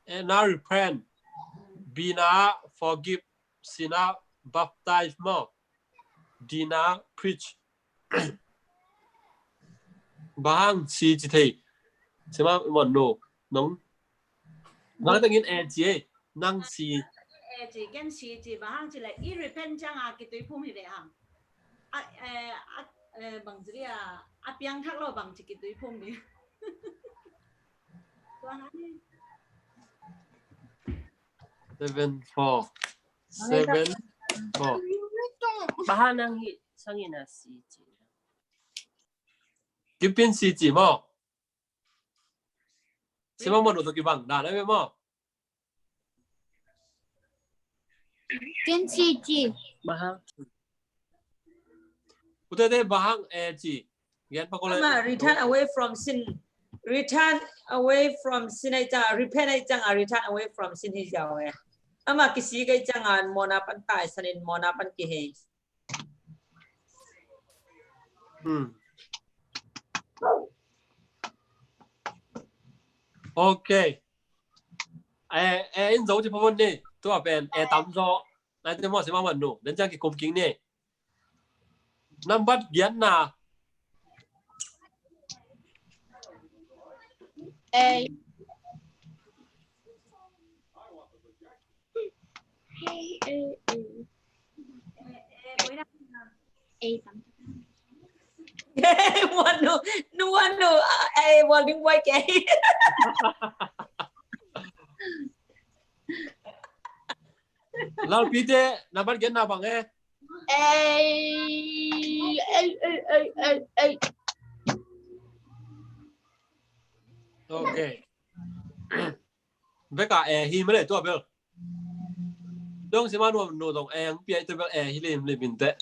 A na repent. B na forgive. C na baptize maw? D na preach. Bang hang C ci thei? Sima Muan Nu, nong, nang tengin A ci ei, nang C. A ci, ken C ci, bang hang ci le i repent ciang a kituiphum hi ve hang. A, eh, a, eh, bang ci dia, a piangthak lo bang ci kituiphum ni. Tua hang ni. Seven four. Seven four. Bang hang nang hih sangin a C ci? Kim Pin C ci maw? Sima Muan Nu tawh kibang dan a ve maw? Ken C ci. Bang hang? U tete, bang hang A ci? Gen pak o le. Ama, return away from sin. Return away from sin ai ciang, repent ai ciang a, return away from sin hi ziau e. Ama kisik ai ciang a, mawhna pan taisan in mawhna pan kihei. Hmm. Ok. Eh, eh, in zo ci pawh ni. Tua pen, eh, tam zaw. Nai te maw, Sima Muan Nu. Den ciang kikum kik ni. Nambat giatna. A. A, A, A. A tam. Muan Nu, Nu Muan Nu, a, a, Muan ding buai kei. Lalpite, nambat giatna bang e? A, A, A, A, A. Ok. Beka A hi mele tua bel. Dong Sima Muan Nu dong A ang pia tua bel A hi lim lim in te.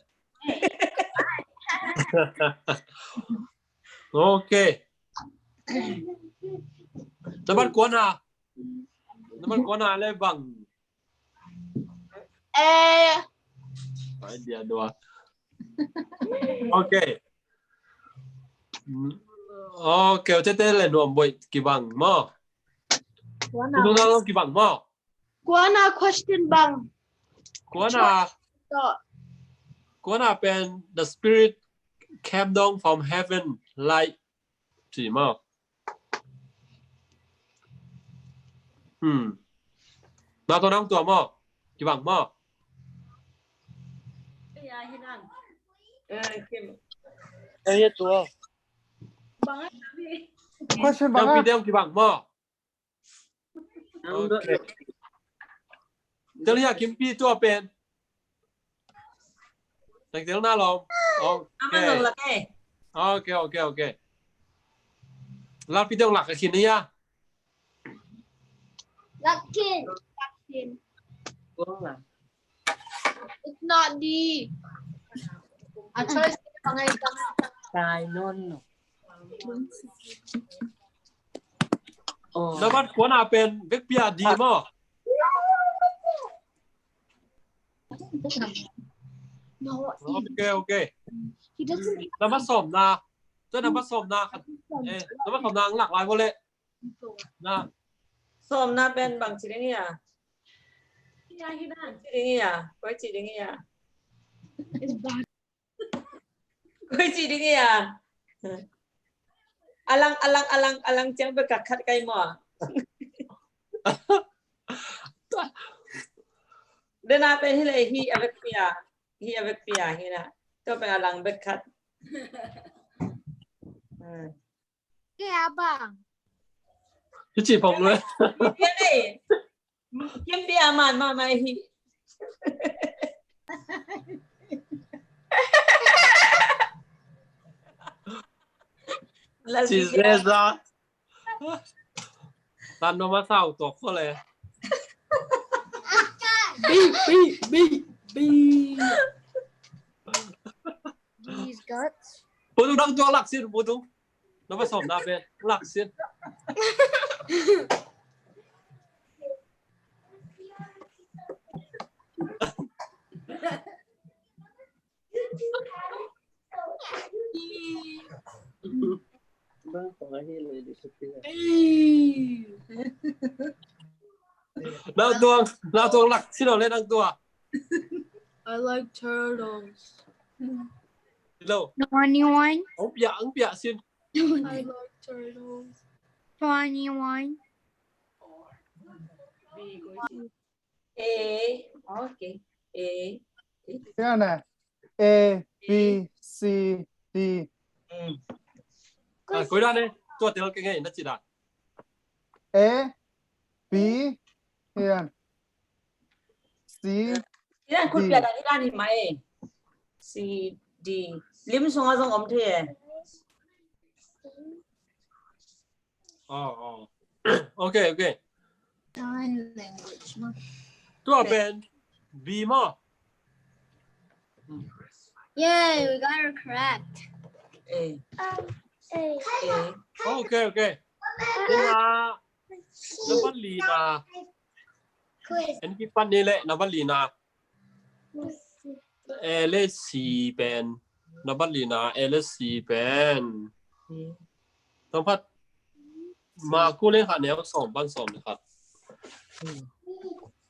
Ok. Nambat kuana. Nambat kuana le bang. Eh. Ai dia dua. Ok. Ok, tete le nuam boih kibang maw? Kuana. Kuana kibang maw? Kuana question bang. Kuana. Kuana pen the spirit came down from heaven like ci maw? Hmm. Na tua nang tua maw? Kibang maw? Eh, tua. Question bang ah. Kibang maw? Ok. Tel hia Kimpi tua pen. Tel na lom. Ok. Ok, ok, ok. Lalpi dong lak khin hia. Lak khin. Lak khin. It's not D. A choice. Sai non no. Nambat kuana pen vekpi a D maw? Ok, ok. Nambat sawmna. Tua nambat sawmna. Eh, nambat sawmna ang lak lai bo le. Na. Sawmna pen bang ci ding hia? Ci ding hia? Koi ci ding hia? Koi ci ding hia? Alang, alang, alang, alang ciang bek ka khat kai maw. Dena pen hi le hi a vekpi a, hi a vekpi a hi na. Tua pen a lang bek khat. Hmm. Ke a bang. Hi ci pong lue. Ke nei. Kim pi a man ma mai hi. Ci zeza. Tan no ma sau tok ko le. Bi, bi, bi, bi. These guts. Putu dang tuak lak sin, putu. Napa som na pen lak sin. Nang tuang, nang tuang lak sin le nang tuang. I like turtles. Hello. Twenty-one. Ang pia, ang pia sin. I like turtles. Twenty-one. A, okay. A. Yan na. A, B, C, D. Hmm. Ah, koi dan ne? Tua tel ke ngai na ci dan. A, B, yan. C, yan khut D. Pia dan hi dan hi mai. C, D. Lim sunga zong om thei e. Oh, oh. Okay, okay. Sign language maw. Tua pen B maw. Yay, we got it correct. A. Um, A. A. Okay, okay. Tua number li na. Quiz. En ki pan ni le number li na. A le C pen. Number li na A le C pen. Tawm khat. Marku le khat neu sawm pan sawm le khat.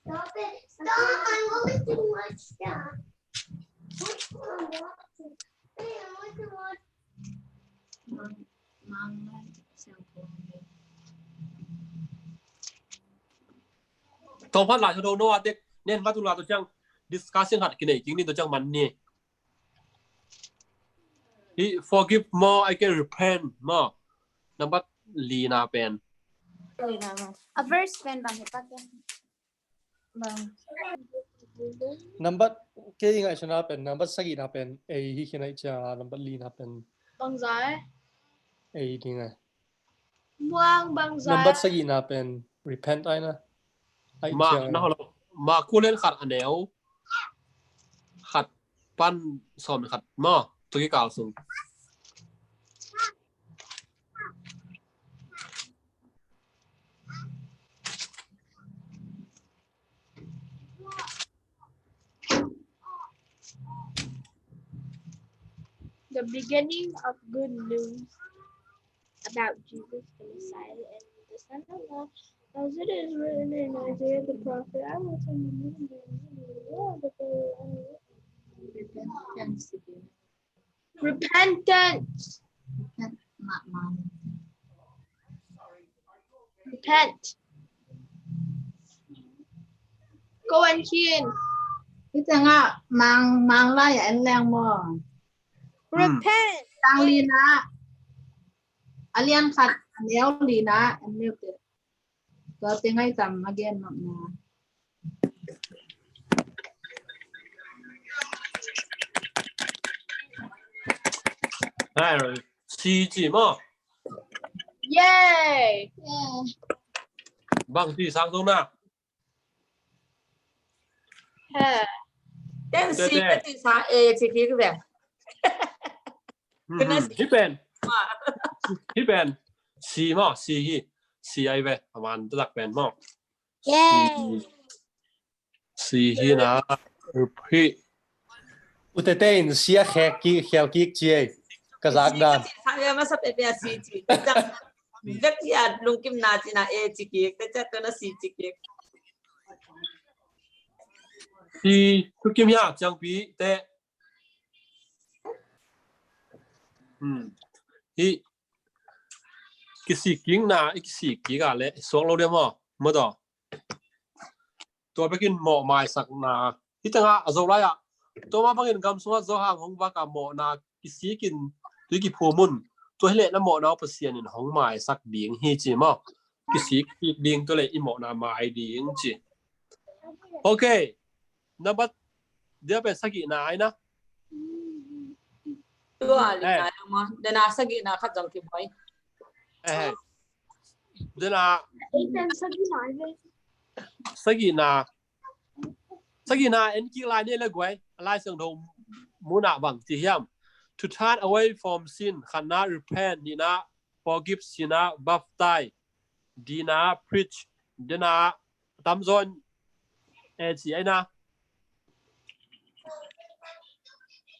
Stop it. Stop. I'm going to watch that. What's on that? Hey, I want to watch. Tawm khat lai tho no a tek nen ma tu la to ciang discussion khat kinei king ni to ciang man ni. Hi forgive maw, I can repent maw. Number li na pen. A verse pen bang hi pa ken. Bang. Number ke i ngaihsutna pen, number sagihna pen A hi khin ai cia, number lina pen. Bangza e? A ding ai. Muang bangza. Number sagihna pen repent ai na. Ai ma cia. Na holo. Marku lian khat a neu khat pan sawm khat maw. Tua kikal sung. The beginning of good news about Jesus the Messiah and the Son of God, as it is written in Isaiah the prophet, "I will send the Lord before you." Repentance. Repent, ma, ma. Repent. Ko en khin. Hih tengah Mang, Mang lai a en leng maw. Hmm. Repent. Tang lina. A lian khat a neu lina en leu te. Tua teng ai tam a gen mah na. Hai, C ci maw. Yay! Bang ci sang tung na. He. Ten C, ten C. Ka ci sang A ci kik ve. Hmm, hmm. Hi pen. Hi pen. C maw, C hi. C ai ve. A man tak pen maw. Yay. Si hi na, hi. U Tete in sia khek ki, khel kik ci ei. Ka zak dan. Sa ya masa pepe a si ci. Vek ya lungkim na ci na e ci kik. Te ca to na si ci kik. Si, tu kim ya, ciang pi, te. Hmm. Hi. Kisi king na, i kisi kik a le, suak lo dia mo. Mo to. Tua bekin mawh maisakna. Hi tengah a Zolai ah, tua mah bangin gam sungah Johan hong vak a mawhna kisikin tui kiphum un. Tua hi leh na mawhna uh Pasian in hong maisak ding hi ci maw. Kisik kik ding, tua leh i mawhna mai ding ci. Ok. Nambat dia pen sagihna ai na. Tua lina ai maw. Dena sagihna khat zong kibuai. Eh. Dena sagihna. Sagihna en kik lai ni le guai. A Lai Siangtho munah bang ci hiam. To turn away from sin. Khatna repent. Nihna forgive. Sina baptize. Dina preach. Dena tamzaw in e ci ai na.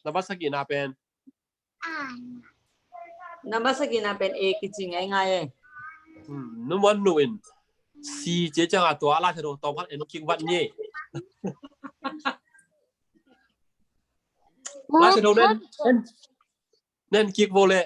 Nambat sagihna pen. Nambat sagihna pen e kici ngaingai e. Hmm, nu man nu in. Si cia cianga tua Lai Siangtho tawm khat en kik vat ni. Lai Siangtho nen, nen, nen kik vo le.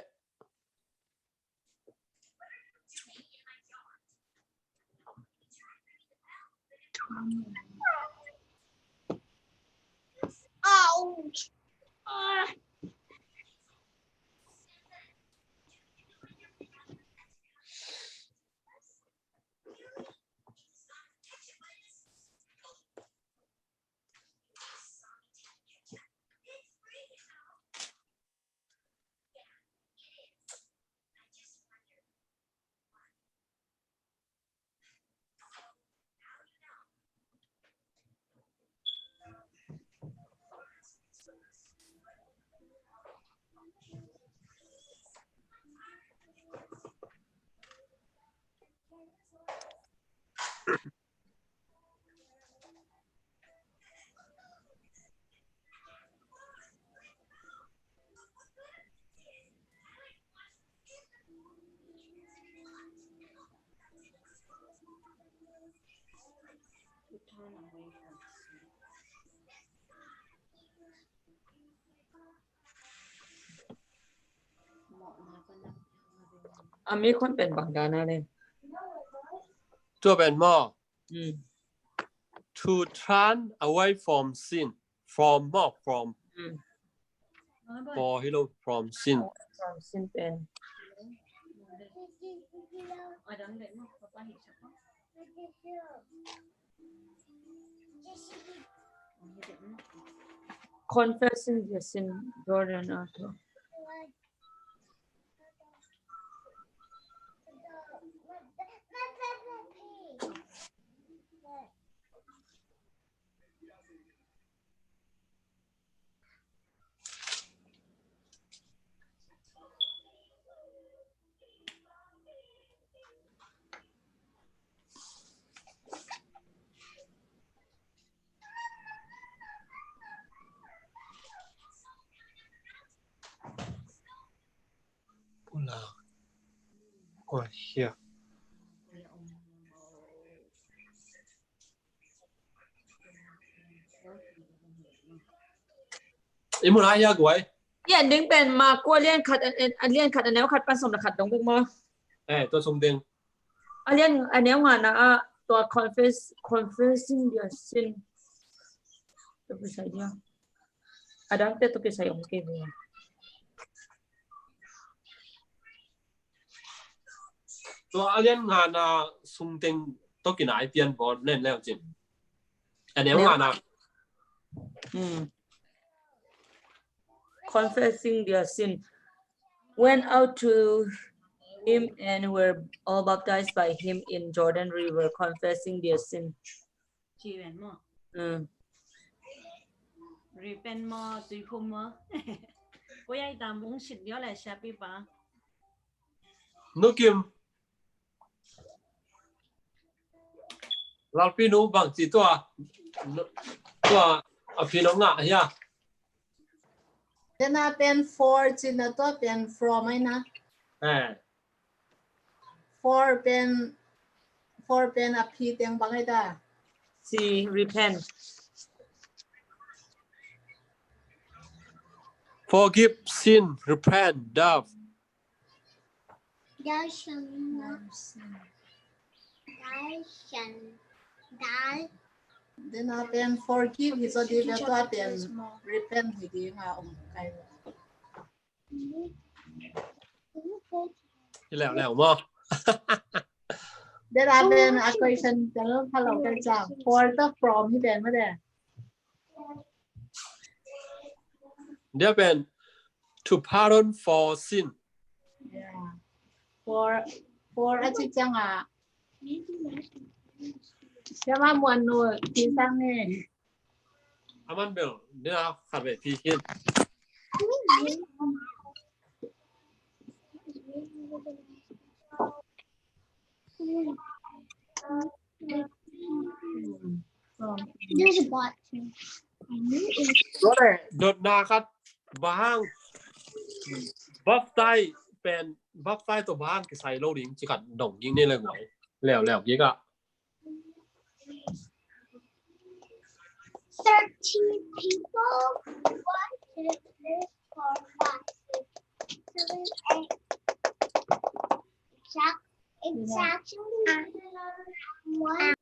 A mi khon pen bang dan a le. Tua pen maw. Mm. To turn away from sin. From maw, from. Mm. For hi lo, from sin. From sin pen. Confessing your sin, Jordan Arthur. Pulak. Kua hia. I mun a hia guai. Lian ding pen Mark kua lian khat, a, a lian khat a neu khat pan sawm le khat dong bek maw. Eh, tua sung ding. A lian a neu ngana ah tua confess, confessing their sin. Tua kisai dia. A dangte tua kisai om kei ve. Tua a lian ngana sung teng tua kinai pian bawn len leu cin. A neu ngana. Hmm. Confessing their sin, went out to him and were all baptized by him in Jordan River, confessing their sin. Ci ven maw. Mm. Repent maw, tuiphum maw. Ko yai tam ung sit dio le siapi pa. Nukim. Lalpi nu bang ci tua, tua a phi nong ngah hia. Tena pen for cina tua pen from ai na. Eh. For pen, for pen a phi teng bang ai ta. Si repent. Forgive sin, repent, dove. Dal shan. Dal shan. Dal. Dena pen forgive hi zaw ding ve, tua pen repent hi ding a om kai. Hi leuleu maw? Dena pen a question tel pha lo kai ciang. For the from hi pen maw de. Dia pen to pardon for sin. Yeah. For, for a ci ciang a. Siama Muan Nu ci sang ni. Aman bel, dia khat ve pi khin. There's a bot too. I knew it was. Dotna khat bang. Baptize pen, baptize tawh bang kisai lo ding ci khat dong ging ni le guai. Leuleu gik a. Thirteen people. One, two, three, four, five, six, seven, eight. It's ac-, it's actually one.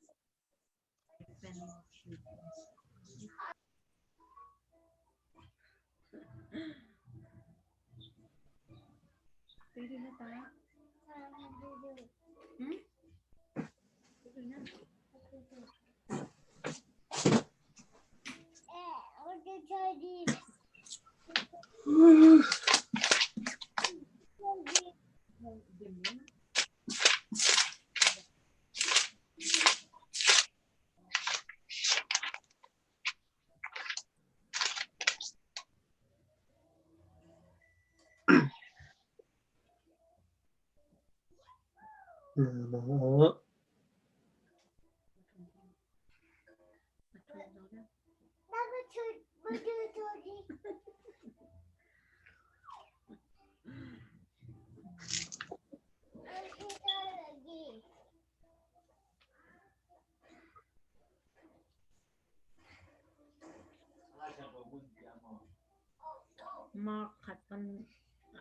Mark khat pan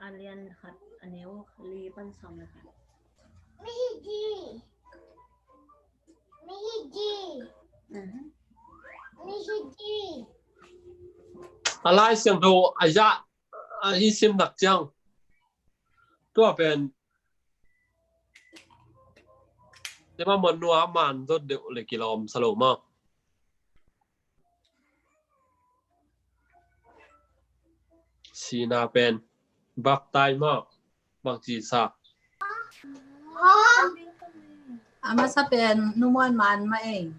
a lian khat a neu li pan sawm le khat. A Lai Siangtho a zah a i sim nak ciang tua pen Siama Muan Nu a man zot deuh le kilawm sa lo maw? Sihna pen baptize maw? Bangci sa? A masa pen Nu Muan Man mah ei.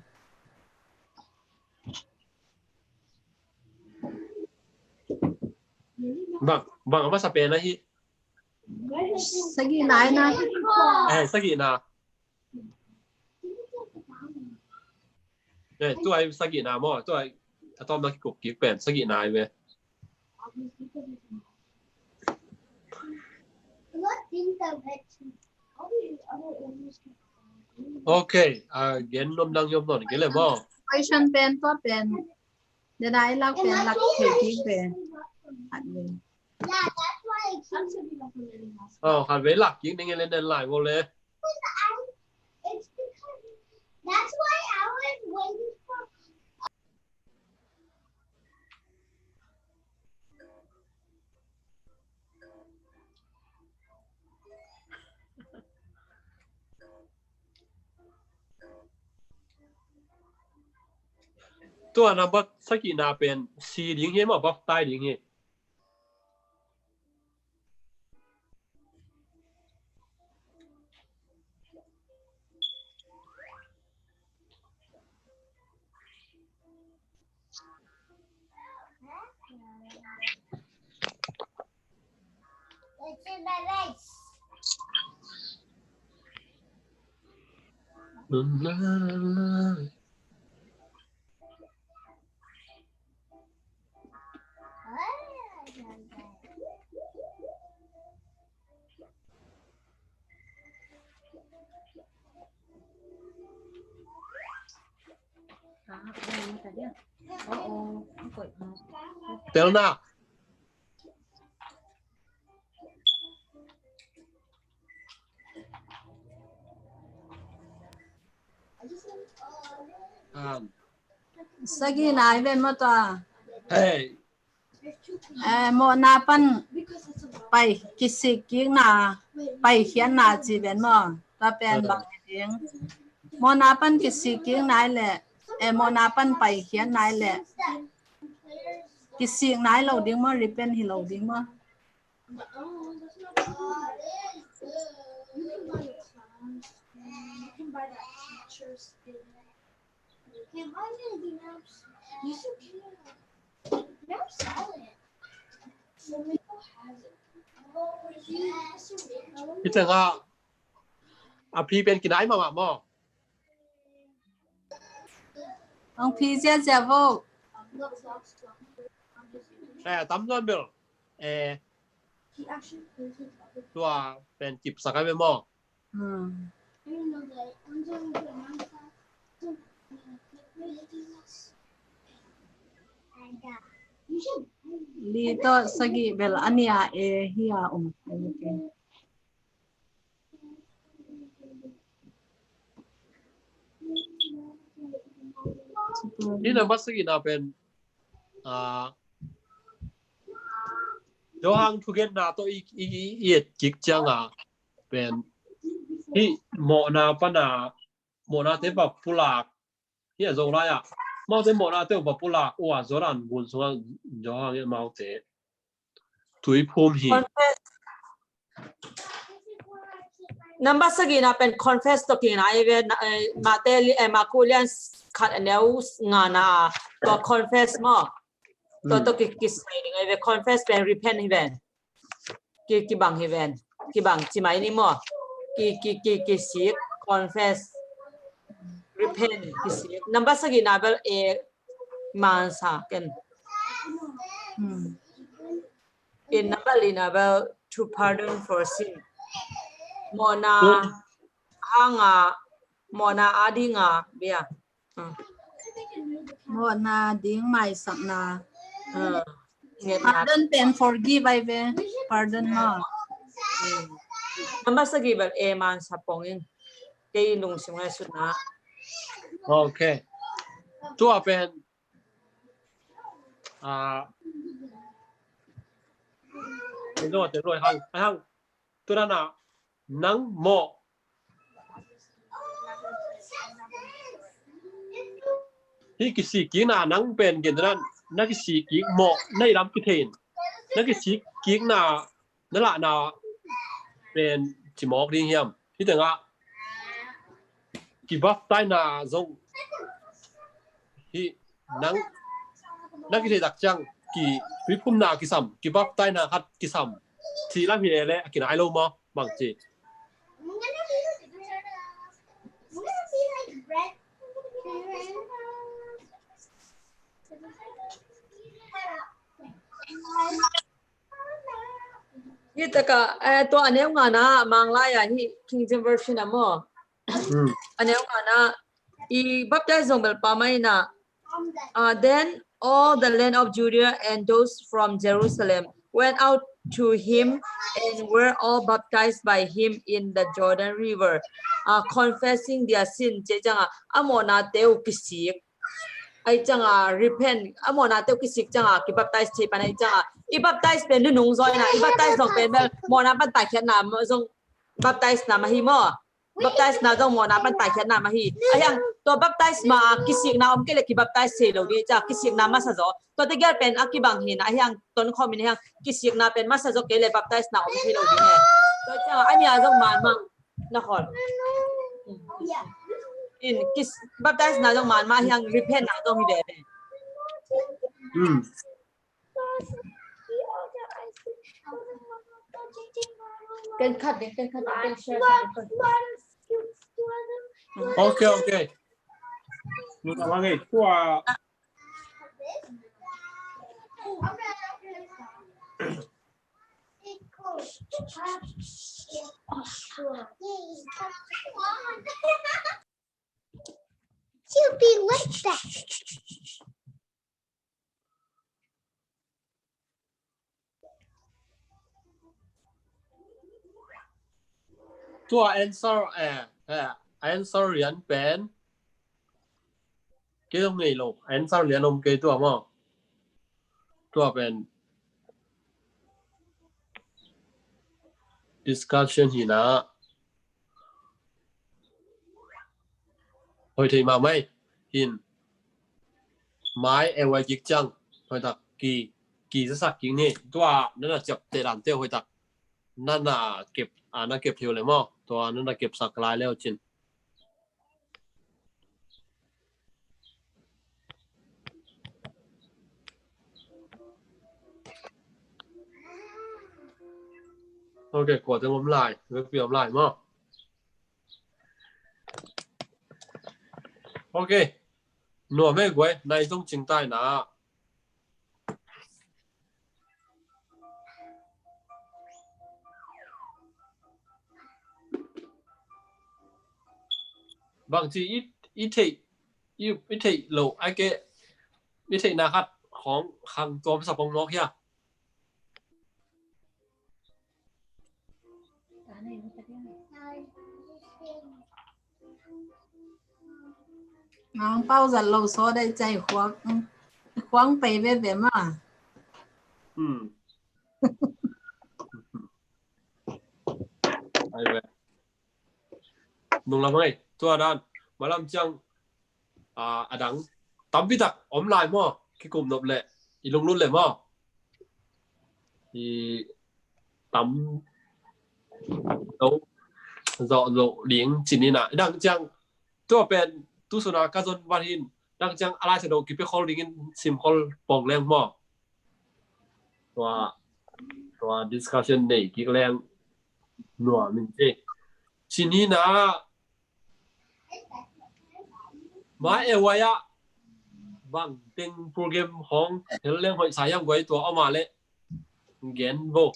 Bang, bang a masa pen ahi. Sagihna hi na. Eh, sagihna. Eh, tua hi sagihna maw, tua hi a tawpna kikup kik pen sagihna hi ve. Ok, a gen nuam dang hi om nawn kei le maw? Question pen tua pen. Dena i lak pen lak thei kik pen. Khat vei. Aw, khat vei lak kik ning e le nen lai vo le. Tua number sagihna pen si ding hi maw, baptize ding hi. Telna. Um, Sagihna hi ven maw tua. Hei. Eh, mawhna pan pai kisik kikna, paikhiatna ci ven maw. Tua pen bang hi ding. Mawhna pan kisik kikna hi leh, eh, mawhna pan paikhiatna hi leh. Kisik nai lo ding maw, repent hi lo ding maw. Hi tengah a phi pen kinai mahmah maw. Ang phi ziazia vo. Eh, tam tuan bel. Eh, tua pen kipsak ai ve maw. Hmm. Li tawh sagih bel a nia e hi a om. Hih number sagihna pen, ah, Johan thugenna tawh i, i, i, i et kik cianga pen hih mawhna pana, mawhnate va pulak. Hih a Zolai ah amaute mawhnate uh va pulak uh a Jordan gun sungah Johan in amaute tuiphum hi. Confess. Number sagihna pen confess tawh kingna hi ve, eh, Mate li, eh, Maku lian khat a neu ngana tua confess maw. Tua tawh ki, kisai ding hi ve, confess pen repent hi ven. Ki, kibang hi ven. Kibang ci mai ni maw. Ki, ki, ki, kisik, confess. Repent, kisik. Number sagihna bel e mansa ken. Hmm. In number lina bel to pardon for sin. Mawhna hanga, mawhna adinga bia. Hmm. Mawhna ding maisakna. Hmm. Pardon pen forgive ai ve. Pardon maw. Hmm. Number sagih bel e mansa pong in. Kei lungsim ngai sutna. Okay. Tua pen Ah, tua dan a nang mawh. Hih kisik kikna nang pen gen dan a na kisik kik mawh na i lam kithei in. Na kisik kikna na lahna pen cimawk ding hiam? Hih tengah kibaptaisna zong hih nang na kithei tak ciang ki tuiphumna kisam, kibaptaisna khat kisam. Ci lam hi lele a kinai lo maw bang ci. Hih taka, eh, tua a neu ngana Manglai ah hih King James Version ah maw. Hmm. A neu ngana i baptize zong bel pa mai na. Uh, then all the land of Judea and those from Jerusalem went out to him and were all baptized by him in the Jordan River, uh, confessing their sin. Ci cianga a mawhnate uh kisik. Ai cianga repent, a mawhnate uh kisik cianga kibaptize thei pan ai cianga. I baptize pen nunung zawina, i baptize zong pen bel mawhna pan taikhiatna zong baptize na mah hi maw. Baptize na zong mawhna pan taikhiatna mah hi. Ahiang tua baptize ma kisikna om kei le kibaptize thei lo ding cianga kisikna masa zaw. Tua tegel pen a kibang hi na ahiang tonkhawm in ahiang kisikna pen masa zaw kei le baptize na om thei lo ding he. Tua cianga a nia zong man mah. Na khol. In kis baptize na zong man mah hiang repent na zong hi ve ve. Hmm. Ken khat ding, ken khat ding, ken share khat ding. Okay, okay. Nung a mange tua. To be like that. Tua answer, eh, eh, answer rian pen. Kei zong nei lo, answer lian om kei tua maw. Tua pen discussion hi na. Hoih thei mahmah hi. Mai e wai kik ciang hoih tak ki, ki zasak kik ni. Tua nana ciapteh dante hoih tak nana kep, a, na kep thei uh le maw. Tua nana kepsak lai le uh cin. Ok, kua teng om lai, vekpi om lai maw. Ok. Nuam e guai, nai zong cing tai na. Bangci i, i theih, i, i theih lo, ai ke, i theihna khat khong khang tuam sa pong mawk hia. Ang pau zat lo so dai cai khuang, khuang pei veve ma. Hmm. Ai ve. Nung lam hei, tua dan, malam ciang, a, adang tampi tak om lai maw, kikum nop leh, i lunglut leh maw. I tam lo, zawh lo ding cin hi na, i dang ciang, tua pen, tu suna ka zon vat hin, dang ciang a lai sa do kipia khol dingin sim khol pong leng maw. Tua, tua discussion nei kik leng nuam in ci. Cin hi na, mai e wai ah bang teng program hong hel leng hoih sa hiam guai tua om a leh gen vo.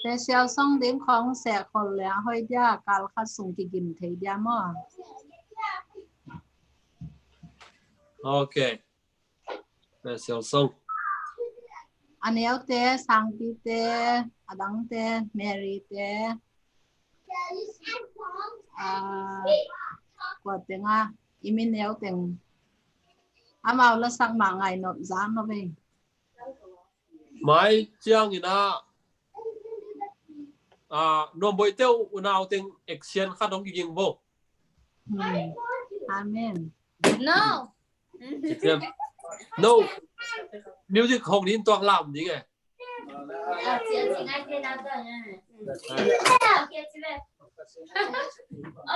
Special song ding khong seh khol le a hoih dia, kal khat sung kigin thei dia maw. Ok. Special song. A neu te, Sangpi te, a dang te, Mary te. A, kua teng a, i mi neu teng. Amau la sak mah ngai nop zang nop ei. Mai ciangin a, a, nuam boih teu unau teng action khat hong kiging vo. Hmm. Amen. No. Action. No. Music hong nin tuak lam ding e.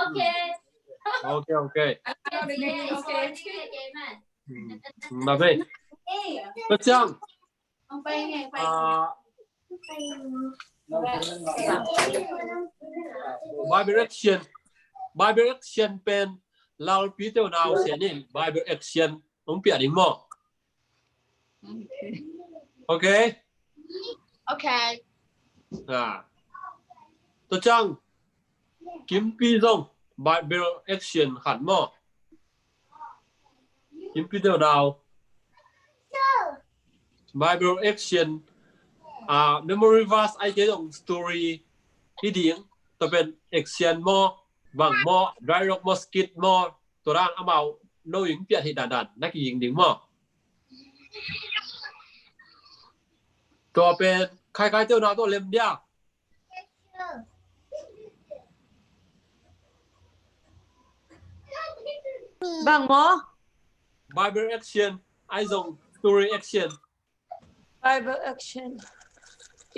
Okay. Okay, okay. Hmm. Tua ciang. Ah, Bible action. Bible action pen Lalpi teu nau sia nin Bible action hong pia ding maw. Ok. Ok. Ah. Tua ciang Kimpi zong Bible action khat maw. Kimpi teu nau Bible action, ah, memory verse ai ke zong story hi ding, tua pen action maw, bang maw, dialogue maw, skit maw, tua dan amau no ing piat hi dandan na kiging ding maw. Tua pen kaikai teu nau tua lem dia. Bang maw? Bible action, ai zong story action. Bible action.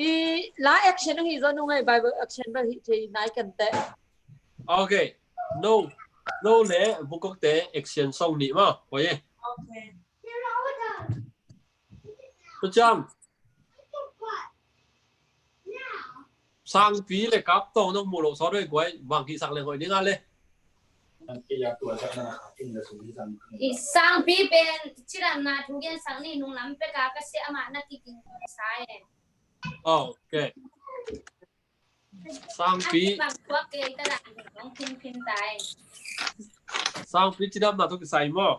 I la action hi zo nung ai Bible action ba hi thei nai kan te. Ok. No. No le bukok te action song ni maw. Ko ye. Ok. Tua ciang Sangpi le Kap Tawng nong mu lo sawt hoih guai bang hih sak leng hoih ding a le. I Sangpi pen cidamna thu gen sak ni nung lam pek a ka sia amah na kikin sa e. Ok. Sangpi. Sangpi cidamna thu kisai maw.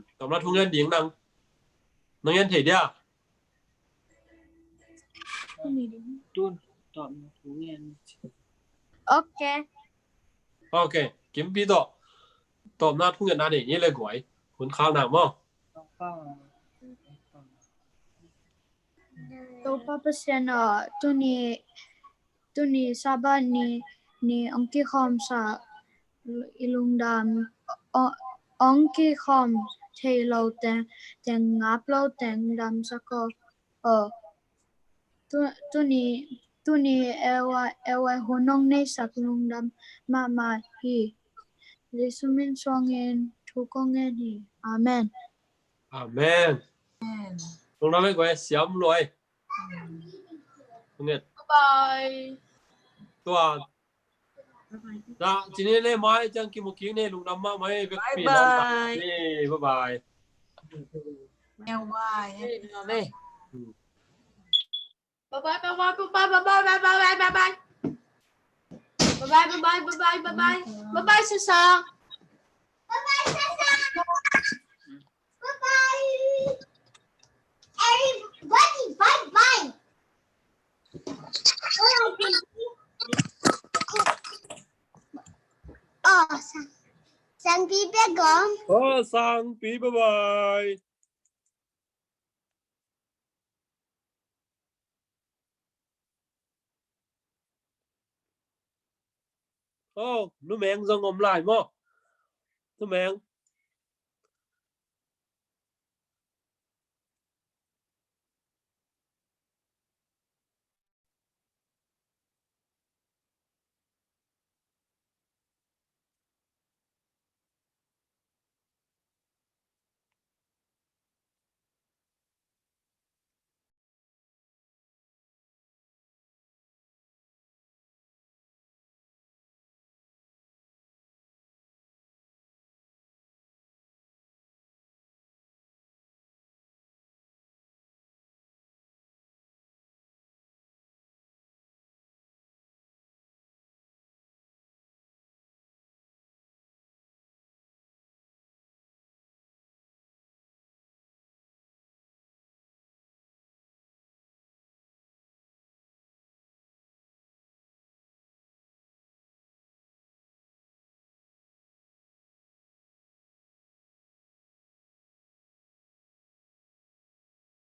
Tawpna thu ngen ding nang. Nang ngen thei dia? Ok. Ok. Kimpi tawh. Tawpna thu ngen na nei ni le guai. Hun khal nang maw. Topa Pasian aw, tuni, tuni Sabbath ni, ni ong kikhawm sa i lungdam, ong, ong kikhawm thei lo teng, teng ngap lo teng dam sa ko. Aw, tu, tuni Tuni ewa ewa hun nong neisak lungdam mahmah hi. Jesu min suangin thu kong ngen hi. Amen. Amen. Lungdam ei guai, siam luai. Nget. Bye bye. Tua. Dah, cini le mai ciang kimu kik ni, lungdam mahmah ei. Bye bye. Bye bye. Bye bye. Bye bye, bye bye, bye bye, bye bye, bye bye, bye bye. Bye bye, bye bye, bye bye, bye bye. Bye bye, Sasa. Bye bye, Sasa. Bye bye. Everybody, bye bye. Oh, Sang, Sangpi bye bye. Oh, Sangpi bye bye. Oh, numeng zong om lai maw? Numeng.